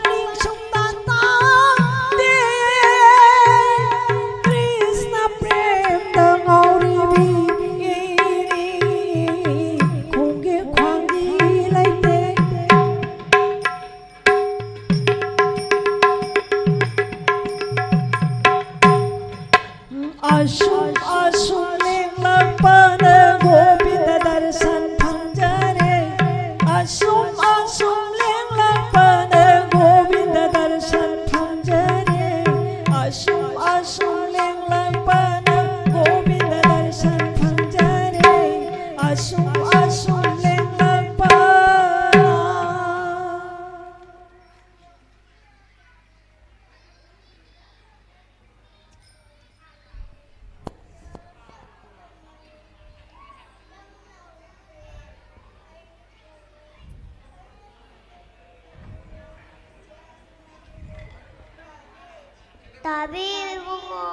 ꯑꯕꯤ ꯏꯕꯨꯡꯉꯣ,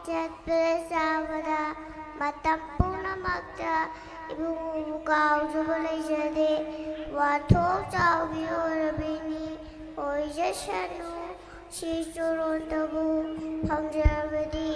ꯆꯠꯄꯗ ꯆꯥꯕꯗ ꯃꯇꯝ ꯄꯨꯝꯅꯃꯛꯇ ꯏꯕꯨꯡꯉꯣꯕꯨ ꯀꯥꯎꯖꯕ ꯂꯩꯖꯗꯦ꯫ ꯋꯥꯊꯣꯛ ꯆꯥꯎꯕꯤ ꯑꯣꯏꯔꯕꯤꯅꯤ, ꯑꯣꯏꯖꯁꯅꯨ꯫ ꯁꯤ ꯆꯨꯔꯣꯟꯇꯕꯨ ꯐꯪꯖꯔꯕꯗꯤ꯫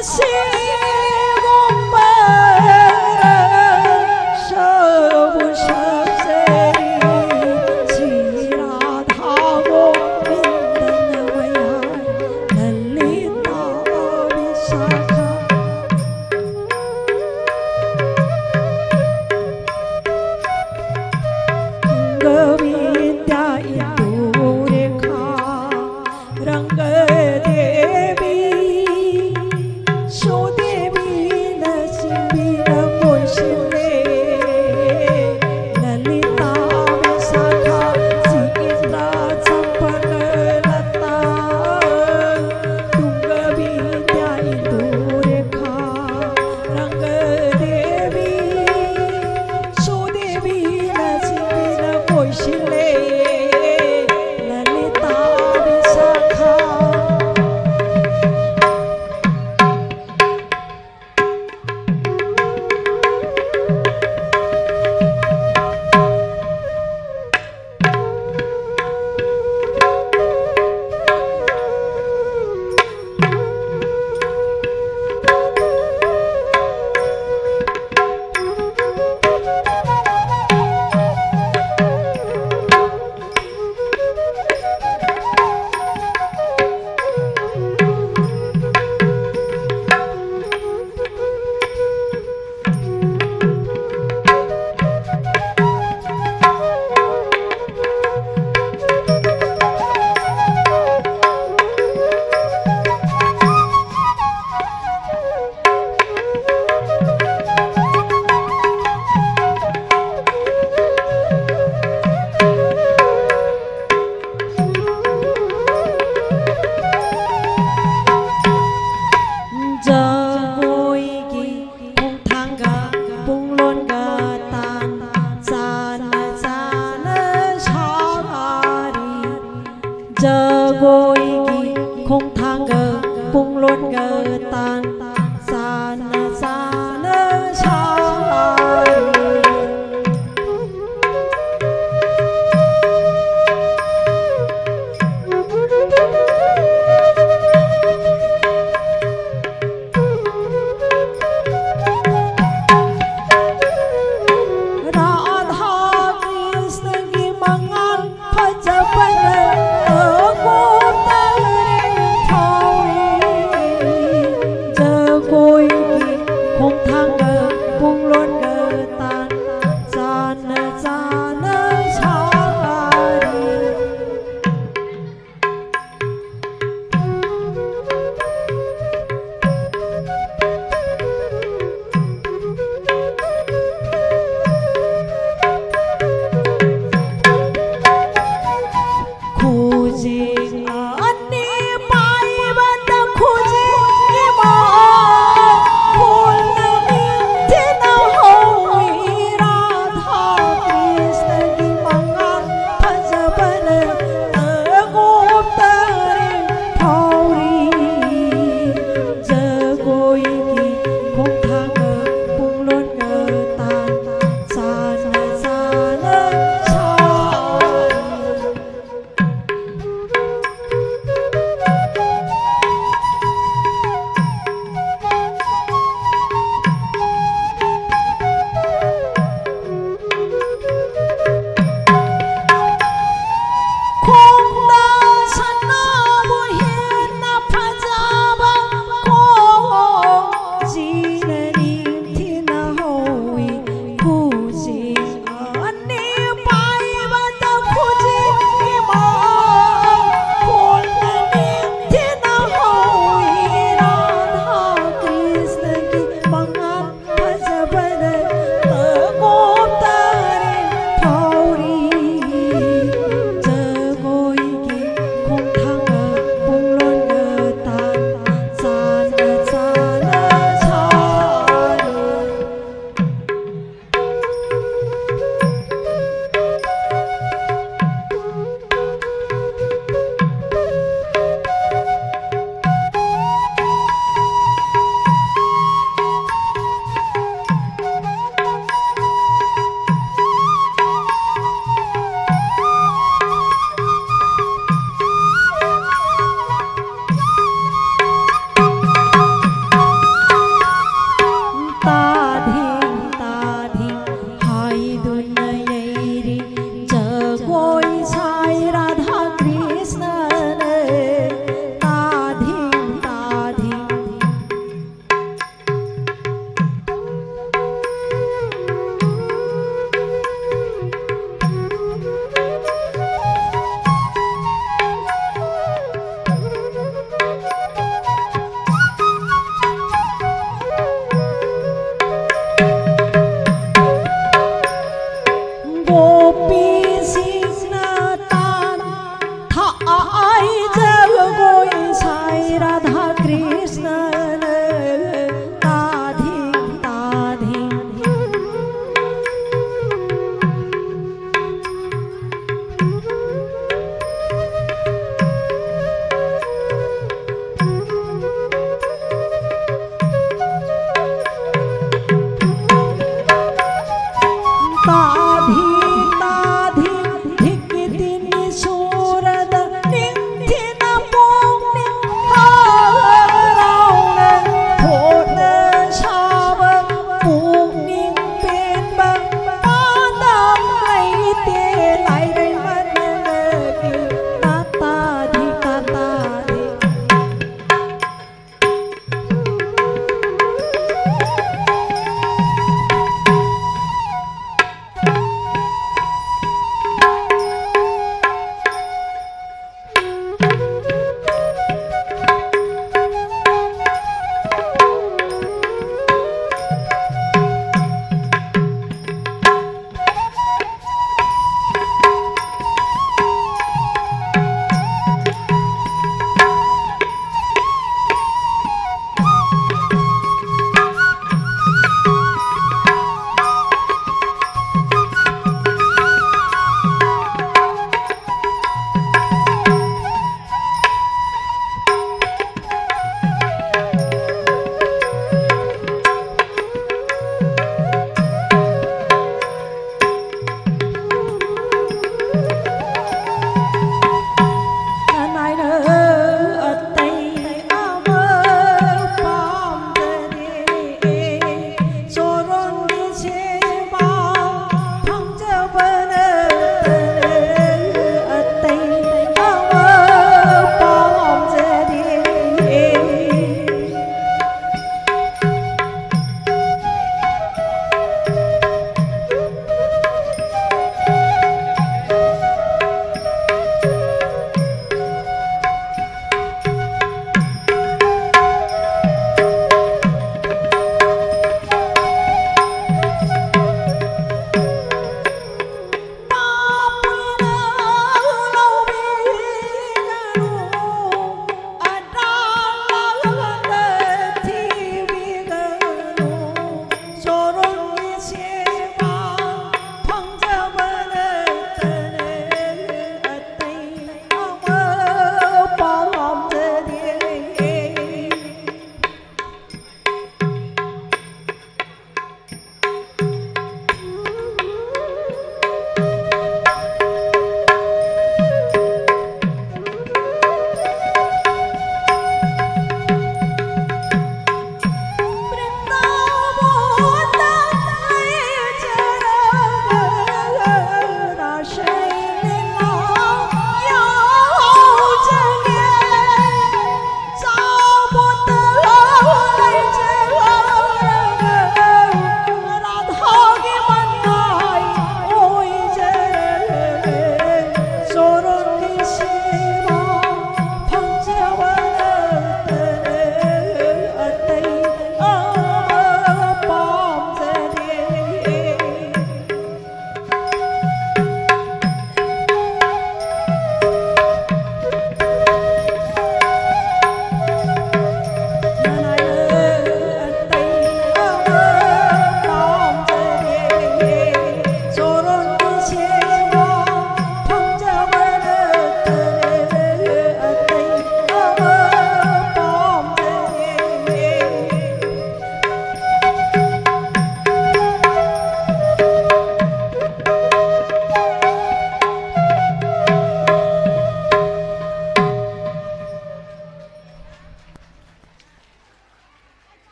ꯑꯁꯤꯒꯨꯝꯕ ꯁꯕꯨ ꯁꯕꯖꯔꯤ ꯁꯤꯔꯥ ꯊꯥꯒꯣ ꯏꯟꯗꯅ ꯃꯌꯥ ꯂꯂꯤꯇꯥ ꯕꯤꯁꯥꯈꯥ ꯒꯣꯕꯤꯟꯗ ꯏꯟꯗꯨ ꯔꯦꯈꯥ ꯔꯪꯒ ꯗꯦꯕꯤ ꯁꯣꯗꯤ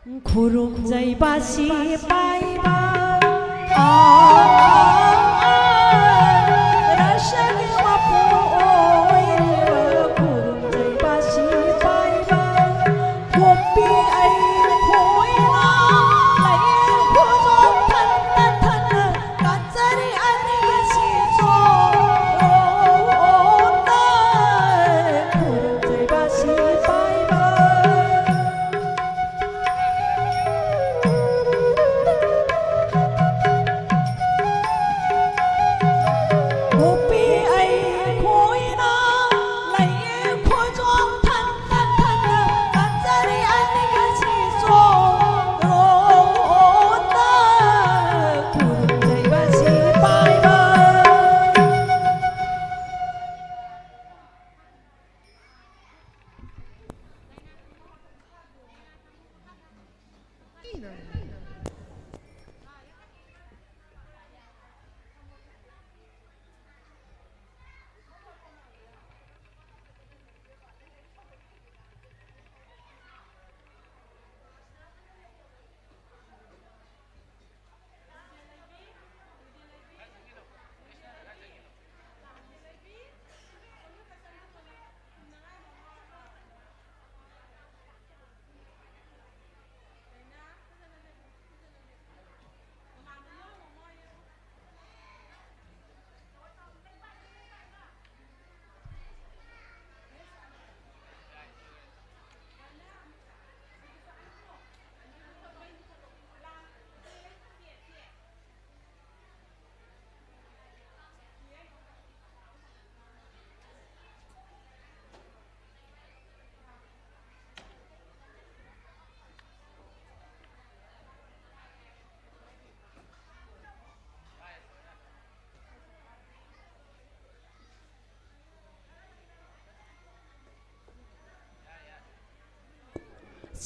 ꯈꯨꯔꯨꯝꯖꯩꯕ ꯁꯤꯄꯥꯏꯕ, ꯑꯥ, ꯑꯥ, ꯑꯥ, ꯔꯁꯒꯤ ꯃꯄꯨ ꯑꯣꯏꯔꯤꯕ ꯈꯨꯔꯨꯝꯖꯩꯕ ꯁꯤꯄꯥꯏꯕ, ꯄꯣꯛꯄꯤ ꯑꯩꯈꯣꯏꯅ ꯂꯥꯏꯌꯦꯡ ꯈꯨꯖꯣꯞ ꯊꯟꯅ ꯊꯟꯅ ꯀꯠꯆꯔꯤ ꯑꯅꯤꯁꯤꯁꯨ꯫ ꯈꯨꯔꯨꯝꯖꯩꯕ ꯁꯤꯄꯥꯏꯕ꯫ ꯄꯣꯛꯄꯤ ꯑꯩꯈꯣꯏꯅ ꯂꯥꯏꯌꯦꯡ ꯈꯨꯖꯣꯞ ꯊꯟꯅ ꯊꯟꯅ ꯀꯠꯆꯔꯤ ꯑꯅꯤꯁꯤꯁꯨ꯫ ꯈꯨꯔꯨꯝꯖꯩꯕ ꯁꯤꯄꯥꯏꯕ꯫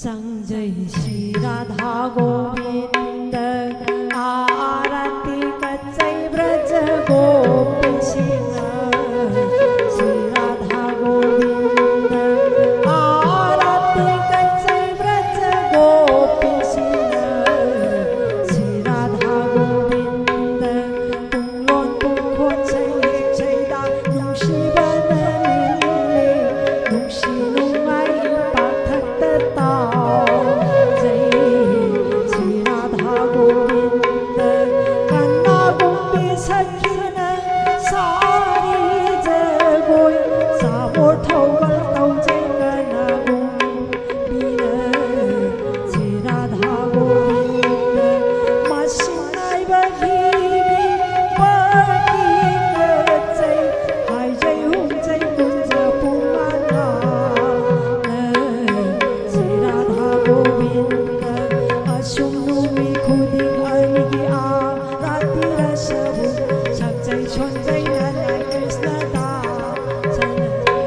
ꯆꯪꯖꯩ ꯁ꯭ꯔꯤ ꯔꯥꯙꯥ ꯒꯣꯕꯤꯟꯗ ꯑꯥꯔꯇꯤ ꯀꯠꯆꯩ ꯕ꯭ꯔꯖ ꯒꯣꯄꯤꯁꯤꯡꯅ꯫ ꯁ꯭ꯔꯤ ꯔꯥꯙꯥ ꯒꯣꯕꯤꯟꯗ ꯑꯥꯔꯇꯤ ꯀꯠꯆꯩ ꯕ꯭ꯔꯖ ꯒꯣꯄꯤ ꯑꯁꯨꯝ ꯅꯨꯃꯤꯠ ꯈꯨꯗꯤꯡ ꯑꯅꯤꯒꯤ ꯑꯥꯔꯥꯇꯤ ꯔꯁꯕꯨ ꯁꯛꯆꯩ ꯁꯣꯟꯖꯩꯅ ꯂꯥꯏ ꯀ꯭ꯔꯤꯁꯅꯗ ꯁꯅꯔꯦ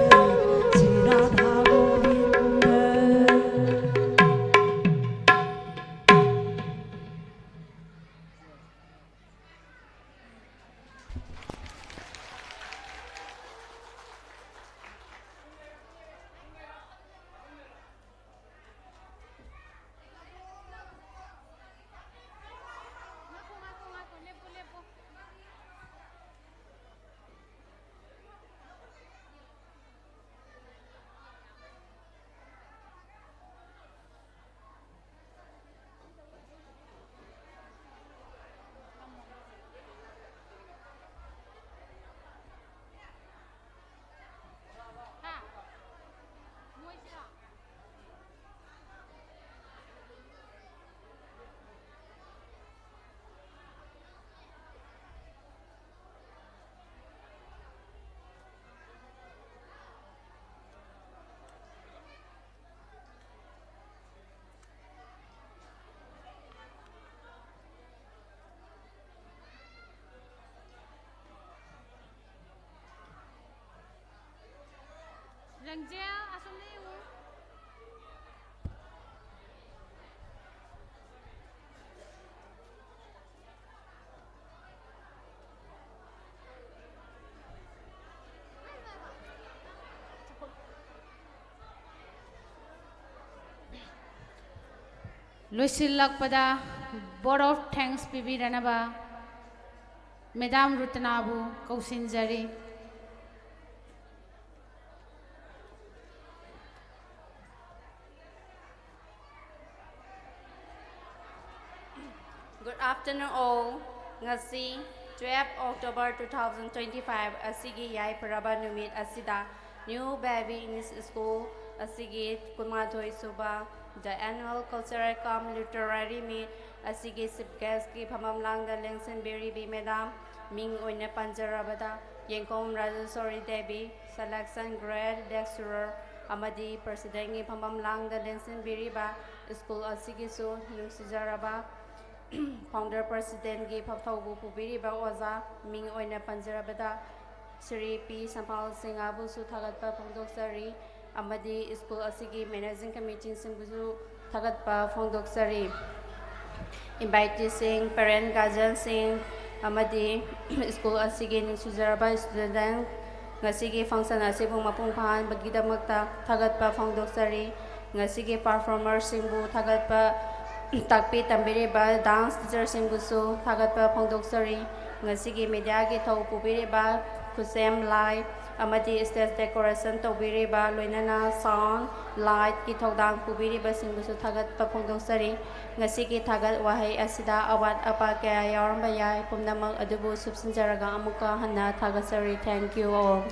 ꯁ꯭ꯔꯤ ꯔꯥꯙꯥ ꯒꯣꯕꯤꯟꯗ꯫ ꯔꯪꯖꯦꯜ, ꯑꯁꯣꯝꯗ ꯌꯦꯡꯉꯨ꯫ ꯂꯣꯏꯁꯤꯜꯂꯛꯄꯗ vote of thanks ꯄꯤꯕꯤꯔꯅꯕ ꯃꯦꯗꯥꯝ ꯔꯨꯇꯅꯥꯕꯨ ꯀꯧꯁꯤꯟꯖꯔꯤ꯫ Good afternoon all. ꯉꯁꯤ twelve October two thousand twenty-five ꯑꯁꯤꯒꯤ ꯌꯥꯏꯐꯔꯕ ꯅꯨꯃꯤꯠ ꯑꯁꯤꯗ New Baby English School ꯑꯁꯤꯒꯤ ꯀꯨꯟꯃꯥꯊꯣꯏ ꯁꯨꯕ The Annual Cultural cum Literary Meet ꯑꯁꯤꯒꯤ chief guest ꯀꯤ ꯐꯝꯐꯝ ꯂꯥꯡꯗ ꯂꯦꯡꯁꯤꯟꯕꯤꯔꯤꯕꯤ ꯃꯦꯗꯥꯝ, ꯃꯤꯡ ꯑꯣꯏꯅ ꯄꯟꯖꯔꯕꯗ ꯌꯦꯡꯈꯣꯝ ꯔꯥꯖꯦꯁꯣꯔꯤ ꯗꯦꯕꯤ, selection grade lecturer, ꯑꯃꯗꯤ ꯄ꯭ꯔꯁꯤꯗꯦꯟꯒꯤ ꯐꯝꯐꯝ ꯂꯥꯡꯗ ꯂꯦꯡꯁꯤꯟꯕꯤꯔꯤꯕ ꯁ꯭ꯀꯨꯜ ꯑꯁꯤꯒꯤꯁꯨ ꯅꯨꯡꯁꯤꯖꯔꯕ ꯐꯥꯎꯟꯗꯔ ꯄ꯭ꯔꯁꯤꯗꯦꯟꯒꯤ ꯐꯝꯐꯧꯕꯨ ꯄꯨꯕꯤꯔꯤꯕ ꯑꯣꯖꯥ ꯃꯤꯡ ꯑꯣꯏꯅ ꯄꯟꯖꯔꯕꯗ ꯁ꯭ꯔꯤ ꯄꯤ ꯁꯝꯐꯥꯜ ꯁꯤꯡꯍꯕꯨꯁꯨ ꯊꯥꯒꯠꯄ ꯐꯣꯡꯗꯣꯛꯆꯔꯤ꯫ ꯑꯃꯗꯤ ꯁ꯭ꯀꯨꯜ ꯑꯁꯤꯒꯤ ꯃꯦꯅꯦꯖꯤꯡ ꯀꯃꯤꯇꯤꯁꯤꯡꯕꯨꯁꯨ ꯊꯥꯒꯠꯄ ꯐꯣꯡꯗꯣꯛꯆꯔꯤ꯫ ꯏꯟꯚꯥꯏꯇꯤꯁꯤꯡ, ꯄꯦꯔꯦꯟ ꯒꯥꯔꯖꯤꯌꯟꯁꯤꯡ ꯑꯃꯗꯤ ꯁ꯭ꯀꯨꯜ ꯑꯁꯤꯒꯤ ꯅꯨꯡꯁꯤꯖꯔꯕ ꯁ꯭ꯇꯨꯗꯦꯟ, ꯉꯁꯤꯒꯤ ꯐꯪꯁꯟ ꯑꯁꯤꯕꯨ ꯃꯄꯨꯡ ꯐꯥꯍꯟꯕꯒꯤꯗꯃꯛꯇ ꯊꯥꯒꯠꯄ ꯐꯣꯡꯗꯣꯛꯆꯔꯤ꯫ ꯉꯁꯤꯒꯤ ꯄꯔꯐꯣꯔꯃꯔꯁꯤꯡꯕꯨ ꯊꯥꯒꯠꯄ, ꯇꯥꯛꯄꯤ ꯇꯝꯕꯤꯔꯤꯕ ꯗꯥꯟꯁ ꯇꯤꯆꯔꯁꯤꯡꯕꯨꯁꯨ ꯊꯥꯒꯠꯄ ꯐꯣꯡꯗꯣꯛꯆꯔꯤ꯫ ꯉꯁꯤꯒꯤ ꯃꯤꯗꯤꯌꯥꯒꯤ ꯊꯧ ꯄꯨꯕꯤꯔꯤꯕ ꯈꯨꯠꯁꯦꯝ ꯂꯥꯏ ꯑꯃꯗꯤ ꯁ꯭ꯇꯦꯖ ꯗꯦꯀꯣꯔꯦꯁꯟ ꯇꯧꯕꯤꯔꯤꯕ, ꯂꯣꯏꯅꯅ ꯁꯥꯎꯟ, ꯂꯥꯏꯠꯀꯤ ꯊꯧꯗꯥꯡ ꯄꯨꯕꯤꯔꯤꯕꯁꯤꯡꯕꯨꯁꯨ ꯊꯥꯒꯠꯄ ꯐꯣꯡꯗꯣꯛꯆꯔꯤ꯫ ꯉꯁꯤꯒꯤ ꯊꯥꯒꯠ ꯋꯥꯍꯩ ꯑꯁꯤꯗ ꯑꯋꯥꯠ ꯑꯄꯥ ꯀꯌꯥ ꯌꯥꯎꯔꯝꯕ ꯌꯥꯏ, ꯄꯨꯝꯅꯃꯛ ꯑꯗꯨꯕꯨ ꯁꯨꯞꯆꯤꯟꯖꯔꯒ ꯑꯃꯨꯛꯀ ꯍꯟꯅ ꯊꯥꯒꯠꯆꯔꯤ꯫ Thank you all.